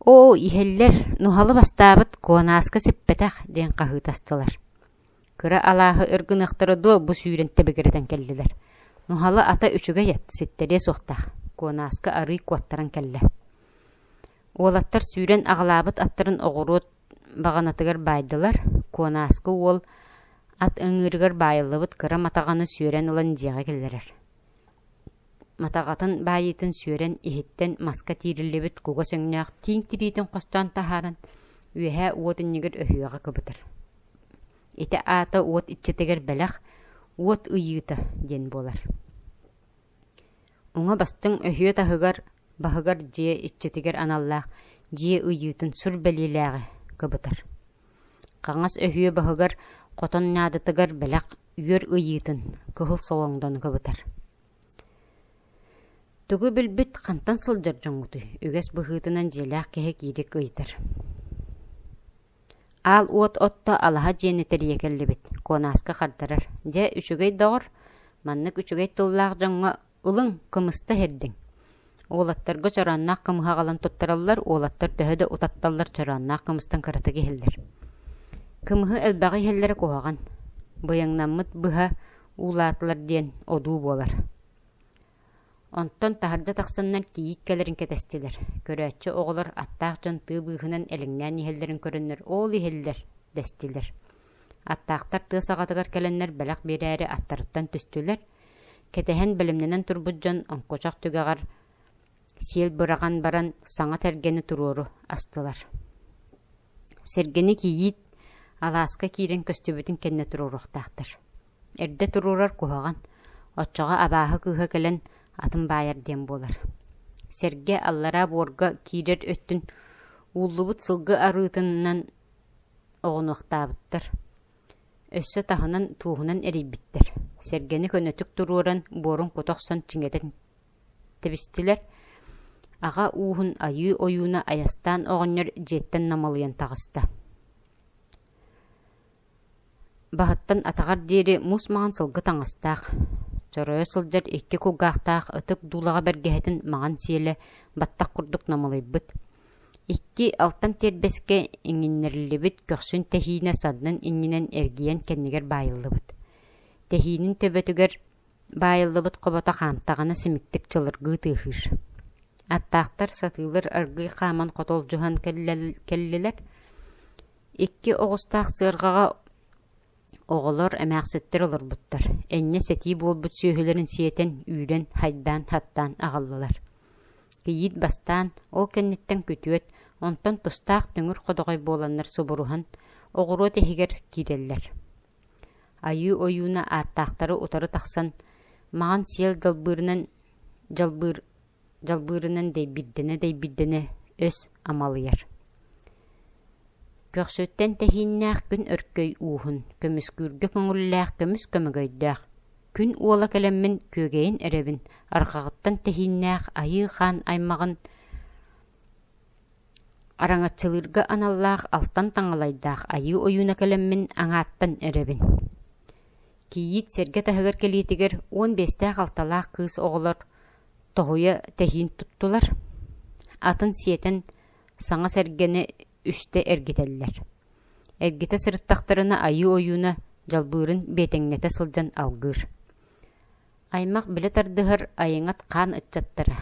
«Оо, иһэллэр, нуһалы бастаабыт, куонааска сиппэтэх» диэн хаһыытастылар. Кыра алааһы өр гыныахтара дуо бу сүүрэн тэбигирэтэн кэллилэр. Нуһала ата үчүгэй ат, ситтэриэ суохтаах, Куонааска арыый куоттаран кэллэ. Уолаттар сүүрэн аҕалаабыт аттарын оҕуруот баҕанатыгар баайдылар, Куонааска уол ат ыҥыырыгар баайыллыбыт кыра матаҕаны сүөрэн ылан дьиэҕэ киллэрэр. Матаҕатын баайыытын сүөрэн иһиттэн маска тиириллибит кугас өҥнөөх тииҥ тириитин хостоон таһааран үөһээ уот иннигэр өһүөҕэ кыбытар. Ити аата уот иччитигэр бэлэх, уот ыйыыта диэн буолар. Уҥа бастыҥ өһүө таһыгар, баһыгар дьиэ иччитигэр аналлаах дьиэ ыйыытын сур бэлиэлээҕи кыбытар. Хаҥас өһүө баһыгар хотон наадатыгар бэлэх үөр ыйыытын кыһыл солоҥдону кыбытар. Тугу билбит хантан сылдьар дьоҥҥутуй? Үгэс быһыытынан дьиэлээх киһи киирик ыйытар. Аал уот отто алаһа дьиэни тэрийэ кэллибит, Куонааска хардарар: «Дьэ, үчүгэй доҕор, маннык үчүгэй тыллаах дьоҥҥо ылыҥ, кымыста иһэрдиҥ». Уолаттарга чороонноох кымыһы аҕалан туттараллар, уолаттар төһө да утатталлар чороонноох кымыстан кыратык иһэллэр. Кымыһы элбэҕи иһэллэрэ куһаҕан, быйаҥнаммыт быһа уулаатылар диэн одуу буолар. Онтон таһырдьа тахсаннар кийиит кэлэрин кэтэстилэр, көрөөччү оҕолор аттаах дьон тыа быыһынан элэҥнээн иһэллэрин көрөннөр «Оол иһэллэр» дэстилэр. Аттаахтар тыа саҕатыгар кэлэннэр бэлэх биэрээри аттарыттан түстүлэр, кэтэһэн бэлэмнэнэн турбут дьон оҥкучах түгэҕэр сиэл быраҕан баран саҥа тэргэни туруору астылар. Сэргэни кийиит алааска киирэн көстүбүтүн кэннэ туруоруохтаахтар. Эрдэ туруорар куһаҕан, оччоҕо абааһы кыыһа кэлэн атын баайар диэн буолар. Сэргэ аллараа буорга киирэр өттүн ууллубут сылгы арыытынан оҕунуохтаабыттар. Өссө таһынан туоһунан эрийбиттэр. Сэргэни көнөтүк туруоран буорун кута охсон чиҥэтэн тэбистилэр. Аҕа ууһун айыы ойууна Айастаан оҕонньор дьиэттэн намылыйан таҕыста. Баһыттан атаҕар диэри муус маҥан сылгы таҥастаах, чоройо сылдьар икки кулгаахтаах ытык дуулаҕа бэргэһэтин маҥан сиэлэ баттах курдук намылыйбыт, икки алтан тиэрбэскэ иҥиннэриллибит көхсүн тэһиинэ саннын иннинэн эргийэн кэннигэр баайыллыбыт. Тэһиинин төбөтүгэр баайыллыбыт хобото хаамтаҕына симиктик чылыргыы тыаһыыр. Аттаахтар сатыылар аргыый хааман хотолдьуһан кэллилэр Икки оҕустаах сыарҕаҕа Оҕолор, эмээхситтэр олорбуттар, энньэ сэтии буолбут сүөһүлэрин сиэтэн, үүрэн, хайдаан, хаттаан аҕаллылар. Кийиит бастаан, ол кэнниттэн күтүөт, онтон тустаах түҥүр ходоҕой буоланнар субуруһан, оҕуруот иһигэр киирэллэр. Айыы ойууна ааттаахтары утары тахсан, маҕан сиэл далбыырынан дьалбыыр дьалбыырынан дэйбирдэнэ-дэйбирдэнэ өс амалыйар. Көхсүттэн тэһииннээх күн өркөй ууһун, көмүскүүргэ көҥүллээх көмүс көмөгөйдөөх, күн уола кэлэммин күөгэйин эрэбин, арҕаҕыттан тэһииннээх айыы хаан аймаҕын араҥаччылыырга аналлаах алтан таҥалайдаах айыы ойууна кэлэммин аҥааттан эрэбин. Кийиит сэргэ таһыгар кэлиитигэр 15-тээх 6-лаах кыыс оҕолор тоһуйа тэһиин туттулар, атын сиэтэн саҥа сэргэни үстэ эргитэллэр. Эргитэ сырыттахтарына айыы ойууна дьалбыырын биэтэҥнэтэ сылдьан алгыыр. Аймах билэ тардыһар айыҥат хаан ыччаттара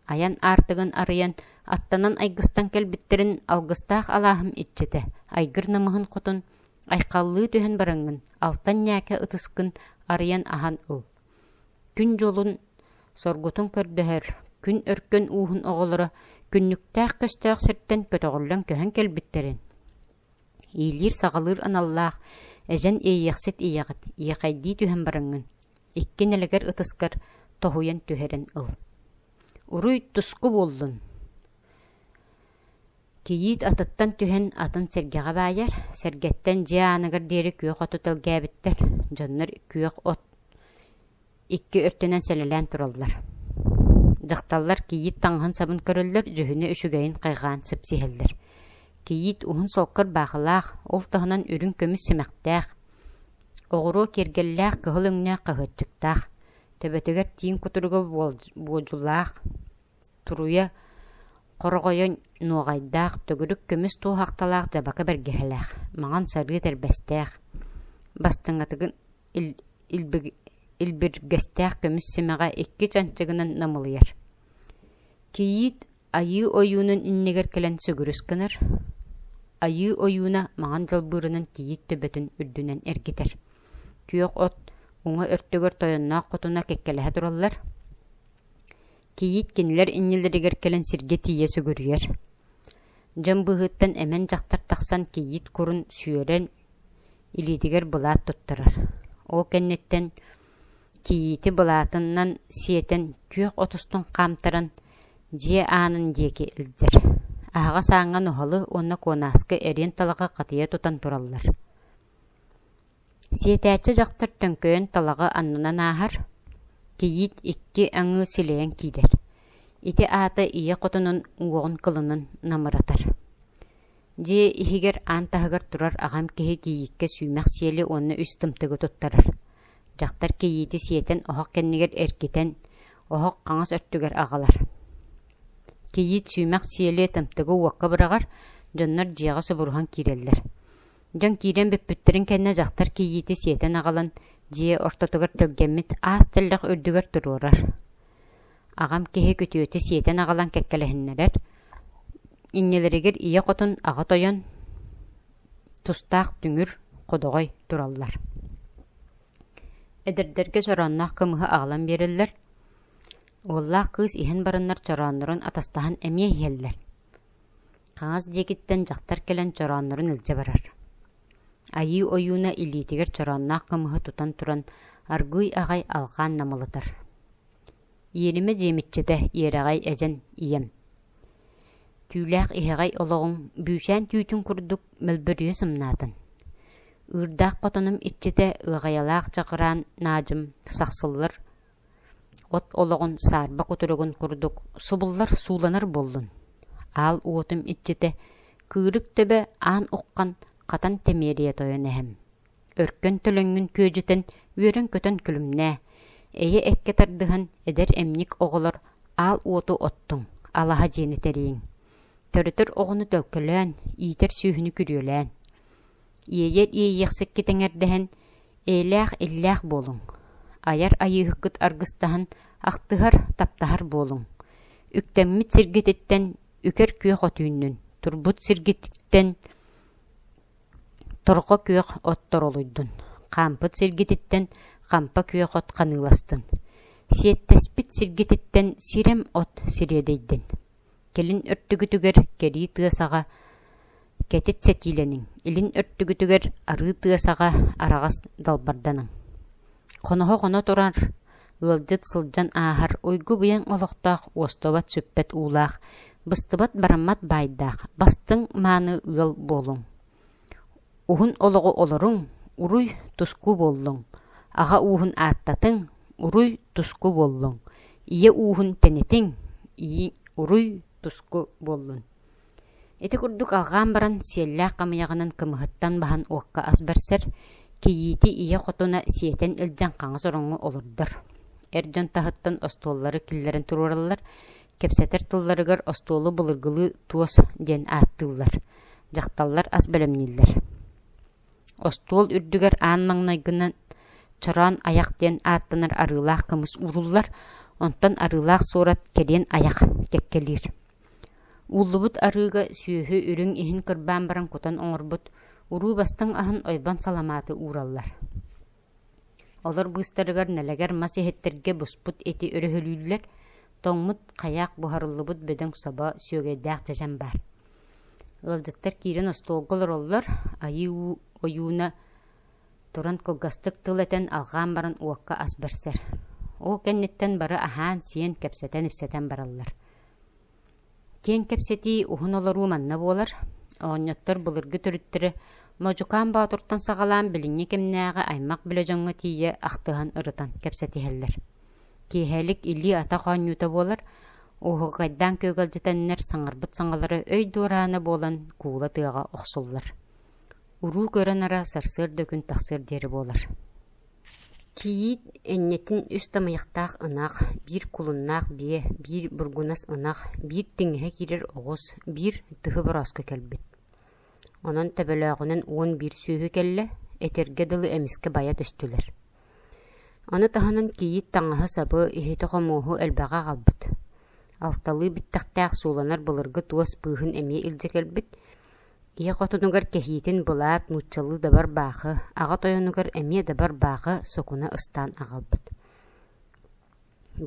айан аартыгын арыйан, аттанан айгыстан кэлбиттэрин алгыстаах алааһым иччитэ айгыр намыһын хотун айхаллыы түһэн бараҥҥын алтан ньээкэ ытыскын арыйан аһан ыл. Күн дьолун соргутун көрдөһөр, күн өркөн ууһун оҕолоро күннүктээх көстөөх сиртэн көтөҕүллэн көһөн кэлбиттэрин, иилиир-саҕалыыр аналлаах эдьэн иэйиэхсит ийэҕит иэхэйдии түһэн бараҥҥын, икки нэлэгэр ытыскар тоһуйан түһэрэн ыл. Уруй туску буоллун! Кийиит атыттан түһэн атын сэргэҕэ баайар, сэргэттэн дьиэ ааныгар диэри күөх оту тэлгээбиттэр, дьоннор күөх от икки өртүнэн сэлэлээн тураллар. Дьахталлар кийиит таҥаһын-сабын көрөллөр, дьүһүнэ үчүгэйин хайҕаан сипсиһэллэр. Кийиит уһун солко ырбаахылаах, ол таһынан үрүҥ көмүс симэхтээх, оҕуруо киэргэллээх кыһыл өҥнөөх хаһыаччыктаах, төбөтүгэр тииҥ кутуруга буодьулаах, туруйа хороҕойо нуоҕайдаах, төгүрүк көмүс туоһахталаах дьабака бэргэһэлээх, маҥан сарыы тэрбэстээх, бастыҥатыгын илбиргэстээх көмүс симэҕэ икки чанчыгынан намылыйар. Кийиит айыы ойуунун иннигэр кэлэн сүгүрүс гынар, айыы ойууна маҥан дьалбыырынан кийиит төбөтүн үрдүнэн эргитэр. Күөх от уҥа өртүгэр тойонноох хотуна кэккэлэһэ тураллар. Кийиит кинилэр иннилэригэр кэлэн сиргэ тиийэ сүгүрүйэр. Дьон быыһыттан эмэн дьахтар тахсан кийиит курун сүөрэн илиитигэр былаат туттарар. Ол кэнниттэн кийиити былаатынан сиэтэн күөх от устун хаамтаран дьиэ аанын диэки илдьэр. Аһаҕас ааҥҥа нуһалы уонна куонааскы эриэн талаҕы хатыйа тутан тураллар. Сиэтээччи дьахтар төҥкөйөн талаҕы аннынан ааһар, кийиит икки аҥыы силэйэн киирэр. Ити аата ийэ хотунун уоҕун кылынан намыратар. Дьиэ иһигэр аан таһыгар турар аҕам киһи кийииккэ сүүмэх сиэли уонна үс тымтыгы туттарар. Дьахтар кийиити сиэтэн оһох кэннигэр эргитэн, оһох хаҥас өртүгэр аҕалар. Кийиит сүүмэх сиэли тымтыгы уокка быраҕар, дьоннор дьиэҕэ субуруһан киирэллэр. Дьон киирэн бүппүттэрин кэннэ дьахтар кийиити сиэтэн аҕалан, дьиэ ортотугар тэлгэммит аас тэллэх үрдүгэр туруорар. Аҕам киһи күтүөтү сиэтэн аҕалан кэккэлэһиннэрэр, иннилэригэр ийэ хотун аҕа тойон, тустаах дүҥүр, ходоҕой тураллар. Эдэрдэргэ чороонноох кымыһы аҕалан биэрэллэр, уоллаах кыыс иһэн бараннар чорооннорун атастаһан эмиэ иһэллэр. Хаҥас диэкиттэн дьахтар кэлэн чорооннорун илдьэ барар. Айыы ойууна илиитигэр чороонноох кымыһы тутан туран аргыый аҕай алҕаан намылытар. Иэримэ дьиэмиччэтэ иэрэҕэй эдьэн ийэм Түүлээх иһэҕэй олоҕуҥ бүүчээн түүтүн курдук мөлбөрүйэ сымнаатын. Ыырдаах хотонум иччитэ ыаҕайалаах чакыраан наадьым сахсыллар от олоҕун саарба кутуругун курдук субуллар сууланар буоллун. Аал уотум иччитэ кыырык төбө аан уххан хатан тэмиэрийэ тойон эһэм. Өркөн төлөҥҥүн күөдьүтэн, үөрэн-көтөн күлүмнээ, эйэ эккэ тардыһан эдэр эмньик оҕолор аал уоту оттуҥ, алаһа дьиэни тэрийиҥ. Төрөтөр оҕону төлкөлөөн, иитэр сүөһүнү күрүөлээн. Иэйэр иэйиэхсиккит эҥэрдэһэн, эйэлээх-иллээх буолуҥ. Айар айыыһыккыт аргыстаһан, ахтыһар, таптаһар буолуҥ. Үктэммит сиргититтэн үкэр күөх от үүннүн, турбут сиргититтэн Торҕо күөх от торолуйдун. Хаампыт сиргититтэн хампа күөх от ханыыластын. Сиэттэспит сиргититтэн сирэм от сириэдэйдин. Кэлин өртүгүтүгэр кэрии тыа саҕа кэтит сэтиилэниҥ, илин өртүгүтүгэр арыы тыа саҕа араҕас далбарданыҥ. Хоноһо хоно турар, ыалдьыт сылдьан ааһар уйгу-быйаҥ олохтоох уостубат сүппэт уулаах, быстыбат бараммат баайдаах, бастыҥ мааны ыал буолуҥ. Уһун олоҕу олоруҥ, уруй туску буоллуҥ, аҕа ууһун ааттатыҥ, уруй туску буоллуҥ, ийэ ууһун тэнитиҥ, уруй туску буоллун. Ити курдук алҕаан баран сиэллээх хамыйаҕынан кымыһыттан баһан уокка ас бэрсэр, кийиити ийэ хотуна сиэтэн илдьэн хаҥас ороҥҥо олордор. Эр дьон таһыттан остуоллары киллэрэн туруораллар, кэпсэтэр тылларыгар остуолу былыргылыы туос диэн ааттыыллар, дьахталлар ас бэлэмнииллэр. Остуол үрдүгэр аан маҥнайгынан чороон айах диэн ааттанар арыылаах кымыс ууруллар, онтон арыылаах суорат кэриэн айах кэккэлиир. Ууллубут арыыга сүөһү үрүҥ иһин кырбаан баран кутан оҥорбут уруу бастыҥ аһын ойбон саламааты уураллар. Олор быыстарыгар нэлэгэр мас иһиттэргэ буспут эти өрөһөлүүллэр, тоҥмут хайаах буһарыллыбыт бөдөҥ собо сүөгэйдээх дьэдьэн баар. Ыалдьыттар киирэн остуолга олороллор, айыы уу ойууна туран кылгастык тыл этэн алҕаан баран уокка ас бэрсэр. Ол кэнниттэн бары аһаан-сиэн кэпсэтэн-ипсэтэн бараллар. Киэҥ кэпсэтии уһун олоруу манна буолар. Оҕонньоттор былыргы төрүттэрэ Модьукаан Боотуртан саҕалаан билиҥҥи кэмнээҕи аймах-билэ дьоҥҥо тиийэ ахтыһан ырытан кэпсэтиһэллэр. Киэһэлик илии-атах оонньуута буолар, уоһукайдаан күөгэлдьитэннэр саҥарбыт саҥалара өй дуораана буолан куула тыаҕа охсуллар. Уруу көрө-нара сарсыарда күн тахсыар диэри буолар. Кийиит энньэтин үс тамайахтаах ынах, биир кулуннаах биэ, биир бургунас ынах, биир тиҥэһэ киирэр оҕус, биир тыһы борооско кэлбит. Онон төбөлөөҕүнэн 11 сүөһү кэллэ, этэргэ дылы эмискэ байа түстүлэр. Ону таһынан кийиит таҥаһы-сабы, иһити-хомуоһу элбэҕи аҕалбыт. Алталыы биттэхтээх сууланар былыргы туос быыһын эмиэ илдьэ кэлбит, Ийэ хотунугар кэһиитин былаат нууччалыы да барбаахы, аҕа тойонугар эмиэ да барбаахы сукуна ыстаан аҕалбыт.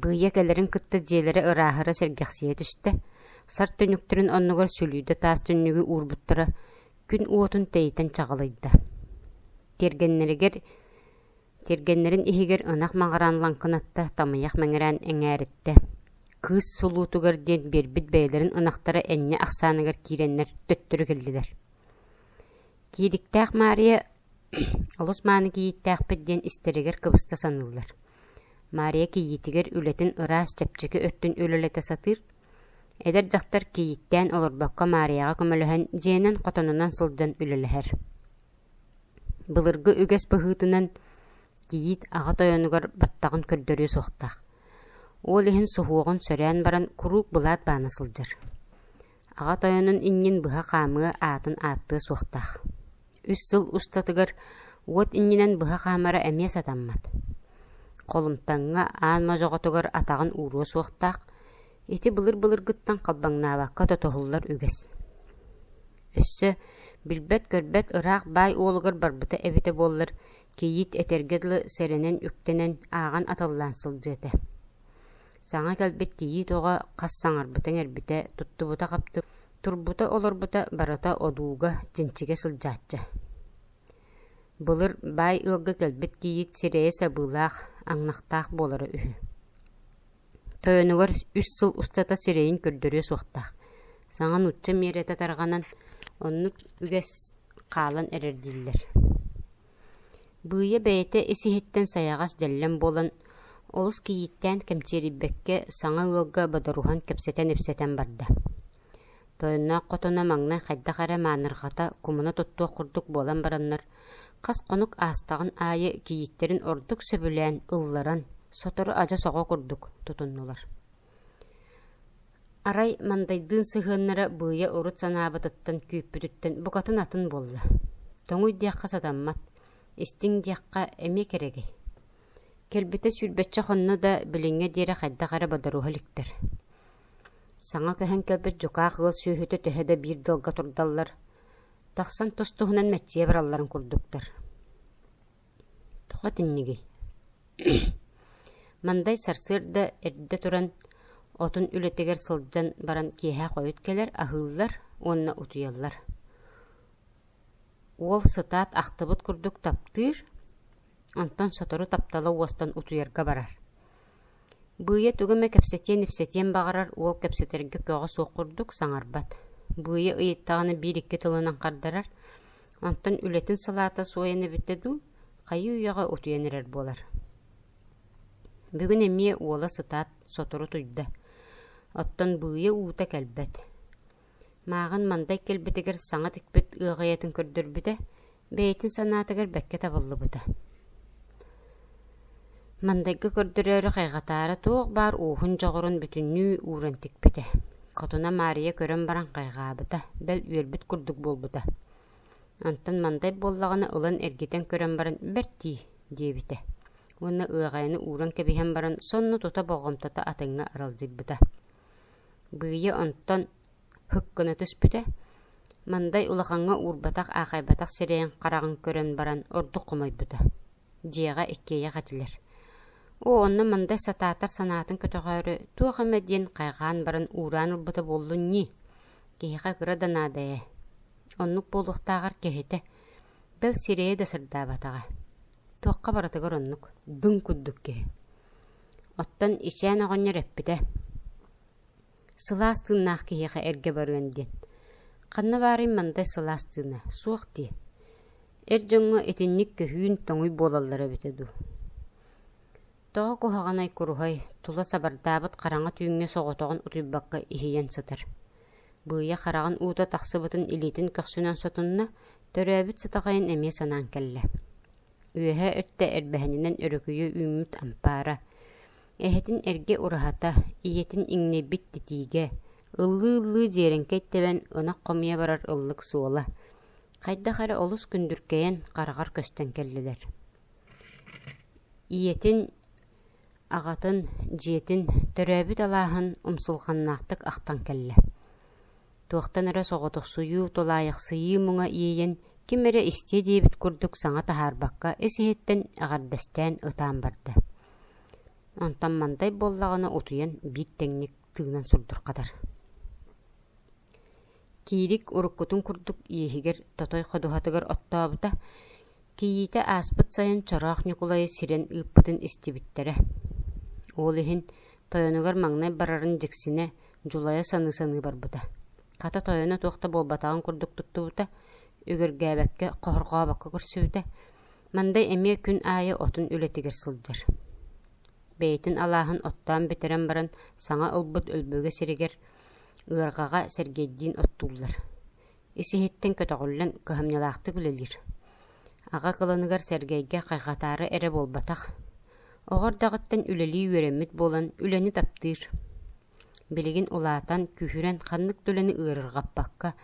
Быыйа кэлэрин кытта дьиэлэрэ ырааһыра сэргэхсийэ түстэ, сар түннүктэрин оннугар сүлүүдэ таас түннүгү уурбуттара күн уотун тэйитэн чаҕылыйда. Тиэргэннэригэр Тиэргэннэрин иһигэр ынах маҕараан лаҥкынатта, тамыйах мэҥирээн эҥээриттэ. Кыыс сулуутугар диэн биэрбит бэйэлэрин ынахтара энньэ ахсааныгар киирэннэр төттөрү кэллилэр. Киириктээх Маарыйа олус мааны кийииттээхпит диэн истэригэр кыбыста саныыллар. Маарыйа кийиитигэр үлэтин ыраас чэпчэки өттүн үлэлэтэ сатыыр. Эдэр дьахтар кийииттээн олорбокко Маарыйаҕа көмөлөһөн дьиэнэн хотонунан сылдьан үлэлэһэр. Былыргы үгэс быһыытынан кийиит аҕа тойонугар баттаҕын көрдөрүө суохтаах. Ол иһин суһуоҕун сөрөөн баран куруук былаат баана сылдьар. Аҕа тойонун иннин быһа хаамыа аатын ааттыа суохтаах. Үс сыл устатыгар уот иннинэн быһа хаамара эмиэ сатаммат. Холумтаҥҥа аан модьоҕотугар атаҕын ууруо суохтаах, ити былыр-былыргыттан халбаҥнаабакка тутуһуллар үгэс. Өссө билбэт-көрбөт ыраах баай уолугар барбыта эбитэ буоллар, кийиит этэргэ дылы сэрэнэн үктэнэн, ааҕан атыллаан сылдьыа этэ. Саҥа кэлбит кийиит оҕо хас саҥарбыта-иҥэрбитэ, туттубута-хаптыбыта, турбута-олорбута барыта одууга, чинчигэ сылдьааччы. Былыр баай ыалга кэлбит кийиит сирэйэ сабыылаах, аҥнахтаах буолара үһү. Тойонугар үс сыл устата сирэйин көрдөрүө суохтаах. Саҥа нуучча миэрэтэ тарҕанан, оннук үгэс хаалан эрэр дииллэр. Быыйа бэйэтэ ис-иһиттэн сайаҕас дьэллэм буолан, олус кийииттээн кэмчиэрийбэккэ саҥа ыалга бодоруһан кэпсэтэн-ипсэтэн барда. Тойонноох хотуна маҥнай хайдах эрэ маанырҕата кумуна туттуох курдук буолан бараннар, хас хонук аастаҕын аайы кийииттэрин ордук сөбүлээн ылларан, сотору адьас оҕо курдук тутуннулар. Арай Мандайдыын сыһыаннара быыйа урут санаабытыттан күүппүтүттэн букатын атын буолла. Тоҥуй диэххэ сатаммат, истиҥ диэххэ эмиэ кэрэгэй. Кэлбитэ сүүрбэччэ хонно да, билиҥҥэ диэри хайдах эрэ бодоруһа иликтэр. Саҥа көһөн кэлбит дьукаах ыал сүөһүтэ төһө да биир дыалга турдаллар, тахсан тус-туһунан мэччийэ баралларын курдуктар. Тоҕо итиннигий? Мандай сарсыарда эрдэ туран отун үлэтигэр сылдьан баран киэһэ хойут кэлэр, аһыыллар уонна утуйаллар. Уол сытаат ахтыбыт курдук таптыыр, онтон сотору таптала уостан утуйарга барар. Быыйа тугу эмэ кэпсэтиэн-ипсэтиэн баҕарар уол кэпсэтэргэ көҕө суох курдук саҥарбат. Быыйа ыйыттаҕына биир-икки тылынан хардарар, онтон үлэтин салаата суойан эбитэ дуу, хайыы-үйэҕэ утуйан эрэр буолар. Бүгүн эмиэ уола сытаат сотору утуйда, оттон Быыйа уута кэлбэт. Мааҕын Мандай кэлбитигэр саҥа тикпит ыаҕайатын көрдөрбүтэ, бэйэтин санаатыгар бэккэ табыллыбыта. Мандайга көрдөрөөрү хайҕатаары туох баар ууһун-дьоҕурун бүтүннүү ууран тикпитэ. Хотуна Маарыйа көрөн баран хайҕаабыта, бэл үөрбүт курдук буолбута. Онтон Мандай буоллаҕына ылан эргитэн көрөн баран «Бэрт дии» диэбитэ уонна ыаҕайаны ууран кэбиһэн баран сонно тута болҕомтото атыҥҥа аралдьыйбыта. Быыйа онтон һык гына түспүтэ, Мандай улахаҥҥа уурбатах аахайбатах сирэйин хараҕын көрөн баран ордук хомойбута. Дьиэҕэ иккиэйэх этилэр. Оо, онно Мандай сатаатар санаатын көтөҕөөрү туох эмэ диэн хайҕаан баран уураан ылбыта буоллун ньии, киһиэхэ кыра да наада ээ. Оннук буолуохтааҕар киһитэ, бэл сирэйэ да сырдаабатаҕа. Туохха барытыгар оннук, дыҥ курдук киһи. Оттон ичээн оҕонньор эппитэ: «Сылаас тыыннаах киһиэхэ эргэ барыан диэн. Ханна баарый Мандай сылаас тыына, суох дии. Эр дьоҥҥо итинник көһүүн тоҥуй буолаллара эбитэ дуу?» Тоҕо куһаҕанай куруһай, тула сабардаабыт хараҥа түүҥҥэ соҕотоҕун утуйбакка иһийэн сытар. Быыйа хараҕын уута тахсыбытын илиитин көхсүнэн сотунна, төрөөбүт сытаҕайын эмиэ санаан кэллэ. Үөһээ өттө эрбэһининэн өрүкүйэ үүммүт ампаара, эһэтин эргэ ураһата, ийэтин иҥнэйбит титиигэ, ыллыы-ыллыы дьиэрэҥкэй тэбэн ынах хомуйа барар ыллык суола, хайдах эрэ олус күндүркэйэн хараҕар көстөн кэллилэр. Ийэтин, аҕатын, дьиэтин, төрөөбүт алааһын умсулҕаннаахтык ахтан кэллэ. Туохтан эрэ соҕотохсуйуу, тулаайахсыйыы муҥа иэйэн, ким эрэ истиэ диэбит курдук саҥа таһаарбакка ис-иһиттэн эҕэрдэстээн ытаан барда. Онтон Мандай буоллаҕына утуйан биир тэҥник тыынан сурдурҕатар. Киирик уруккутун курдук иэһигэр тотой ходуһатыгар оттообута, кийиитэ ааспыт сайын Чороох Ньукулайы сирэн ыыппытын истибиттэрэ. Ол иһин тойонугар маҥнай барарын дьиксинэ, дьулайа саныы-саныы барбыта. Хата тойоно туох да буолбатаҕын курдук туттубута, үгэргээбэккэ, хоһорҕообокко көрсүбүтэ. Мандай эмиэ күн аайы отун үлэтигэр сылдьар. Бэйэтин алааһын оттоон бүтэрэн баран саҥа ылбыт өлбөгэ сиригэр Ыарҕаҕа Сергейдиин оттууллар. Ис-иһиттэн көтөҕүллэн кыһамньылаахтык үлэлиир. Аҕа кыланыгар Сэргэйгэ хайҕатаары эрэ буолбатах. Оҕо эрдэҕиттэн үлэлии үөрэммит буолан үлэни таптыыр. Билигин улаатан, күүһүрэн ханнык да үлэни ыарырҕаппакка,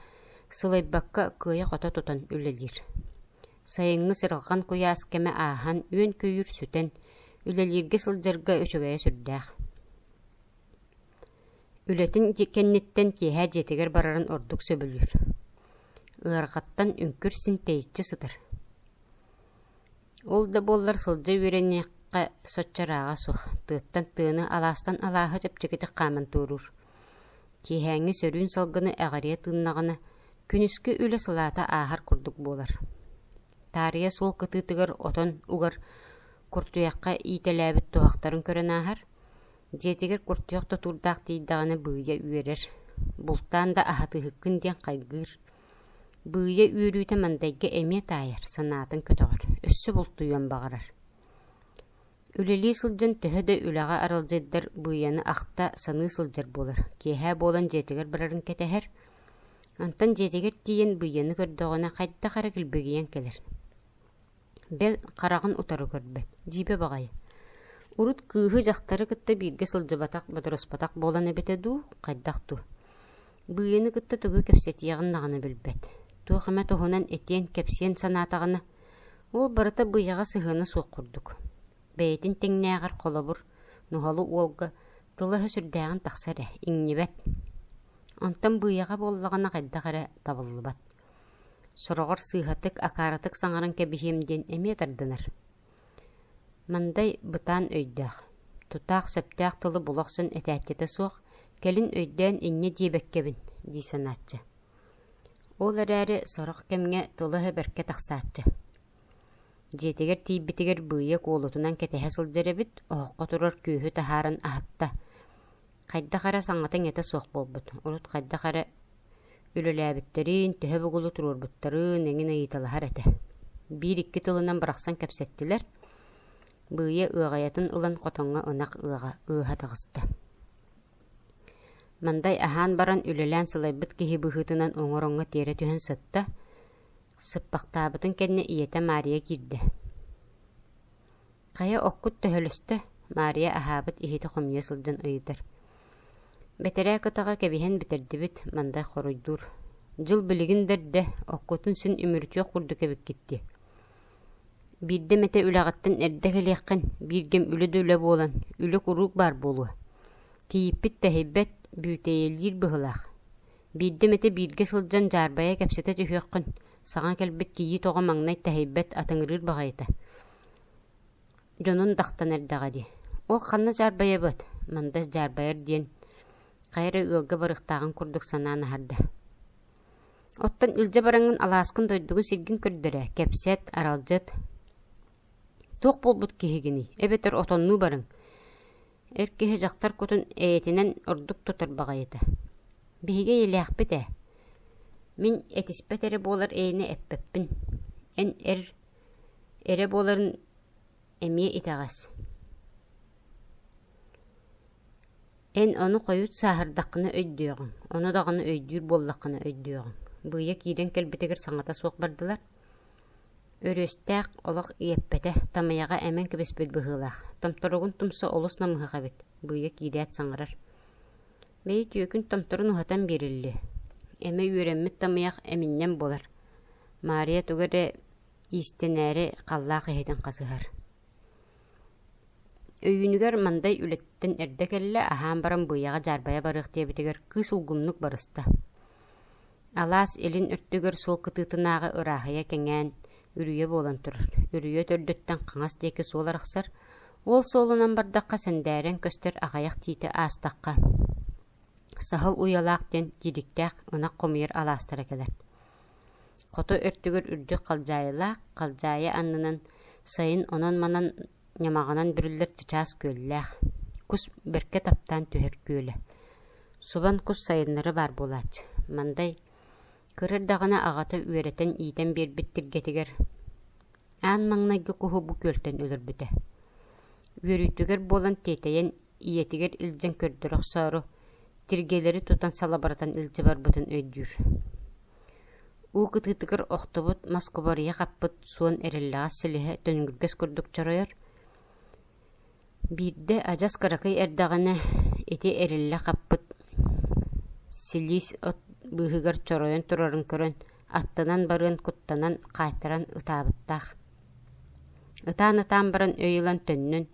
сылайбакка кыайа-хото тутан үлэлиир. Сайыҥҥы сыралҕан куйаас кэмэ ааһан, үөн-көйүүр сүтэн, үлэлииргэ сылдьарга үчүгэйэ сүрдээх. Үлэтин кэнниттэн киэһэ дьиэтигэр барарын ордук сөбүлүүр. Ыарҕаттан үҥкүр син тэйиччи сытар. Ол да буоллар сылдьа үөрэниэххэ соччо ырааҕа суох, тыаттан тыаны, алаастан алааһы чэпчэкитик хааман туоруур. Киэһээҥҥи сөрүүн салгыны эҕирийэ тыыннаҕына, күнүскү үлэ сылаата ааһар курдук буолар. Таарыйа суол кытыытыгар отон угар куртуйахха иитэлээбит туһахтарын көрөн ааһар, Дьиэтигэр куртуйах тутуурдаах тиийдэҕинэ Быыйа үөрэр, бултаан да аһатыыһыккын диэн хайгыыр. Быыйа үөрүүтэ Мандайга эмиэ таайар, санаатын көтөҕөр, өссө бултуйуон баҕарар. Үлэлии сылдьан төһө да үлэҕэ аралдьыйдар Быыйаны ахта, саныы сылдьар буолар. Киэһэ буолан дьиэтигэр барарын кэтэһэр. Онтон дьиэтигэр тиийэн Быыйаны көрдөҕүнэ хайдах эрэ килбигийэн кэлэр. Бэл, хараҕын утары көрбөт, дьиибэ баҕайы. Урут кыыһы, дьахтары кытта бииргэ сылдьыбатах, бодоруспатах буолан эбитэ дуу, хайдах дуу. Быыйаны кытта тугу кэпсэтиэҕин даҕаны билбэт. Туох эмэ туһунан этиэн, кэпсиэн санаатаҕына, ол барыта быйаҕа сыһыана суох курдук. Бэйэтин тэҥнээҕэр холобур, нуһалы уолга тыла-өһө сүрдээҕин тахсар ээ, иҥнибэт. Онтон быйаҕа буоллаҕына хайдах эрэ табыллыбат. Сороҕор сыыһатык, акаарытык саҥаран кэбиһиэм диэн эмиэ тардынар. Мандай бытаан өйдөөх, тутаах сөптөөх тылы була охсон этээччитэ суох, кэлин өйдөөн инньэ диэбэккэбин дии санааччы. Ол эрээри сорох кэмҥэ тыла-өһө бэркэ тахсааччы. Дьиэтигэр тиийбитигэр быыйа куолутунан кэтэһэ сылдьар эбит, оһоххо турар күөһү таһааран аһатта. Хайдах эрэ саҥата-иҥэтэ суох буолбут, урут хайдах эрэ үлэлээбиттэрин, төһө бугулу туруорбуттарын эҥин ыйыталаһар этэ. Биир-икки тылынан бырахсан кэпсэттилэр. Быыйа ыаҕайатын ылан хотоҥҥо ынах ыаҕа ыыһа таҕыста. Мандай аһаан баран үлэлээн сылайбыт киһи быһыытынан оҥороҥҥо тиэрэ түһэн сытта. Сыппахтаабытын кэннэ ийэтэ Маарыйа киирдэ. «Хайа оккут төһөлөстө?» Маарыйа аһаабыт иһити хомуйа сылдьан ыйытар. «Бэтэрээ кытаҕа кэбиһэн бүтэрдибит», Мандай хоруйдуур. «Дьыл билигин да эрдэ, оккутун син үмүрүтүөх курдук эбиккит дии. Биирдэ эмэтэ үлэҕиттэн эрдэ кэлиэххин, биир кэм үлэ да үлэ буолан, үлэ куруук баар буолуо. Кийииппит тэһийбэт, бүүтэйэлиир быһыылаах. Биирдэ эмэтэ бииргэ сылдьан дьаарбайа кэпсэтэ түһүөххүн, саҥа кэлбит кийиит оҕо маҥнай тэһийбэт, атыҥырыыр баҕайыта. Дьонун дахтан эрдэҕэ дии. Ол ханна дьаарбайабыт? Мандас дьаарбайар диэн хайа эрэ ыалга барыахтааҕын курдук санаан аһарда. Оттон илдьэ бараҥҥын алааскын дойдугун сиргин көрдөрө, кэпсэт, аралдьыт. Туох буолбут киһигиний? Эбэтэр отоннуу барыҥ. Эр киһи дьахтар кутун эйэтинэн ордук тутар баҕайыта. Биһиги эйэлээхпит ээ. Мин этиспэт эрэ буолар эйэни эппэппин. Эн эр эрэ буоларын эмиэ итэҕэс. Эн ону хойут сааһырдаххына өйдүөҕүҥ, ону даҕаны өйдүүр буоллаххына өйдүөҕүҥ. Быыйа киирэн кэлбитигэр саҥата суох бардылар. Өрүөстээх олох иэппэтэ, тамайаҕа эмэн кэбиспит быһыылаах, томторугун тумса олус намыһах эбит, быыйа киирээт саҥарар. Бэйи түөкүн томторун уһатан биэриллиэ. Эмэ үөрэммит тамыйах эминньэм буолар. Маарыйа тугу эрэ иистэнээри халлаах иһитин хасыһар. Өйүүнүгэр Мандай үлэттэн эрдэ кэллэ, аһаан баран быйаҕа дьаарбайа барыах диэбитигэр кыыс улгумнук барыста. Алаас илин өттүгэр суол кытыытынааҕы ырааһыйа кэҥээн, үрүйэ буолан турар. Үрүйэ төрдүттэн хаҥас диэки суол арахсар. Ол суолунан бардахха сэндээрэн көстөр аҕыйах тиити аастахха, саһыл уйалаах диэн киириктээх ынах хомуйар алаастара кэлэр. Хоту өртүгэр үрдүк халдьаайылаах, халдьаайы аннынан сайын онон-манан ньамаҕынан бүрүллэр чычаас күөллээх, кус бэркэ таптаан түһэр күөлэ. Субан кус сайыннары баар буолааччы. Мандай кыра эрдэҕинэ аҕата үөрэтэн иитэн биэрбит тиргэтигэр аан маҥнайгы куһу бу күөлтэн өлөрбүтэ. Үөрүүтүгэр буолан тиэтэйэн ийэтигэр илдьэн көрдөрө охсоору тиргэлэри тутан салабыратан илдьэ барбытын өйдүүр. Уу кытыытыгар охтубут мас кубарыйа хаппыт суон эриллэҕэс силиһэ төнгүргэс курдук чоройор. Биирдэ адьас кыракый эрдэҕинэ ити эриллэ хаппыт силиис от быыһыгар чоройон турарын көрөн, аттынан барыан куттанан хаайтаран ытаабыттаах. Ытаан-ытаан баран өй ылан төннөн,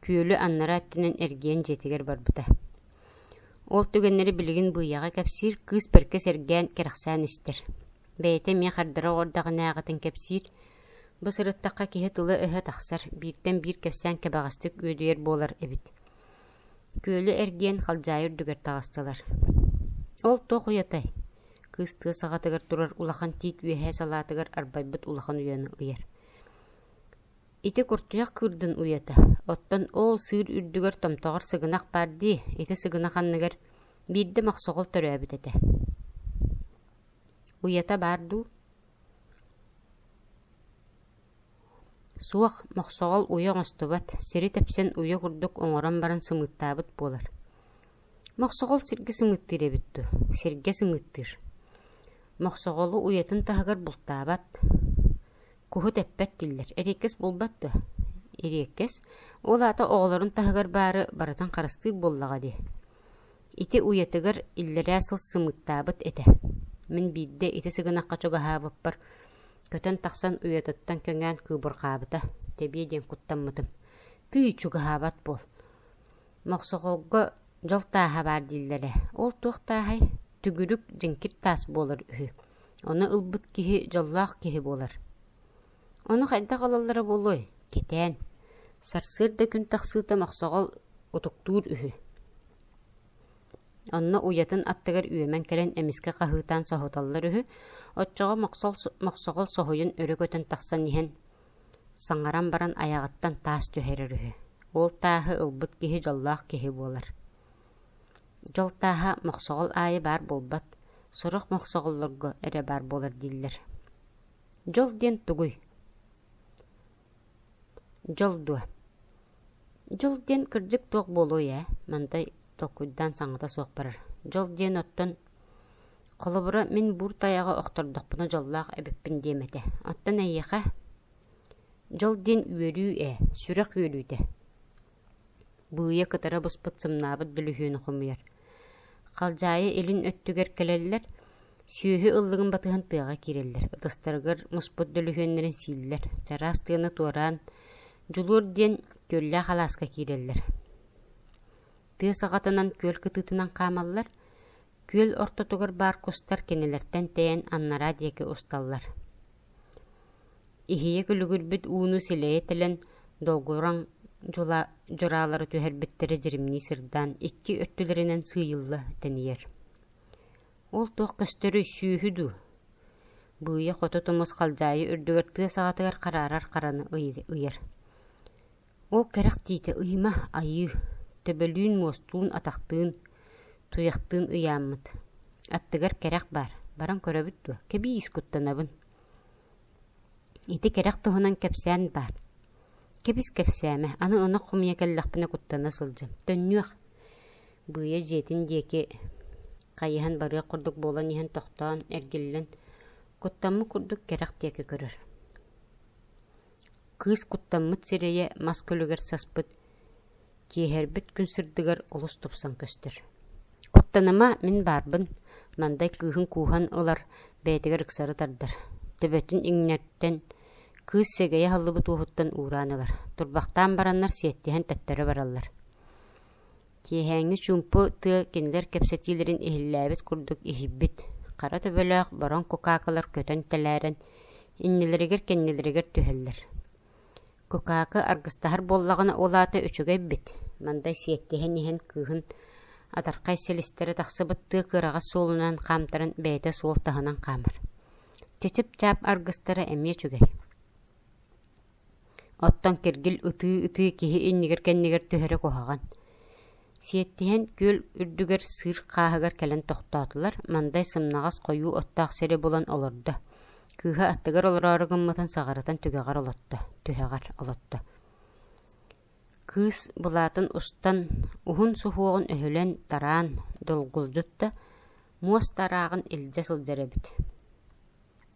күөлү аннараа өттүнэн эргийэн дьиэтигэр барбыта. Ол түгэннэри билигин быыйаҕа кэпсиир, кыыс бэркэ сэргээн, кэрэхсээн истэр. Бэйэтэ эмиэ хардара оҕордоҕунааҕытын кэпсиир. Бу сырыттахха киһи тыла-өһө тахсар, бииртэн биир кэпсээн кэбэҕэстик үөдүйэр буолар эбит. Күөлү эргийэн халдьаайы үрдүгэр таҕыстылар. Ол туох уйатай? Кыыс тыа саҕатыгар турар улахан тиит үөһээ салаатыгар арбайбыт улахан уйаны ыйар. Ити куртуйах кыырдын уйата, оттон ол сыыр үрдүгэр томтоҕор сыгынах баар дии, ити сыгынах анныгар биирдэ мохсоҕол төрөөбүт этэ. Уйата баар дуу? Суох, мохсоҕол уйа оҥостубат, сири тэпсэн уйа курдук оҥорон баран сымыыттаабыт буолар. Мохсоҕол сиргэ сымыыттыыр эбит дуу? Сиргэ сымыыттыыр. Мохсоҕолу уйатын таһыгар бултаабат, Куһу тэппэт дииллэр, эриэккэс буолбат дуо? Эриэккэс, ол аата оҕолорун таһыгар баары барытын харыстыыр буоллаҕа дии. Ити уйатыгар иллэрээ сыл сымыыттаабыт этэ. Мин биирдэ ити сыгынахха чугаһаабыппар көтөн тахсан уйатыттан көҥөөн кыыбырҕаабыта, тэбиэ диэн куттаммытым. Тыый, чугаһаабат буол. Мохсоҕолго дьол тааһа баар дииллэрэ. Ол туох тааһай? Түгүрүк, дьэҥкир таас буолар үһү. Ону ылбыт киһи дьоллоох киһи буолар. Ону хайдах ылаллара буолуой? Кэтээн. Сарсыарда күн тахсыыта Мохсоҕол утуктуур үһү. Онно уйатын аттыгар үөмэн кэлэн эмискэ хаһыытаан соһуталлар үһү, оччоҕо Мохсоҕол соһуйан өрө көтөн тахсан иһэн саҥаран баран айаҕыттан таас түһэрэр үһү. Ол тааһы ылбыт киһи дьоллоох киһи буолар. Дьол тааһа мохсоҕол аайы баар буолбат, сорох мохсоҕоллорго эрэ баар буолар дииллэр. Дьол диэн тугуй? Дьол дуо? Дьол диэн кырдьык туох буолуой ээ? Мантай толкуйдаан саҥата суох барар. Дьол диэн оттон холобура мин буур тайаҕы охтордохпуна дьоллоох эбиппин диэм этэ. Оттон эйиэхэ дьол диэн үөрүү ээ, сүрэх үөрүүтэ. Быыйа кытара буспут сымнаабыт дөлүһүөнү хомуйар. Халдьаайы илин өттүгэр кэлэллэр, сүөһү ыллыгын батыһан тыаҕа киирэллэр, ытыстарыгар муспут дөлүһүөннэрин сииллэр, чараас тыаны туораан Дьулуур диэн күөллээх алааска киирэллэр. Тыа саҕатынан күөл кытыытынан хаамаллар, күөл ортотугар баар кустар кинилэртэн тэйэн аннараа диэки усталлар. Иһийэ күлүгүрбүт ууну силэйэ тэлэн долгураҥ дьураалары түһэрбиттэрэ дьиримнии сырдаан икки өттүлэринэн сыыйылла тэнийэр. Ол туох көстөрүй сүөһү дуу? Быыйа хоту тумус халдьаайы үрдүгэр тыа саҕатыгар хараарар хараны ыйар. Ол кэрэх тиитэ ыйыма айыы, төбөлүүн, муостуун, атахтыын, туйахтыын ыйааммыт. Аттыгар кэрэх баар, баран көрөбүт дуо? Кэбиис куттанабын. Ити кэрэх туһунан кэпсээн баар. Кэбис кэпсээмэ, аны ынах хомуйа кэллэхпинэ куттана сылдьам. Төннүөх. Быыйа дьиэтин диэки хайыһан барыах курдук буолан иһэн тохтоон, эргиллэн, куттаммыт курдук кэрэх диэки көрөр. Кыыс куттаммыт сирэйэ мас көлүгэр саспыт, киэһэрбит күн сырдыгар олус тупсан көстөр. «Куттаныма, мин баарбын», Мандай кыыһын кууһан ылар, бэйэтигэр ыксары тардар. Төбөтүн иҥнэртэн, кыыс сэгэйэ аһыллыбыт уоһуттан уураан ылар. Турбахтаан бараннар сиэттиһэн төттөрү бараллар. Киэһээҥҥи чуумпу тыа кинилэр кэпсэтиилэрин иһиллээбит курдук иһийбит, хара төбөлөөх бороҥ кукаакылар көтөн тэлээрэн, иннилэригэр-кэннилэригэр түһэллэр. Кукаакы аргыстаһар буоллаҕына ол аата үчүгэй эбит, Мандай сиэттиһэн иһэн кыыһын атархай силистэрэ тахсыбыт тыа кыараҕас суолунан хаамтаран бэйэтэ суол таһынан хаамар. Чычып-чаап аргыстара эмиэ үчүгэй. Оттон киргил ытыы-ытыы киһи иннигэр-кэннигэр түһэрэ куһаҕан. Сиэттиһэн күөл үрдүгэр сыыр хааһыгар кэлэн тохтоотулар, Мандай сымнаҕас хойуу оттоох сири булан олордо. Кыыһа аттыгар олороору гыммытын саҕарытан түгэҕэр олотто, түһэҕэр олотто. Кыыс былаатын устан, уһун суһуоҕун өһүлэн тараан долгулдьутта, муос тарааҕын илдьэ сылдьар эбит.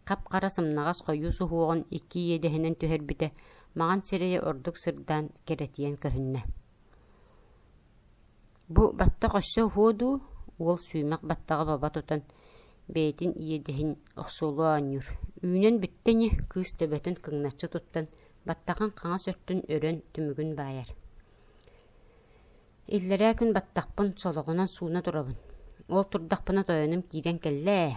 Хап-хара сымнаҕас хойуу суһуоҕун икки иэдэһинэн түһэрбитэ маҥан сирэйэ ордук сырдаан кэрэтийэн көһүннэ. Бу баттах өссө уһуо дуу, уол сүүмэх баттаҕы баба тутан бэйэтин иэдэһин охсуолуу оонньуур. Үүнэн бүттэ ини, кыыс төбөтүн кыҥначчы туттан, баттаҕын хаҥас өттүн өрөн түмүгүн баайар. Иллэрээ күн баттахпын солоҕунан сууна турабын. Ол турдахпына тойонум киирэн кэллэ ээ,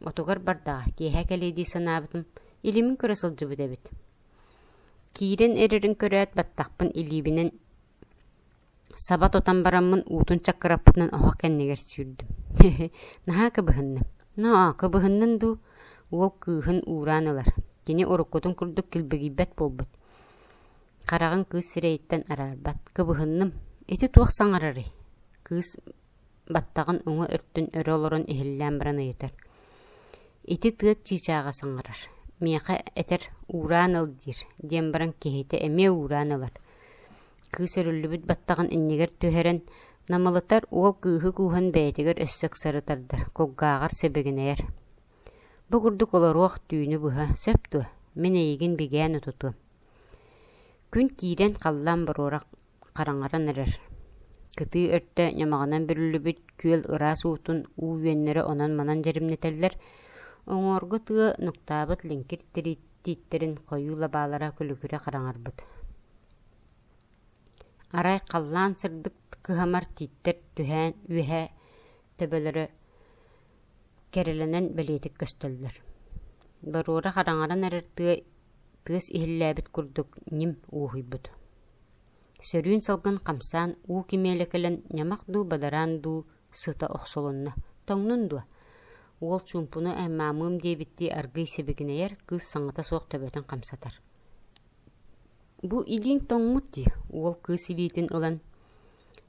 отугар бардаҕа, киэһэ кэлиэ дии санаабытым, илимин көрө сылдьыбыт эбит. Киирэн эрэрин көрөөт баттахпын илиибинэн саба тутан бараммын уутун чаккыраппытынан оһох кэннигэр сүүрдүм. Наһаа кыбыһынным. Ноо, кыбыһыннын дуу? Уол кыыһын уураан ылар. Кини уруккутун курдук килбигийбэт буолбут. Хараҕын кыыс сирэйиттэн араарбат. Кыбыһынным. Ити туох саҥарарый? Кыыс баттаҕын уҥа өртүн өрө олорон иһиллээн баран ыйытар. Ити тыат чыычааҕа саҥарар. Миэхэ этэр уураан ыл диир, диэн баран киһитэ эмиэ уураан ылар. Кыыс өрүллүбүт баттаҕын иннигэр түһэрэн, намылытар уол кыыһы кууһан бэйэтигэр өссө ыксары тардар, кулгааҕар сибигинэйэр. Бу курдук олоруох түүнү быһа сөп дуо? Мин эйигин бигээн утутуом. Күн киирэн халлаан боруора хараҥаран эрэр. Кытыы өртө ньамаҕынан бүрүллүбүт күөл ыраас уутун уу үөннэрэ онон-манан дьэримнэтэллэр, уҥуоргу тыа нуктаабыт лиҥкир тииттэрин хойуу лабаалара күлүгүрэ хараҥарбыт. Арай халлаан сырдык кыһамар тииттэр түһээн үөһэ төбөлөрө кэрэлэнэн бэлиэтик көстөллөр. Боруора хараҥаран эрэр тыа тыас иһиллээбит курдук ньим уоһуйбут. Сөрүүн салгын хамсаан, уу кимиэлэ кэлэн ньамах дуу, бадараан дуу сыта охсулунна. Тоҥнун дуо? Уол чуумпуну аймаамыым диэбиттии аргыый сибигинэйэр, кыыс саҥата суох төбөтүн хамсатар. Бу илииҥ тоҥмут дии, уол кыыс илиитин ылан,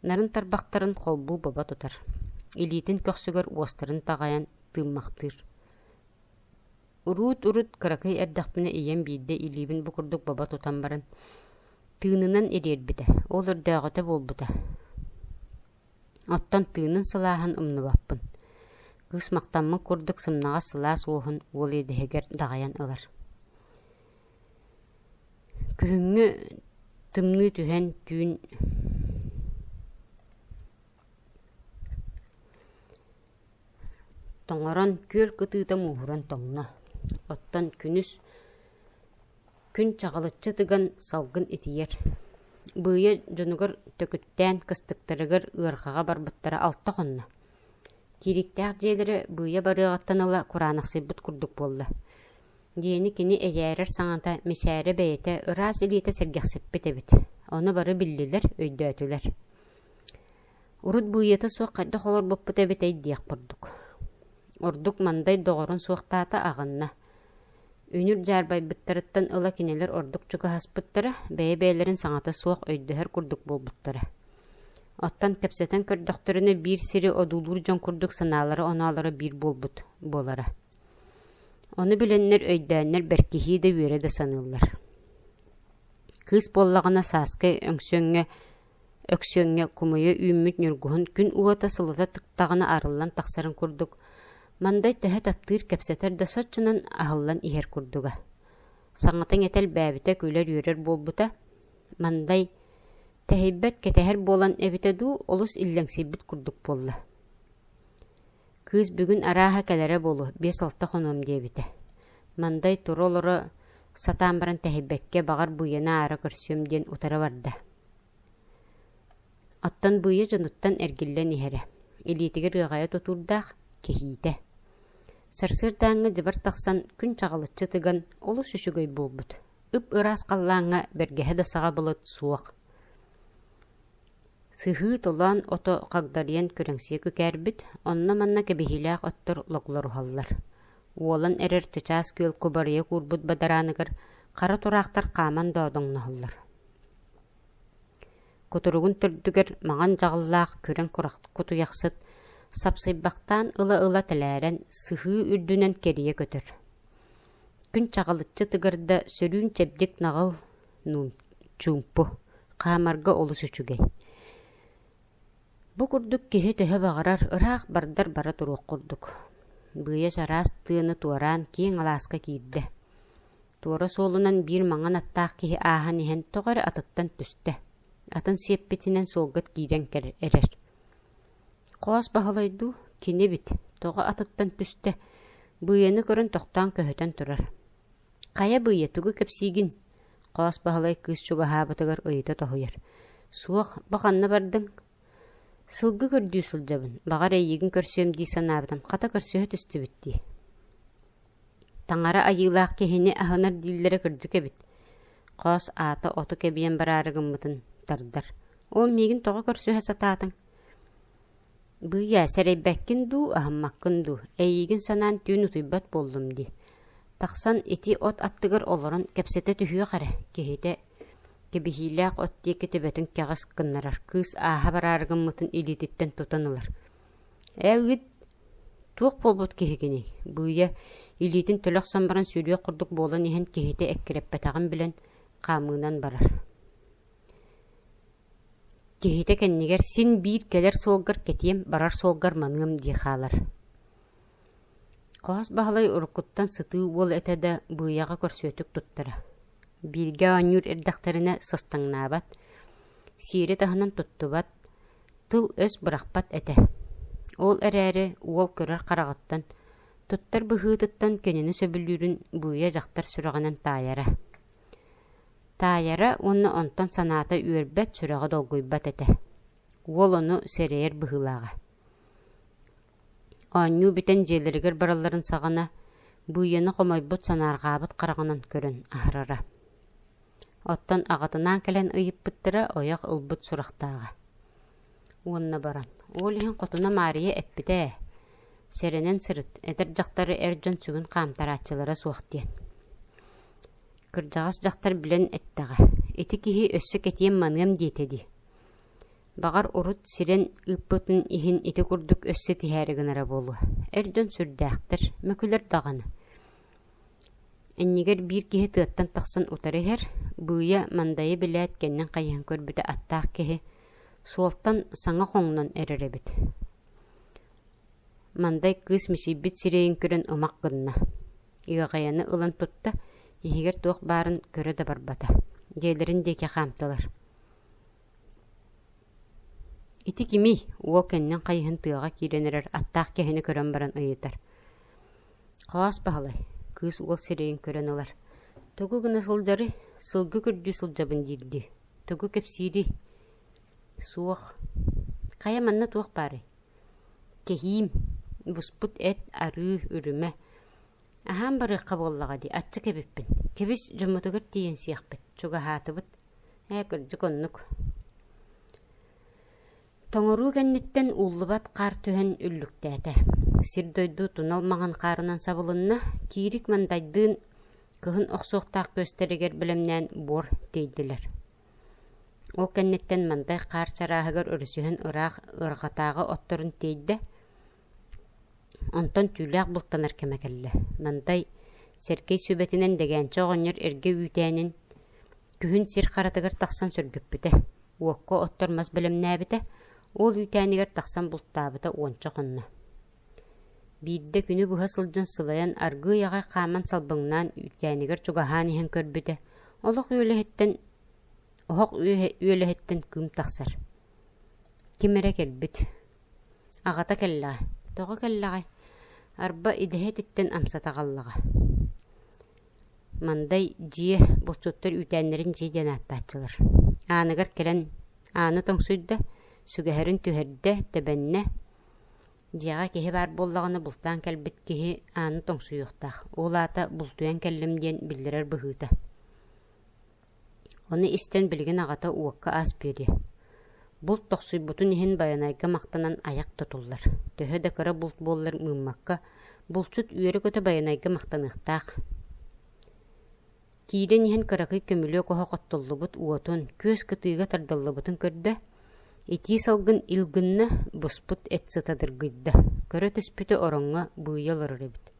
нарын тарбахтарын холбуу баба тутар. Илиитин көхсүгэр уостарын таҕайан тыыммахтыыр. Уруут-урут кыракый эрдэхпинэ ийэм биирдэ илиибин бу курдук баба тутан баран, тыынынан ириэрбитэ, ол өрдөөҕүтэ буолбута. Оттон тыынын сылааһын умнубаппын. Кыыс махтаммыт курдук сымнаҕас сылаас уоһун уол иэдэһигэр даҕайан ылар. Күһүҥҥү тымныы түһэн түүн тоҥорон күөл кытыыта мууһуран тоҥно. Оттон күнүс күн чаҕылыччы тыган салгын итийэр. Быыйа дьонугар төкүттээн кыстыктарыгар ыарҕаҕа барбыттара алта хонно. Киириктээх дьиэлэрэ быыйа барыаҕыттан ыла кураанахсыйбыт курдук буолла. Диэни кини эйээрэр саҥата, мичээрэ бэйэтэ ыраас илиитэ сэргэхсиппит эбит. Ону бары биллилэр, өйдөөтүлэр. Урут быыйата суох хайдах олорбуппут эбитэй диэх курдук. Ордук Мандай доҕорун суохтаата аҕынна. Үнүр дьаарбайбыттарыттан ыла кинилэр ордук чугаһаспыттара, бэйэ-бэйэлэрин саҥата суох өйдөһөр курдук буолбуттара. Оттон кэпсэтэн көрдөхтөрүнэ биир сири одуулуур дьон курдук санаалара-оноолоро биир буолбут буолара. Ону билэннэр, өйдөөннөр бэркиһии да үөрэ да саныыллар. Кыыс буоллаҕына сааскы өҥсөҥҥө Өксүөҥҥэ кумуйа үүммүт ньургуһун күн уота сылыта тыктаҕына арыллан тахсарын курдук, Мандай төһө таптыыр кэпсэтэр да соччонон аһыллан иһэр курдуга. Саҥата-иҥэтэ элбээбитэ, күлэр-үөрэр буолбута. Мандай тэһийбэт кэтэһэр буолан эбитэ дуу, олус иллэҥсийбит курдук буолла. Кыыс бүгүн арааһа кэлэрэ буолуо, биэс-алта хонуом диэбитэ. Мандай тура-олоро сатаан баран тэһийбэккэ, баҕар быйаны аара көрсүөм диэн утары барда. Оттон быйа дьонуттан эргиллэн иһэрэ, илиитигэр ыаҕайа тутуурдаах, кэһиитэ. Сарсыардааҥҥы дьыбар тахсан, күн чаҕылыччы тыган, олус үчүгэй буолбут. Ып-ыраас халлааҥҥа бэргэһэ да саҕа былыт суох. Сыһыы толоон ото хагдарыйан күрэҥсийэ күкээрбит, онно-манна кэбиһиилээх оттор логлоруһаллар. Уолан эрэр чычаас күөл кубарыйа куурбут бадарааныгар хара тураахтар хааман доодоҥноһоллор. Кутуругун төрдүгэр маҥан дьаҕыллаах күрэҥ кутуйахсыт сапсыйбахтаан ыла-ыла тэлээрэн сыһыы үрдүнэн кэрийэ көтөр. Күн чаҕылыччы тыгар да сөрүүн чэбдик наҕыл чуумпу, хаамарга олус үчүгэй. Бу курдук киһи төһө баҕарар ыраах бардар бара туруох курдук. Быйа чараас тыаны туораан киэҥ алааска киирдэ. Туора суолунан биир маҥан аттаах киһи ааһан иһэн тоҕо эрэ атыттан түстэ. Атын сиэппитинэн суолга киирэн эрэр. Хоос Баһылай дуу, кини эбит, тоҕо атыттан түстэ, Быйаны көрөн тохтоон көһүтэн турар. Хайа быйа, тугу кэпсиигин? Хоос Баһылай кыыс чугаһаабытыгар ыйыта тоһуйар. Суох, бу ханна бардыҥ? Сылгы көрдүү сылдьабын, баҕар эйигин көрсүөм дии санаабытым, хата көрсүһэ түстүбүт дии. Таҥара айыылаах киһини аһынар дииллэрэ кырдьык эбит. Хоос аата оту кэбийэн бараары гыммытын тардар. Ол миигин тоҕо көрсүһэ сатаатыҥ? Быйа, сэрэйбэккин дуу, аһыммаккын дуу, эйиигин санаан түүн утуйбат буоллум дии. Тахсан ити от аттыгар олорон кэпсэтэ түһүөх эрэ, киһитэ кэбиһиилээх от диэки төбөтүн кэҕис гыннарар, кыыс ааһа бараары гыммытын илиититтэн тутан ылар. Ээ ыыт, туох буолбут киһигиний? Быйа илиитин төлө охсон баран сүүрүөх курдук буолан иһэн киһитэ эккирэппэтэҕин билэн хаамыынан барар. Киһитэ кэннигэр син биир кэлэр суолгар кэтиэм, барар суолгар маныам дии хаалар. Хоос Баһылай уруккуттан сытыы уол этэ да, быйаҕа көрсүөтүк туттара. Бииргэ оонньуур эрдэхтэринэ сыстаҥнаабат, сиэри таһынан туттубат, тыл-өс бырахпат этэ. Ол эрээри уол көрөр хараҕыттан, туттар быһыытыттан кинини сөбүлүүрүн быйа дьахтар сүрэҕинэн таайара. Таайара уонна онтон санаата үөрбэт, сүрэҕэ долгуйбат этэ. Уол ону сэрэйэр быһыылааҕа. Оонньуу бүтэн дьиэлэригэр баралларын саҕана, Быйаны хомойбут, санаарҕаабыт хараҕынан көрөн аһарара. Оттон аҕатынаан кэлэн ыйыппыттара ойох ылбыт сурахтааҕа. Уонна баран, ол иһин хотуна Маарыйа эппитэ ээ, сэрэнэн сырыт, эдэр дьахтары эр дьон сүгүн хаамтарааччылара суох диэн. Кырдьаҕас дьахтар билэн эттэҕэ, ити киһи өссө кэтиэм-маныам диэтэ дии. Баҕар урут сирэн ыыппытын иһин ити курдук өссө тиһээри гынара буолуо. Эр дьон сүрдээхтэр, мөкүлэр даҕаны. Иннигэр биир киһи тыаттан тахсан утары иһэр, быыйа мандайы билээт кэннин хайыһан көрбүтэ аттаах киһи суолтан саҥа хоҥнон эрэр эбит. Мандай кыыс мичийбит сирэйин көрөн ымах гынна. Ыаҕайаны ылан тутта, иһигэр туох баарын көрө да барбата. Дьиэлэрин диэки хаамтылар. Ити кимий? Уол кэннин хайыһан тыаҕа киирэн эрэр аттаах киһини көрөн баран ыйытар. Хоос Баһылай, кыыс уол сирэйин көрөн ылар. Тугу гына сылдьарый? Сылгы көрдүү сылдьабын диирдии. Тугу кэпсиирий? Суох. Хайа манна туох баарый? Кэһиим, буспут эт, арыы, үрүмэ. Аһаан барыахха буоллаҕа дии, аччык эбиппин. Кэбис, дьоммутугар тиийэн сиэхпит. Чугаһаатыбыт. Ээ, кырдьык оннук. Тоҥоруу кэнниттэн ууллубат хаар түһэн үллүктээтэ. Сир-дойду тунал маҥан хаарынан сабылынна, Киирик Мандайдыын кыһын охсуохтаах күөстэригэр бэлэмнээн буор тиэйдилэр. Ол кэнниттэн Мандай хаар чарааһыгар өрүсүһэн ыраах ыарҕатааҕы отторун тиэйдэ. Онтон түүлээх бултанар кэмэ кэллэ. Мандай Сэргэй сүбэтинэн Дэгээнчэ оҕонньор эргэ үүтээнин күһүн сир харатыгар тахсан сөргүппүтэ. Уокка оттор мас бэлэмнээбитэ, уол үүтээнигэр тахсан бултаабыта уонча хонно. Биирдэ күнү быһа сылдьан сылайан аргыый аҕай хааман салбыҥнаан үүтээнигэр чугаһаан иһэн көрбүтэ, олох үөлэһиттэн оһох үөлэһиттэн кыым тахсар. Ким эрэ кэлбит. Аҕата кэллэҕэ. Тоҕо кэллэҕэй? Арба идэһэ этиттэн амсата аҕаллаҕа. Мандай дьиэ, булчуттар үүтээннэрин дьиэ диэн ааттааччылар. Ааныгар кэлэн ааны тоҥсуйда, сүгэһэрин түһэрдэ, тэбэннэ. Дьиэҕэ киһи баар буоллаҕына бултаан кэлбит киһи ааны тоҥсуйуохтаах, ол аата бултуйан кэллим диэн биллэрэр быһыыта. Ону истэн билигин аҕата уокка ас биэриэ. Булт тохсуйбутун иһин Байанайга махтанан айах тутуллар. Төһө да кыра булт буоллар мыыммакка, булчут үөрэ-көтө Байанайга махтаныахтаах. Киирэн иһэн кыракый көмүлүөк оһох оттуллубут уотун, күөс кытыыга тардыллыбытын көрдө. Итии салгын ил гынна, буспут эт сыта дыргыйда. Көрө түспүтэ ороҥҥо быыйа олорор эбит.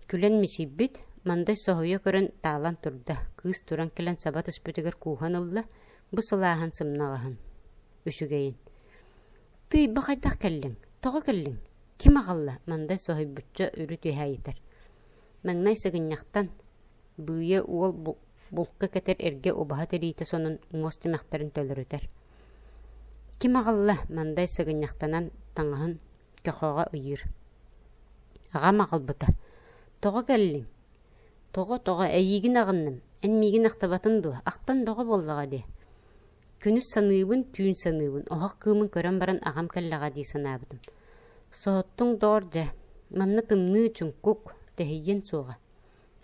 Күлэн мичийбит, Мандай соһуйа көрөн таалан турда, кыыс туран кэлэн саба түспүтүгэр кууһан ылла, бу сылааһын сымнаҕаһын, үчүгэйин. «Тыый, бу хайдах кэллиҥ? Тоҕо кэллиҥ? Ким аҕалла?» Мандай соһуйбучча үрүт үөһэ ыйытар. Маҥнай сыгынньахтан, быыйа уол булка кэтэр эргэ убаһа тириитэ сонун муос тимэхтэрин төлөрүтэр. «Ким аҕалла?» Мандай сыгынньахтанан таҥаһын көхөҕө ыйыыр. Аҕам аҕалбыта: «Тоҕо кэллиҥ?» «Тоҕо-тоҕо, эйиигин аҕынным, эн миигин ахтыбатын дуо, ахтан бөҕө буоллаҕа дии. Күнүс саныыбын, түүн саныыбын, оһох кыымын көрөн баран аҕам кэллэҕэ дии санаабытым. Соһуттуҥ доҕор дьэ, манна тымныы, чуҥкук, тэһийиэн суоҕа.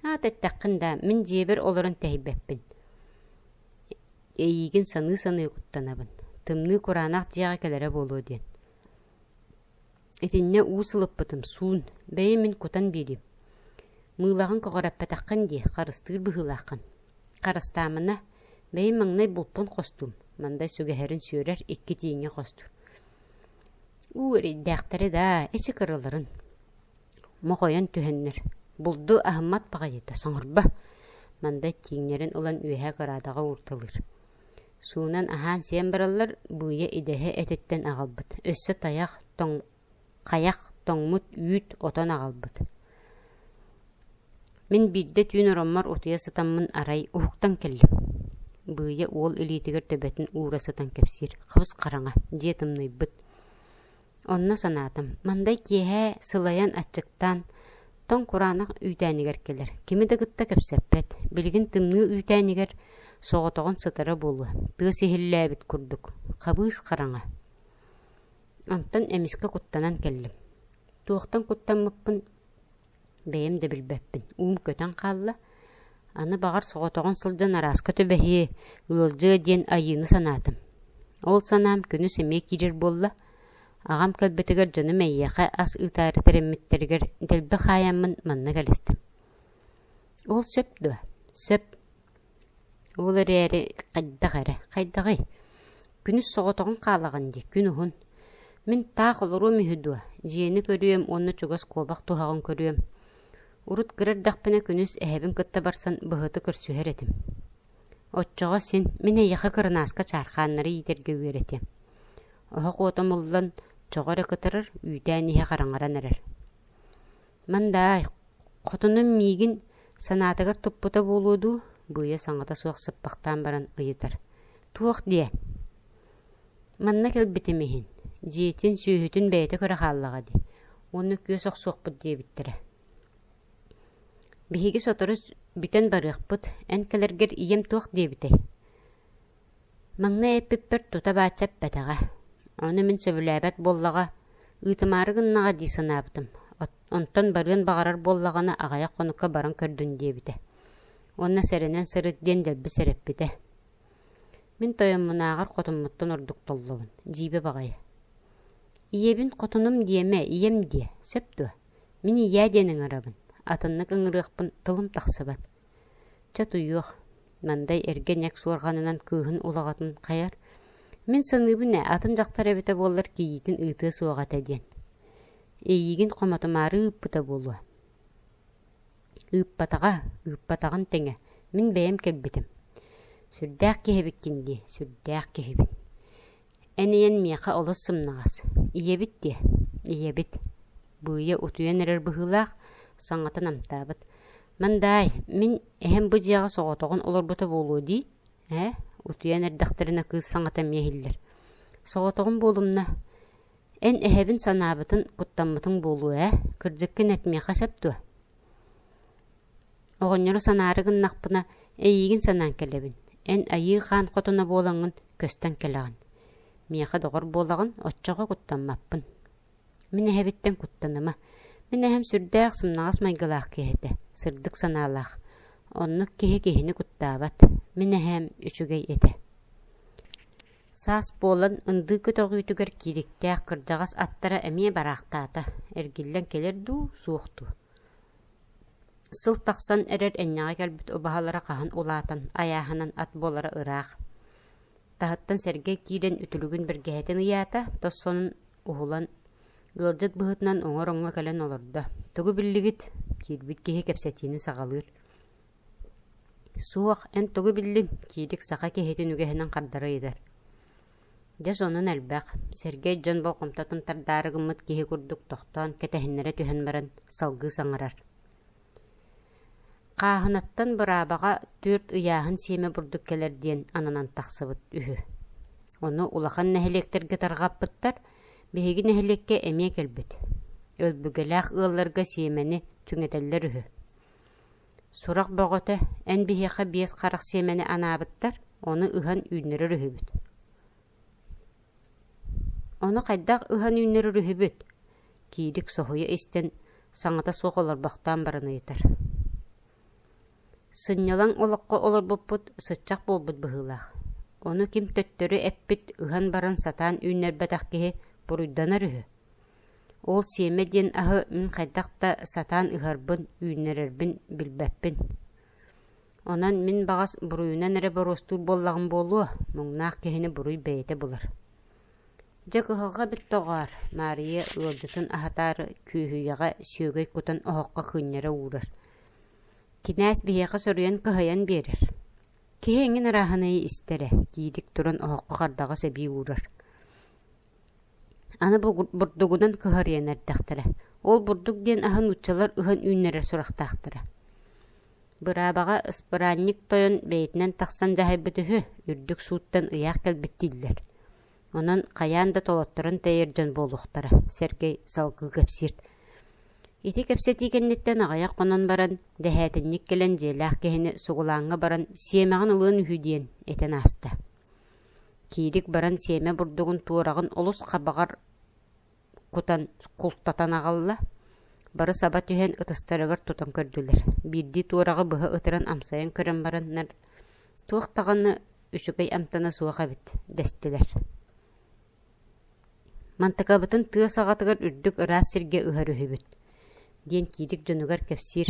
Аат эттэххин даа, мин дьиэбэр олорон тэһийбэппин. Эйиигин саныы-саныы куттанабын, тымныы кураанах дьиэҕэ кэлэрэ буолуо диэн. Итиннэ уу сылыппытым, суун, бэйи мин кутан биэриим. Мыылаҕын көҕүрэппэтэххин дии, харыстыыр быһыылааххын. Харыстаамына, бэйи маҥнай булпун хостуум, Мандай сүгэһэрин сүөрэр, икки тииҥҥэ хостуур. Уу эрэйдээхтэри даа, эчи кыраларын. Мохойон түһэннэр, булду аһыммат баҕайыта, соҥорбо. Мандай тииҥнэрин ылан үөһэ кыраадаҕа уурталыыр. Суунан аһаан-сиэн бараллар, быыйа идэһэ этиттэн аҕалбыт, өссө тайах, тоҥ, хайах, тоҥмут үүт, отон аҕалбыт. Мин биирдэ түүн ороммор утуйа сытаммын арай уһуктан кэллим. Быыйа уол илиитигэр төбөтүн уура сытан кэпсиир, хабыс-хараҥа, дьиэ тымныйбыт. Онно санаатым, Мандай киэһэ сылайан аччыктаан, тоҥ кураанах үүтээнигэр кэлэр, кими да кытта кэпсэппэт, билигин тымныы үүтээнигэр соҕотоҕун сытара буолуо, тыас иһиллээбит курдук, хабыыс хараҥа. Онтон эмискэ куттанан кэллим. Туохтан куттаммыппын бэйэм да билбэппин, уум көтөн хаалла. Аны баҕар соҕотоҕун сылдьан арааска түбэһиэ, ыалдьыа диэн айыыны санаатым. Ол санаам күнүс эмиэ киирэр буолла. Аҕам кэлбитигэр дьонум эйиэхэ ас ыытаары тэриммиттэригэр дэлби хаайаммын манна кэлистим. Ол сөп дуо? Сөп. Ол эрээри хайдах эрэ, хайдаҕый? Күнүс соҕотоҕун хаалаҕын дии, күн уһун. Мин таах олоруом үһү дуо? Дьиэни көрүөм уонна чугас куобах туһаҕын көрүөм. Урут кыра эрдэхпинэ күнүс эһэбин кытта барсан быһыты көрсүһэр этим. Оччоҕо син мин эйиэхэ кырынааска чаархааннары иитэргэ үөрэтиэм. Оһох уота умуллан, чоҕо эрэ кытарар, үүтээн иһэ хараҥаран эрэр. Мандаай, хотунум миигин санаатыгар туппута буолуо дуу, Быйа саҥата суох сыппахтаан баран ыйытар. Туох диэ? Манна кэлбитим иһин, дьиэтин, сүөһүтүн бэйэтэ көрө хааллаҕа дии, уонна күөс охсуохпут диэбиттэрэ. Биһиги сотору бүтэн барыахпыт, эн кэлэргэр ийэм туох диэбитэй? Маҥнай эппиппэр тута баачча эппэтэҕэ, ону мин сөбүлээбэт буоллаҕа, ыытымаары гыннаҕа дии санаабытым, онтон барыан баҕарар буоллаҕына аҕыйах хонукка баран көрдүн диэбитэ уонна сэрэнэн сырыт диэн дэлби сэрэппитэ. Мин тойоммунааҕар хотуммуттан ордук толлобун, дьиибэ баҕайы. Ийэбин хотунум диэмэ, ийэм диэ, сөп дуо? Мин ийээ диэн ыҥырабын, атыннык ыҥырыахпын тылым тахсыбат. Чэ утуйуох, Мандай эргэ нэк суорҕанынан кыыһын улаҕатын хайар. Мин саныыбын ээ, атын дьахтар эбитэ буоллар кийиитин ыытыа суоҕа этэ диэн. Эйиигин хомотумаары ыыппыта буолуо. Ыыппатаҕа, ыыппатаҕын тэҥэ, мин бэйэм кэлбитим. Сүрдээх киһи эбиккин дии, сүрдээх киһибин. Эн ийэн миэхэ олус сымнаҕас. Ийэбит диэ, ийэбит. Быыйа утуйан эрэр быһыылаах, саҥата намтаабыт. Мандаай, мин эһэм бу дьиэҕэ соҕотоҕун олорбута буолуо дии, ээ, утуйан эрдэхтэринэ кыыс саҥата эмиэ иһиллэр. Соҕотоҕун буолумна. Эн эһэбин санаабытын, куттаммытыҥ буолуо ээ, кырдьыккын эт миэхэ сөп дуо? Оҕонньору санаары гыннахпына, эйиигин санаан кэлэбин. Эн айыы хаан хотуна буолаҥҥын көстөн кэлэҕин. Миэхэ доҕор буолаҕын, оччоҕо куттаммаппын. Мин эһэбиттэн куттаныма. Мин эһэм сүрдээх сымнаҕас майгылаах киһи этэ, сырдык санаалаах. Оннук киһи киһини куттаабат. Мин эһээм үчүгэй этэ. Саас буолан ындыы көтөҕүүтүгэр киириктээх кырдьаҕас аттара эмиэ бараахтаата, эргиллэн кэлэр дуу, суох дуу. Сыл тахсан эрэр энньэҕэ кэлбит убаһалара хаһан улаатан, айааһанан ат буолара ыраах. Таһыттан Сэргэй киирэн үтүлүгүн бэргэһэтин ыйаата, тос сонун уһулан, ыалдьыт быһыытынан оҥор-оҥо кэлэн олордо. «Тугу биллигит?» Киирбит киһи кэпсэтиини саҕалыыр. «Суох, эн тугу биллиҥ?» Киирик саха киһитин үгэһинэн хардары ыйытар. Дьэ сонун элбэх, Сэргэй дьон болҕомтотун тардаары гыммыт киһи курдук тохтоон кэтэһиннэрэ түһэн баран салгыы саҥарар. Хааһынаттан быраабаҕа түөрт ыйааһын сиэмэ бурдук кэлэр диэн ананан тахсыбыт үһү. Ону улахан нэһилиэктэргэ тарҕаппыттар, биһиги нэһилиэккэ эмиэ кэлбит. Өлбүгэлээх ыалларга сиэмэни түҥэтэллэр үһү. Сурах бөҕөтө, эн биһиэхэ биэс харах сиэмэни анаабыттар, ону ыһан үүннэрэр үһүбүт. Ону хайдах ыһан үүннэрэр үһүбүт? Киирик соһуйа истэн, саҥата суох олорбохтоон баран ыйытар. Сынньалаҥ олоххо олорбуппут сыччах буолбут быһыылаах. Ону ким төттөрү эппит ыһан баран сатаан үүннэрбэтэх киһи буруйданар үһү. Ол сиэмэ диэн аһы мин хайдах да сатаан ыһарбын, үүннэрэрбин билбэппин. Онон мин баҕас буруйунан эрэ боруостуур буоллаҕым буолуо, муҥнаах киһини буруй бэйэтэ булар. Дьэ кыһалҕа эбит доҕоор, Маарыйа ыалдьытын аһатаары күөһүйэҕэ сүөгэй кутан оһоххо кыынньара уурар. Кинээс биһиэхэ соруйан кыһайан биэрэр. Киһи эҥин арааһынайы истэрэ, киирик туран оһоххо хардаҕас эбии уурар. Аны бурдугунан кыһарыйан эрдэхтэрэ. Ол бурдук диэн аһы нууччалар ыһан үүннэрэр сурахтаахтара. Быраабаҕа ыспыраанньык тойон бэйэтинэн тахсан дьаһайбыт үһү, үрдүк сууттан ыйаах кэлбит дииллэр. Онон хайаан да толотторон тэйэр дьон буолуохтара, Сэргэй салгыы кэпсиир. Ити кэпсэтии кэнниттэн аҕыйах хонон баран, дэһээтинньик кэлэн дьиэлээх киһини сугулааҥҥа баран сиэмэҕин ылыан үһү диэн этэн ааста. Киирик баран сиэмэ бурдугун туораҕын олус хабаҕар кутан култатан аҕалла. Бары саба түһэн ытыстарыгар тутан көрдүлэр. Биирдии туораҕы быһа ытыран амсайан көрөн бараннар, туох даҕаны үчүгэй амтана суох эбит дэстилэр. Мантыкабытын тыа саҕатыгар үрдүк ыраас сиргэ ыһар үһүбүт, диэн Киирик дьонугар кэпсиир.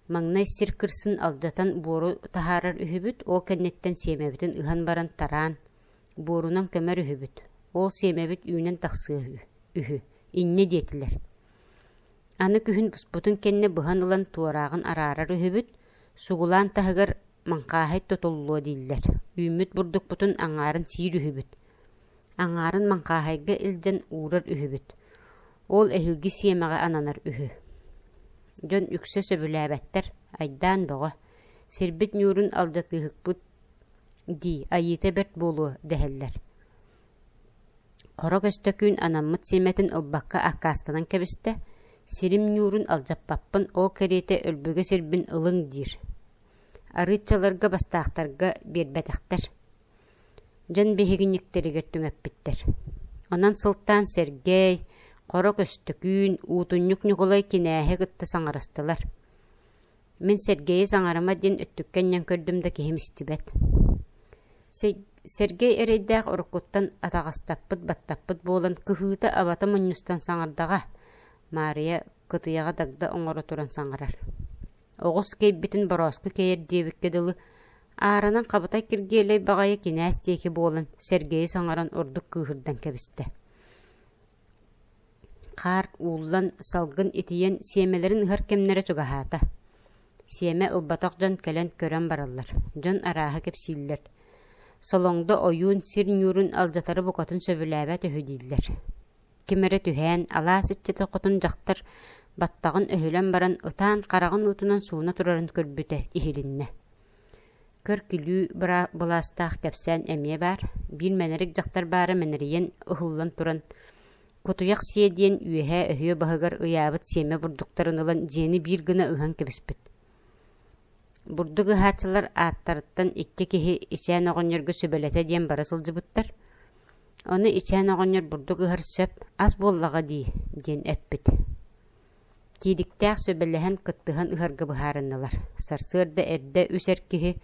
Маҥнай сир кырсын алдьатан буору таһаарар үһүбүт, ол кэнниттэн сиэмэбитин ыһан баран тараан, буорунан көмөр үһүбүт, ол сиэмэбит үүнэн тахсыа үһү, инньэ диэтилэр. Аны күһүн буспутун кэннэ быһан ылан туорааҕын араарар үһүбүт, сугулаан таһыгар маҥхааһай тутуллуо дииллэр, үүммүт бурдукпутун аҥаарын сиир үһүбүт, аҥаарын маҥхааһайга илдьэн уурар үһүбүт, ол эһиги сиэмэҕэ ананар үһү. Дьон үксэ сөбүлээбэттэр, айдаан бөҕө, сирбит ньуурун алдьатыыһыкпыт дии, айыыта бэрт буолуо дэһэллэр. Хоро Көстөкүүн анаммыт сиэмэтин ылбакка аккаастанан кэбистэ, сирим ньуурун алдьаппаппын, ол кэриэтэ өлбүгэ сирбин ылыҥ диир. Арыыччаларга бастаахтарга биэрбэтэхтэр. Дьон биһигинньиктэригэр түҥэппиттэр. Онон сылтаан Сэргэй, Хоро Көстөкүүн, Уутунньук Ньукулай кинээһи кытта саҥарыстылар. Мин Сэргэйи саҥарыма диэн өттүккэ анньан көрдүм да киһим истибэт. Сэргэй эрэйдээх уруккуттан атаҕастаппыт, баттаппыт буолан кыһыыта-абата мунньустан саҥардаҕа, Маарыйа кытыйаҕа дагда оҥоро туран саҥарар. Оҕус кэйбитин борооску кэйэр диэбиккэ дылы, ааранан Хабытай Киргиэлэй баҕайы кинээс диэки буолан Сэргэйи саҥаран ордук кыыһырдан кэбистэ. Хаар ууллан, салгын итийэн сиэмэлэрин ыһар кэмнэрэ чугаһаата. Сиэмэ ылбатах дьон кэлэн көрөн бараллар, дьон арааһы кэпсииллэр. Солоҥдо ойуун сир ньуурун алдьатары букатын сөбүлээбэт үһү дииллэр. Ким эрэ түһээн, алаас иччитэ хотун дьахтар баттаҕын өһүлэн баран ытаан хараҕын уутунан сууна турарын көрбүтэ иһилиннэ. Көр-күлүү былаастаах кэпсээн эмиэ баар, биир мэнэрик дьахтар баара мэнэрийэн ыһыллан туран, кутуйах сиэ диэн үөһээ өһүө баһыгар ыйаабыт сиэмэ бурдуктарын ылан дьиэни биир гына ыһан кэбиспит. Бурдук ыһааччылар ааттарыттан икки киһи ичээн оҕонньорго сүбэлэтэ диэн бара сылдьыбыттар. Ону ичээн оҕонньор бурдук ыһар сөп, ас буоллаҕа дии диэн эппит. Киириктээх сүбэлэһэн кыттыһан ыһарга быһаарыннылар. Сарсыарда эрдэ үс эр киһи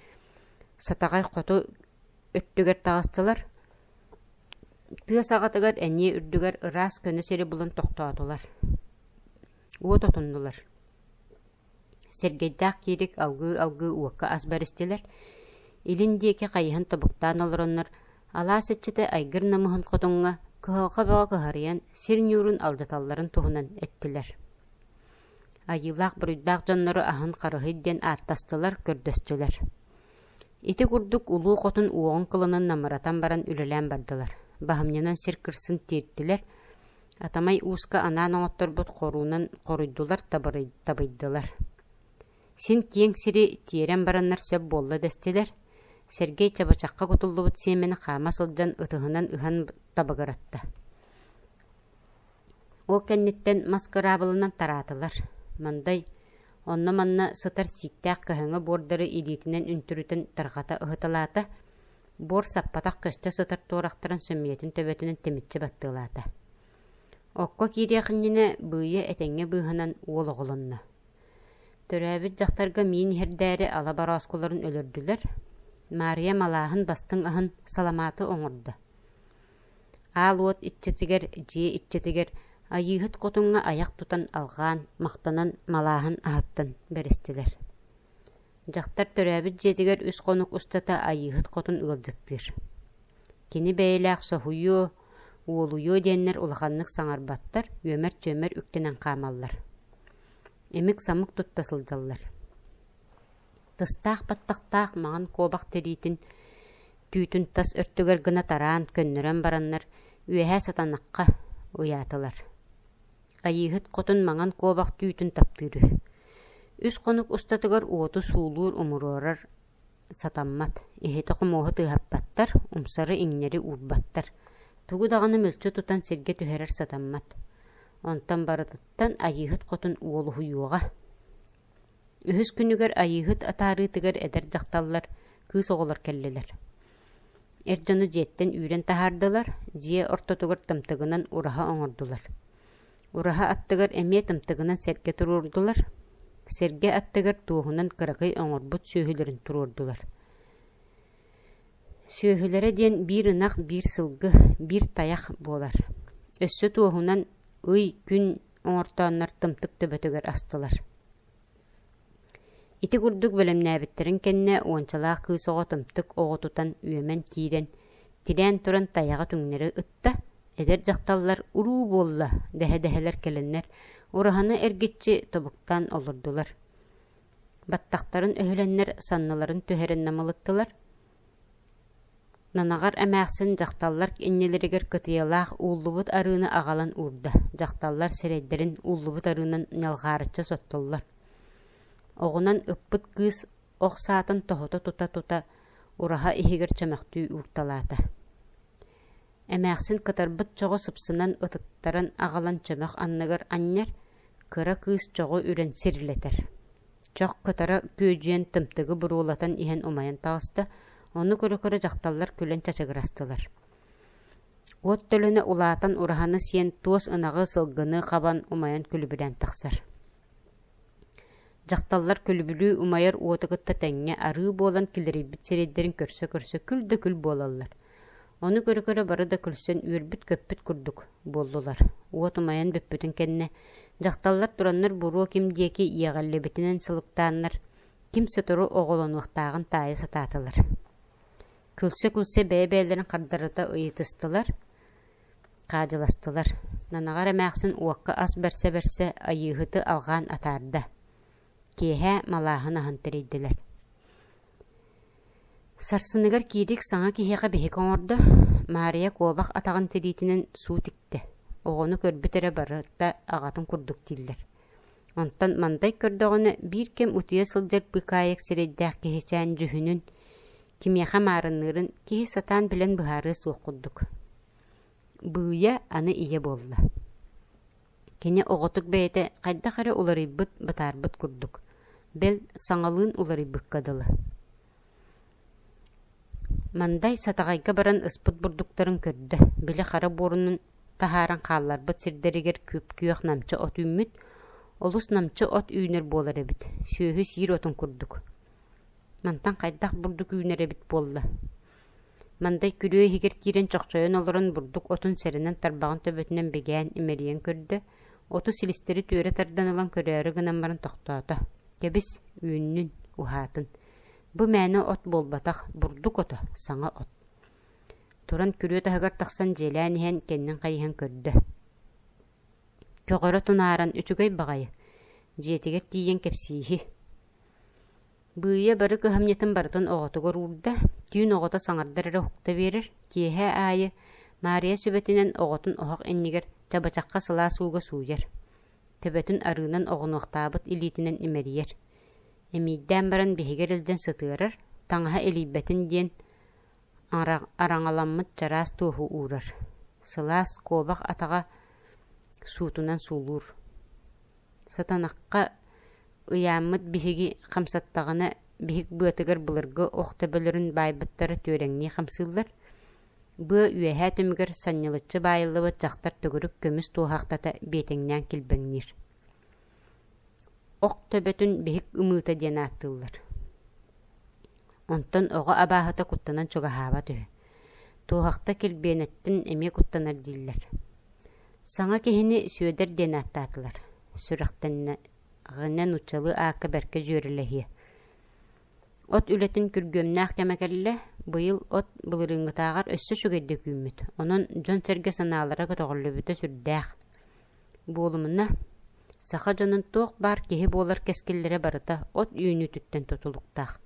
Сатаҕай хоту өттүгэр таҕыстылар. Тыа саҕатыгар эниэ үрдүгэр ыраас көнө сири булан тохтоотулар. Уот отуннулар. Сэргэйдээх Киирик алгыы-алгыы уокка ас бэристилэр. Илин диэки хайыһан тобуктаан олороннор, алаас иччитэ айгыр намыһын хотуҥҥа кыһалҕа бөҕө кыһарыйан сир ньуурун алдьаталларын туһунан эттилэр. Айыылаах буруйдаах дьоннору аһын харыһый диэн ааттастылар, көрдөстүлэр. Ити курдук улуу хотун уоҕун кылынан намыратан баран үлэлээн бардылар. Баһымньынан сир кырсын тиэртилэр, Атамай ууска анаан оҥотторбут хоруунан хоруйдулар, табыйдылар. Син киэҥ сири тиэрэн бараннар сөп буолла дэстилэр. Сэргэй чабычахха кутуллубут сиэмэни хаама сылдьан ытыһынан ыһан табыгыратта. Ол кэнниттэн мас кыраабылынан тараатылар. Мандай онно-манна сытар сииктээх көһөҥө буордары илиитинэн үнтүрүтэн тарҕата ыһыталаата. Буор саппатах көстө сытар туорахтарын сөмүйэтин төбөтүнэн тимиччи баттыалаата. Окко киириэх иннинэ быыйа этэҥҥэ быыһанан уол оҕолонно. Төрөөбүт дьахтарга миин иһэрдээри ала борооскуларын өлөрдүлэр. Маарыйа малааһын бастыҥ аһын саламааты оҥордо. Аал уот иччитигэр, дьиэ иччитигэр Айыыһыт хотуҥҥа айах тутан алҕаан, махтанан малааһын аһыттан бэристилэр. Дьахтар төрөөбүт дьиэтигэр үс хонук устата Айыыһыт хотун ыалдьыттыыр. Кини бэйэлээх соһуйуо, уолуйуо диэннэр улаханнык саҥарбаттар, үөмэр-чүөмэр үктэнэн хаамаллар. Имик-самык тутта сылдьаллар. Тыстаах баттахтаах маҥан куобах тириитин түүтүн тас өртүгэр гына тараан көннөрөн бараннар үөһээ сатанахха ыйаатылар. Айыыһыт хотун маҥан куобах түүтүн таптыыр үһү. Үс хонук устатыгар уоту суулуур умуруорар сатаммат, иһити-хомуоһу тыаһаппаттар, умсары-иҥнэри уурбаттар, тугу даҕаны мүлчү тутан сиргэ түһэрэр сатаммат. Онтон барытыттан Айыыһыт хотун уолуһуйуоҕа. Үһүс күнүгэр Айыыһыт атаарыытыгар эдэр дьахталлар, кыыс оҕолор кэллилэр. Эр дьону дьиэттэн үүрэн таһаардылар, дьиэ ортотугар тымтыгынан ураһа оҥордулар. Ураһа аттыгар эмиэ тымтыгынан сэргэ туруордулар. Сэргэ аттыгар туоһунан кыракый оҥорбут сүөһүлэрин туруордулар. Сүөһүлэрэ диэн биир ынах, биир сылгы, биир тайах буолар. Өссө туоһунан ый, күн оҥортооннор тымтык төбөтүгэр астылар. Ити курдук бэлэмнээбиттэрин кэннэ уончалаах кыыс оҕо тымтык оҕо тутан үөмэн киирэн, тирээн туран тайаҕы түҥнэри ытта, эдэр дьахталлар «Уруу буолла» дэһэ-дэһэлэр кэлэннэр ураһаны эргиччи тобуктаан олордулар. Баттахтарын өһүлэннэр санныларын түһэрэн намылыттылар. Нанаҕар эмээхсин дьахталлар иннилэригэр кытыйалаах ууллубут арыыны аҕалан уурда, дьахталлар сирэйдэрин ууллубут арыынан ньалҕаарыччы соттоллор. Оҕунан ыппыт кыыс ох саатын тоһута тута-тута ураһа иһигэр чөмөхтүү уурталаата. Эмээхсин кытарбыт чоҕу сыпсынан ытыттаран аҕалан чөмөх анныгар анньар, кыра кыыс чоҕу үрэн сирилэтэр. Чох кытара күөдьүйэн тымтыгы буруолатан иһэн умайан таҕыста, ону көрө-көрө дьахталлар күлэн чачыгырастылар. Уот төлөнө улаатан ураһаны сиэн туос ынаҕы, сылгыны хабан умайан күлүбүрээн тахсар. Дьахталлар күлүбүлүү умайар уоту кытта тэҥҥэ арыы буолан килэрийбит сирэйдэрин көрсө-көрсө күл да күл буолаллар. Ону көрө-көрө бары да күлсэн үөрбүт-көппүт курдук буоллулар. Уот умайан бүппүтүн кэннэ дьахталлар тураннар буруо ким диэки иэҕиллибитинэн сылыктааннар ким сотору оҕолонуохтааҕын таайа сатаатылар. Күлсэ-күлсэ бэйэ-бэйэлэрин хардарыта ыйытыстылар, хаадьыластылар. Нанаҕар эмээхсин уокка ас бэрсэ-бэрсэ Айыыһыты алҕаан атаарда. Киэһэ малааһын аһын тэрийдилэр. Сарсыныгар Киирик саҥа киһиэхэ биһик оҥордо, Маарыйа куобах атаҕын тириитинэн суу тиктэ, оҕону көрбүт эрэ барыта аҕатын курдук дииллэр. Онтон Мандай көрдөҕүнэ биир кэм утуйа сылдьар быыкаайык сирэйдээх киһичээн дьүһүнүн, кимиэхэ маарынныырын киһи сатаан билэн быһаарыа суох курдук. Быыйа аны ийэ буолла. Кини оҕотук бэйэтэ хайдах эрэ уларыйбыт, бытаарбыт курдук, бэл, саҥалыын уларыйбыкка дылы. Мандай Сатаҕайга баран ыспыт бурдуктарын көрдө, били хара буорунан таһааран хаалларбыт сирдэригэр күп-күөх намчы от үүммүт, олус намчы от үүнэр буолар эбит, сүөһү сиир отун курдук. Мантан хайдах бурдук үүнэр эбит буолла Мандай күрүө иһигэр киирэн чохчойон олорон бурдук отун сэрэнэн тарбаҕын төбөтүнэн бигээн имэрийэн көрдө, оту силистэри түөрэ тардан ылан көрөөрү гынан баран тохтоото: «Кэбис, үүннүн, уһаатын. Бу мээнэ от буолбатах, бурдук ото, саҥа от». Туран күрүө таһыгар тахсан дьиэлээн иһэн кэннин хайыһан көрдө. Көҕөрө тунааран үчүгэй баҕайы, дьиэтигэр тиийэн кэпсииһи. Быыйа бары кыһамньытын барытын оҕотугар уурда, түүн оҕото саҥардар эрэ уһукта биэрэр, киэһэ аайы Маарыйа сүбэтинэн оҕотун оһох иннигэр чабычахха сылаас ууга сууйар, төбөтүн арыынан оҕунуохтаабыт илиитинэн имэрийэр, эмиийдээн баран биһигэр илдьэн сытыарар, таҥаһа илийбэтин диэн араҥаламмыт чараас туоһу уурар, сылаас куобах атаҕа суутунан суулуур. Сатанахха ыйааммыт биһиги хамсаттаҕына биһик быатыгар былыргы ох төбөлөрүн баайбыттара түөрэҥнии хамсыыллар, быа үөһээ түмүгэр санньылыччы баайыллыбыт дьахтар төгүрүк көмүс туоһахтата биэтэҥнээн килбэҥниир. Ох төбөтүн биһик ымыыта диэн ааттыыллар. Онтон оҕо абааһыта куттанан чугаһаабат үһү. Туоһахта килбиэнэттэн эмиэ куттанар дииллэр. Саҥа киһини Сүөдэр диэн ааттаатылар. Сүрэхтэннэҕинэ нууччалыы аакка бэркэ дьүөрэлэһиэ. От үлэтин күргүөмнээх кэмэ кэллэ, быйыл от былырыыҥҥытааҕар өссө үчүгэйдик үүммүт, онон дьон-сэргэ санаалара көтөҕүллүбүтэ сүрдээх. Буолумуна, саха дьонун туох баар киһи буолар кэскиллэрэ барыта от үүнүүтүттэн тутулуктаах.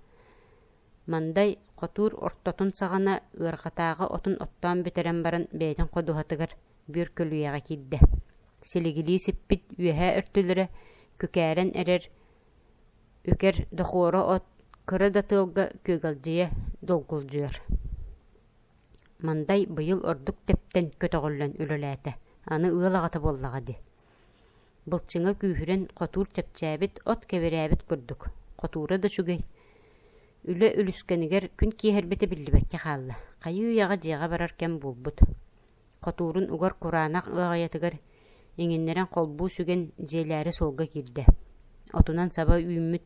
Мандай хотуур ортотун саҕана ыарҕатааҕы отун оттоон бүтэрэн баран бэйэтин ходуһатыгар бүөр көлүйэҕэ киирдэ. Силигилии сиппит үөһээ өртүлэрэ күкээрэн эрэр үкэр дохуора от кыра да тыалга күөгэлдьийэ долгулдьуйар. Мандай быйыл ордук тэптэн көтөҕүллэн үлэлээтэ, аны ыал аҕата буоллаҕа дии. Былчыҥа күүһүрэн хотуур чэпчээбит, от кэбирээбит курдук, хотуура да үчүгэй. Үлэ үлүскэнигэр күн киэһэрбитэ биллибэккэ хаалла, хайыы-үйэҕэ дьиэҕэ барар кэм буолбут. Хотуурун угар кураанах ыаҕайатыгар Иҥиннэрэн холбуу сүгэн дьиэлээри суолга киирдэ. Отунан саба үүммүт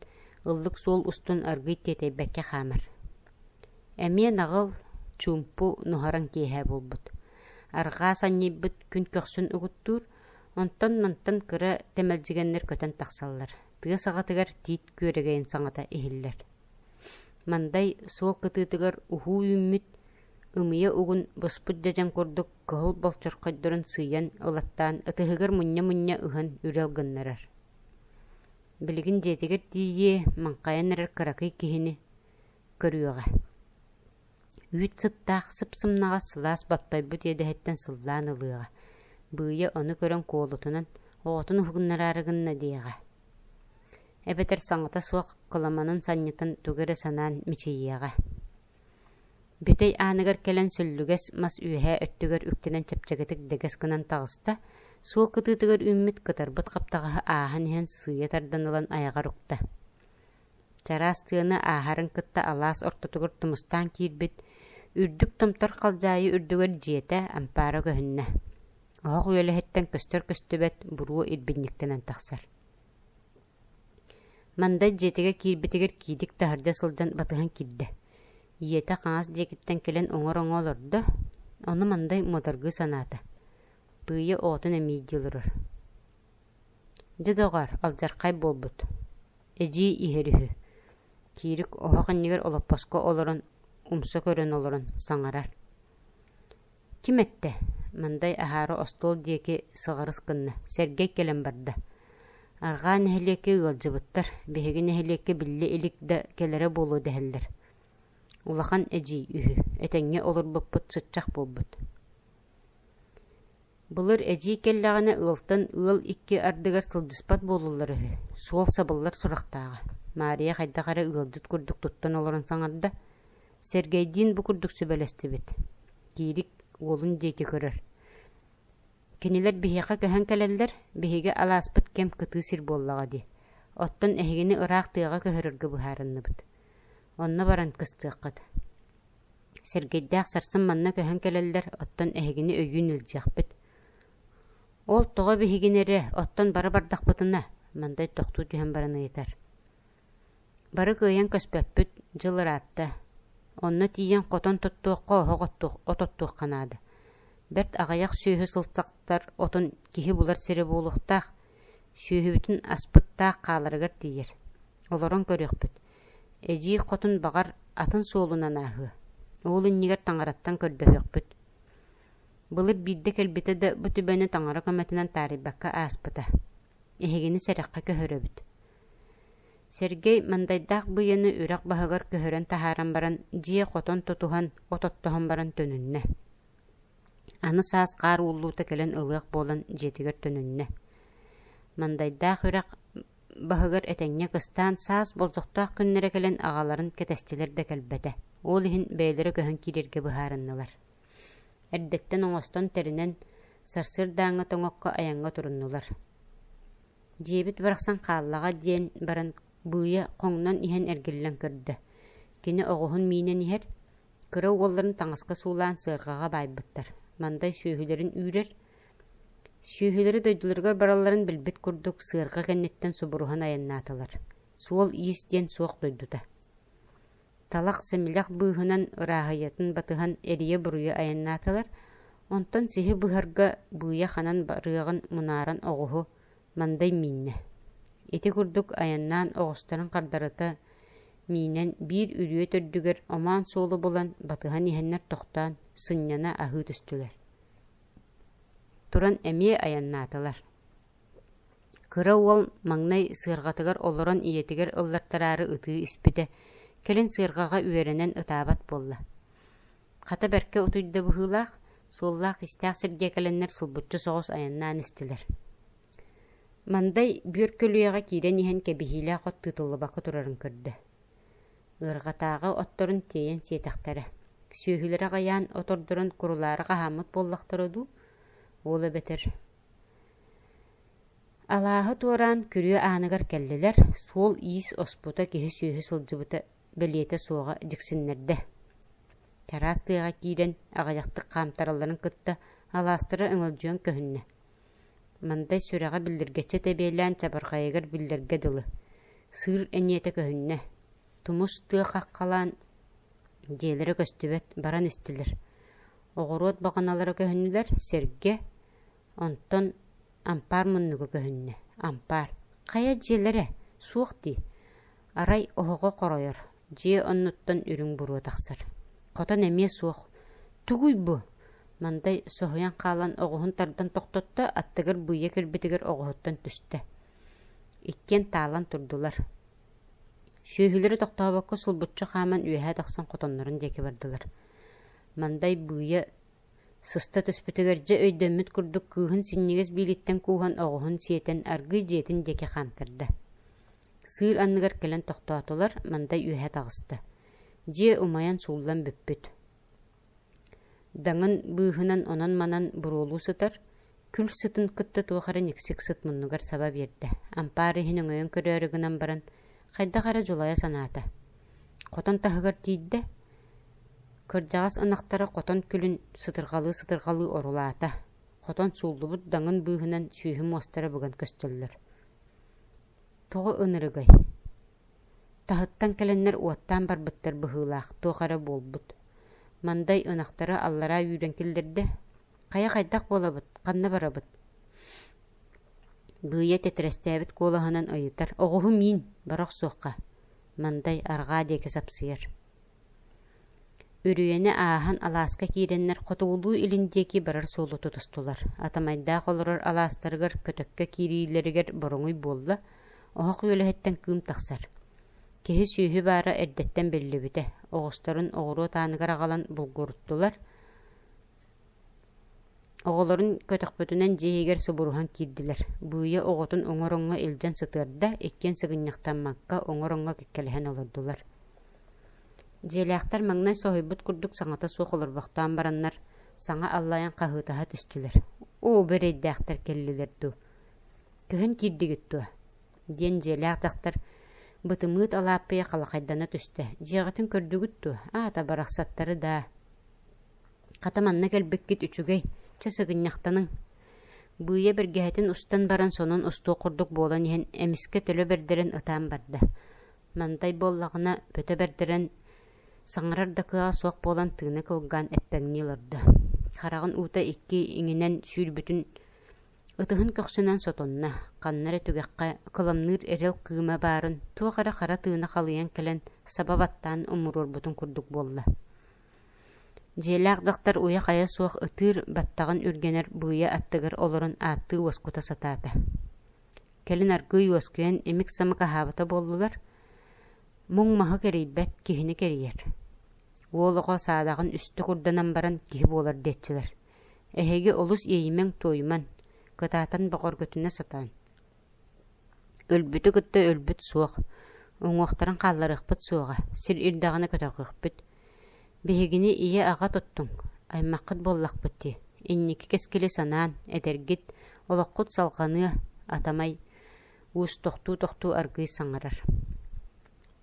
ыллык суол устун аргыый тиэтэйбэккэ хаамар. Эмиэ наҕыл, чуумпу, нуһараҥ киэһэ буолбут. Арҕаа санньыйбыт күн көхсүн угуттуур, онтон-мантан кыра тэмэлдьигэннэр көтөн тахсаллар, тыа саҕатыгар тиит күөрэгэйин саҥата иһиллэр. Мандай суол кытыытыгар уһуу үүммүт, ымыйа угун буспут дьэдьэн курдук кыһыл болчорхойдорун сыыйан ылаттаан ытыһыгар мунньа-мунньа ыһан үрэл гыннарар. Билигин дьиэтигэр тиийиэ, маҥхайан эрэр кыракый киһини көрүөҕэ. Үүт сыттаах сып-сымнаҕас сылаас боттойбут иэдэһиттэн сыллаан ылыаҕа, Быыйа ону көрөн куолутунан оҕотун уһугуннараары гынна диэҕэ. Эбэтэр саҥата суох кыламанын санньытан тугу эрэ санаан мичийиэҕэ. Бүтэй ааныгар кэлэн сүллүгэс мас үөһээ өттүгэр үктэнэн чэпчэкитик дэгэс гынан таҕыста, суол кытыытыгар үүммүт кытарбыт хаптаҕаһы ааһан иһэн сыыйа тардан ылан айаҕар укта. Чараас тыаны ааһарын кытта алаас ортотугар тумустаан киирбит, үрдүк томтор халдьаайы үрдүгэр дьиэтэ, ампаара көһүннэ. Оһох үөлэһиттэн көстөр-көстүбэт буруо ирбинньиктэнэн тахсар. Мандай дьиэтигэр киирбитигэр Киидик таһырдьа сылдьан батыһан киирдэ. Ийэтэ хаҥас диэкиттэн кэлэн оҥор-оҥо олордо, ону Мандай муодаргыы санаата. Быыйа оҕотун эмиийдии олорор. Дьэ, доҕоор, алдьархай буолбут. Эдьиий иһэр үһү. Киирик оһох иннигэр олоппоско олорон, умса көрөн олорон саҥарар. Ким эттэ? Мандай аһаары остуол диэки сыҕарыс гынна, Сэргэй кэлэн барда. Арҕаа нэһилиэккэ ыалдьыбыттар, биһиги нэһилиэккэ биллэ илик да кэлэрэ буолуо дэһэллэр. Улахан эдьиий үһү, этэҥҥэ олорбуппут сыччах буолбут. Былыр эдьиий кэллэҕинэ ыалтан ыал икки ардыгар сылдьыспат буолуллар үһү, суол сабыллар сурахтааҕа. Маарыйа хайдах эрэ ыалдьыт курдук туттан олорон саҥарда, Сэргэйдиин бу курдук сүбэлэстибит. Киирик уолун диэки көрөр. Кинилэр биһиэхэ көһөн кэлэллэр, биһиги алааспыт кэм кытыы сир буоллаҕа дии. Оттон эһигини ыраах тыаҕа көһөрөргө быһаарынныбыт. Онно баран кыстыаххыт. Сэргэйдээх сарсын манна көһөн кэлэллэр, оттон эһигини өйүүн илдьиэхпит. Ол тоҕо биһигини эрэ, оттон бары бардахпытына, Мандай тохтуу түһэн баран ыйытар. Бары кыайан көспөппүт, дьыл ыраатта. Онно тиийэн хотон туттуохха, оһох от оттуохха наада. Бэрт аҕыйах сүөһү сылтахтар отун киһи булар сирэ буолуохтаах. Сүөһүбүтүн аспыттаах хааларыгар тиийэр. Олорон көрүөхпүт. Эдьиий хотун баҕар атын суолунан ааһыа. Ол иннигэр таҥараттан көрдөһүөхпүт. Былыр биирдэ кэлбитэ да бу түбэни таҥара көмөтүнэн таарыйбакка ааспыта. Эһигини сэрэххэ көһөрөбүт. Сергей мандайдаах быйаны үрэх баһыгар көһөрөн таһааран баран дьиэ хотон тутуһан, от оттоһон баран төнүннэ. Аны саас хаар ууллуута кэлэн ылыах буолан дьиэтигэр төнүннэ. Мандайдаах үрэх баһыгар этэҥҥэ кыстаан саас болдьохтоох күннэрэ кэлэн аҕаларын кэтэстилэр да кэлбэтэ. Ол иһин бэйэлэрэ көһөн киирэргэ быһаарыннылар. Эрдэттэн оҥостон тэринэн сарсыардааҥҥы тоҥокко айаҥҥа туруннулар. Дьиэбит барахсан хааллаҕа диэн баран Быыйа хоҥнон иһэн эргиллэн көрдө. Кини оҕуһун миинэн иһэр, кыра уолларын таҥаска суулаан сыарҕаҕа баайбыттар. Мандай сүөһүлэрин үүрэр, Сүөһүлэри дойдуларыгар баралларын билбит курдук сыарҕа кэнниттэн субуруһан айаннаатылар. Суол-иис диэн суох дойдута. Талах сэмилэх быыһынан ырааһыйатын батыһан эрийэ-буруйа айаннаатылар, онтон сиһи быһарга быыйа ханан барыаҕын мунааран оҕуһу мандай мииннэ. Ити курдук айаннаан оҕустарын хардарыта миинэн биир үрүйэ төрдүгэр омоон суолу булан батыһан иһэннэр тохтоон сынньана аһыы түстүлэр. Туран эмиэ айаннаатылар. Кыра уол маҥнай сыарҕатыгар олорон ийэтигэр ыллартараары ытыы испитэ, кэлин сыарҕаҕа үөрэнэн ытаабат буолла. Хата бэркэ утуйда быһыылаах, суоллаах-иистээх сиргэ кэлэннэр сулбуччу соҕус айаннаан истилэр. Мандай бүөр көлүйэҕэ киирэн иһэн кэбиһиилээх от тыытыллыбакка турарын көрдө. Ыарҕатааҕы отторун тиэйэн сиэтэхтэрэ. Сүөһүлэрэ аҕыйаан от ордорон курулаары хаһааммыт буоллахтара дуу, ол эбэтэр Алааһы туораан күрүө ааныгар кэллилэр, суол-иис оспута киһи-сүөһү сылдьыбыта бэлиэтэ суоҕа дьиксиннэрдэ. Чараас тыаҕа киирэн аҕыйахтык хаамтаралларын кытта алаастара өҥөлдьүйэн көһүннэ. Мандай сүрэҕэ биллиргэччи тэбиэлээн чабырҕайыгар биллэргэ дылы. Сыыр эниэтэ көһүннэ. Тумус тыа хаххалаан дьиэлэрэ көстүбэт, баран истилэр. Оҕуруот баҕаналара көһүннүлэр, сэргэ, онтон ампаар муннуга көһүннэ. Ампаар. Хайа дьиэлэрэ? Суох дии. Арай оһоҕо хоройор, дьиэ оннуттан үрүҥ буруо тахсар. Хотон эмиэ суох. Тугуй бу? Мандай соһуйан хаалан оҕуһун тардан тохтотто, аттыгар быйа кэлбитигэр оҕуһуттан түстэ. Иккиэн таалан турдулар. Сүөһүлэри тохтообокко сулбуччу хааман үөһэ тахсан хотоннорун диэки бардылар. Мандай быйа сыста түспүтүгэр дьэ өйдөммүт курдук кыыһын синньигэс биилиттэн кууһан оҕуһун сиэтэн аргыый дьиэтин диэки хаамтарда. Сыыр анныгар кэлэн тохтоотулар, Мандай үөһэ таҕыста. Дьиэ умайан сууллан бүппүт. Даҥын быыһынан онон-манан буруолуу сытар, күл сытын кытта туох эрэ никсик сыт муннугар саба биэрдэ. Ампаар иһин өҥөйөн көрөөрү гынан баран, хайдах эрэ дьулайа санаата. Хотон таһыгар тиийдэ, кырдьаҕас ынахтара хотон күлүн сытырҕалыы-сытырҕалыы орулаата. Хотон сууллубут даҥын быыһынан сүөһү муостара быган көстөллөр. Тоҕо ынырыгай? Таһыттан кэлэннэр уоттаан барбыттар быһыылаах, туох эрэ буолбут. Мандай ынахтары аллараа үүрэн киллэрдэ. Хайа хайдах буолабыт, ханна барабыт? Быыйа титирэстээбит куолаһынан ыйытар: «Оҕуһу миин, бара охсуохха» Мандай арҕаа диэки сапсыйар. Үрүйэни ааһан алааска киирэннэр хотугулуу-илин диэки барар суолу тутустулар. Атамайдаах олорор алаастарыгар көтөккө киириилэригэр боруҥуй буолла, оһох үөлэһиттэн кыым тахсар. Киһи-сүөһү баара эрдэттэн биллибитэ, оҕустарын оҕуруот ааныгар аҕалан булгуруттулар, Оҕолорун көтөхпүтүнэн дьиэ иһигэр субуруһан киирдилэр. Быыйа оҕотун уҥа-ороҥҥо илдьэн сытыарда, иккиэн сыгынньахтаммакка уҥа-ороҥҥо кэккэлэһэн олордулар. Дьиэлээхтэр маҥнай соһуйбут курдук саҥата суох олорбохтоон бараннар, саҥа аллайан хаһыытаһа түстүлэр: «Оо, бу эрэйдээхтэр кэллилэр дуу, көһөн киирдигит дуо?» диэн дьиэлээх дьахтар бытымыыт Алааппыйа халахайдана түстэ: «Дьиэҕитин көрдүгүт дуо? Аата барахсаттары даа Хата манна кэлбиккит үчүгэй, чэ сыгынньахтаныҥ Быыйа бэргэһэтин устан баран сонун устуох курдук буолан иһэн эмискэ төлө бэрдэрэн ытаан барда. Мандай буоллаҕына бөтө бэрдэрэн саҥарар да кыаҕа суох буолан тыына кылгаан эппэҥнии олордо. Хараҕын уута икки иҥинэн сүүрбүтүн ытыһын көхсүнэн сотунна, ханна эрэ түгэххэ кыламныыр эрэл кыыма баарын туох эрэ хара тыына халыйан кэлэн саба баттаан умуруорбутун курдук буолла. Дьиэлээх дьахтар уйа-хайа суох ытыыр баттаҕын үргэнэр быыйа аттыгар олорон ааттыы уоскута сатаата. Кэлин аргыый уоскуйан имик-самык аһаабыта буоллулар, муҥ маһы кэрийбэт, киһини кэрийэр. Уол оҕо саадаҕын үстэ курданан баран киһи буолар диэччилэр. Эһиги олус иэйимэҥ-туойуман, кытаатан бөҕөргөтүнэ сатаан. Өлбүтү кытта өлбүт суох, уҥуохтарын хаалларыахпыт суоҕа, сир ирдэҕинэ көтөҕүөхпүт. Биһигини ийэ-аҕа туттуҥ, аймаххыт буоллахпыт дии, инники кэскили санаан, эдэргит, олоххут салҕаныа, Атамай уус тохтуу-тохтуу аргыый саҥарар.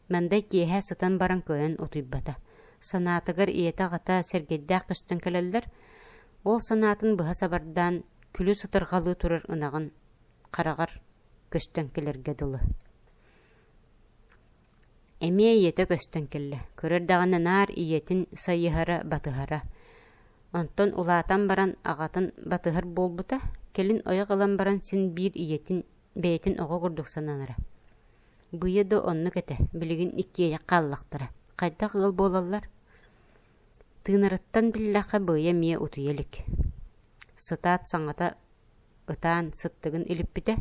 Мандай киэһэ сытан баран кыайан утуйбата. Санаатыгар ийэтэ-аҕата Сэргэйдээх көстөн кэлэллэр, ол санаатын быһа сабардаан, күлү сытырҕалыы турар ынаҕын хараҕар көстөн кэлэргэ дылы. Эмиэ ийэтэ көстөн кэллэ, кыра эрдэҕинэ наар ийэтин сайыһара, батыһара. Онтон улаатан баран аҕатын батыһар буолбута, кэлин ойох ылан баран син биир ийэтин бэйэтин оҕо курдук сананара. Быйа да оннук этэ, билигин иккиэйэх хааллахтара, хайдах ыал буолаллар? Тыынарыттан биллэххэ Быйа эмиэ утуйа илик. Сытаат саҥата ытаан сыттыгын илиппитэ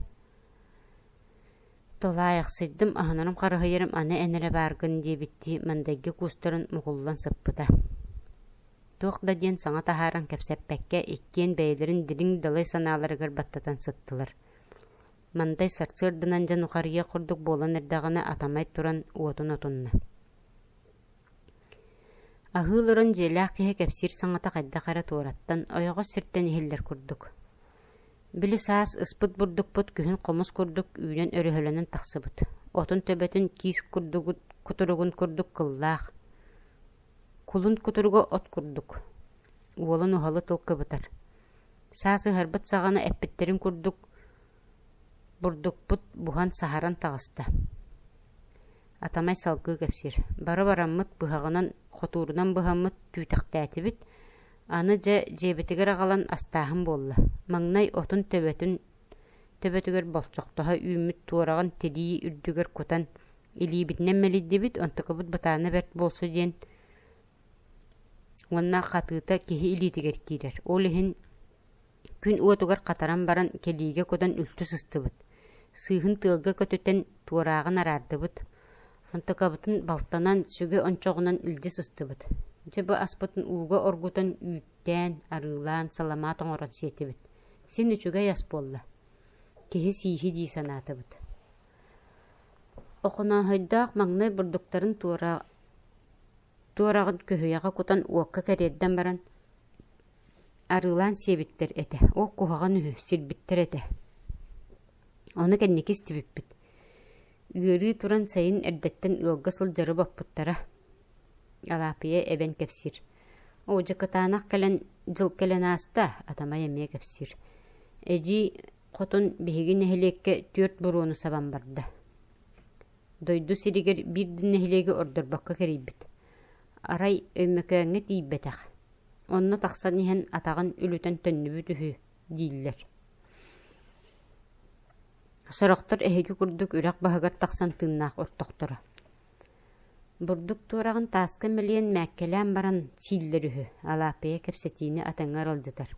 «Тулаайахсыйдым, аһынарым харыһыйарым аны эн эрэ бааргын» диэбиттии мандайгы куустарын мукуллан сыппыта. Туох да диэн саҥа таһааран кэпсэппэккэ иккиэн бэйэлэрин дириҥ далай санааларыгар баттатан сыттылар. Мандай сарсыарданан дьэ нухарыйыах курдук буолан эрдэҕинэ Атамай туран уотун отунна. Аһыы олорон дьиэлээх киһи кэпсиир саҥата хайдах эрэ туораттан, ойоҕос сиртэн иһиллэр курдук. Били саас ыспыт бурдукпут күһүн хомус курдук үүнэн өрөһөлөнөн тахсыбыт, отун төбөтүн киис курдугут кутуругун курдук кыллаах, кулун кутуруга от курдук, уолун уһалы тыл кыбытар. Саас ыһарбыт саҕана эппиттэрин курдук бурдукпут буһан саһаран таҕыста. Атамай салгыы кэпсиир: «Бары бараммыт быһаҕынан, хотуурунан быһаммыт түүтэхтээтибит, аны дьэ дьиэбитигэр аҕалан астааһын буолла. Маҥнай отун төбөтүн төбөтүгэр болчохтоһо үүммүт туораҕын тирии үрдүгэр кутан илиибитинэн мэлийдибит, онтукабыт бытаана бэрт буолсу диэн уонна хатыыта киһи илиитигэр киирэр. Ол иһин күн уотугар хатаран баран кэлиигэ кутан үлтү сыстыбыт. Сыыһын тыалга көтүтэн туорааҕын араардыбыт. Онтукабытын балтанан, сүгэ ончоҕунан илдьи сыстыбыт. Дьэ бу аспытын ууга оргутан үүттээн, арыылаан, саламаат оҥорон сиэтибит. Син үчүгэй ас буолла. Киһи сииһи дии санаатыбыт. Охонооһойдоох маҥнай бурдуктарын туораҕын көһүйэҕэ кутан уокка кэриэрдэн баран арыылаан сиэбиттэр этэ, ол куһаҕан үһү, сирбиттэр этэ. Ону кэнники истибиппит. Ыарыы туран сайын эрдэттэн ыалга сылдьары боппуттара. Алаапыйа эбэн кэпсиир. Оо, дьэ кытаанах кэлэн дьыл кэлэн ааста, Атамай эмиэ кэпсиир. Эдьиий хотун биһиги нэһилиэккэ түөрт буруону сабан барда. Дойду сиригэр биир да нэһилиэги ордорбокко кэрийбит. Арай Өймөкөөҥҥө тиийбэтэх. Онно тахсан иһэн атаҕын үлүтэн төннүбүт үһү дииллэр. Сорохтор эһиги курдук үрэх баһыгар тахсан тыыннаах ортохторо. Бурдук туораҕын тааска мэлийэн мээккэлээн баран сииллэр үһү, Алааппыйа кэпсэтиини атыҥҥа аралдьытар.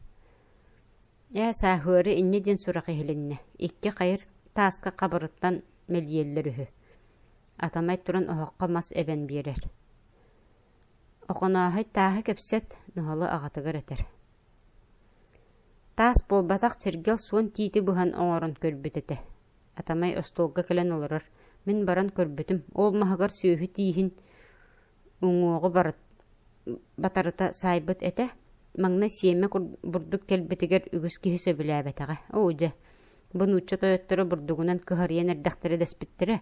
Ээ, сааһыары инньэ диэн сурах иһилиннэ, икки хайыр тааска хабырыттан мэлийэллэр үһү. Атамай туран оһоххо мас эбэн биэрэр. Охонооһой тааһы кэпсэт, Нуһалы аҕатыгар этэр. Таас буолбатах чиргэл суон тиити быһан оҥорон көрбүт этэ. Атамай остуолга кэлэн олорор. Мин баран көрбүтүм, ол маһыгар сүөһү тииһин уҥуоҕу батарыта саайбыт этэ. Маҥнай сиэмэ бурдук кэлбитигэр үгүс киһи сөбүлээбэтэҕэ. Оо дьэ, бу нуучча тойотторо бурдугунан кыһарыйан эрдэхтэрэ дэспиттэрэ.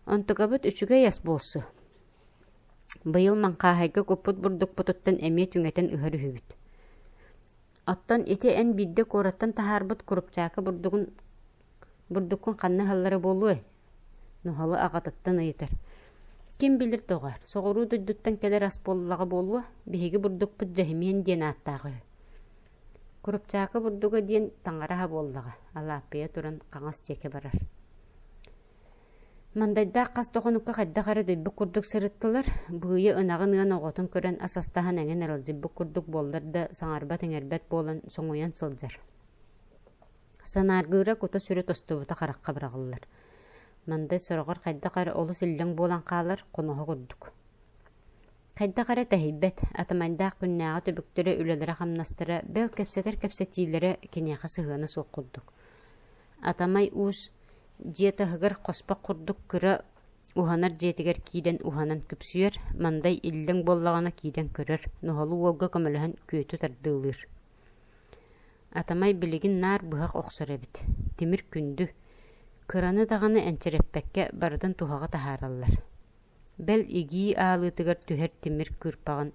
Онтукабыт үчүгэй ас буолсу. Быйыл маҥхааһайга куппут бурдукпутуттан эмиэ түҥэтэн ыһар үһүбүт. Оттон ити эн биирдэ куораттан таһаарбыт курупчаакы бурдугун бурдуккун ханна ыһаллара буолуой? Нуһалы аҕатыттан ыйытар. Ким билэр доҕоор, соҕуруу дойдуттан кэлэр ас буоллаҕа буолуо, биһиги бурдукпут дьэһимиэн диэн ааттаах үһү. Курупчаакы бурдуга диэн таҥара аһа буоллаҕа, Алааппыйа туран хаҥас диэки барар. Мандайдаах хас да хонукка хайдах эрэ дөйбүт курдук сырыттылар, быыйа ынаҕын ыан оҕотун көрөн ас астаһан эҥин аралдьыйбыт курдук буоллар да саҥарбат-иҥэрбэт буолан соҥуйан сылдьар. Санааргыыра кута-сүрэ тостубута харахха быраҕыллар. Мандай сороҕор хайдах эрэ олус иллэҥ буолан хаалар хоноһо курдук. Хайдах эрэ тэһийбэт, атамайдаах күннээҕи түбүктэрэ, үлэлэрэ-хамнастара, бэл кэпсэтэр кэпсэтиилэрэ киниэхэ сыһыана суох курдук. Атамай уус дьиэ таһыгар хоспох курдук кыра уһанар дьиэтигэр киирэн уһанан күпсүйэр, Мандай иллэҥ буоллаҕына киирэн көрөр, Нуһалу уолга көмөлөһөн күөтү тардыалыыр. Атамай билигин наар быһах охсор эбит, тимир күндү, кыраны даҕаны энчирэппэккэ барытын туһаҕа таһаараллар. Бэл игии аалыытыгар түһэр тимир кыырпаҕын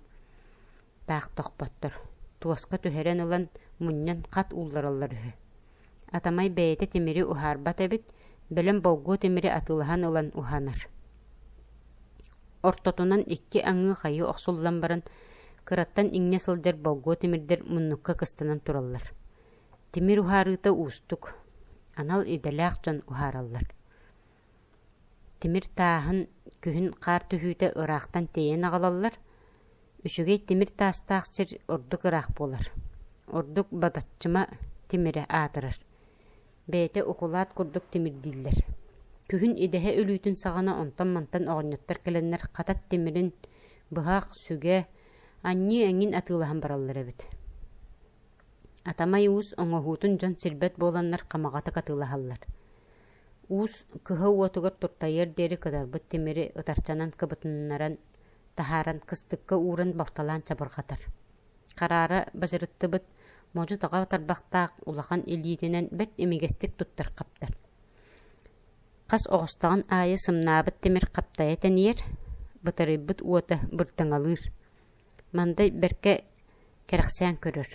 таах тохпоттор, туоска түһэрэн ылан мунньан хат ууллараллар үһү. Атамай бэйэтэ тимири уһаарбат эбит, бэлэм болгуо тимири атыылаһан ылан уһанар. Ортотунан икки аҥыы хайыы охсуллан баран, кыраттан иҥнэ сылдьар болгуо тимирдэр муннукка кыстанан тураллар. Тимир уһаарыыта уустук, анал идэлээх дьон уһаараллар. Тимир тааһын күһүн хаар түһүүтэ ыраахтан тиэйэн аҕалаллар, үчүгэй тимир таастаах сир ордук ыраах буолар, ордук батаччыма тимирэ аатырар, бэйэтэ укулаат курдук тимирдииллэр. Күһүн идэһэ өлүүтүн саҕана онтон-мантан оҕонньоттор кэлэннэр хатат тимирин, быһах, сүгэ, анньыы эҥин атыылаһан бараллар эбит. Атамай уус оҥоһуутун дьон сирбэт буоланнар хамаҕатык атыылаһаллар. Уус кыһа уотугар туртайыар диэри кытарбыт тимири ытарчанан кыбытыннаран таһааран кыстыкка ууран балталаан чабырҕатар. Хараара бадьырыттыбыт модьу-таҕа тарбахтаах улахан илиитинэн бэрт имигэстик туттар хаптар. Хас оҕустаҕын аайы сымнаабыт тимир хаптайа тэнийэр, бытарыйбыт уота быртаҥалыыр. Мандай бэркэ кэрэхсээн көрөр.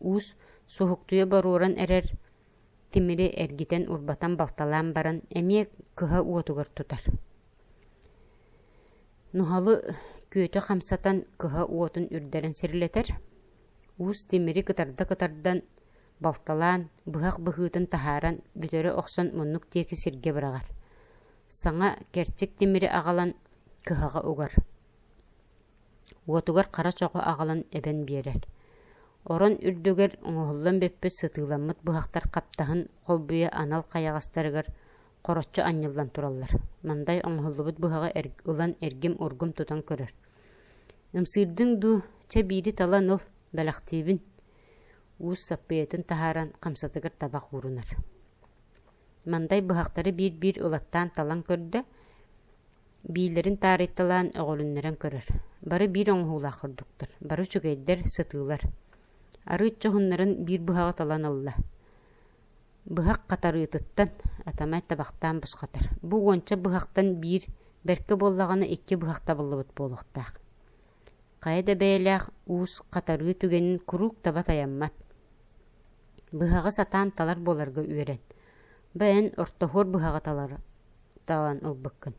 Уус Суһуктуйа боруоран эрэр тимири эргитэн-урбатан балталаан баран эмиэ кыһа уотугар тутар. Нуһалы күөтү хамсатан кыһа уотун үрдэрэн сирилэтэр. Уус тимири кытарда кытардан балталаан, быһах быһыытын таһааран бүтэрэ охсон муннук диэки сиргэ быраҕар. Саҥа кэрчик тимири аҕалан кыһаҕа угар. Уотугар хара чоҕу аҕалан эбэн биэрэр. Орон үрдүгэр оҥоһуллан бүппүт сытыыламмыт быһахтар хаптаһын холбуйа анал хайаҕастарыгар хороччу анньыллан тураллар. Мандай оҥоһуллубут быһаҕы ылан эргим-ургум тутан көрөр. «Ымсыырдыҥ дуу, чэ биири талан ыл, бэлэхтиибин» уус саппыйатын таһааран хамсатыгар табах уурунар. Мандай быһахтары биир-биир ылаттаан талан көрдө, биилэрин таарыйталаан өҕүлүннэрэн көрөр. Бары биир оҥоһуулаах курдуктар, бары үчүгэйдэр, сытыылар. Арыычча уһуннарын биир быһаҕы талан ылла. Быһах хатарыытыттан Атамай табахтаан бусхатар. Бу уонча быһахтан биир, бэркэ буоллаҕына икки быһах табыллыбыт буолуохтаах. Хайа да бэйэлээх уус хатарыы түгэнин куруук таба тайаммат. Быһаҕы сатаан талар буоларга үөрэн. Бу эн ортоһуор быһаҕы талар талан ылбыккын.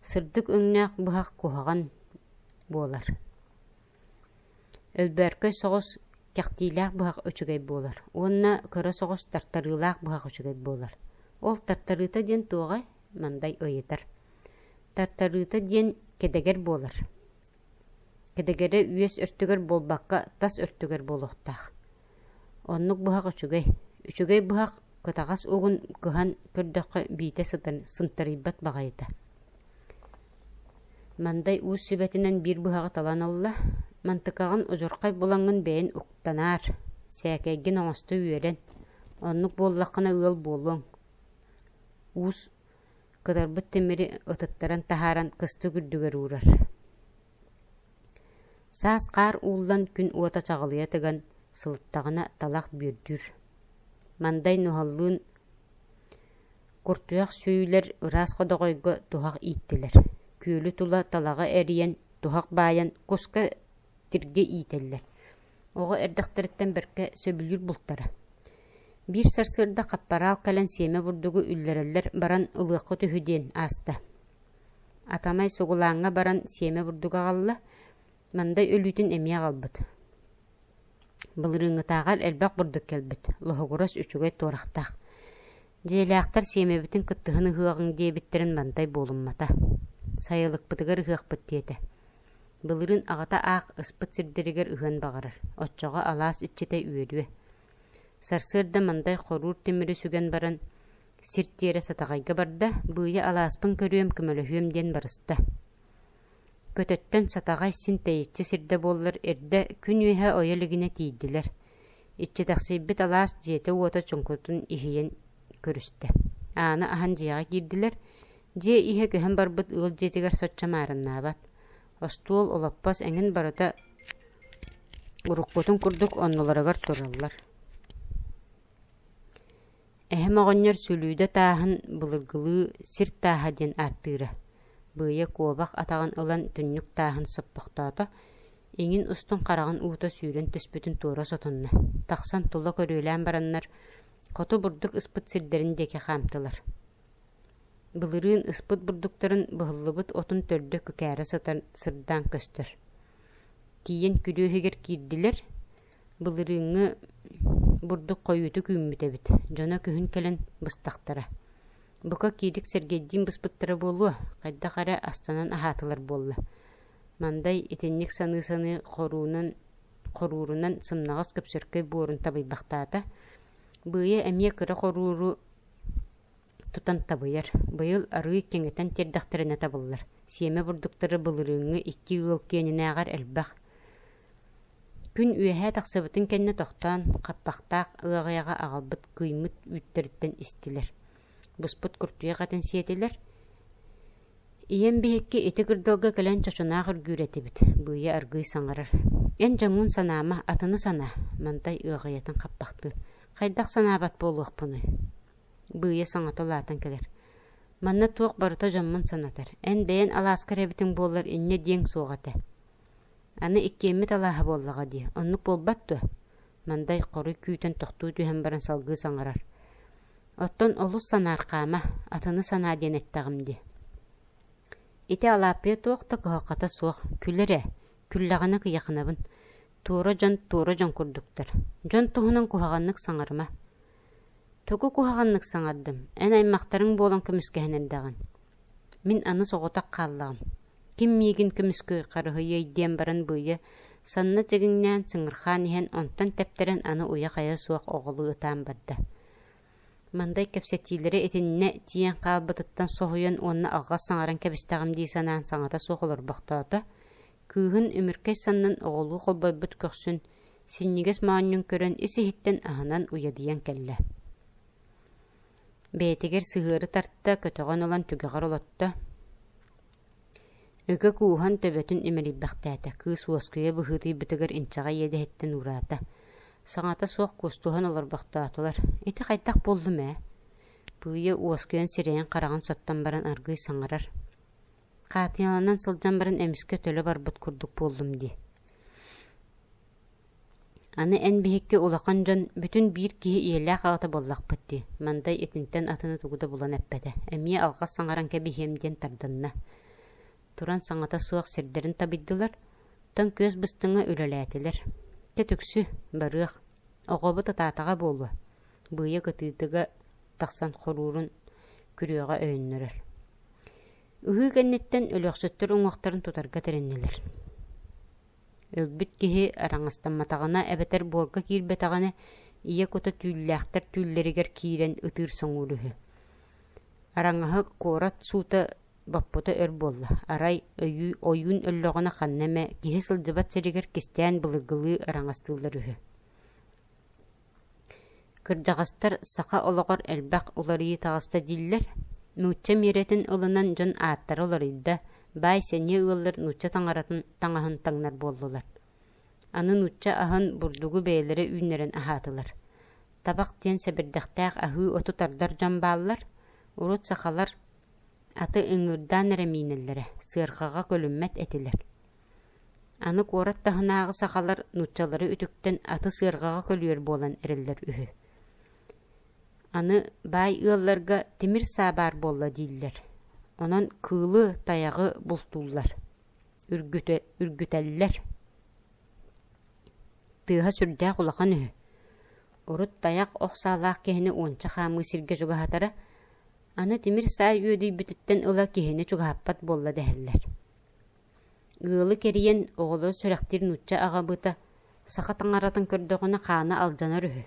Сырдык өҥнөөх быһах куһаҕан буолар. Өлбөөркөй соҕус кэхтиилээх быһах үчүгэй буолар уонна кыра соҕус тартарыылаах быһах үчүгэй буолар. Ол тартарыыта диэн туоҕай? Мандай ыйытар. Тартарыыта диэн кэдэгэр буолар. Кэдэгэрэ үөс өртүгэр буолбакка, тас өртүгэр буолуохтаах. Оннук быһах үчүгэй. Үчүгэй быһах кытаҕас угун кыһан көрдөххө биитэ сытан сынтарыйбат баҕайыта. Мандай уус сүбэтинэн биир быһаҕы талан ылла. Мантыкаҕын удьурхай булаҥҥын бэйэн уктанаар, сээкэйгин оҥосто үөрэн. Оннук буоллаххына ыал буолуоҥ. Уус кытарбыт тимири ытыттаран таһааран кыстык үрдүгэр уурар. Саас хаар ууллан күн уота чаҕылыйа тыган сылыттаҕына талах бүөрдүүр. Мандай нуһаллыын куртуйах сүүйүлэр ыраас ходоҕойго туһах ииттилэр. Күөлү тула талаҕы эрийэн, туһах баайан куска тиргэ иитэллэр. Оҕо эрдэхтэриттэн бэркэ сөбүлүүр бултара. Биир сарсыарда хаппараал кэлэн сиэмэ бурдугу үллэрэллэр баран ылыаххыт үһү диэн ааста. Атамай сугулааҥҥа баран сиэмэ бурдугу аҕалла, Мандай өлүүтүн эмиэ аҕалбыт. Былырыыҥҥытааҕар элбэх бурдук кэлбит, лоһугурас үчүгэй туорахтаах. Дьиэлээхтэр сиэмэбитин кыттыһан ыһыаҕыҥ диэбиттэрин Мандай буолуммата. Сайылыкпытыгар ыһыахпыт диэтэ. Былырыын аҕата аах ыспыт сирдэригэр ыһыан баҕарар, оччоҕо алаас иччитэ үөрүө. Сарсыарда Мандай хоруур тимири сүгэн баран сир тиэрэ Сатаҕайга барда, быыйа алааспын көрүөм, көмөлөһүөм диэн барыста. Көтөттөн Сатаҕай син тэйиччи сирдэ буоллар эрдэ күн үөһэ ойо илигинэ тиийдилэр. Иччитэхсийбит алаас дьиэтэ-уота чуҥкутун иһийэн көрүстэ. Ааны аһан дьиэҕэ киирдилэр. Дьиэ иһэ көһөн барбыт ыал дьиэтигэр соччо маарыннаабат. Остуол, олоппос эҥин барыта уруккутун курдук оннуларыгар тураллар. Эһэм оҕонньор сүлүүдэ тааһын былыргылыы сир тааһа диэн ааттыыра. Быыйа куобах атаҕын ылан түннүк тааһын соппохтоото, иҥин устун хараҕын уута сүүрэн түспүтүн туора сотунна. Тахсан тула көрүөлээн бараннар, хоту бурдук ыспыт сирдэрин диэки хаамтылар. Былырыын ыспыт бурдуктарын быһыллыбыт отун төрдө күкээрэ сытан сырдаан көстөр. Тиийэн күрүө иһигэр киирдилэр, былырыыҥҥы бурдук хойуутук үүммүт эбит, дьоно күһүн кэлэн быстахтара. Бука Киирик Сэргэйдиин быспыттара буолуо, хайдах эрэ астанан аһаатылар буолла. Мандай итинник саныы-саныы хоруунан хоруурунан сымнаҕас көпсөркөй буорун табыйбахтаата. Быыйа эмиэ кыра хорууру тутан табыйар. Быйыл арыый кэҥэтэн тиэрдэхтэринэ табыллар. Сиэмэ бурдуктары былырыыҥҥы икки ыал киэнинээҕэр элбэх. Күн үөһэ тахсыбытын кэннэ тохтоон, хаппахтаах ыаҕайаҕа аҕалбыт кыймыт үүттэриттэн истилэр. Буспут куртуйах этин сиэтилэр. Ийэм биһикки ити кырдалга кэлэн чочунаах үргүүр этибит, Быыйа аргыый саҥарар. Эн дьоҥҥун санаама, атыны санаа, Мантай ыаҕайатын хаппахтыыр. Хайдах санаабат буолуохпунуй? Быыйа саҥата улаатан кэлэр. Манна туох барыта дьоммун санатар. Эн бэйэн алааскар эбитиҥ буоллар инньэ диэҥ суох этэ. Аны иккиэммит алааһа буоллаҕа дии, оннук буолбат дуо? Мандай хоруй күүтэн тохтуу түһэн баран салгыы саҥарар. Оттон олус санаархаама, атыны санаа диэн эттэҕим дии. Ити Алааппыйа туох да кыһалҕата суох, күлэр ээ, күллэҕинэ кыйаханабын. Туора дьон туора дьон курдуктар. Дьон туһунан куһаҕаннык саҥарыма. Тугу куһаҕаннык саҥардым, эн аймахтарыҥ буолан көмүскэһэн эрдэҕин. Мин аны соҕотох хааллаҕым. Ким миигин көмүскүө харыһыйыай диэн баран быыйа санна дьигиҥнээн сыҥырхаан иһэн онтон тэптэрэн аны уйа-хайа суох оҕолуу ытаан барда. Мандай кэпсэтиилэрэ итиннэ тиийэн хаалбытыттан соһуйан уонна алҕас саҥаран кэбистэҕим дии санаан саҥата суох олорбохтоото. Кыыһын үмүркэй саннын оҕолуу холбойбут көхсүн синньигэс моонньун көрөн ис-иһиттэн аһынан уйадыйан кэллэ. Бэйэтигэр сыһыары тарта, көтөҕөн ылан түгэҕэр олотто. Ыга кууһан төбөтүн имэрийбэхтээтэ, кыыс уоскуйа быһыытыйбытыгар инчэҕэй иэдэһиттэн уураата. Саҥата суох куустуһан олорбохтоотулар. Ити хайдах буоллум ээ? Быыйа уоскуйан сирэйин-хараҕын соттон баран аргыый саҥарар. Хаатыйаланан сылдьан баран эмискэ төлө барбыт курдук буоллум дии. Аны эн биһикки улахан дьон бүтүн биир киһи ийэлээх аҕата буоллахпыт дии, Мандай итинтэн атыны тугу да булан эппэтэ, эмиэ алҕас саҥаран кэбиһиэм диэн тардынна. Туран саҥата суох сирдэрин табыйдылар, тоҥ күөс быстыҥа үлэлээтилэр. Дьэ түксү, барыах, оҕобут ытаатаҕа буолуо, быыйа кытыытыга тахсан хоруурун күрүөҕэ өйөннөрөр. Ыһыы кэнниттэн өлүөхсүттэр уҥуохтарын тутарга тэриннилэр. Өлбүт киһи араҥастамматаҕына эбэтэр буорга киирбэтэҕинэ ийэ кута түүллээхтэр түүллэригэр киирэн ытыыр соҥуур үһү. Араҥаһы куорат суута боппута өр буолла, арай ойуун өллөҕүнэ ханна эмэ киһи сылдьыбат сиригэр кистээн былыргылыы араҥастыыллар үһү. Кырдьаҕастар саха олоҕор элбэх уларыйыы таҕыста дииллэр. Нуучча миэрэтин ылынан дьон ааттара уларыйда, баай-сэниэ ыаллар нуучча таҥаратын таҥаһын таҥнар буоллулар. Аны нуучча аһын бурдугу бэйэлэрэ үүннэрэн аһаатылар. Табах диэн сэбирдэхтээх аһыы оту тардар дьон бааллар. Урут сахалар аты ыҥыырдаан эрэ миинэллэрэ, сыарҕаҕа көлүммэт этилэр. Аны куорат таһынааҕы сахалар нууччалары үтүктэн аты сыарҕаҕа көлүйэр буолан эрэллэр үһү. Аны баай ыалларга тимир саа баар буолла дииллэр. Онон кыылы, тайаҕы бултууллар, үргүтэллэр. Тыаһа сүрдээх улахан үһү. Урут тайах ох саалаах киһини уонча хаамыы сиргэ чугаһатара, аны тимир саа үөдүйбүтүттэн ыла киһини чугаһаппат буолла дэһэллэр. Ыалы кэрийэн оҕолору сүрэхтиир нуучча аҕабыта саха таҥаратын көрдөҕүнэ хаана алдьанар үһү.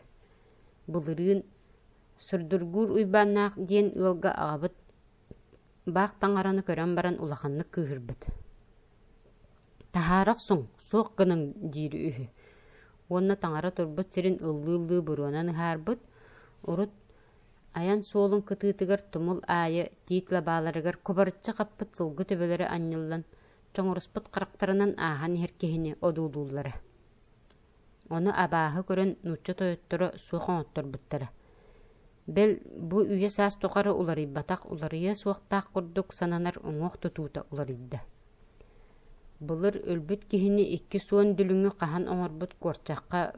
Былырыын Сурдургуур Уйбааннаах диэн ыалга аҕабыт баах таҥараны көрөн баран улаханнык кыыһырбыт. «Таһаара охсуҥ, суох гыныҥ» диир үһү. Уонна таҥара турбут сирин ыллыы-ыллыы буруонан ыһаарбыт, урут Айан суолун кытыытыгар тумул аайы тиит лабааларыгар кубарыччы хаппыт сылгы төбөлөрө анньыллан, чоҥоруспут харахтарынан ааһан иһэр киһини одуулууллара. Ону абааһы көрөн нуучча тойотторо суох оҥотторбуттара. Бэл, бу үйэ-саас тухары уларыйбатах уларыйыа суохтаах курдук сананар уҥуох тутуута уларыйда. Былыр өлбүт киһини икки суон дүлүҥү хаһан оҥорбут куорчахха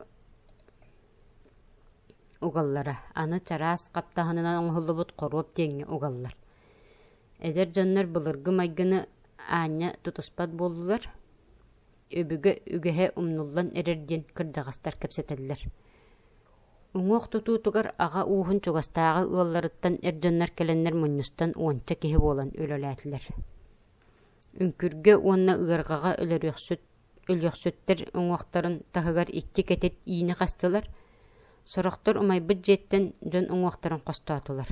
угаллара, аны чараас хаптаһынынан оҥоһуллубут хоруоп диэҥҥэ угаллар. Эдэр дьоннор былыргы майгыны аанньа тутуспат буоллулар, өбүгэ үгэһэ умнуллан эрэр диэн кырдьаҕастар кэпсэтэллэр. Уҥуох тутуутугар аҕа ууһун чугастааҕы ыалларыттан эр дьоннор кэлэннэр мунньустан уонча киһи буолан үлэлээтилэр. Үҥкүргэ уонна ыарҕаҕа өлөрүөхсүт Өлүөхсүттэр уҥуохтарын таһыгар икки кэтит иини хастылар, сорохтор умайбыт дьиэттэн дьон уҥуохтарын хостоотулар.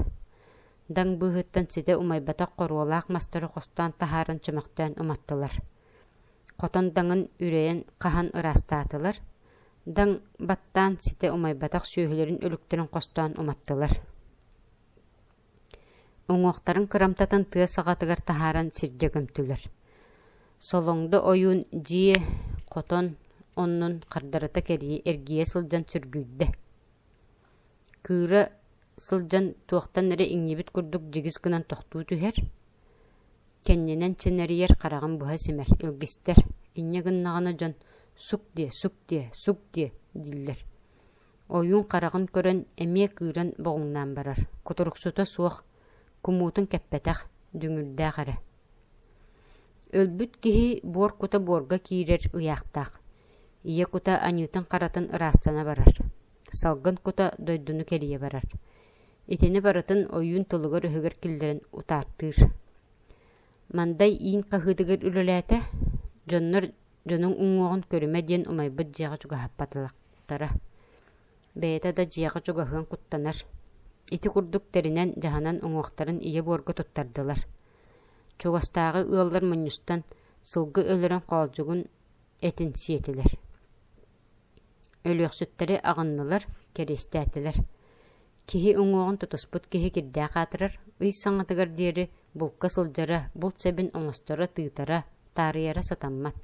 Даҥ быыһыттан ситэ умайбатах хоруолаах мастары хостоон таһааран чөмөхтөөн уматтылар. Хотон даҥын үрэйэн хаһан ыраастаатылар, даҥ баттаан ситэ умайбатах сүөһүлэрин өлүктэрин хостоон уматтылар. Уҥуохтарын кырамтатын тыа саҕатыгар таһааран сиргэ көмтүлэр. Солоҥдо ойуун дьиэ, хотон оннун хардарыта эргийэ сылдьан сүргүйдэ. Кыыра сылдьан туохтан эрэ иҥнибит курдук дьигис гынан тохтуу түһэр, кэннинэн чинэрийэр хараҕын быһа симэр, илгистэр, инньэ гыннаҕына дьон «сук диэ, сук диэ, сук диэ» дииллэр. Ойуун хараҕын көрөн эмиэ кыыран боҕуҥнаан барар, кутуруксута суох, кумуутун кэппэтэх, дүҥүрдээх эрэ. Өлбүт киһи буор кута буорга киирэр ыйаахтаах, ийэ кута аньыытын-харатын ыраастана барар, салгын кута дойдуну кэрийэ барар. Итини барытын ойуун тылыгар-өһүгэр киллэрэн утаартыыр. Мандай иин хаһыытыгар үлэлээтэ, дьоннор дьонуҥ уҥуоҕун көрүмэ диэн умайбыт дьиэҕэ чугаһаппатахтара. Бэйэтэ да дьиэҕэ чугаһыан куттанар. Ити курдук тэринэн, дьаһанан уҥуохтарын ийэ буорга туттардылар. Чугастааҕы ыаллар мунньустан, сылгы өлөрөн хоолдьугун этин сиэтилэр. Өлүөхсүттэри аҕыннылар, кэриэстээтилэр. Киһи уҥуоҕун тутуспут киһи кирдээх аатырар, ый саҥатыгар диэри булка сылдьара, булт сэбин оҥосторо, тыытара, таарыйара сатаммат.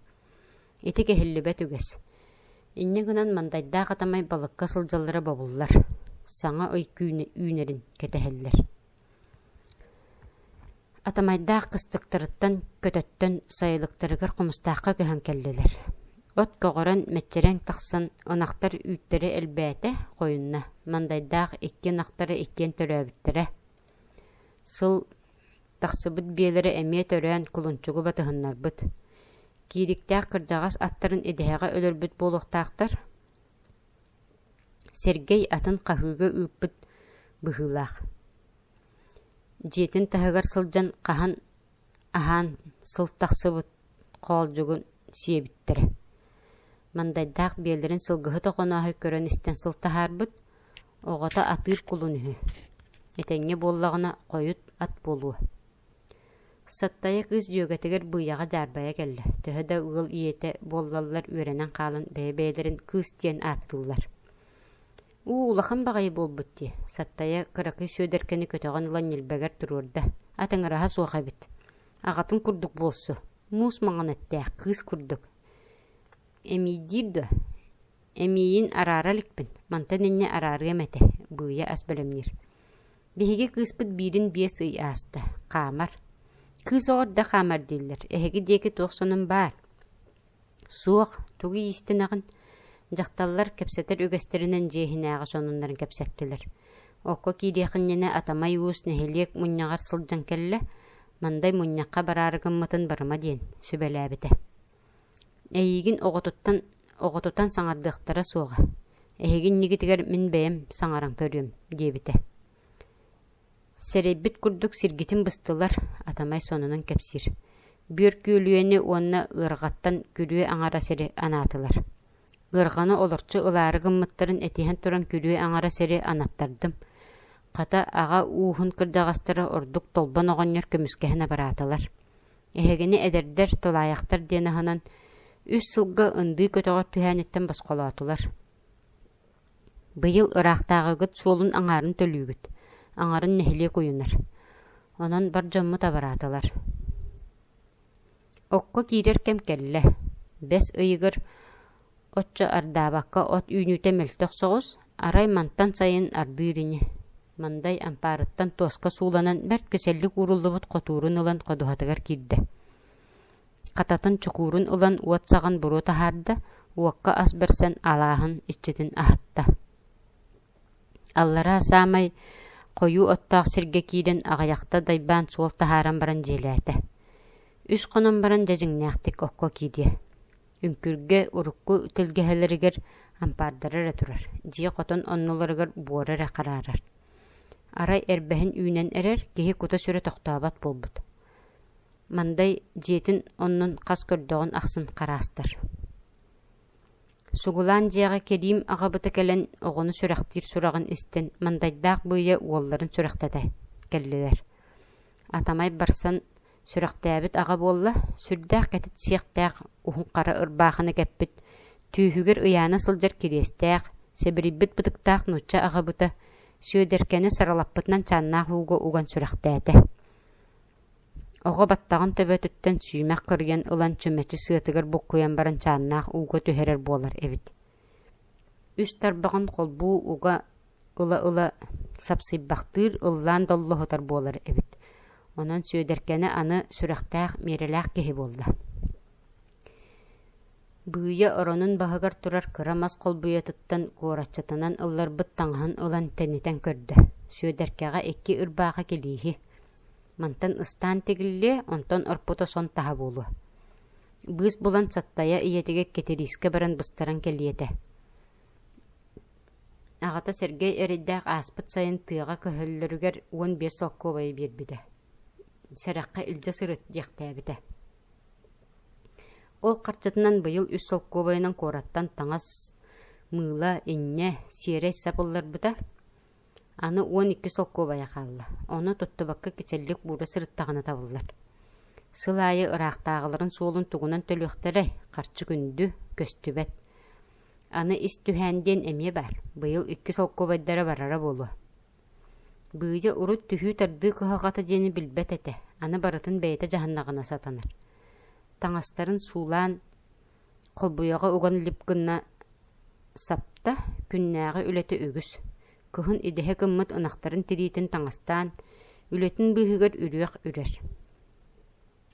Ити кэһиллибэт үгэс. Инньэ гынан мандайдаах атамай балыкка сылдьаллара бобуллар, саҥа ый үүнэрин кэтэһэллэр. Атамайдаах кыстыктарыттан көтөттөн сайылыктарыгар Хомустаахха көһөн кэллилэр. От көҕөрөн, мэччирэҥ тахсан, ынахтар үүттэрэ элбээтэ, хойунна. Мандайдаах икки ынахтара иккиэн төрөөбүттэрэ. Сыл тахсыбыт биэлэрэ эмиэ төрөөн кулунчугу батыһыннарбыт. Киириктээх кырдьаҕас аттарын идэһэҕэ өлөрбүт буолуохтаахтар. Сэргэй атын хаһыыга ыыппыт быһыылаах. Дьиэтин таһыгар сылдьан хаһан аһаан сыл тахсыбыт хоолдьугун сиэбиттэрэ. Мандайдаах биэлэрин сылгыһыт Охонооһой көрөн-истэн сыл таһаарбыт, оҕото атыыр кулун үһү. Этэҥҥэ буоллаҕына хойут ат буолуо. Саттайа кыыс дьүөгэтигэр быйаҕа дьаарбайа кэллэ, төһө да ыал ийэтэ буоллаллар үөрэнэн хаалан бэйэ-бэйэлэрин кыыс диэн ааттыыллар. Уу, улахан баҕайы буолбут дии, Саттайа кыракый Сүөдэркэни көтөҕөн ылан ньилбэгэр туруорда, ат ыҥыраһа суох эбит. Аҕатын курдук буолсу, муус маҥан эттээх, кыыс курдук. Эмиийдиир дуо? Эмиийин араара иликпин, мантан инньэ араарыам этэ, Быыйа ас бэлэмниир. Биһиги кыыспыт биирин 5 ый ааста, хаамар. Кыыс оҕо эрдэ хаамар дииллэр, эһиги диэки туох сонун баар? Суох, тугу иистэнэҕин? Дьахталлар кэпсэтэр үгэстэринэн дьиэ иһинээҕи сонуннарын кэпсэттилэр. Окко киириэх иннинэ Атамай Уус нэһилиэк мунньаҕар сылдьан кэллэ, Мандай мунньахха бараары гыммытын барыма диэн сүбэлээбитэ. Эйиигин оҕотуттан оҕотутан саҥардыахтара суоҕа, эһиги иннигитигэр мин бэйэм саҥаран көрүөм диэбитэ. Сэрэйбит курдук сиргитин быстылар, Атамай сонунун кэпсиир. Бүөр күөлүйэни уонна ыарҕаттан күрүө аҥара сири анаатылар. Ыарҕаны олорчу ылаары гыммыттарын этиһэн туран күрүө аҥара сири анаттардым. Хата аҕа ууһун кырдьаҕастара ордук Толбон оҕонньор көмүскэһэн абыраатылар. Эһигини эдэрдэр, тулаайахтар диэн аһынан үс сылга ындыы көтөҕөр түһээниттэн босхолоотулар. Быйыл ыраахтааҕыгыт суолун аҥаарын төлүүгүт, аҥарын нэһилиэк уйунар. Онон бар дьоммут абыраатылар. Окко киирэр кэм кэллэ. Бэс ыйыгар оччо ардаабакка от үүнүүтэ мөлтөх соҕус, арай мантан сайын ардыыр ини. Мандай ампаарыттан туоска сууланан бэрт кичэллик ууруллубут хотуурун ылан ходуһатыгар киирдэ. Хататын чокуурун ылан уот саҕан буруо таһаарда, уокка ас бэрсэн алааһын иччитин аһатта. Аллараа саамай хойуу оттоох сиргэ киирэн аҕыйахта дайбаан суол таһааран баран дьиэлээтэ. Үс хонон баран дьэ дьиҥнээхтик окко киириэ. Үҥкүргэ урукку тэлгэһэлэригэр ампаардара эрэ турар, дьиэ хотон оннуларыгар буора эрэ хараарар. Арай эрбэһин үүнэн эрэр, киһи кута-сүрэ тохтообот буолбут. Мандай дьиэтин оннун хас көрдөҕүн ахсын хараастар. Сугулаан дьиэҕэ Кэриим аҕабыта кэлэн оҕону сүрэхтиир сураҕын истэн Мандайдаах Быйа уолларын сүрэхтэтэ кэллилэр. Атамай барсан сүрэхтээбит аҕа буолла, сүрдээх кэтит сиэхтээх уһун хара ырбаахыны кэппит, түүһүгэр ыйаана сылдьар кириэстээх, сэбирийбит бытыктаах нуучча аҕабыта Сүөдэркэни саралаппытынан чааннаах ууга уган сүрэхтээтэ. Оҕо баттаҕын төбөтүттэн сүүмэх кырыйан ылан чүмэчи сыатыгар буккуйан баран чааннаах ууга түһэрэр буолар эбит. Үс тарбаҕын холбуу уга ыла-ыла сапсыйбахтыыр, ыллаан доллоһутар буолар эбит. Онон Сүөдэркэни аны сүрэхтээх, миэрэлээх киһи буолла. Быыйа оронун баһыгар турар кыра мас холбуйатыттан куораччатынан ылларбыт таҥаһын ылан тэнитэн көрдө. Сүөдэркэҕэ икки ырбаахы килииһи. Мантан ыстаан тигиллиэ, онтон орпута сон таһа буолуо. Быыс булан Саттайа ийэтигэр Кэтириискэ баран быстаран кэлиэ этэ. Аҕата Сэргэй эрэйдээх ааспыт сайын тыаҕа көһөллөрүгэр 15 солкуобайы биэрбитэ. Сэрэххэ илдьэ сырыт диэхтээбитэ. Ол харчытынан быйыл үс солкуобайынан куораттан таҥас, мыыла, инньэ, сиэрэй сап ылларбыта. Аны 12 солкуобайа хаалла, ону туттубакка кичэллик уура сырыттаҕына табыллар. Сыл аайы ыраахтааҕыларын суолун тугунан төлүөхтэрэй, харчы күндү, көстүбэт. Аны ис түһээн диэн эмиэ баар, быйыл икки солкуобайдара барара буолуо. Быыдьа урут түһүү-тардыы кыһалҕата диэни билбэт этэ, аны барытын бэйэтэ дьаһаннаҕына сатанар. Таҥастарын суулаан, холбуйаҕа уган лип гына сапта, күннээҕи үлэтэ үгүс. Кыһын идэһэ гыммыт ынахтарын тириитин таҥастаан, үлэтин быыһыгар үрүөх үрэр.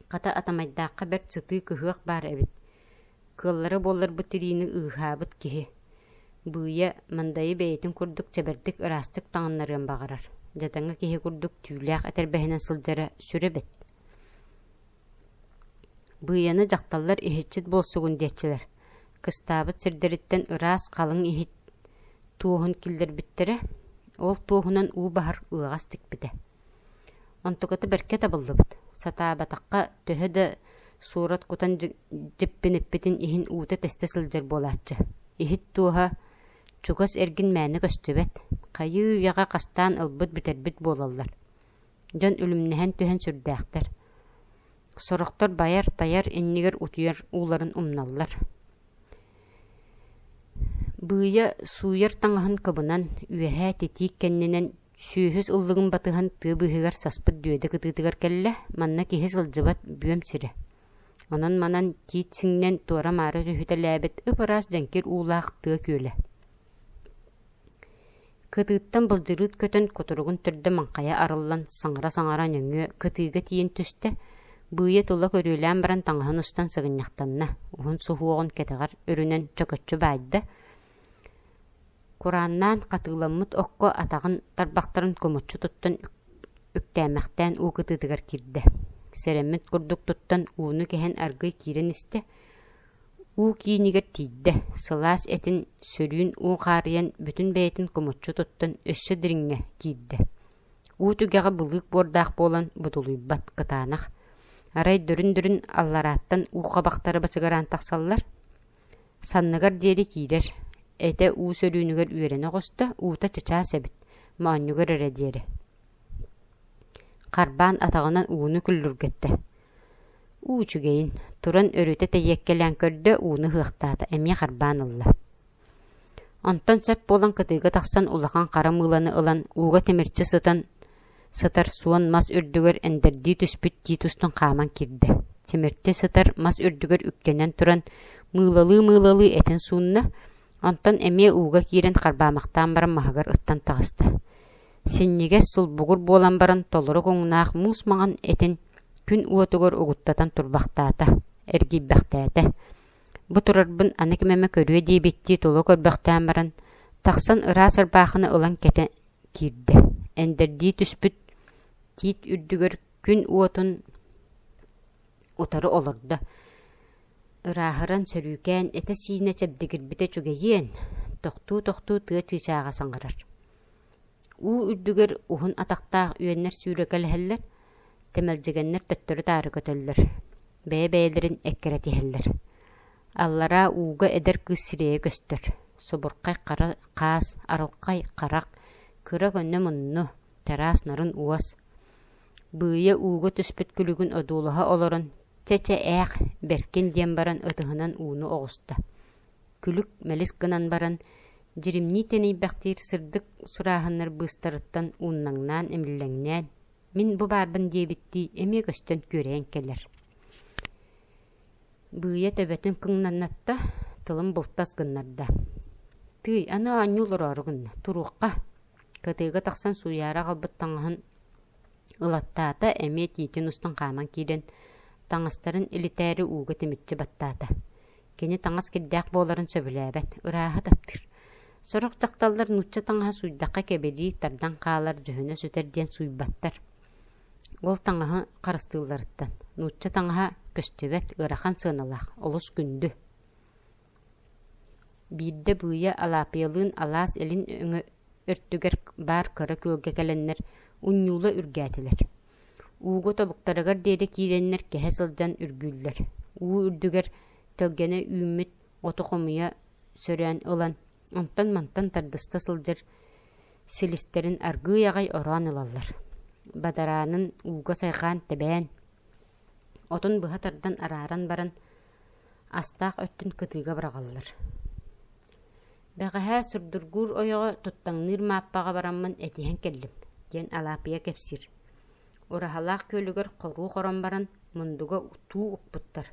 Хата Атамайдаахха бэрт сытыы кыһыах баар эбит. Кыаллара буолларбыт тириини ыыһаабыт киһи. Быыйа Мандайы бэйэтин курдук чэбэрдик ыраастык таҥыннарыан баҕарар. Дьадаҥы киһи курдук түүлээх этэрбэһинэн сылдьара сүрэ бэрт. Быыйаны дьахталлар иһиччит буолсугун диэччилэр. Кыстаабыт сирдэриттэн ыраас халыҥ иһит туоһун киллэрбиттэрэ, ол туоһунан уу баһар ыаҕас тикпитэ. Онтуката бэркэ табыллыбыт, сатаабатахха төһө да суорат кутан дьиппиниппитин иһин уута тэстэ сылдьар буолааччы. Иһит туоһа чугас эргин мээнэ көстүбэт, хайыы-үйэҕэ хастаан ылбыт бүтэрбит буолаллар. Дьон үлүмнэһэн түһэн сүрдээхтэр. Сорохтор байар-тайар иннигэр утуйар ууларын умналлар. Быыйа сууйар таҥаһын кыбынан, үөһээ титиик кэннинэн Сүөһүс ыллыгын батыһан тыа быыһыгар саспыт дүөдэ кытыытыгар кэллэ, манна киһи сылдьыбат бүөм сирэ. Онон-манан тиит сиҥнэн туора-маары түһүтэлээбит ып-ыраас дьэҥкир уулаах тыа күөлэ. Кытыыттан былдьырыыт көтөн кутуругун төрдө маҥхайа арыллан саҥара-саҥара нөҥүө кытыыга тиийэн түстэ, быыйа тула көрүөлээн баран таҥаһын устан сыгынньахтанна, уһун суһуоҕун кэтэҕэр өрүнэн чөкөччү баайда, Курааннаан хатыыламмыт окко атаҕын тарбахтарын кумуччу туттан үктээмэхтээн уу кытыытыгар киирдэ. Сэрэммит курдук туттан ууну кэһэн аргыый киирэн истэ. Уу киинигэр тиийдэ, сылаас этин сөрүүн уу хаарыйан бүтүн бэйэтин кумуччу туттан өссө дириҥҥэ киирдэ. Уу түгэҕэ былыык буордаах буолан будулуйбат, кытаанах. Арай дөрүн-дөрүн алларааттан уу хабахтара бачыгыраан тахсаллар. Санныгар диэри киирэр, этэ уу сөрүүнүгэр үөрэнэ оҕуста, уута чычаас эбит, моонньугар эрэ диэри. Харбаан атаҕынан ууну күллүргэттэ. Уу үчүгэйин, туран өрүтэ тэйиэккэлээн көрдө, ууну ыһыахтаата, эмиэ харбаан ылла. Онтон сөп буолан кытыыга тахсан улахан хара мыыланы ылан ууга тимирчи сытан сытар суон мас үрдүгэр эндэрдии түспүт тиит устун хааман киирдэ. Тимирчи сытар мас үрдүгэр үктэнэн туран мыылалыы-мыылалыы этин суунна, онтон эмиэ ууга киирэн харбаамахтаан баран маһыгар ыттан таҕыста. Синньигэс сулбугур буолан баран толору куҥнаах муус маҥан этин күн уотугар угуттатан турбахтаата, эргийбэхтээтэ. Бу турарбын аны ким эмэ көрүө диэбиттии тула көрбөхтөөн баран, тахсан ыраас ырбаахыны ылан кэтэ киирдэ. Эндэрдии түспүт тиит үрдүгэр күн уотун утары олордо. Ырааһыран сөрүүкээн этэ-сиинэ чэбдигирбитэ үчүгэйиэн, тохтуу-тохтуу тыа чыычааҕа саҥарар. Уу үрдүгэр уһун атахтаах үөннэр сүүрэкэлэһэллэр, тэмэлдьигэннэр төттөрү-таары көтөллөр, бэйэ-бэйэлэрин эккирэтиһэллэр. Аллараа ууга эдэр кыыс сирэйэ көстөр, субурхай хара хаас, арылхай харах, кыра көнө мунну, чараас нарын уос. Быыйа ууга түспүт күлүгүн одуулаһа олорон, чэ-чэ ээх, бэркин диэн баран ытыһынан ууну оҕуста. Күлүк мэлис гынан баран, дьиримнии тэнийбэхтиир сырдык сурааһыннар быыстарыттан ууннаҥнаан имиллэҥнээн, мин бу баарбын диэбиттии эмиэ көстөн күөрэйэн кэлэр. Быыйа төбөтүн кыҥнаннатта, тылын былтас гыннарда. Тыый, аны оонньуу олороору гынна, туруохха. Кытыыга тахсан сууйаары аҕалбыт таҥаһын ылаттаата, эмиэ тиитин устун хааман киирэн, таҥастарын илитээри ууга тимиччи баттаата. Кини таҥас кирдээх буоларын сөбүлээбэт, ырааһы таптыыр. Сорох дьахталлар нуучча таҥаһа сууйдахха кэбилии, тардан хаалар, дьүһүнэ сүтэр диэн сууйбаттар. Ол таҥаһы харыстыылларыттан. Нуучча таҥаһа көстүбэт, ыарахан сыаналаах, олус күндү. Биирдэ Быыйа Алаапыйалыын алаас илин өҥө өртүгэр баар кыра күөлгэ кэлэннэр унньуула үргээтилэр. Ууга тобуктарыгар диэри киирэннэр кэһэ сылдьан үргүүллэр. Уу үрдүгэр тэлгэнэ үүммүт оту хомуйа сөрөөн ылан, онтон-мантан тардыста сылдьар силистэрин аргыый аҕай ороон ылаллар. Бадараанын ууга сайҕаан тэбээн, отун быһа тардан арааран баран, астаах өттүн кытыыга быраҕаллар. «Бэҕэһээ сурдургуур ойоҕо туттаҥныыр Мааппаҕа бараммын этиһэн кэллим» диэн Алаапыйа кэпсиир. Ураһалаах күөлүгэр хоруу хорон баран мундуга туу укпуттар.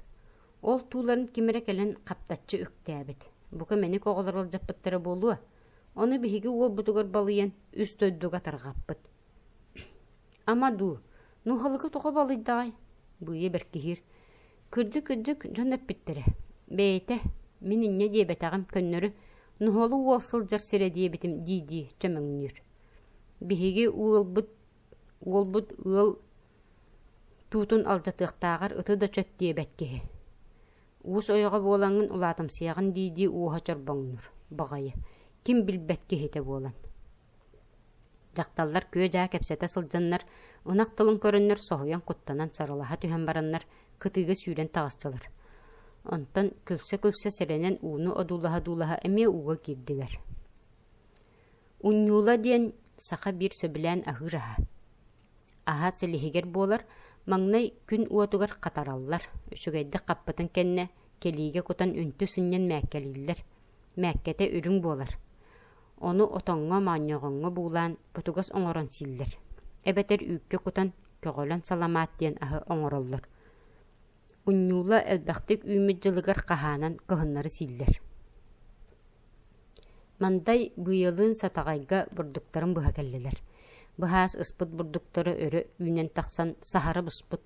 Ол тууларын ким эрэ кэлэн хаптаччы үктээбит. Бука мэник оҕолор алдьаппыттара буолуо. Ону биһиги уолбутугар балыйан үс дойдуга тарҕаппыт. Ама дуу, нуһалыгы тоҕо балыйдаҕай? Быыйа бэркиһиир. Кырдьык-кырдьык дьон эппиттэрэ. Бэйэтэ, мин инньэ диэбэтэҕим көннөрү нуһалыы уол сылдьар сирэ диэбитим дии-дии чөмөҥнүүр. Биһиги уолбут уолбут ыал туутун алдьатыахтааҕар ыты да чөт диэбэт киһи. Уус ойоҕо буолаҥҥын улаатымсыйаҕын дии-дии уоһа чорбоҥнуур, баҕайы, ким билбэт киһитэ буолан. Дьахталлар күө-дьаа кэпсэтэ сылдьаннар, ынах тылын көрөннөр соһуйан куттанан сарылаһа түһэн бараннар кытыыга сүүрэн таҕыстылар. Онтон күлсэ-күлсэ сэрэнэн ууну одуулаһа-одуулаһа эмиэ ууга киирдилэр. Унньуула диэн саха биир сөбүлээн аһыыр аһа. Аһа силиһигэр буолар, маҥнай күн уотугар хатараллар, үчүгэйдик хаппытын кэннэ кэлиигэ кутан үнтү сынньан мээккэлииллэр, мээккэтэ үрүҥ буолар. Ону отоҥҥо, моонньоҕоҥҥо буулаан бутугас оҥорон сииллэр, эбэтэр үүккэ кутан көҕөлөн саламаат диэн аһы оҥороллор. Унньуула элбэхтик үүммүт дьылыгар хаһаанан кыһыннары сииллэр. Мандай быйылыын Сатаҕайга бурдуктарын быһа кэллилэр. Быһаас ыспыт бурдуктара өрө үүнэн тахсан саһара буспут.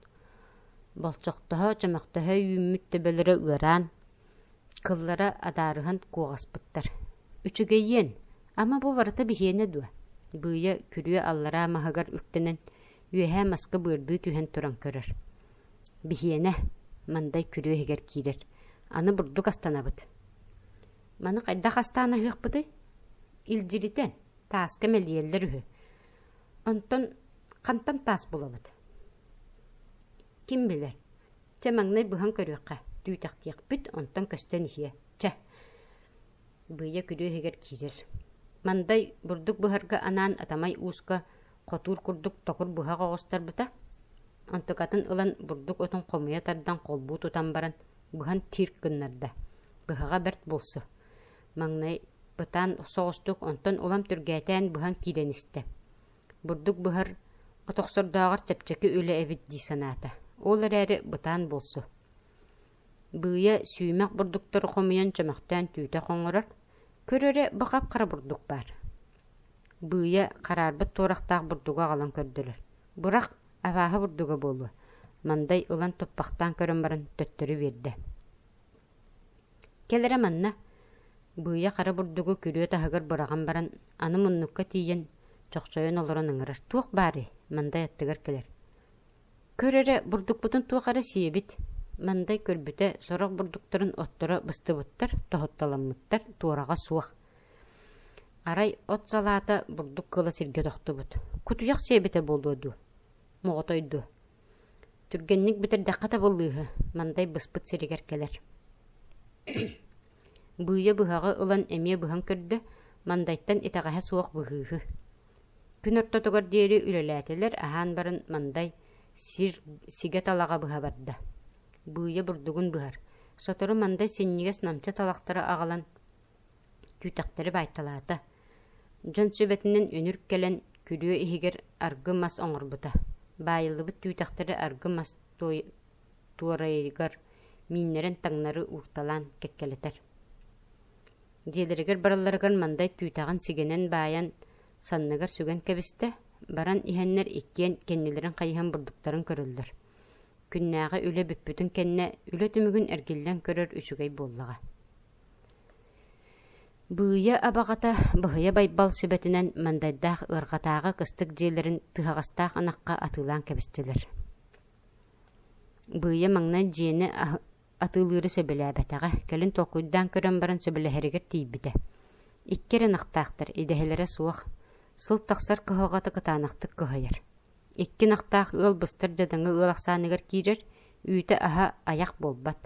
Болчохтоһо, чөмөхтөһө үүммүт төбөлөрө ыараан, кыллара адаарыһан куоҕаспыттар. Үчүгэйиэн, ама бу барыта биһиэнэ дуо? Быыйа күрүө аллараа маһыгар үктэнэн, үөһээ маска быардыы түһэн туран көрөр. Биһиэнэ, Мандай күрүө иһигэр киирэр. Аны бурдук астанабыт. Маны хайдах астаан аһыахпытый? Илдьиритэн, тааска мэлийэллэр үһү. Онтон хантан таас булабыт? Ким билэр? Чэ, маҥнай быһан көрүөххэ, түүтэхтиэхпит, онтон көстөн иһиэ. Чэ. Быйа күрүө иһигэр киирэр. Мандай бурдук быһарга анаан Атамай ууска хотуур курдук токур быһах оҕустарбыта. Онтукатын ылан бурдук отун хомуйа тардан холбуу тутан баран быһан тиир гыннарда. Быһаҕа бэрт буолсу. Маҥнай бытаан соҕустук, онтон улам түргээтээн быһан киирэн истэ. Бурдук быһар отохсордооҕор чэпчэки үлэ эбит дии санаата. Ол эрээри бытаан буолсу. Быыйа сүүмэх бурдуктары хомуйан чөмөхтөөн түүтэх оҥорор, көр эрэ бу хап-хара бурдук баар. Быыйа хараарбыт туорахтаах бурдугу аҕалан көрдөрөр. Бырах, абааһы бурдуга буолуо. Мандай ылан туппахтаан көрөн баран төттөрү биэрдэ. Кэл эрэ манна. Быыйа хара бурдугу күрүө таһыгар быраҕан баран, аны муннукка тиийэн чохчойон олорон ыҥырар. Туох баарый? Мандай аттыгар кэлэр. Көр эрэ, бурдукпутун туох эрэ сиэбит. Мандай көрбүтэ, сорох бурдуктарын отторо быстыбыттар, тоһутталаммыттар, туораҕа суох. Арай от салаата бурдук кыла сиргэ тохтубут. Кутуйах сиэбитэ буолуо дуо? Моҕотой дуо? Түргэнник бүтэрдэххэ табыллыыһы, Мандай быспыт сиригэр кэлэр. Быыйа быһаҕы ылан эмиэ быһан көрдө, Мандайтан итэҕэһэ суох быһыыһы. Күн ортотугар диэри үлэлээтилэр, аһаан баран Мандай сир сигэ талаҕа быһа барда. Быыйа бурдугун быһар. Сотору Мандай синньигэс намчы талахтары аҕалан түүтэхтэри баайталаата. Дьон сүбэтинэн үнүр кэлэн күрүө иһигэр аргы мас оҥорбута. Баайыллыбыт түүтэхтэри аргы мас туорайыгар мииннэрэн таҥнары уурталаан кэккэлэтэр. Дьиэлэригэр баралларыгар Мандай түүтэҕин сигэнэн баайан санныгар сүгэн кэбистэ, баран иһэннэр иккиэн кэннилэрин хайыһан бурдуктарын көрөллөр. Күннээҕи үлэ бүппүтүн кэннэ үлэ түмүгүн эргиллэн көрөр үчүгэй буоллаҕа. Быыйа абаҕата Быһыйа Байбал сүбэтинэн Мандайдаах ыарҕатааҕы кыстык дьиэлэрин тыһаҕастаах ынахха атыылаан кэбистилэр. Быыйа маҥнай дьиэни атыылыыры сөбүлээбэтэҕэ, кэлин толкуйдаан көрөн баран сөбүлэһэригэр тиийбитэ. Икки эрэ ынахтаахтар, идэһэлэрэ суох, сыл тахсар кыһалҕата кытаанахтык кыһайар. Икки ынахтаах ыал быстар дьадаҥы ыал ахсааныгар киирэр, үүтэ-аһа айах буолбат.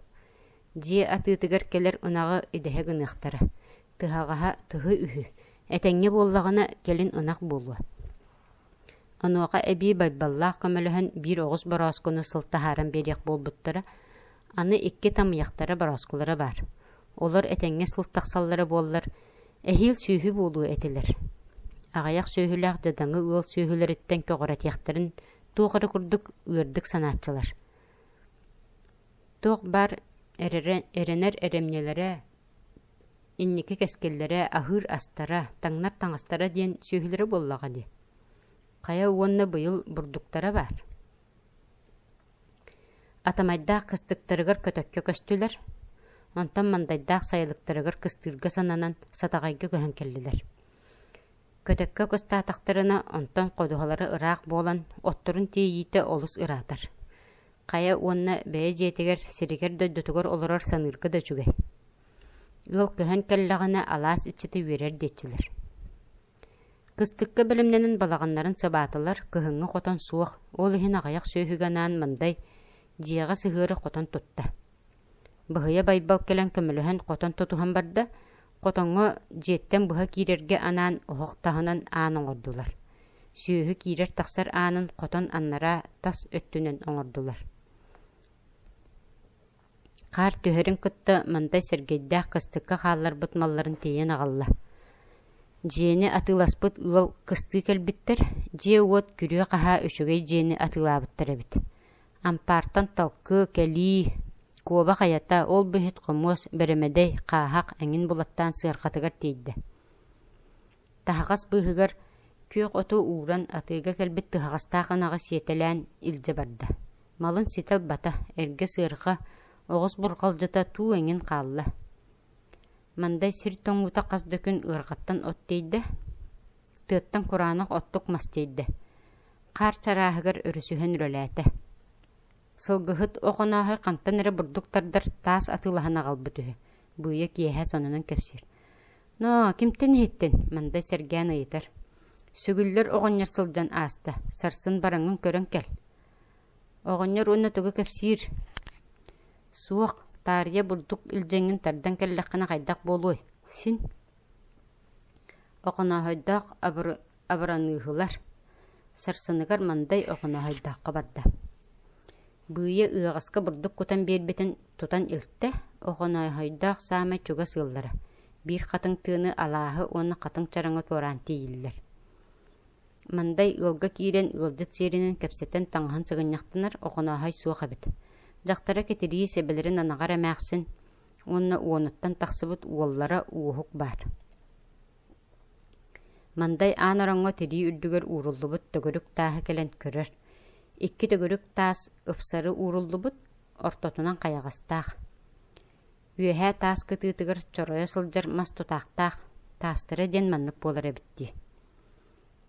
Дьиэ атыытыгар кэлэр ынаҕы идэһэ гыныахтара, тыһаҕаһа тыһы үһү, этэҥҥэ буоллаҕына кэлин ынах буолуо. Онуоха эбии Байбаллаах көмөлөһөн биир оҕус борооскуну сыл таһааран биэриэх буолбуттара, аны икки тамыйахтара борооскулара баар. Олор этэҥҥэ сыл тахсаллара буоллар, эһиил сүөһү буолуо этилэр. Аҕыйах сүөһүлээх дьадаҥы ыал сүөһүлэриттэн көҕүрэтиэхтэрин туох эрэ курдук ыардык санааччылар. Туох баар эрэнэр эрэмньилэрэ, инники кэскиллэрэ, аһыыр астара, таҥнар таҥастара диэн сүөһүлэрэ буоллаҕа дии. Хайа уонна быйыл бурдуктара баар. Атамайдаах кыстыктарыгар көтөккө көстүлэр, онтон мандайдаах сайылыктарыгар кыстыырга сананан Сатаҕайга көһөн кэллилэр. Көтөккө кыстаатахтарына, онтон ходуһалара ыраах буолан, отторун тиэйиитэ олус ыраатар. Хайа уонна бэйэ дьиэтигэр, сиригэр-дойдутугар олорор саныырга да үчүгэй. Ыал көһөн кэллэҕинэ алаас иччитэ үөрэр диэччилэр. Кыстыкка бэлэмнэнэн балаҕаннарын сыбаатылар, кыһыҥҥы хотон суох, ол иһин аҕыйах сүөһүгэ анаан Мандай дьиэҕэ сыһыары хотон тутта. Быһыйа Байбал кэлэн көмөлөһөн хотон тутуһан барда, хотоҥҥо дьиэттэн быһа киирэргэ анаан оһох таһынан аан оҥордулар. Сүөһү киирэр-тахсар аанын хотон аннараа тас өттүнэн оҥордулар. Хаар түһэрин кытта Мандай Сэргэйдээх кыстыкка хаалларбыт малларын тиэйэн аҕалла. Дьиэни атыыласпыт ыал кыстыы кэлбиттэр, дьиэ-уот күрүө-хаһаа үчүгэй дьиэни атыылаабыттар эбит. Ампаартан талкы, кэлии, куобах айата, ол быһыт хомуос, бэрэмэдэй, хааһах эҥин булаттаан сыарҕатыгар тиэйдэ. Таһаҕас быыһыгар күөх оту ууран атыыга кэлбит тыһаҕастаах ынаҕы сиэтэлээн илдьэ барда. Малын ситэ ылбата, эргэ сыарҕа, оҕус бурҕалдьыта туу эҥин хаалла. Мандай сир тоҥуута хас да күн ыарҕаттан от тиэйдэ, тыаттан кураанах оттук мас тиэйдэ. Хаар чарааһыгар өрүсүһэн үлэлээтэ. Сылгыһыт Охонооһой хантан эрэ бурдук тардар таас атыылаһан аҕалбыт үһү. Быыйа киэһэ сонунун кэпсиир. «Ноо, кимтэн иһиттин?» Мандай сэргээн ыйытар. «Сүгүллэр оҕонньор сылдьан ааста, сарсын бараҥҥын көрөн кэл». Оҕонньор уонна тугу кэпсиир? «Суох, таарыйа бурдук илдьэҥҥин тардан кэллэххинэ хайдах буолуой? Син». Охонооһойдоох абыраныыһылар. Сарсыныгар Мандай Охонооһойдооххо барда. Быыйа ыаҕаска бурдук кутан биэрбитин тутан илтэ, Охонооһойдоох саамай чугас ыаллара, биир хатыҥ тыаны алааһы уонна хатыҥ чараҥы туораан тиийиллэр. Мандай ыалга киирэн ыалдьыт сиэринэн кэпсэтэн таҥаһын сыгынньахтанар Охонооһой суох эбит. Дьахтара Кэтириис эбэлэрин анаҕар эмээхсин уонна уонуттан тахсыбыт уоллара Уоһук баар. Мандай аан ороҥҥо тирии үрдүгэр ууруллубут төгүрүк тааһы кэлэн көрөр. Икки төгүрүк таас ыпсары ууруллубут, ортотунан хайаҕастаах. Үөһээ таас кытыытыгар чоройо сылдьар мас тутаахтаах, таастара диэн маннык буолар эбит дии.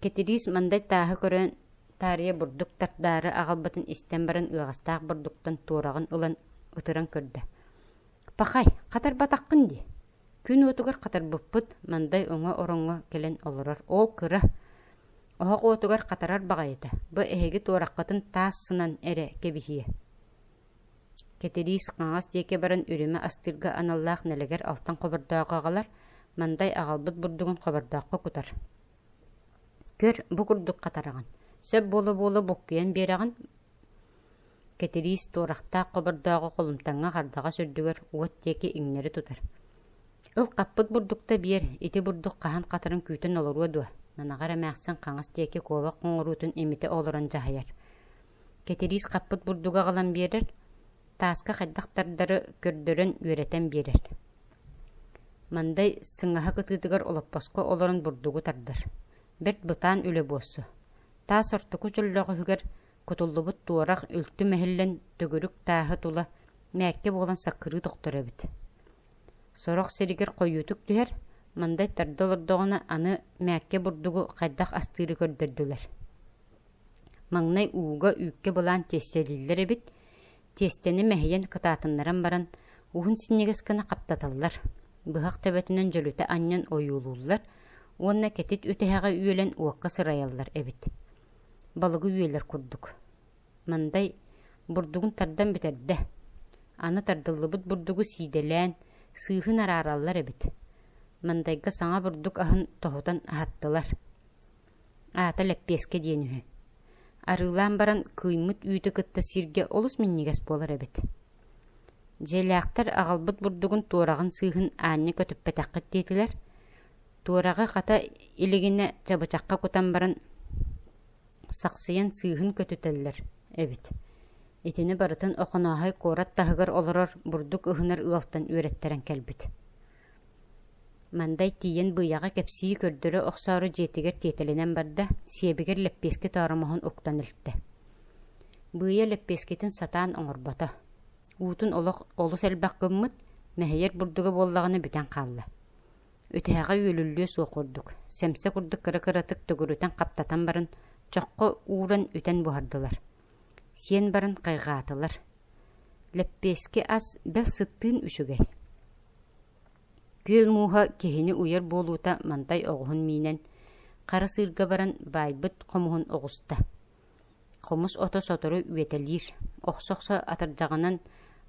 Кэтириис мандай тааһы көрөн таарыйа бурдук тардаары аҕалбытын истэн баран ыаҕастаах бурдуктан туораҕын ылан ытыран көрдө. «Пахай, хатарбатаххын дии Күн уотугар хатарбыппыт, Мандай уҥа ороҥҥо кэлэн олорор, ол кыра, оһох уотугар хатарар баҕайыта, бу эһиги туораххытын таас сынан эрэ кэбиһиэ Кэтириис хаҥас диэки баран үрүмэ астыырга аналлаах нэлэгэр алтан хобордооҕу аҕалар, Мандай аҕалбыт бурдугун хобордооххо кутар. Көр, бу курдук хатараҕын, сөп буола-буола буккуйан биэрэҕин, Кэтириис туорахтаах хобордооҕу холумтаҥҥа хардаҕас үрдүгэр уот диэки иҥнэри тутар. «Ыл хаппыт бурдукта биэр, ити бурдук хаһан хатарын күүтэн олоруо дуо?» Нанаҕар эмээхсин хаҥас диэки куобах хоҥоруутун имитэ олорон дьаһайар. Кэтириис хаппыт бурдугу аҕалан биэрэр, тааска хайдах тардары көрдөрөн үөрэтэн биэрэр. Мандай сыҥаһа кытыытыгар олоппоско олорон бурдугу тардар. Бэрт бытаан үлэ буолсу. Таас ортоку чөллөҕүһүгэр Кутуллубут туорах үлтү мэһиллэн төгүрүк тааһы тула мээккэ буолан саккырыы тохтор эбит. Сорох сиригэр хойуутук түһэр, мандай тарда олордоҕуна аны мээккэ бурдугу хайдах астыыры көрдөрдүлэр. Маҥнай ууга үүккэ былаан тиэстэлииллэр эбит, тиэстэни мэһийэн кытаатыннаран баран уһун синньигэс гына хаптаталлар, быһах төбөтүнэн дьөлүтэ анньан ойуулууллар уонна кэтит үтэһэҕэ үөлэн уокка сырайаллар эбит. Балыгы үөлэр курдук. Мандай бурдугун тардан бүтэрдэ. Аны тардыллыбыт бурдугу сиидэлээн, сыыһын араараллар эбит. Мандайга саҥа бурдук аһын тоһутан аһаттылар. Аата лэппиэскэ диэн үһү. Арыылаан баран кыыймыт үүтү кытта сиргэ олус минньигэс буолар эбит. Дьиэлээхтэр аҕалбыт бурдугун туораҕын сыыһын аанньа көтүппэтэххит диэтилэр. Туораҕы хата илигинэ чабычахха кутан баран сахсыйан сыыһын көтүтэллэр эбит. Итини барытын Охонооһой куорат таһыгар олорор бурдук ыһынар ыалтан үөрэттэрэн кэлбит. Мандай тиийэн быйаҕа кэпсии көрдөрө охсоору дьиэтигэр тиэтэлинэн барда, сиэбигэр лэппиэскэ тооромоһун уктан илтэ. Быйа лэппиэскэтин сатаан оҥорбото. Уутун олох олус элбэх гыммыт, мэһийэр бурдуга буоллаҕына бүтэн хаалла. Үтэһэҕэ үөлүллүө суох курдук, сэмсэ курдук кыра-кыратык төгүрүтэн хаптатан баран, чоххо ууран үтэн буһардылар. Сиэн баран хайҕаатылар. Лэппиэскэ ас бэл сыттыын үчүгэй. Күөл мууһа киһини уйар буолуута мантай оҕуһун миинэн, хара сыырга баран баайбыт хомуһун оҕуста. Хомус ото сотору үөтэлиир, охсо-охсо атырдьаҕынан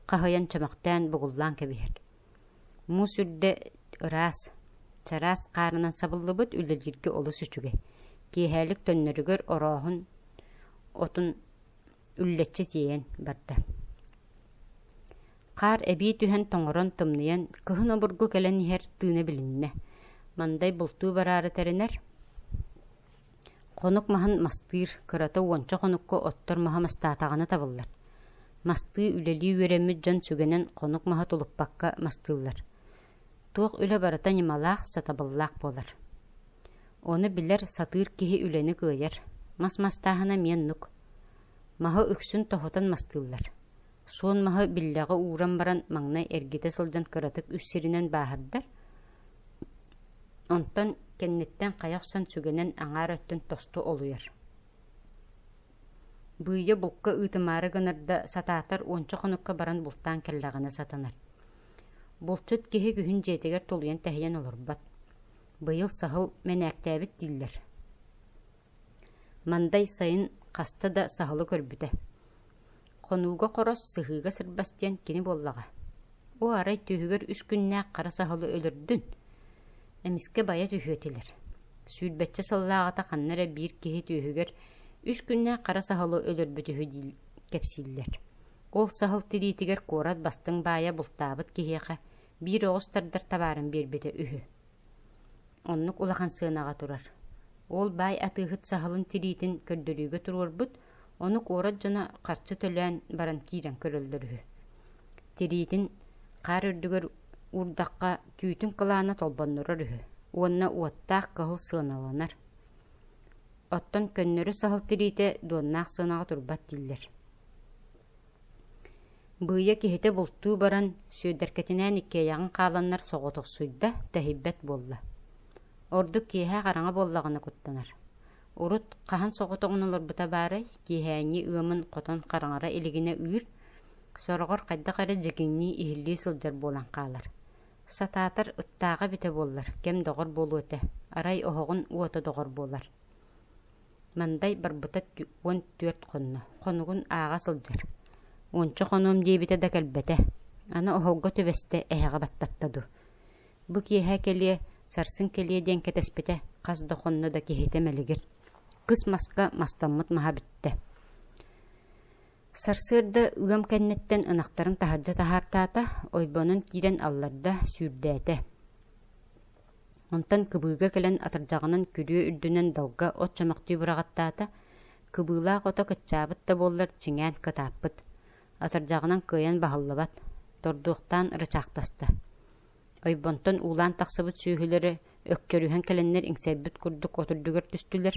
хаһыйан чөмөхтөөн бугуллаан кэбиһэр. Муус үрдэ ыраас, чараас хаарынан сабыллыбыт үлэлииргэ олус үчүгэй. Киэһээлик төннөрүгэр орооһун отун үллэччи тиэйэн барда. Хаар эбии түһэн тоҥорон тымныйан, кыһын обургу кэлэн иһэр тыына билиннэ. Мандай бултуу бараары тэринэр. Хонук маһын мастыыр, кырата уонча хонукка оттор маһа мастаатаҕына табыллар. Мастыы үлэлии үөрэммит дьон сүгэнэн хонук маһы тулуппакка мастыыллар. Туох үлэ барыта ньымалаах, сатабыллаах буолар. Ону билэр, сатыыр киһи үлэни кыайар. Мас мастааһына эмиэ оннук. Маһы үксүн тоһутан мастыыллар. Суон маһы биллэҕи ууран баран маҥнай эргитэ сылдьан кыратык үс сиринэн бааһырдар, онтон кэнниттэн хайа охсон сүгэнэн аҥаар өттүн тосту олуйар. Быыйа булка ыытымаары гынар да сатаатар уонча хонукка баран бултаан кэллэҕинэ сатанар. Булчут киһи күһүн дьиэтигэр тулуйан тэһийэн олорбот. Быйыл саһыл мэнээктээбит дииллэр. Мандай сайын хаста да саһылы көрбүтэ. Хонууга хорос, сыһыыга сырбас диэн кини буоллаҕа. Оо, арай түөһүгэр үс күннээх хара саһылы өлөрдүн? Эмискэ байа түһүө этилэр. Сүүрбэччэ сыллааҕыта ханна эрэ биир киһи түөһүгэр үс күннээх хара саһылы өлөрбүт үһү дии кэпсииллэр. Ол саһыл тириитигэр куорат бастыҥ баайа бултаабыт киһиэхэ биир оҕус тардар табаарын биэрбитэ үһү. Оннук улахан сыанаҕа турар. Ол баай атыыһыт саһылын тириитин көрдөрүүгэ туруорбут, ону куорат дьоно харчы төлөөн баран киирэн көрөллөр үһү. Тириитин хаар үрдүгэр уурдахха түүтүн кылаана толбоннурар үһү уонна уоттаах кыһыл сыаналанар. Оттон көннөрү саһыл тириитэ дуоннаах сыанаҕа турбат дииллэр. Быыйа киһитэ бултуу баран, Сүөдэркэтинээн иккиэйэҕин хааланнар соҕотохсуйда, тэһийбэт буолла. Ордук киэһэ хараҥа буоллаҕына куттанар. Урут хаһан соҕотоҕун олорбута баарай, киэһээҥҥи ыамын хотон хараҥара илигинэ ыыр, сороҕор хайдах эрэ дьигиҥнии иһиллии сылдьар буолан хаалар. Сатаатар ыттааҕа эбитэ буоллар, кэм доҕор буолуо этэ, арай оһоҕун уота доҕор буолар. Мандай барбыта 14 хонно, хонугун ааҕа сылдьар. Уонча хонуом диэбитэ да кэлбэтэ. Аны оһолго түбэстэ, эһэҕэ баттатта дуу. Бу киэһэ кэлиэ, сарсын кэлиэ диэн кэтэспитэ, хас да хонно да киһитэ мэлигир. Кыс маска мастаммыт маһа бүттэ. Сарсыарда ыам кэнниттэн ынахтарын таһырдьа таһаартаата, ойбонун киирэн алларда, сүүрдээтэ. Онтон кыбыыга кэлэн атырдьаҕынан күрүө үрдүнэн далга от чөмөхтүү быраҕаттаата, кыбыылаах ото кыччаабыт да буоллар чиҥээн кытааппыт, атырдьаҕынан кыайан баһыллыбат, тордуохтаан ырычаахтаста. Ойбонтон уулаан тахсыбыт сүөһүлэрэ өкчөрүһэн кэлэннэр иҥсэрбит курдук от үрдүгэр түстүлэр.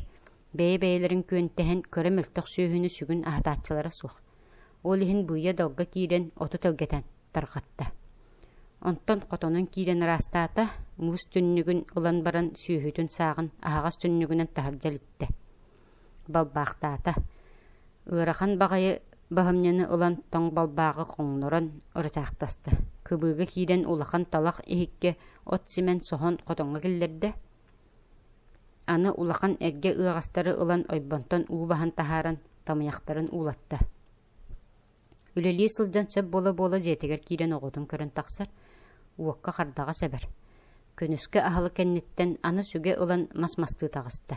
Бэйэ-бэйэлэрин күөнтэһэн кыра мөлтөх сүөһүнү сүгүн аһатааччылара суох. Ол иһин быыйа далга киирэн оту тэлгэтэн тарҕатта. Онтон хотонун киирэн ыраастаата, муус түннүгүн ылан баран сүөһүтүн сааҕын аһаҕас түннүгүнэн таһырдьа илиттэ. Балбаахтаата. Ыарахан баҕайы баһымньыны ылан тоҥ балбааҕы хоҥнорон ырычаахтаста. Кыбыыга киирэн улахан талах иһиккэ от симэн соһон хотоҥҥо киллэрдэ. Аны улахан эргэ ыаҕастары ылан ойбонтон уу баһан таһааран тамыйахтарын уулатта. Үлэлии сылдьан сөп буола-буола дьиэтигэр киирэн оҕотун көрөн тахсар, уокка хардаҕас эбэр. Күнүскү аһылык кэнниттэн аны сүгэ ылан мас мастыы таҕыста.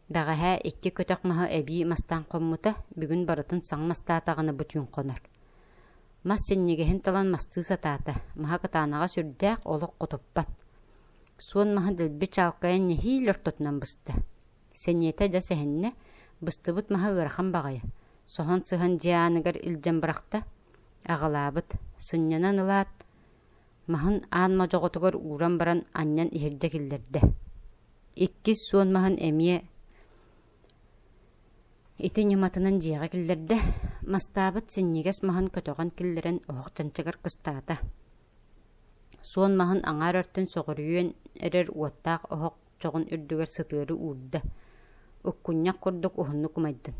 Бэҕэһээ икки көтөх маһы эбии мастаан хоммута, бүгүн барытын саҥа мастаатаҕына бу түүн хонор. Мас синньигэһин талан мастыы сатаата, маһа кытаанаҕа сүрдээх, олох хотуппат. Суон маһы дэлби чаалкайан нэһиилэ ортотунан быста. Сэниэтэ дьэ сэһэннэ, быстыбыт маһа ыарахан баҕайы, соһон сыһан дьиэ ааныгар илдьэн бырахта, аҕалаабыт, сынньанан ылаат, маһын аан модьоҕотугар ууран баран анньан иһирдьэ киллэрдэ. Иккис суон маһын эмиэ ити ньыматынан дьиэҕэ киллэрдэ, мастаабыт синньигэс маһын көтөҕөн киллэрэн оһох чанчыгар кыстаата. Суон маһын аҥаар өртүн сөҕүрүйэн эрэр уоттаах оһох чоҕун үрдүгэр сытыары уурда, уккунньах курдук уһуннук умайдын.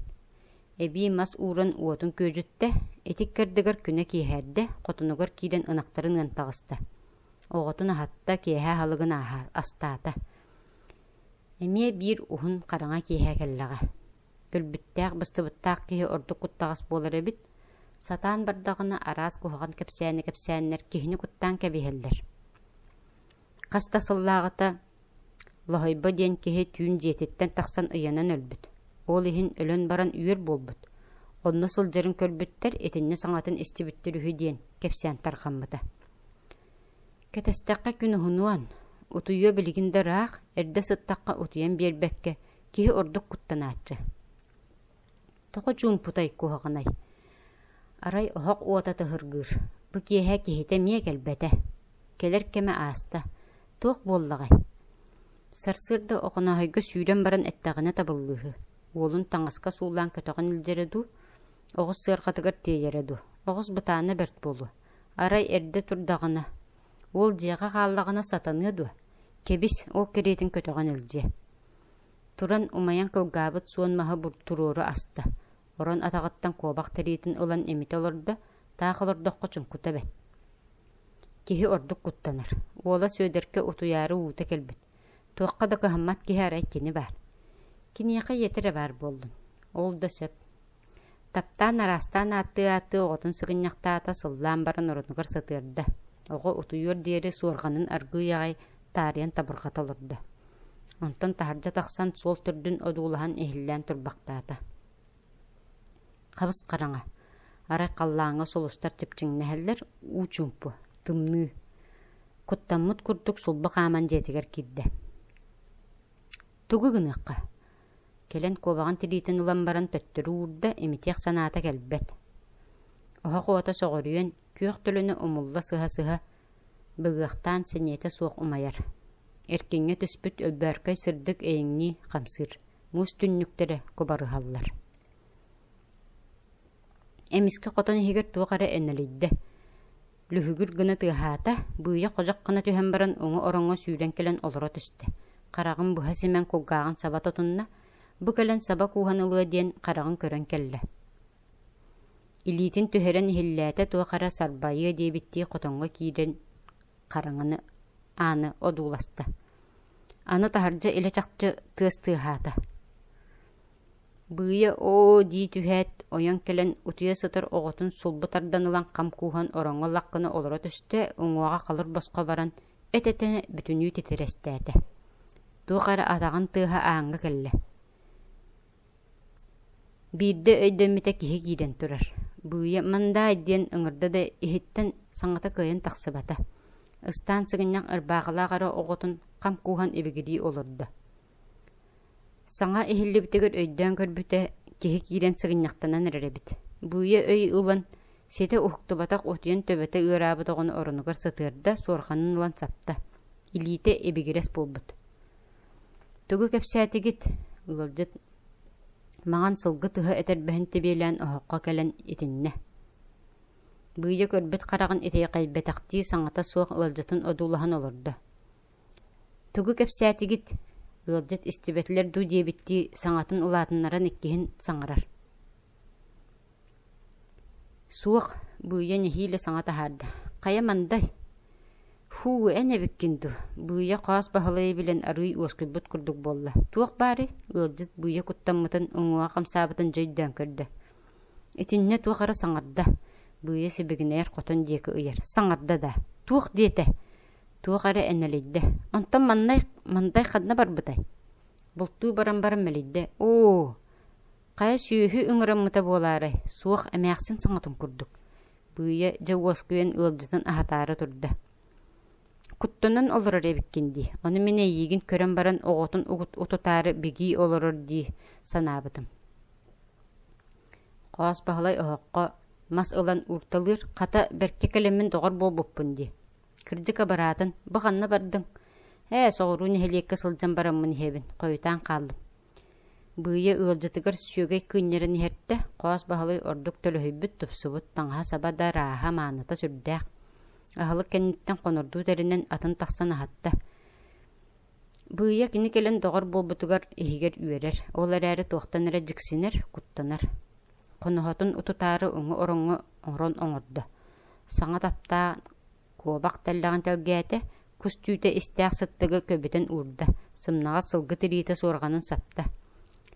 Эбии мас ууран уотун күөдьүттэ, ити ыккардыгар күнэ киэһэрдэ, хотонугар киирэн ынахтарын ыан таҕыста. Оҕотун аһатта, киэһэ аһылыгын астаата. Эмиэ биир уһун хараҥа киэһэ кэллэҕэ. Өлбүттээх, быстыбыттаах киһи ордук куттаҕас буолар эбит. Сатаан бардаҕына араас куһаҕан кэпсээни кэпсээннэр киһини куттаан кэбиһэллэр. Хас да сыллааҕыта Лоһойбо диэн киһи түүн дьиэтиттэн тахсан ыйанан өлбүт. Ол иһин өлөн баран үөр буолбут. Онно сылдьарын көрбүттэр, итиннэ саҥатын истибиттэр үһү диэн кэпсээн тарҕаммыта. Кэтэстэххэ күн уһунуон, утуйуо билигин да ыраах, эрдэ сыттахха утуйан биэрбэккэ, киһи ордук куттанааччы. Тоҕо чуумпутай куһаҕанай? Арай оһох уота тыһыргыыр, бу киэһэ киһитэ эмиэ кэлбэтэ. Кэлэр кэмэ ааста, туох буоллаҕай? Сарсыарда Охонооһойго сүүрэн баран эттэҕинэ табыллыыһы, уолун таҥаска суулаан көтөҕөн илдьэрэ дуу, оҕус сыарҕатыгар тиэйэрэ дуу, оҕус бытаана бэрт буолуо. Арай эрдэ турдаҕына, уол дьиэҕэ хааллаҕына сатаныа дуо? Кэбис, ол кэриэтин көтөҕөн илдьиэ. Туран умайан кылгаабыт суон маһы туруору аста, орон атаҕыттан куобах тириитин ылан имитэ олордо, таах олордоххо чуҥкута бэрт. Киһи ордук куттанар. Уола Сүөдэркэ утуйаары уута кэлбит. Туохха да кыһаммат киһи арай кини баар. Киниэхэ ийэтэ эрэ баар буоллун. Ол да сөп. Таптаан араастаан ааттыы-ааттыы оҕотун сыгынньахтаата, сыллаан баран оронугар сытыарда. Оҕо утуйуор диэри суорҕанын аргыый аҕай таарыйан табырҕата олордо. Онтон таһырдьа тахсан суол төрдүн одуулаһан иһиллээн турбахтаата. Хабыс хараҥа, арай халлааҥҥа сулустар чэпчиҥнэһэллэр, уу чуумпу, тымныы. Куттаммыт курдук сулбу хааман дьиэтигэр киирдэ. Тугу гыныахха? Кэлэн куобаҕын тириитин ылан баран төттөрү уурда, имитиэх санаата кэлбэт. Оһох уота сөҕүрүйэн, күөх төлөнө умулла сыһа-сыһа, быгыахтаан сэниэтэ суох умайар. Эркиҥҥэ түспүт өлбөөркөй сырдык эйэҥнии хамсыыр, муус түннүктэрэ кубарыһаллар. Эмискэ хотон иһигэр туох эрэ энэлийдэ. Лүһүгүр гына тыаһаата, быыйа ходьох гына түһэн баран уҥа ороҥҥо сүүрэн кэлэн олоро түстэ. Хараҕын быһа симэн кулгааҕын саба тутунна, бу кэлэн саба кууһан ылыа диэн хараҕын көрөн кэллэ. Илиитин түһэрэн иһиллээтэ туох эрэ сарбайыа диэбиттии хотоҥҥо киирэн хараҥаны ааны одууласта. Аны таһырдьа илэ-чахчы тыас тыаһаата. Быыйа оо дии түһээт, ойон кэлэн утуйа сытар оҕотун сулбу тардан ылан хам кууһан ороҥҥо лах гына олоро түстэ, уҥуоҕа халыр босхо баран, эт-этэ бүтүннүү титирэстээтэ. Туох эрэ атаҕын тыаһа ааҥҥа кэллэ. Биирдэ өйдөммүтэ киһи киирэн турар. Быыйа «Мандаай» диэн ыҥырда да иһиттэн саҥата кыайан тахсыбата. Ыстаан сыгынньах ырбаахылаах эрэ оҕотун хам кууһан ибигирии олордо. Саҥа иһиллибитигэр өйдөөн көрбүтэ, киһи киирэн сыгынньахтанан эрэр эбит. Быыйа өй ылан, ситэ уһуктубатах утуйан төбөтө ыараабыт оҕону оронугар сытыарда, суорҕанын ылан сапта. Илиитэ ибигирэс буолбут. «Тугу кэпсээтигит?» Ыалдьыт маҥан сылгы тыһа этэрбэһин тэбиэлээн оһоххо кэлэн итиннэ. Быыйа көрбүт хараҕын итэҕэйбэтэхтии саҥата суох ыалдьытын одуулаһан олордо. Тугу кэпсээтигит? Ыалдьыт истибэтилэр дуу диэбиттии саҥатын улаатыннаран иккиһин саҥарар. Суох, Быыйа нэһиилэ саҥа таһаарда. Хайа мандай? Һуу, эн эбиккин дуу? Быыйа хаас Баһылайы билэн арыый уоскуйбут курдук буолла. Туох баарый? Ыалдьыт Быыйа куттаммытын, уҥуоҕа хамсаабытын дьэ өйдөөн көрдө. Итиннэ туох эрэ саҥарда. Быыйа сибигинэйэр хотон диэки ыйар. Саҥарда да. Туох диэтэ? Туох эрэ энэлийдэ. Онтон маннай, Мандай ханна барбытай? Бултуу баран баран мэлийдэ. Оо, Хайа сүөһү ыҥыраммыта буолаарай, суох эмээхсин саҥатын курдук. Быыйа дьэ уоскуйан ыалдьытын аһатаары турда. Куттанан олорор эбиккин дии, ону мин эйиигин көрөн баран оҕотун утутаары бигии олорор дии санаабытым. Хоос Баһылай оһоххо мас ылан уурталыыр, хата бэркэ кэлэммин доҕор буолбуппун дии. Кырдьык абыраатын, бу ханна бардыҥ? Ээ, соҕуруу нэһилиэккэ сылдьан бараммын иһэбин, хойутаан хааллым. Быыйа ыалдьытыгар сүөгэй кыынньаран иһэртэ, Хоос Баһылай ордук төлөһүйбүт, тупсубут, таҥаһа-саба да ырааһа, мааныта сүрдээх. Аһылык кэнниттэн хонордуу тэринэн атын тахсан аһатта. Быыйа кини кэлэн доҕор буолбутугар иһигэр үөрэр, ол эрээри туохтан эрэ дьиксинэр, куттанар. Хоноһотун утутаары уҥа ороҥҥо орон оҥордо. Саҥа таптаан Куобах тэллэҕин тэлгээтэ, кус түүтэ истээх сыттыгы көбүтэн уурда, сымнаҕас сылгы тириитэ суорҕанын сапта.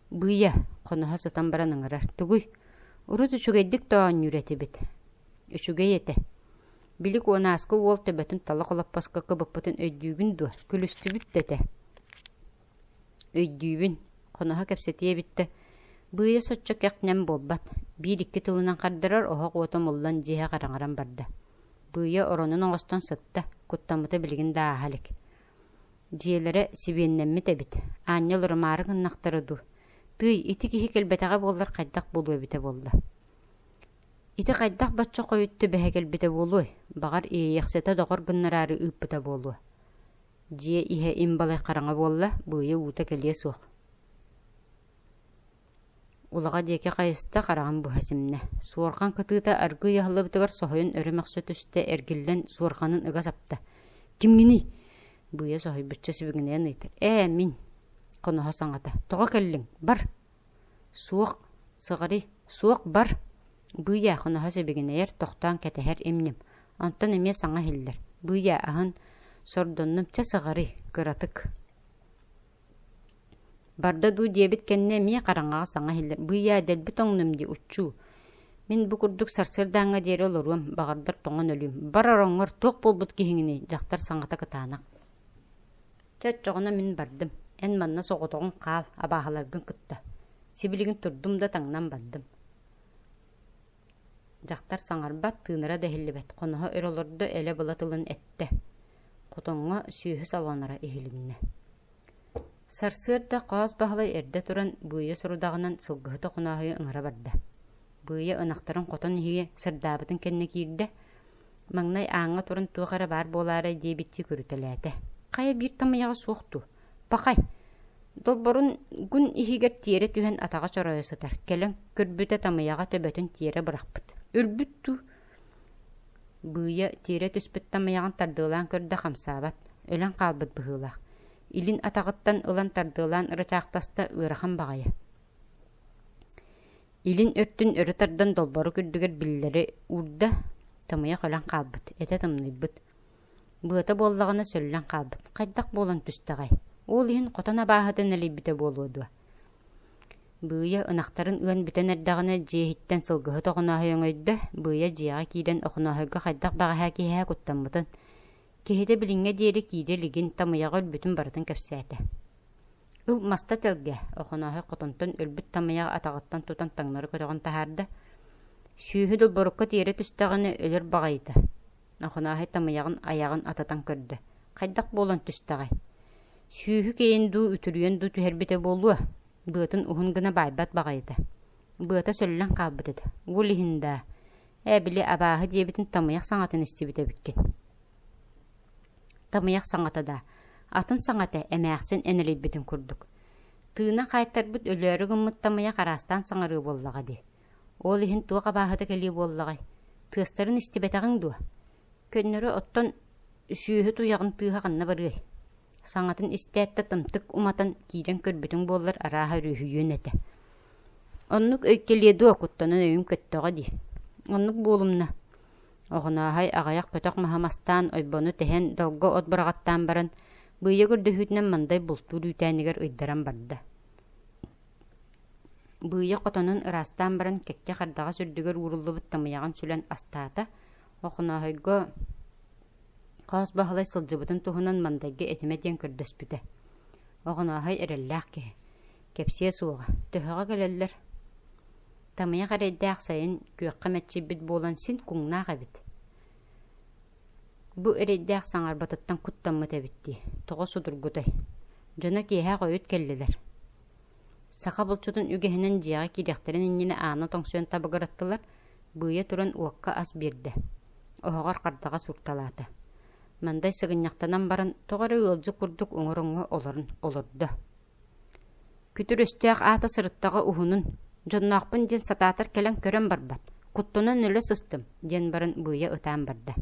«Быыйа!» хоноһо сытан баран ыҥырар. «Тугуй? Урут үчүгэйдик да оонньуур этибит». «Үчүгэй этэ. Били Куонааскы уол төбөтүн талах олоппоско кыбыппытын өйдүүгүн дуо? Күлүстүбүт да этэ». «Өйдүүбүн. Хоноһо кэпсэтиэ эбит да, Быыйа соччо кэх-нэм буолбат. Биир-икки тылынан хардарар, оһох уота умуллан дьиэ хараҥаран барда. Быыйа оронун оҥостон сытта, куттаммыта билигин да ааһа илик. Дьиэлэрэ сибиэннэммит эбит, аанньа олорумаары гыннахтара дуу. Тыый, ити киһи кэлбэтэҕэ буоллар хайдах буолуо эбитэ буолла. Ити хайдах бачча хойут түбэһэ кэлбитэ буолуой? Баҕар, иэйэхситэ доҕор гыннараары ыыппыта буолуо. Дьиэ иһэ им балай хараҥа буолла, быыйа уута кэлиэ суох. Улаҕа диэки хайыста, хараҕын быһа симнэ. Суорҕан кытыыта аргыый аһыллыбытыгар соһуйан өрө мөхсө түстэ, эргиллэн суорҕанын ыга сапта. «Кимҥиний?» Быыйа соһуйбучча сибигинэйэн ыйытар. «Ээ, мин» хоноһо саҥата. «Тоҕо кэллиҥ? Бар!» «Суох, сыҕарый, суох, бар!» Быыйа хоноһо сибигинэйэр, тохтоон кэтэһэр им-ньим. Онтон эмиэ саҥа иһиллэр. «Быыйа, аһын, сордоннум, чэ сыҕарый, кыратык» Барда дуу диэбит кэннэ эмиэ хараҥаҕа саҥа иһиллэр: «Быыйаа, дэлби тоҥнум дии, уччуу. Мин бу курдук сарсыардааҥҥа диэри олоруом, баҕардар тоҥон өлүүм. Бар ороҥҥор туох буолбут киһиҥиний?» дьахтар саҥата кытаанах. «Чэ, оччоҕуна мин бардым. Эн манна соҕотоҕун хаал, абааһыларгын кытта. Сибилигин турдум да таҥнан бардым». Дьахтар саҥарбат, тыынара да иһиллибэт, хоноһо өр олордо, элэ-была тылын эттэ. Хотоҥҥо сүөһү салҕанара иһилиннэ. Сарсыарда Хоос Баһылай эрдэ туран, Быыйа сорудаҕынан сылгыһыт Охонооһойу ыҥыра барда. Быыйа ынахтарын хотон иһигэр сырдаабытын кэннэ киирдэ. Маҥнай ааҥҥа туран туох эрэ баар буолаарай диэбиттии көрүтэлээтэ. Хайа биир тамыйаҕа суох дуу? Пахай! Долборун гун иһигэр тиэрэ түһэн атаҕа чоройо сытар. Кэлэн көрбүтэ тамыйаҕа төбөтүн тиэрэ бырахпыт. Өлбүт дуу? Быыйа тиэрэ түспүт тамыйаҕын тардыалаан көрдө хамсаабат, өлөн хаалбыт быһыылаах. Илин атаҕыттан ылан тардыалаан ырычаахтаста ыарахан баҕайы. Илин өртүн өрө тардан долборук үрдүгэр биллэри уурда, тамыйах өлөн хаалбыт, этэ тымныйбыт. Быата буоллаҕына сөллөн хаалбыт, хайдах буолан түстэҕэй? Ол иһин хотон абааһытын элэйбитэ буолуо дуо? Быыйа ынахтарын ыан бүтэн эрдэҕинэ дьиэ иһиттэн сылгыһыт Охонооһой өҥөйдө, Быыйа дьиэҕэ киирэн Охонооһойго хайдах бэҕэһээ киэһэ куттаммытын, киһитэ билиҥҥэ диэри киирэ илигин, тамыйаҕа өлбүтүн барытын кэпсээтэ. Ыл маста тэлгэ, Охонооһой хотонтон өлбүт тамыйаҕы атаҕыттан тутан таҥнары көтөҕөн таһаарда. Сүөһү долборукка тиэрэ түстэҕинэ өлөр баҕайыта. Охонооһой тамыйаҕын айаҕын ататан көрдө. Хайдах буолан түстэҕэй? Сүөһү кэйэн дуу, үтүрүйэн дуу түһэрбитэ буолуо. Быатын уһун гына баайбат баҕайыта. Быата сөллөн хаалбыт этэ. Ол иһин даа, ээ били абааһы диэбитин тамыйах саҥатын истибит эбиккин. Тамыйах саҥата даа, атын саҥата эмээхсин энэлийбитин курдук. Тыына хаайтарбыт өлөөрү гыммыт тамыйах араастаан саҥарыа буоллаҕа дии. Ол иһин туох абааһыта кэлиэ буоллаҕай? Тыастарын истибэтэҕиҥ дуо? Көннөрү оттон сүөһү туйаҕын тыаһа ханна барыай? Саҥатын истээт да тымтык уматан киирэн көрбүтүҥ буоллар арааһа өрүһүйүөн этэ. Оннук өй кэлиэ дуо куттанан өйүм көттөҕө дии. Оннук буолумна. Оҕонооһой аҕыйах көтөх маһы мастаан ойбону тэһэн далга от быраҕаттаан баран быыйа көрдөһүүтүнэн Мандай бултуур үүтээнигэр ыйдаран барда. Быыйа хотонун ыраастаан баран кэккэ хардаҕас үрдүгэр ууруллубут тамыйаҕын сүлэн астаата, Охонооһойго Хоос Баһылай сылдьыбытын туһунан Мандайга этимэ диэн көрдөспүтэ. Оҕонооһой эрэллээх киһи. Кэпсиэ суоҕа, төһөҕө кэлэллэр? Тамыйах эрэйдээх сайын күөххэ мэччийбит буолан син куҥнаах эбит. Бу эрэйдээх саҥарбатыттан куттаммыт эбит дии, тоҕо судургутай? Дьоно киэһэ хойут кэллилэр. Саха булчутун үгэһинэн дьиэҕэ киириэхтэрин иннинэ ааны тоҥсуйан табыгыраттылар, быыйа туран уокка ас биэрдэ, оһоҕор хардаҕас уурталаата. Мандай сыгынньахтанан баран, тоҕо эрэ ыалдьыт курдук уҥа-ороҥҥо олорон олордо. Күтүр өстөөх аата сырыттаҕа уһунун, дьонноохпун диэн сатаатар кэлэн көрөн барбат, куттанан өлө сыстым, диэн баран быыйа ытаан барда.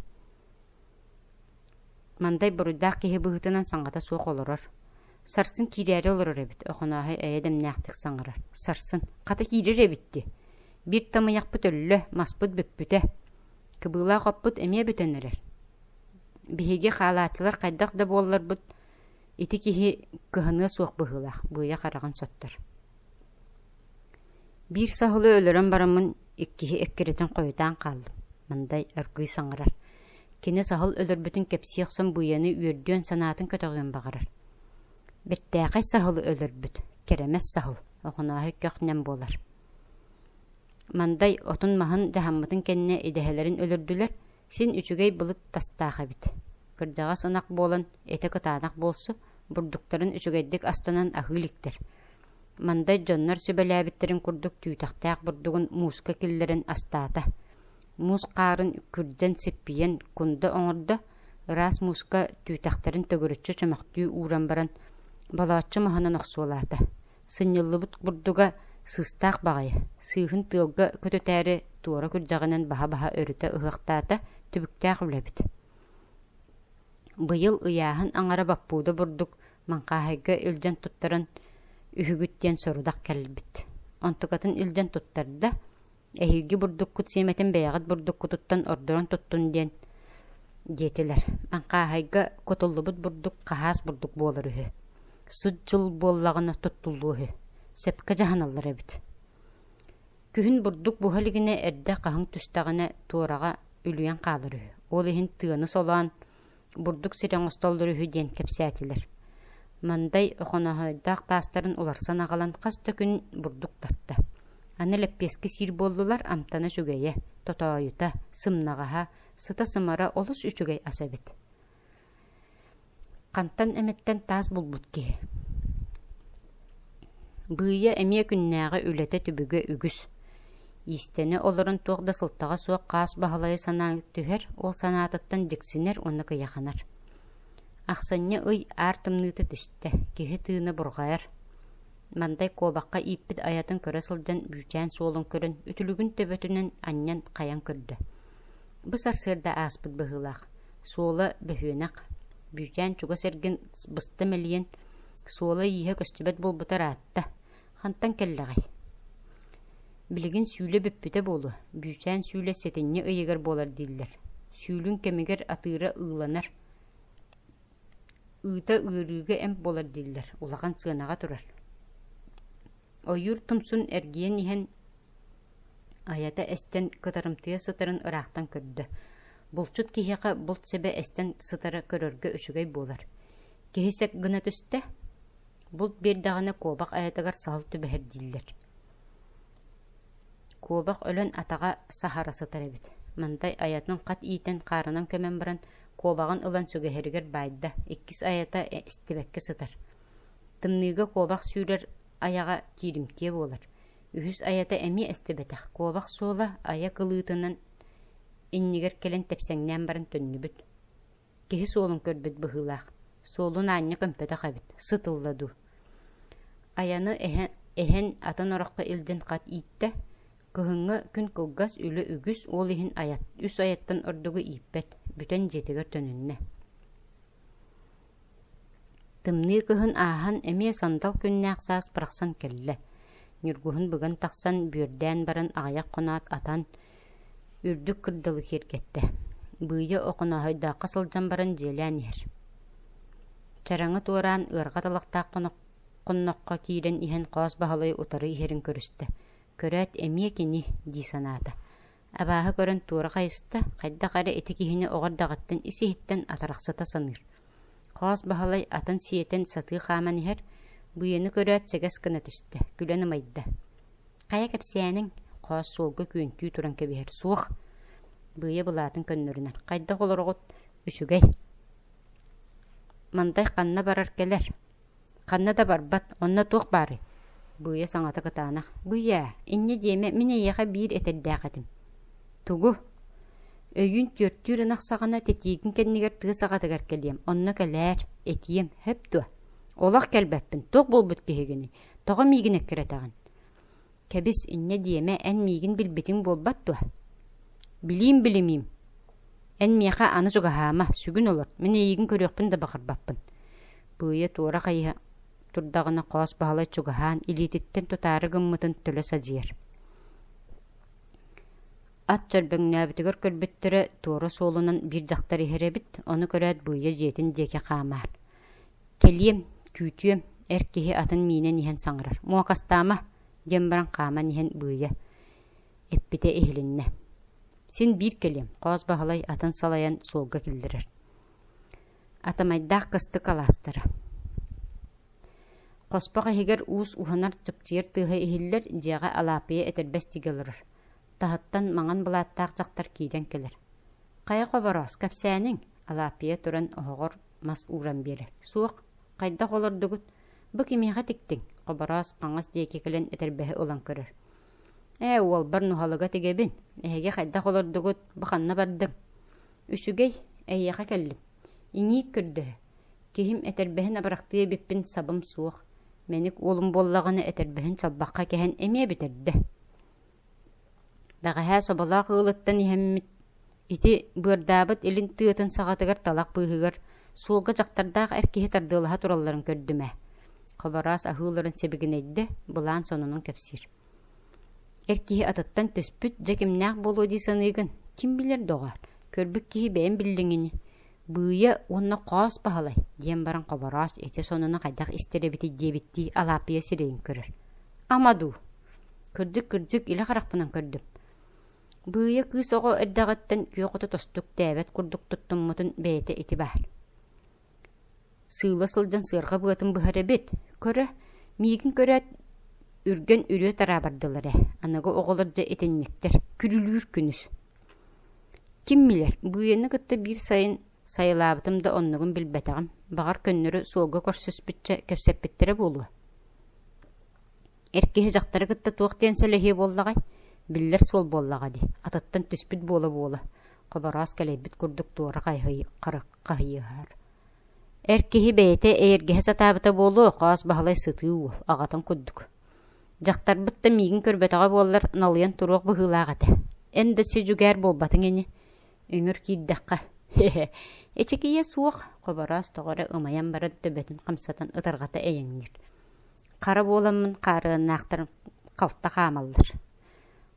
Мандай буруйдаах киһи быһыытынан саҥата суох олорор. Сарсын киирээри олорор эбит, Охонооһой эйэ дэмнээхтик саҥарар. Сарсын, хата киирэр эбит дии. Биир тамыйахпыт өллө, маспыт бүппүтэ. Кыбыылаах оппут эмиэ бүтэн эрэр. Биһиги хаалааччылар хайдах да буолларбыт, ити киһи кыһаныа суох быһыылаах, быыйа хараҕын соттор. Биир саһылы өлөрөн бараммын иккиһи эккирэтэн хойутаан хааллым, Мандай аргыый саҥарар. Кини саһыл өлөрбүтүн кэпсии охсон быйаны үөрдүөн санаатын көтөҕүөн баҕарар. Бэртээхэй саһылы өлөрбүт, кэрэмэс саһыл, Охонооһой көх-нэм буолар. Мандай отун-маһын дьаһаммытын кэннэ идэһэлэрин өлөрдүлэр, син үчүгэй былыт тастаах эбит. Кырдьаҕас ынах буолан, этэ кытаанах буолсу, бурдуктарын үчүгэйдик астанан аһыы иликтэр. Мандай дьоннор сүбэлээбиттэрин курдук түүтэхтээх бурдугун мууска киллэрэн астаата. Муус хаарын күрдьэн сиппийэн кунда оҥордо, ыраас мууска түүтэхтэрин төгүрүччү чөмөхтүү ууран баран, болооччу маһынан охсуолаата. Сынньыллыбыт бурдуга сыыстаах баҕайы, сыыһын тыалга көтүтээри туора күрдьэҕинэн баһа-баһа өрүтэ ыһыахтаата, түбүктээх үлэбит. Быйыл ыйааһын аҥара баппууда бурдук Маҥхааһайга илдьэн туттаран үһүгүт диэн сорудах кэлбит. Онтукатын илдьэн туттарда, эһиилги бурдуккут сиэмэтин бэйэҕит бурдуккутуттан ордорон туттун диэн диэтилэр. Маҥхааһайга кутуллубут бурдук хаһаас бурдук буолар үһү. Сут дьыл буоллаҕына туттуллуо үһү. Сөпкө дьаһаналлар эбит. Күһүн бурдук буһа илигинэ эрдэ хаһыҥ түстэҕинэ туораҕа үлүйэн хаалар үһү. Ол иһин тыаны солоон бурдук сирэ оҥостоллор үһү диэн кэпсээтилэр. Мандай Охонооһойдоох таастарын уларсан аҕалан хас да күн бурдук тарта. Аны лэппиэскэ сиир буоллулар амтана үчүгэйэ, тотоойута, сымнаҕаһа, сыта-сымара олус үчүгэй ас эбит. Хантан эмэттэн таас булбут киһи. Быыйа эмиэ күннээҕи үлэтэ түбүгэ үгүс. Иистэнэ олорон туох да сылтаҕа суох хаас Баһылайы санаа түһэр, ол санаатыттан дьиксинэр уонна кыйаханар. Ахсынньы ый аар тымныыта түстэ, киһи тыына бурҕайар. Мандай куобахха ииппит айатын көрө сылдьан бүүчээн суолун көрөн, үтүлүгүн төбөтүнэн анньан хайан көрдө. Бу сарсыарда ааспыт быһыылаах. Суола бөһүөнэх. Бүүчээн чугас эргин быста мэлийэн, суола-ииһэ көстүбэт буолбута ыраатта. Хантан кэллэҕэй? Билигин сүүлэ бүппүтэ буолуо. Бүүчээн сүүлэ сэтинньи ыйыгар буолар дииллэр. Сүүлүн кэмигэр атыыра ыыланар. Ыыта ыарыыга эмп буолар дииллэр. Улахан сыанаҕа турар. Ойуур тумсун эргийэн иһэн айата эстэн кытарымтыйа сытарын ыраахтан көрдө. Булчут киһиэхэ булт сэбэ эстэн сытара көрөргө үчүгэй буолар. Киһи сэк гына түстэ. Булт биэрдэҕинэ куобах айатыгар саһыл түбэһэр дииллэр. Куобах өлөн атаҕа саһара сытар эбит. Мантай айатын хат иитэн хаарынан көмөн баран куобаҕын ылан сүгэһэригэр баайда, иккис айата истибэккэ сытар. Тымныыга куобах сүүрэр айаҕа кииримтиэ буолар. Үһүс айата эмиэ эстибэтэх, куобах суола айа кылыытынан иннигэр кэлэн тэпсэҥнээн баран төннүбүт. Киһи суолун көрбүт быһыылаах, суолун аанньа көмпөтөх эбит, сыт ылла дуу. Айаны эһэн атын ороххо илдьэн хат ииттэ. Кыһыҥҥы күн кылгас, үлэ үгүс, ол иһин үс айаттан ордугу ииппэт, бүтэн дьиэтигэр төнүннэ. Тымныы кыһын ааһан, эмиэ сандал күннээх саас барахсан кэллэ. Ньургуһун быган тахсан, бүөрдээн баран аҕыйах хоноот атан, үрдүк кырдалы киэргэттэ. Быыйа Охонооһойдооххо сылдьан баран дьиэлээн иһэр. Чараҥы туораан ыарҕа талахтаах хонноххо киирэн иһэн Хоос Баһылай утары иһэрин көрүстэ. Көрөөт эмиэ кини дии санаата. Абааһы көрөн туора хайыста, хайдах эрэ ити киһини оҕо эрдэҕиттэн ис-иһиттэн атарахсыта саныыр. Хоос Баһылай атын сиэтэн сатыы хааман иһэр, быйаны көрөөт сэгэс гына түстэ, күлэн ымайда. «Хайа кэпсээниҥ?» Хоос суолга күөнтүү туран кэбиһэр. «Суох!» Быйа былаатын көннөрүнэр. «Хайдах олороҕут? Үчүгэй!» «Мандай ханна барар кэлэр?» Ханна да барбат, онно туох баарый? Быйа саҥата кытаанах. Быйаа, инньэ диэмэ, мин эйиэхэ биир этэрдээх этим. Тугу? Өйүүн түөртүүр ынах саҕана тэтиигин кэннигэр тыа саҕатыгар кэлиэм, онно кэлээр, этиэм, сөп дуо? Олох кэлбэппин, туох буолбут киһигиний? Тоҕо миигин эккирэтэҕин? Кэбис, инньэ диэмэ, эн миигин билбитиҥ буолбат дуо? Билиим билимиим. Эн миэхэ аны чугаһаама, сүгүн олор, мин эйигин көрүөхпүн да баҕарбаппын. Быыйа туора хайыһа турдаҕына Хоос Баһылай чугаһаан, илиититтэн тутаары гыммытын төлө садьыйар. Ат чөрбөҥнөөбүтүгэр көрбүттэрэ туора суолунан биир дьахтар иһэр эбит, ону көрөөт Быыйа дьиэтин диэки хаамаар. «Кэлиэм, күүтүөм» эр киһи атын миинэн иһэн саҥарар. «Муокастаама» диэн баран хааман иһэн Быыйа эппитэ иһилиннэ. «Син биир кэлиэм» Хоос Баһылай атын салайан суолга киллэрэр. Атамайдаах кыстык алаастара. Хоспох иһигэр уус уһанар чыпчыйар тыаһа иһиллэр, дьиэҕэ Алааппыйа этэрбэс тигэ олорор. Таһыттан маҥан былааттаах дьахтар киирэн кэлэр. «Хайа Хобороос, кэпсээниҥ?» Алааппыйа туран оһоҕор мас ууран биэрэр. «Суох, хайдах олордугут? Бу кимиэхэ тиктиҥ?» Хобороос хаҥас диэки кэлэн этэрбэһи ылан көрөр. «Ээ, уолбар нуһалыга тигэбин. Эһиги хайдах олордугут? Бу ханна бардыҥ?» Үчүгэй, эйиэхэ кэллим. Иҥиир көрдөһө. Киһим этэрбэһин абырахтыа эбиппин сабым суох. Мэник уолум буоллаҕына этэрбэһин чалбахха кэһэн эмиэ бүтэрдэ. Бэҕэһээ соболоох ыалыттан иһэммит ити быардаабыт илин тыатын саҕатыгар талах быыһыгар суолга дьахтардаах эр киһи тардыалаһа туралларын көрдүм ээ. Хобороос аһыыларын сибигинэйдэ, былаан сонунун кэпсиир. Эр киһи атыттан түспүт, дьэ кимнээх буолуо дии саныыгын? Ким билэр доҕоор, көрбүт киһи бэйэм биллиҥ ини. Быыйа уонна Хоос Баһылай диэн баран Хобороос ити сонуну хайдах истэр эбитий диэбиттии Алааппыйа сирэйин көрөр. Ама дуу? Кырдьык-кырдьык илэ харахпынан көрдүм. Быыйа кыыс оҕо эрдэҕиттэн күөх оту тостук тээбэт курдук туттуммутун бэйэтэ ити баар. Сыыла сылдьан сыарҕа быатын быһар эбит. Көрө, миигин көрөөт, үргэн үрүө тараа бардылар ээ. Аныгы оҕолор дьэ итинниктэр, күрүлүүр күнүс. Ким билэр, Быйаны кытта биир сайын сайылаабытым да оннугун билбэтэҕим. Баҕар көннөрү суолга көрсүспүччэ кэпсэппиттэрэ буолуо. Эр киһи дьахтары кытта туох диэн сэлэһиэ буоллаҕай? Биллэр суол буоллаҕа дии, атыттан түспүт буола-буола, Хобороос кэлэйбит курдук туора хаһыйыһар. Эр киһи бэйэтэ эйэргэһэ сатаабыта буолуо, Хоос Баһылай сытыы уол, аҕатын курдук. Дьахтарбыт да миигин көрбөтөҕө буоллар, налыйан туруох быһыылаах этэ. Эн да си-дьүгээр буолбатыҥ ини. Үҥүр киирдэххэ, хе-хе, эчикийэ суох, Хобороос тоҕо эрэ ымайан баран төбөтүн хамсатан ытарҕата эйэҥниир. Хара буоламмын хаарыаннаахтарым халта хаамаллар.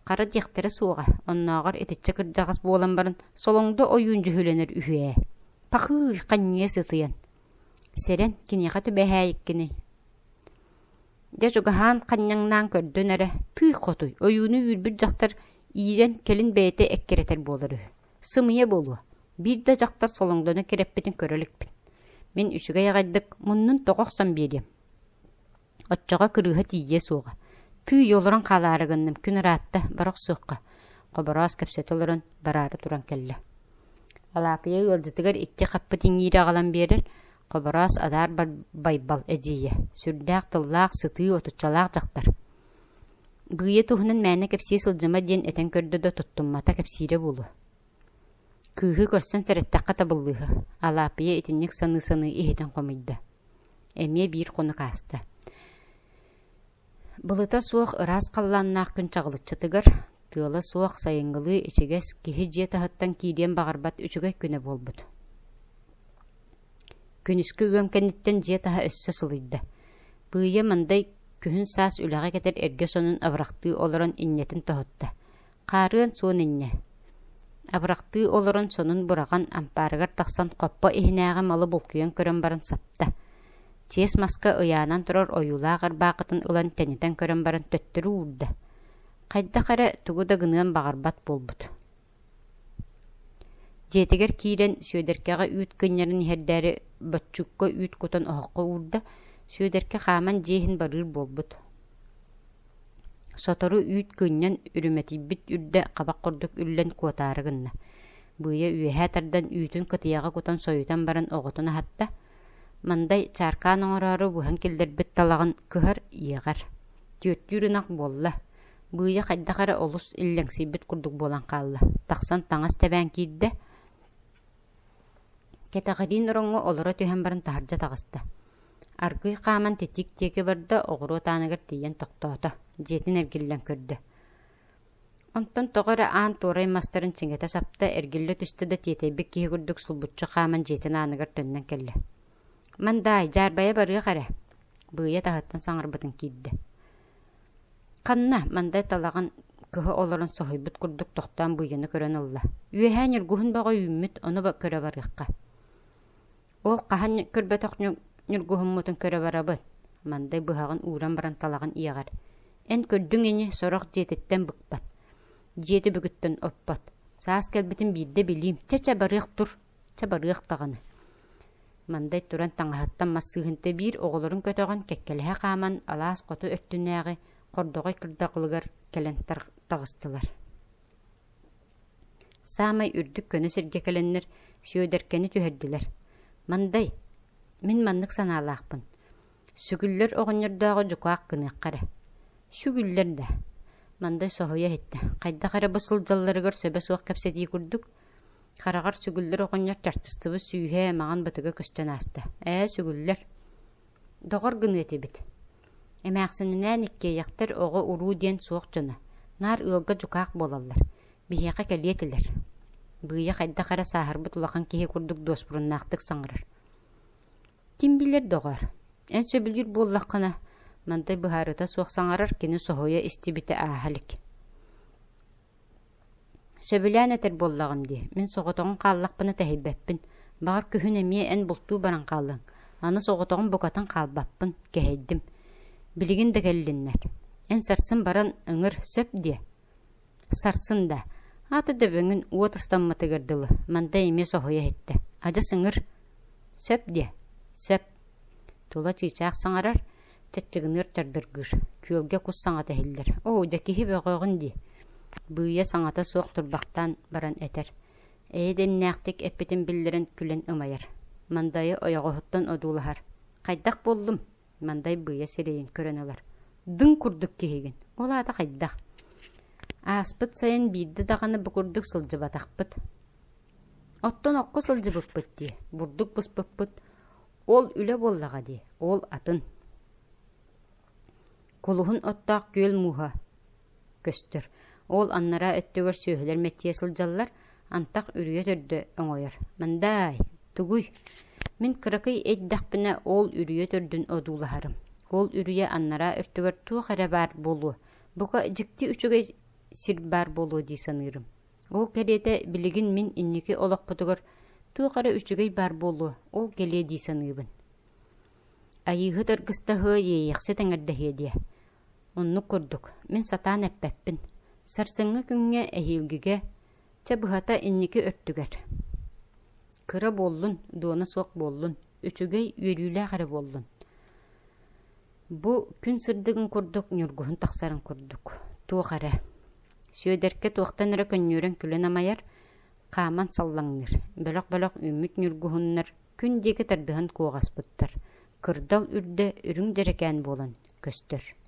Хара диэхтэрэ суоҕа, оннооҕор итиччэ кырдьаҕас буолан баран солоҥдо ойуун дьүһүлэнэр үһү ээ. Пахыый, ханньыйа сытыйан. Сэрэн, киниэхэ түбэһээйиккиний. Дьэ чугаһаан ханньаҥнаан көрдөн эрэ, тыы хотуй, ойууну үүрбүт дьахтар иирэн кэлин бэйэтэ эккирэтэр буолар үһү. Сымыйа буолуо, биир да дьахтар солоҥдону кирэппитин көрө иликпин. Мин үчүгэй аҕайдык муннун тоҕо охсон биэриэм. Оччоҕо кырыыһа тиийиэ суоҕа. Тыый, олорон хаалаары гынным, күн ыраатта, бара охсуохха. Хобороос кэпсэтэ олорон, бараары туран кэллэ. Алаапыйа ыалдьытыгар икки хаппыт иҥиири аҕалан биэрэр, Хобороос адаар Байбал эдьиийэ, сүрдээх тыллаах, сытыы, отуччалаах дьахтар. Быыйа туһунан мээнэ кэпсии сылдьыма диэн этэн көрдө да туттуммата кэпсиирэ буолуо. Кыыһы көрсөн сэрэттэххэ табыллыыһы, Алааппыйа итинник саныы-саныы иһитин хомуйда. Эмиэ биир хонук ааста. Былыта суох ыраас халлааннаах күн чаҕылыччытыгар, тыала суох сайыҥҥылыы ичигэс киһи дьиэ таһыттан киириэн баҕарбат үчүгэй күнэ буолбут. Күнүскү ыам кэнниттэн дьиэ таһа өссө сылыйда. Быыйа Мандай күһүн-саас үлэҕэ кэтэр эргэ сонун абырахтыы олорон инньэтин тоһутта. Хаарыан суон инньэ. Абырахтыы олорон сонун быраҕан ампаарыгар тахсан хоппо иһинээҕи малы булкуйан көрөн баран сапта. Чиэс маска ыйаанан турар ойуулаах ырбаахытын ылан тэнитэн көрөн баран төттөрү уурда. Хайдах эрэ тугу да гыныан баҕарбат буолбут. Дьиэтигэр киирэн Сүөдэркэҕэ үүт кынньарын иһэрдээри боччукка үүт кутан оһоххо уурда, Сүөдэркэ хааман дьиэ иһин барыыр буолбут. Сотору үүт кынньан үрүмэтийбит үрдэ хабах курдук үллэн куотаары гынна. Быыйа үөһээ тардан үүтүн кытыйаҕа кутан сойутан баран оҕотун аһатта. Мандай чааркаан оҥороору быһан киллэрбит талаҕын кыһар иэҕэр. Түөртүүр ынах буолла. Быыйа хайдах эрэ олус иллэҥсийбит курдук буолан хаалла. Тахсан таҥас тэбээн киирдэ. Кэтэҕириин ороҥҥо олоро түһэн баран таһырдьа таҕыста. Аргыый хааман титиик диэки барда, оҕуруот ааныгар тиийэн тохтоото, дьиэтин эргиллэн көрдө. Онтон тоҕо эрэ аан туорай мастарын чиҥэтэ сапта, эргиллэ түстэ да тиэтэйбит киһи курдук сулбуччу хааман дьиэтин ааныгар төннөн кэллэ. «Мандаай, дьаарбайа барыах эрэ» Быыйа таһыттан саҥарбытын киирдэ. Ханна, Мандай талаҕын кыһа олорон соһуйбут курдук тохтоон Быйаны көрөн ылла. Үөһээ ньургуһун бөҕө үүммүт, ону көрө барыахха. Ол хаһан көрбөтөх ньургуһуммутун көрө барабын, Мандай быһаҕын ууран баран талаҕын иэҕэр. Эн көрдүҥ ини, сорох дьиэтиттэн быкпат, дьиэ түбүгүттэн оппот. Саас кэлбитин биирдэ билиим, чэ-чэ барыах тур, чэ барыах даҕаны. Мандай туран таҥаһыттан мас сыыһын тэбиир оҕолорун көтөҕөн кэккэлэһэ хааман алаас хоту өттүнээҕи хордоҕой кырдалыгар кэлэн таҕыстылар. Саамай үрдүк көнө сиргэ кэлэннэр Сүөдэркэни түһэрдилэр. «Мандай, мин маннык санаалаахпын. Сүгүллэр оҕонньордооҕу дьукаах гыныахха эрэ». «Сүгүллэр да?» Мандай соһуйа иһиттэ. Хайдах эрэ бу сылдьалларыгар сөбө суох кэпсэтии курдук Хараҕар сүгүллэр оҕонньор чарчыстыбыт сүүһэ маҥан бытыга көстөн ааста. Ээ, сүгүллэр. Доҕор гыныа этибит. Эмээхсининээн иккиэйэхтэр оҕо-уруу диэн суох дьоно. Наар ыалга дьукаах буолаллар. Биһиэхэ кэлиэ этилэр. Быыйа хайдах эрэ сааһырбыт улахан киһи курдук дуоспуруннаахтык саҥарар. Ким билэр доҕоор, эн сөбүлүүр буоллаххына, Мантай быһаарыыта суох саҥарар кини соһуйа истибитэ ааһа илик. Сөбүлээн этэр буоллаҕым дии, мин соҕотоҕун хааллахпына тэһийбэппин, баҕар күһүн эмиэ эн бултуу баран хааллыҥ, аны соҕотоҕун букатын хаалбаппын, кэһэйдим. Билигин да кэллиннэр. Эн сарсын баран ыҥыр, сөп диэ? Сарсын да. Аата дөбөҥүн уот ыстаммытыгар дылы, Мандай эмиэ соһуйа иһиттэ. Адьас ыҥыр. Сөп диэ? Сөп. Тула чыычаах саҥарар, чаччыгыныар чардыргыыр, күөлгэ кус саҥата иһиллэр. Оо, дьэ киһи бөҕөҕүн дии. Быыйа саҥата суох турбахтаан баран этэр. Эйэ дэмнээхтик эппитин биллэрэн күлэн ымайар. Мандайы ойоҕоһуттан одуулаһар. Хайдах буоллум? Мандай быыйа сирэйин көрөн ылар. Дыҥ курдук киһигин. Ол аата хайдах? Ааспыт сайын биирдэ даҕаны бу курдук сылдьыбатахпыт. Оттон окко сылдьыбыппыт дии, бурдук быспыппыт. Ол үлэ буоллаҕа дии, ол атын. Кулуһун оттоох күөл мууһа көстөр. Ол аннараа өттүгэр сүөһүлэр мэччийэ сылдьаллар, антах үрүйэ төрдө оҥойор. Мандаай, тугуй? Мин кыракый эйдэхпинэ ол үрүйэ төрдүн одуулаһарым. Ол үрүйэ аннараа өртүгэр туох эрэ баар буолуо, бука дьикти үчүгэй сир баар буолуо дии саныырым. Ол кэриэтэ билигин мин инники олохпутугар туох эрэ үчүгэй баар буолуо, ол кэлиэ дии саныыбын. Айыыһыт аргыстаһыа, иэйэхсит эҥэрдэһиэ диэ. Оннук курдук, мин сатаан эппэппин. Сарсыҥҥы күҥҥэ эһиилгигэ, чэ быһата инники өртүгэр. Кыра буоллун, дуона суох буоллун, үчүгэй, үөрүүлээх эрэ буоллун. Бу күн сырдыгын курдук ньургуһун тахсарын курдук, туох эрэ. Сүөдэркэ туохтан эрэ көнньүөрэн күлэн амайар, хааман саллаҥныыр. Бөлөх-бөлөх үүммүт ньургуһуннар күн диэки тардыһан куоҕаспыттар, кырдал үрдэ үрүҥ дьэрэкээн буолан көстөр.